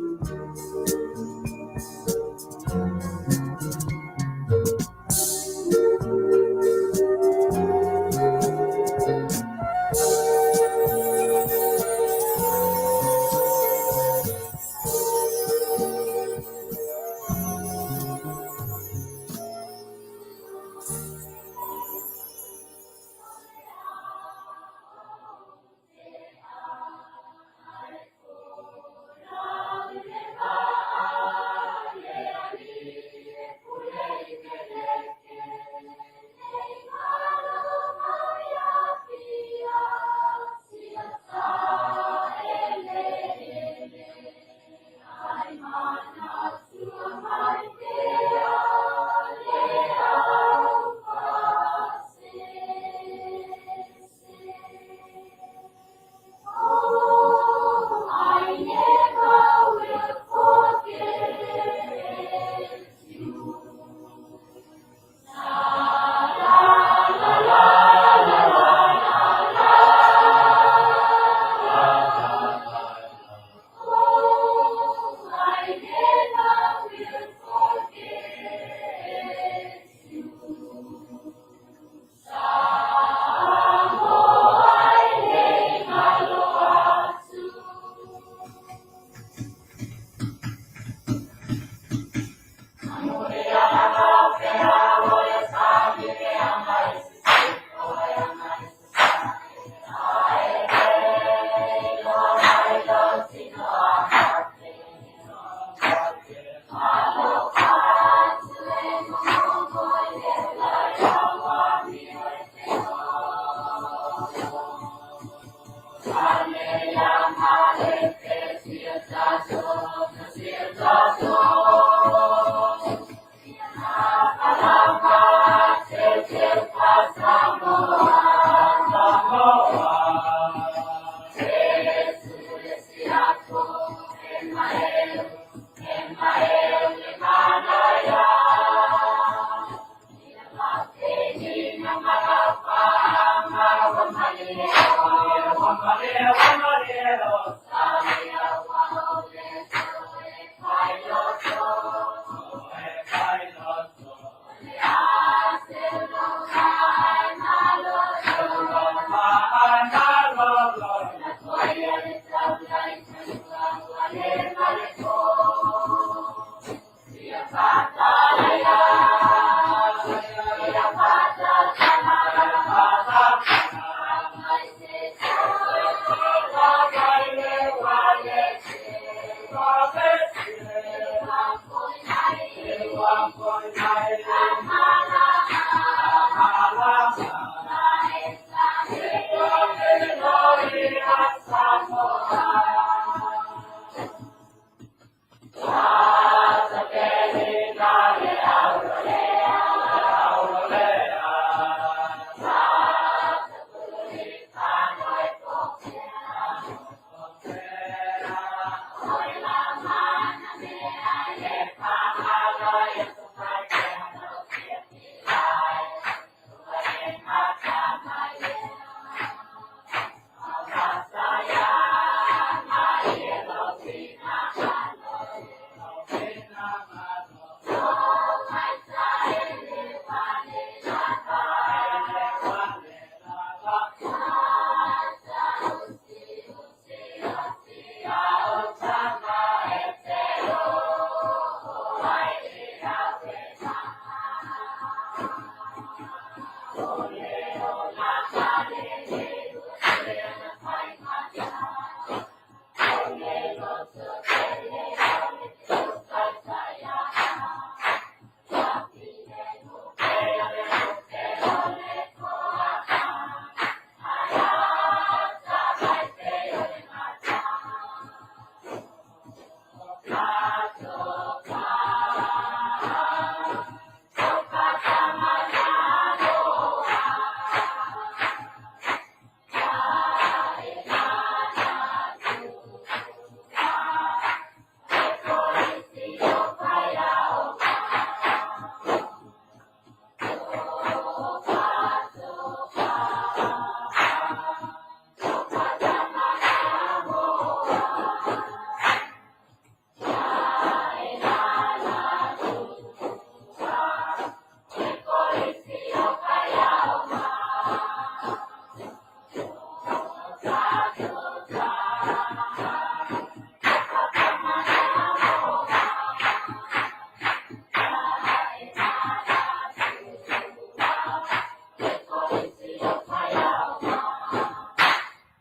A: mea.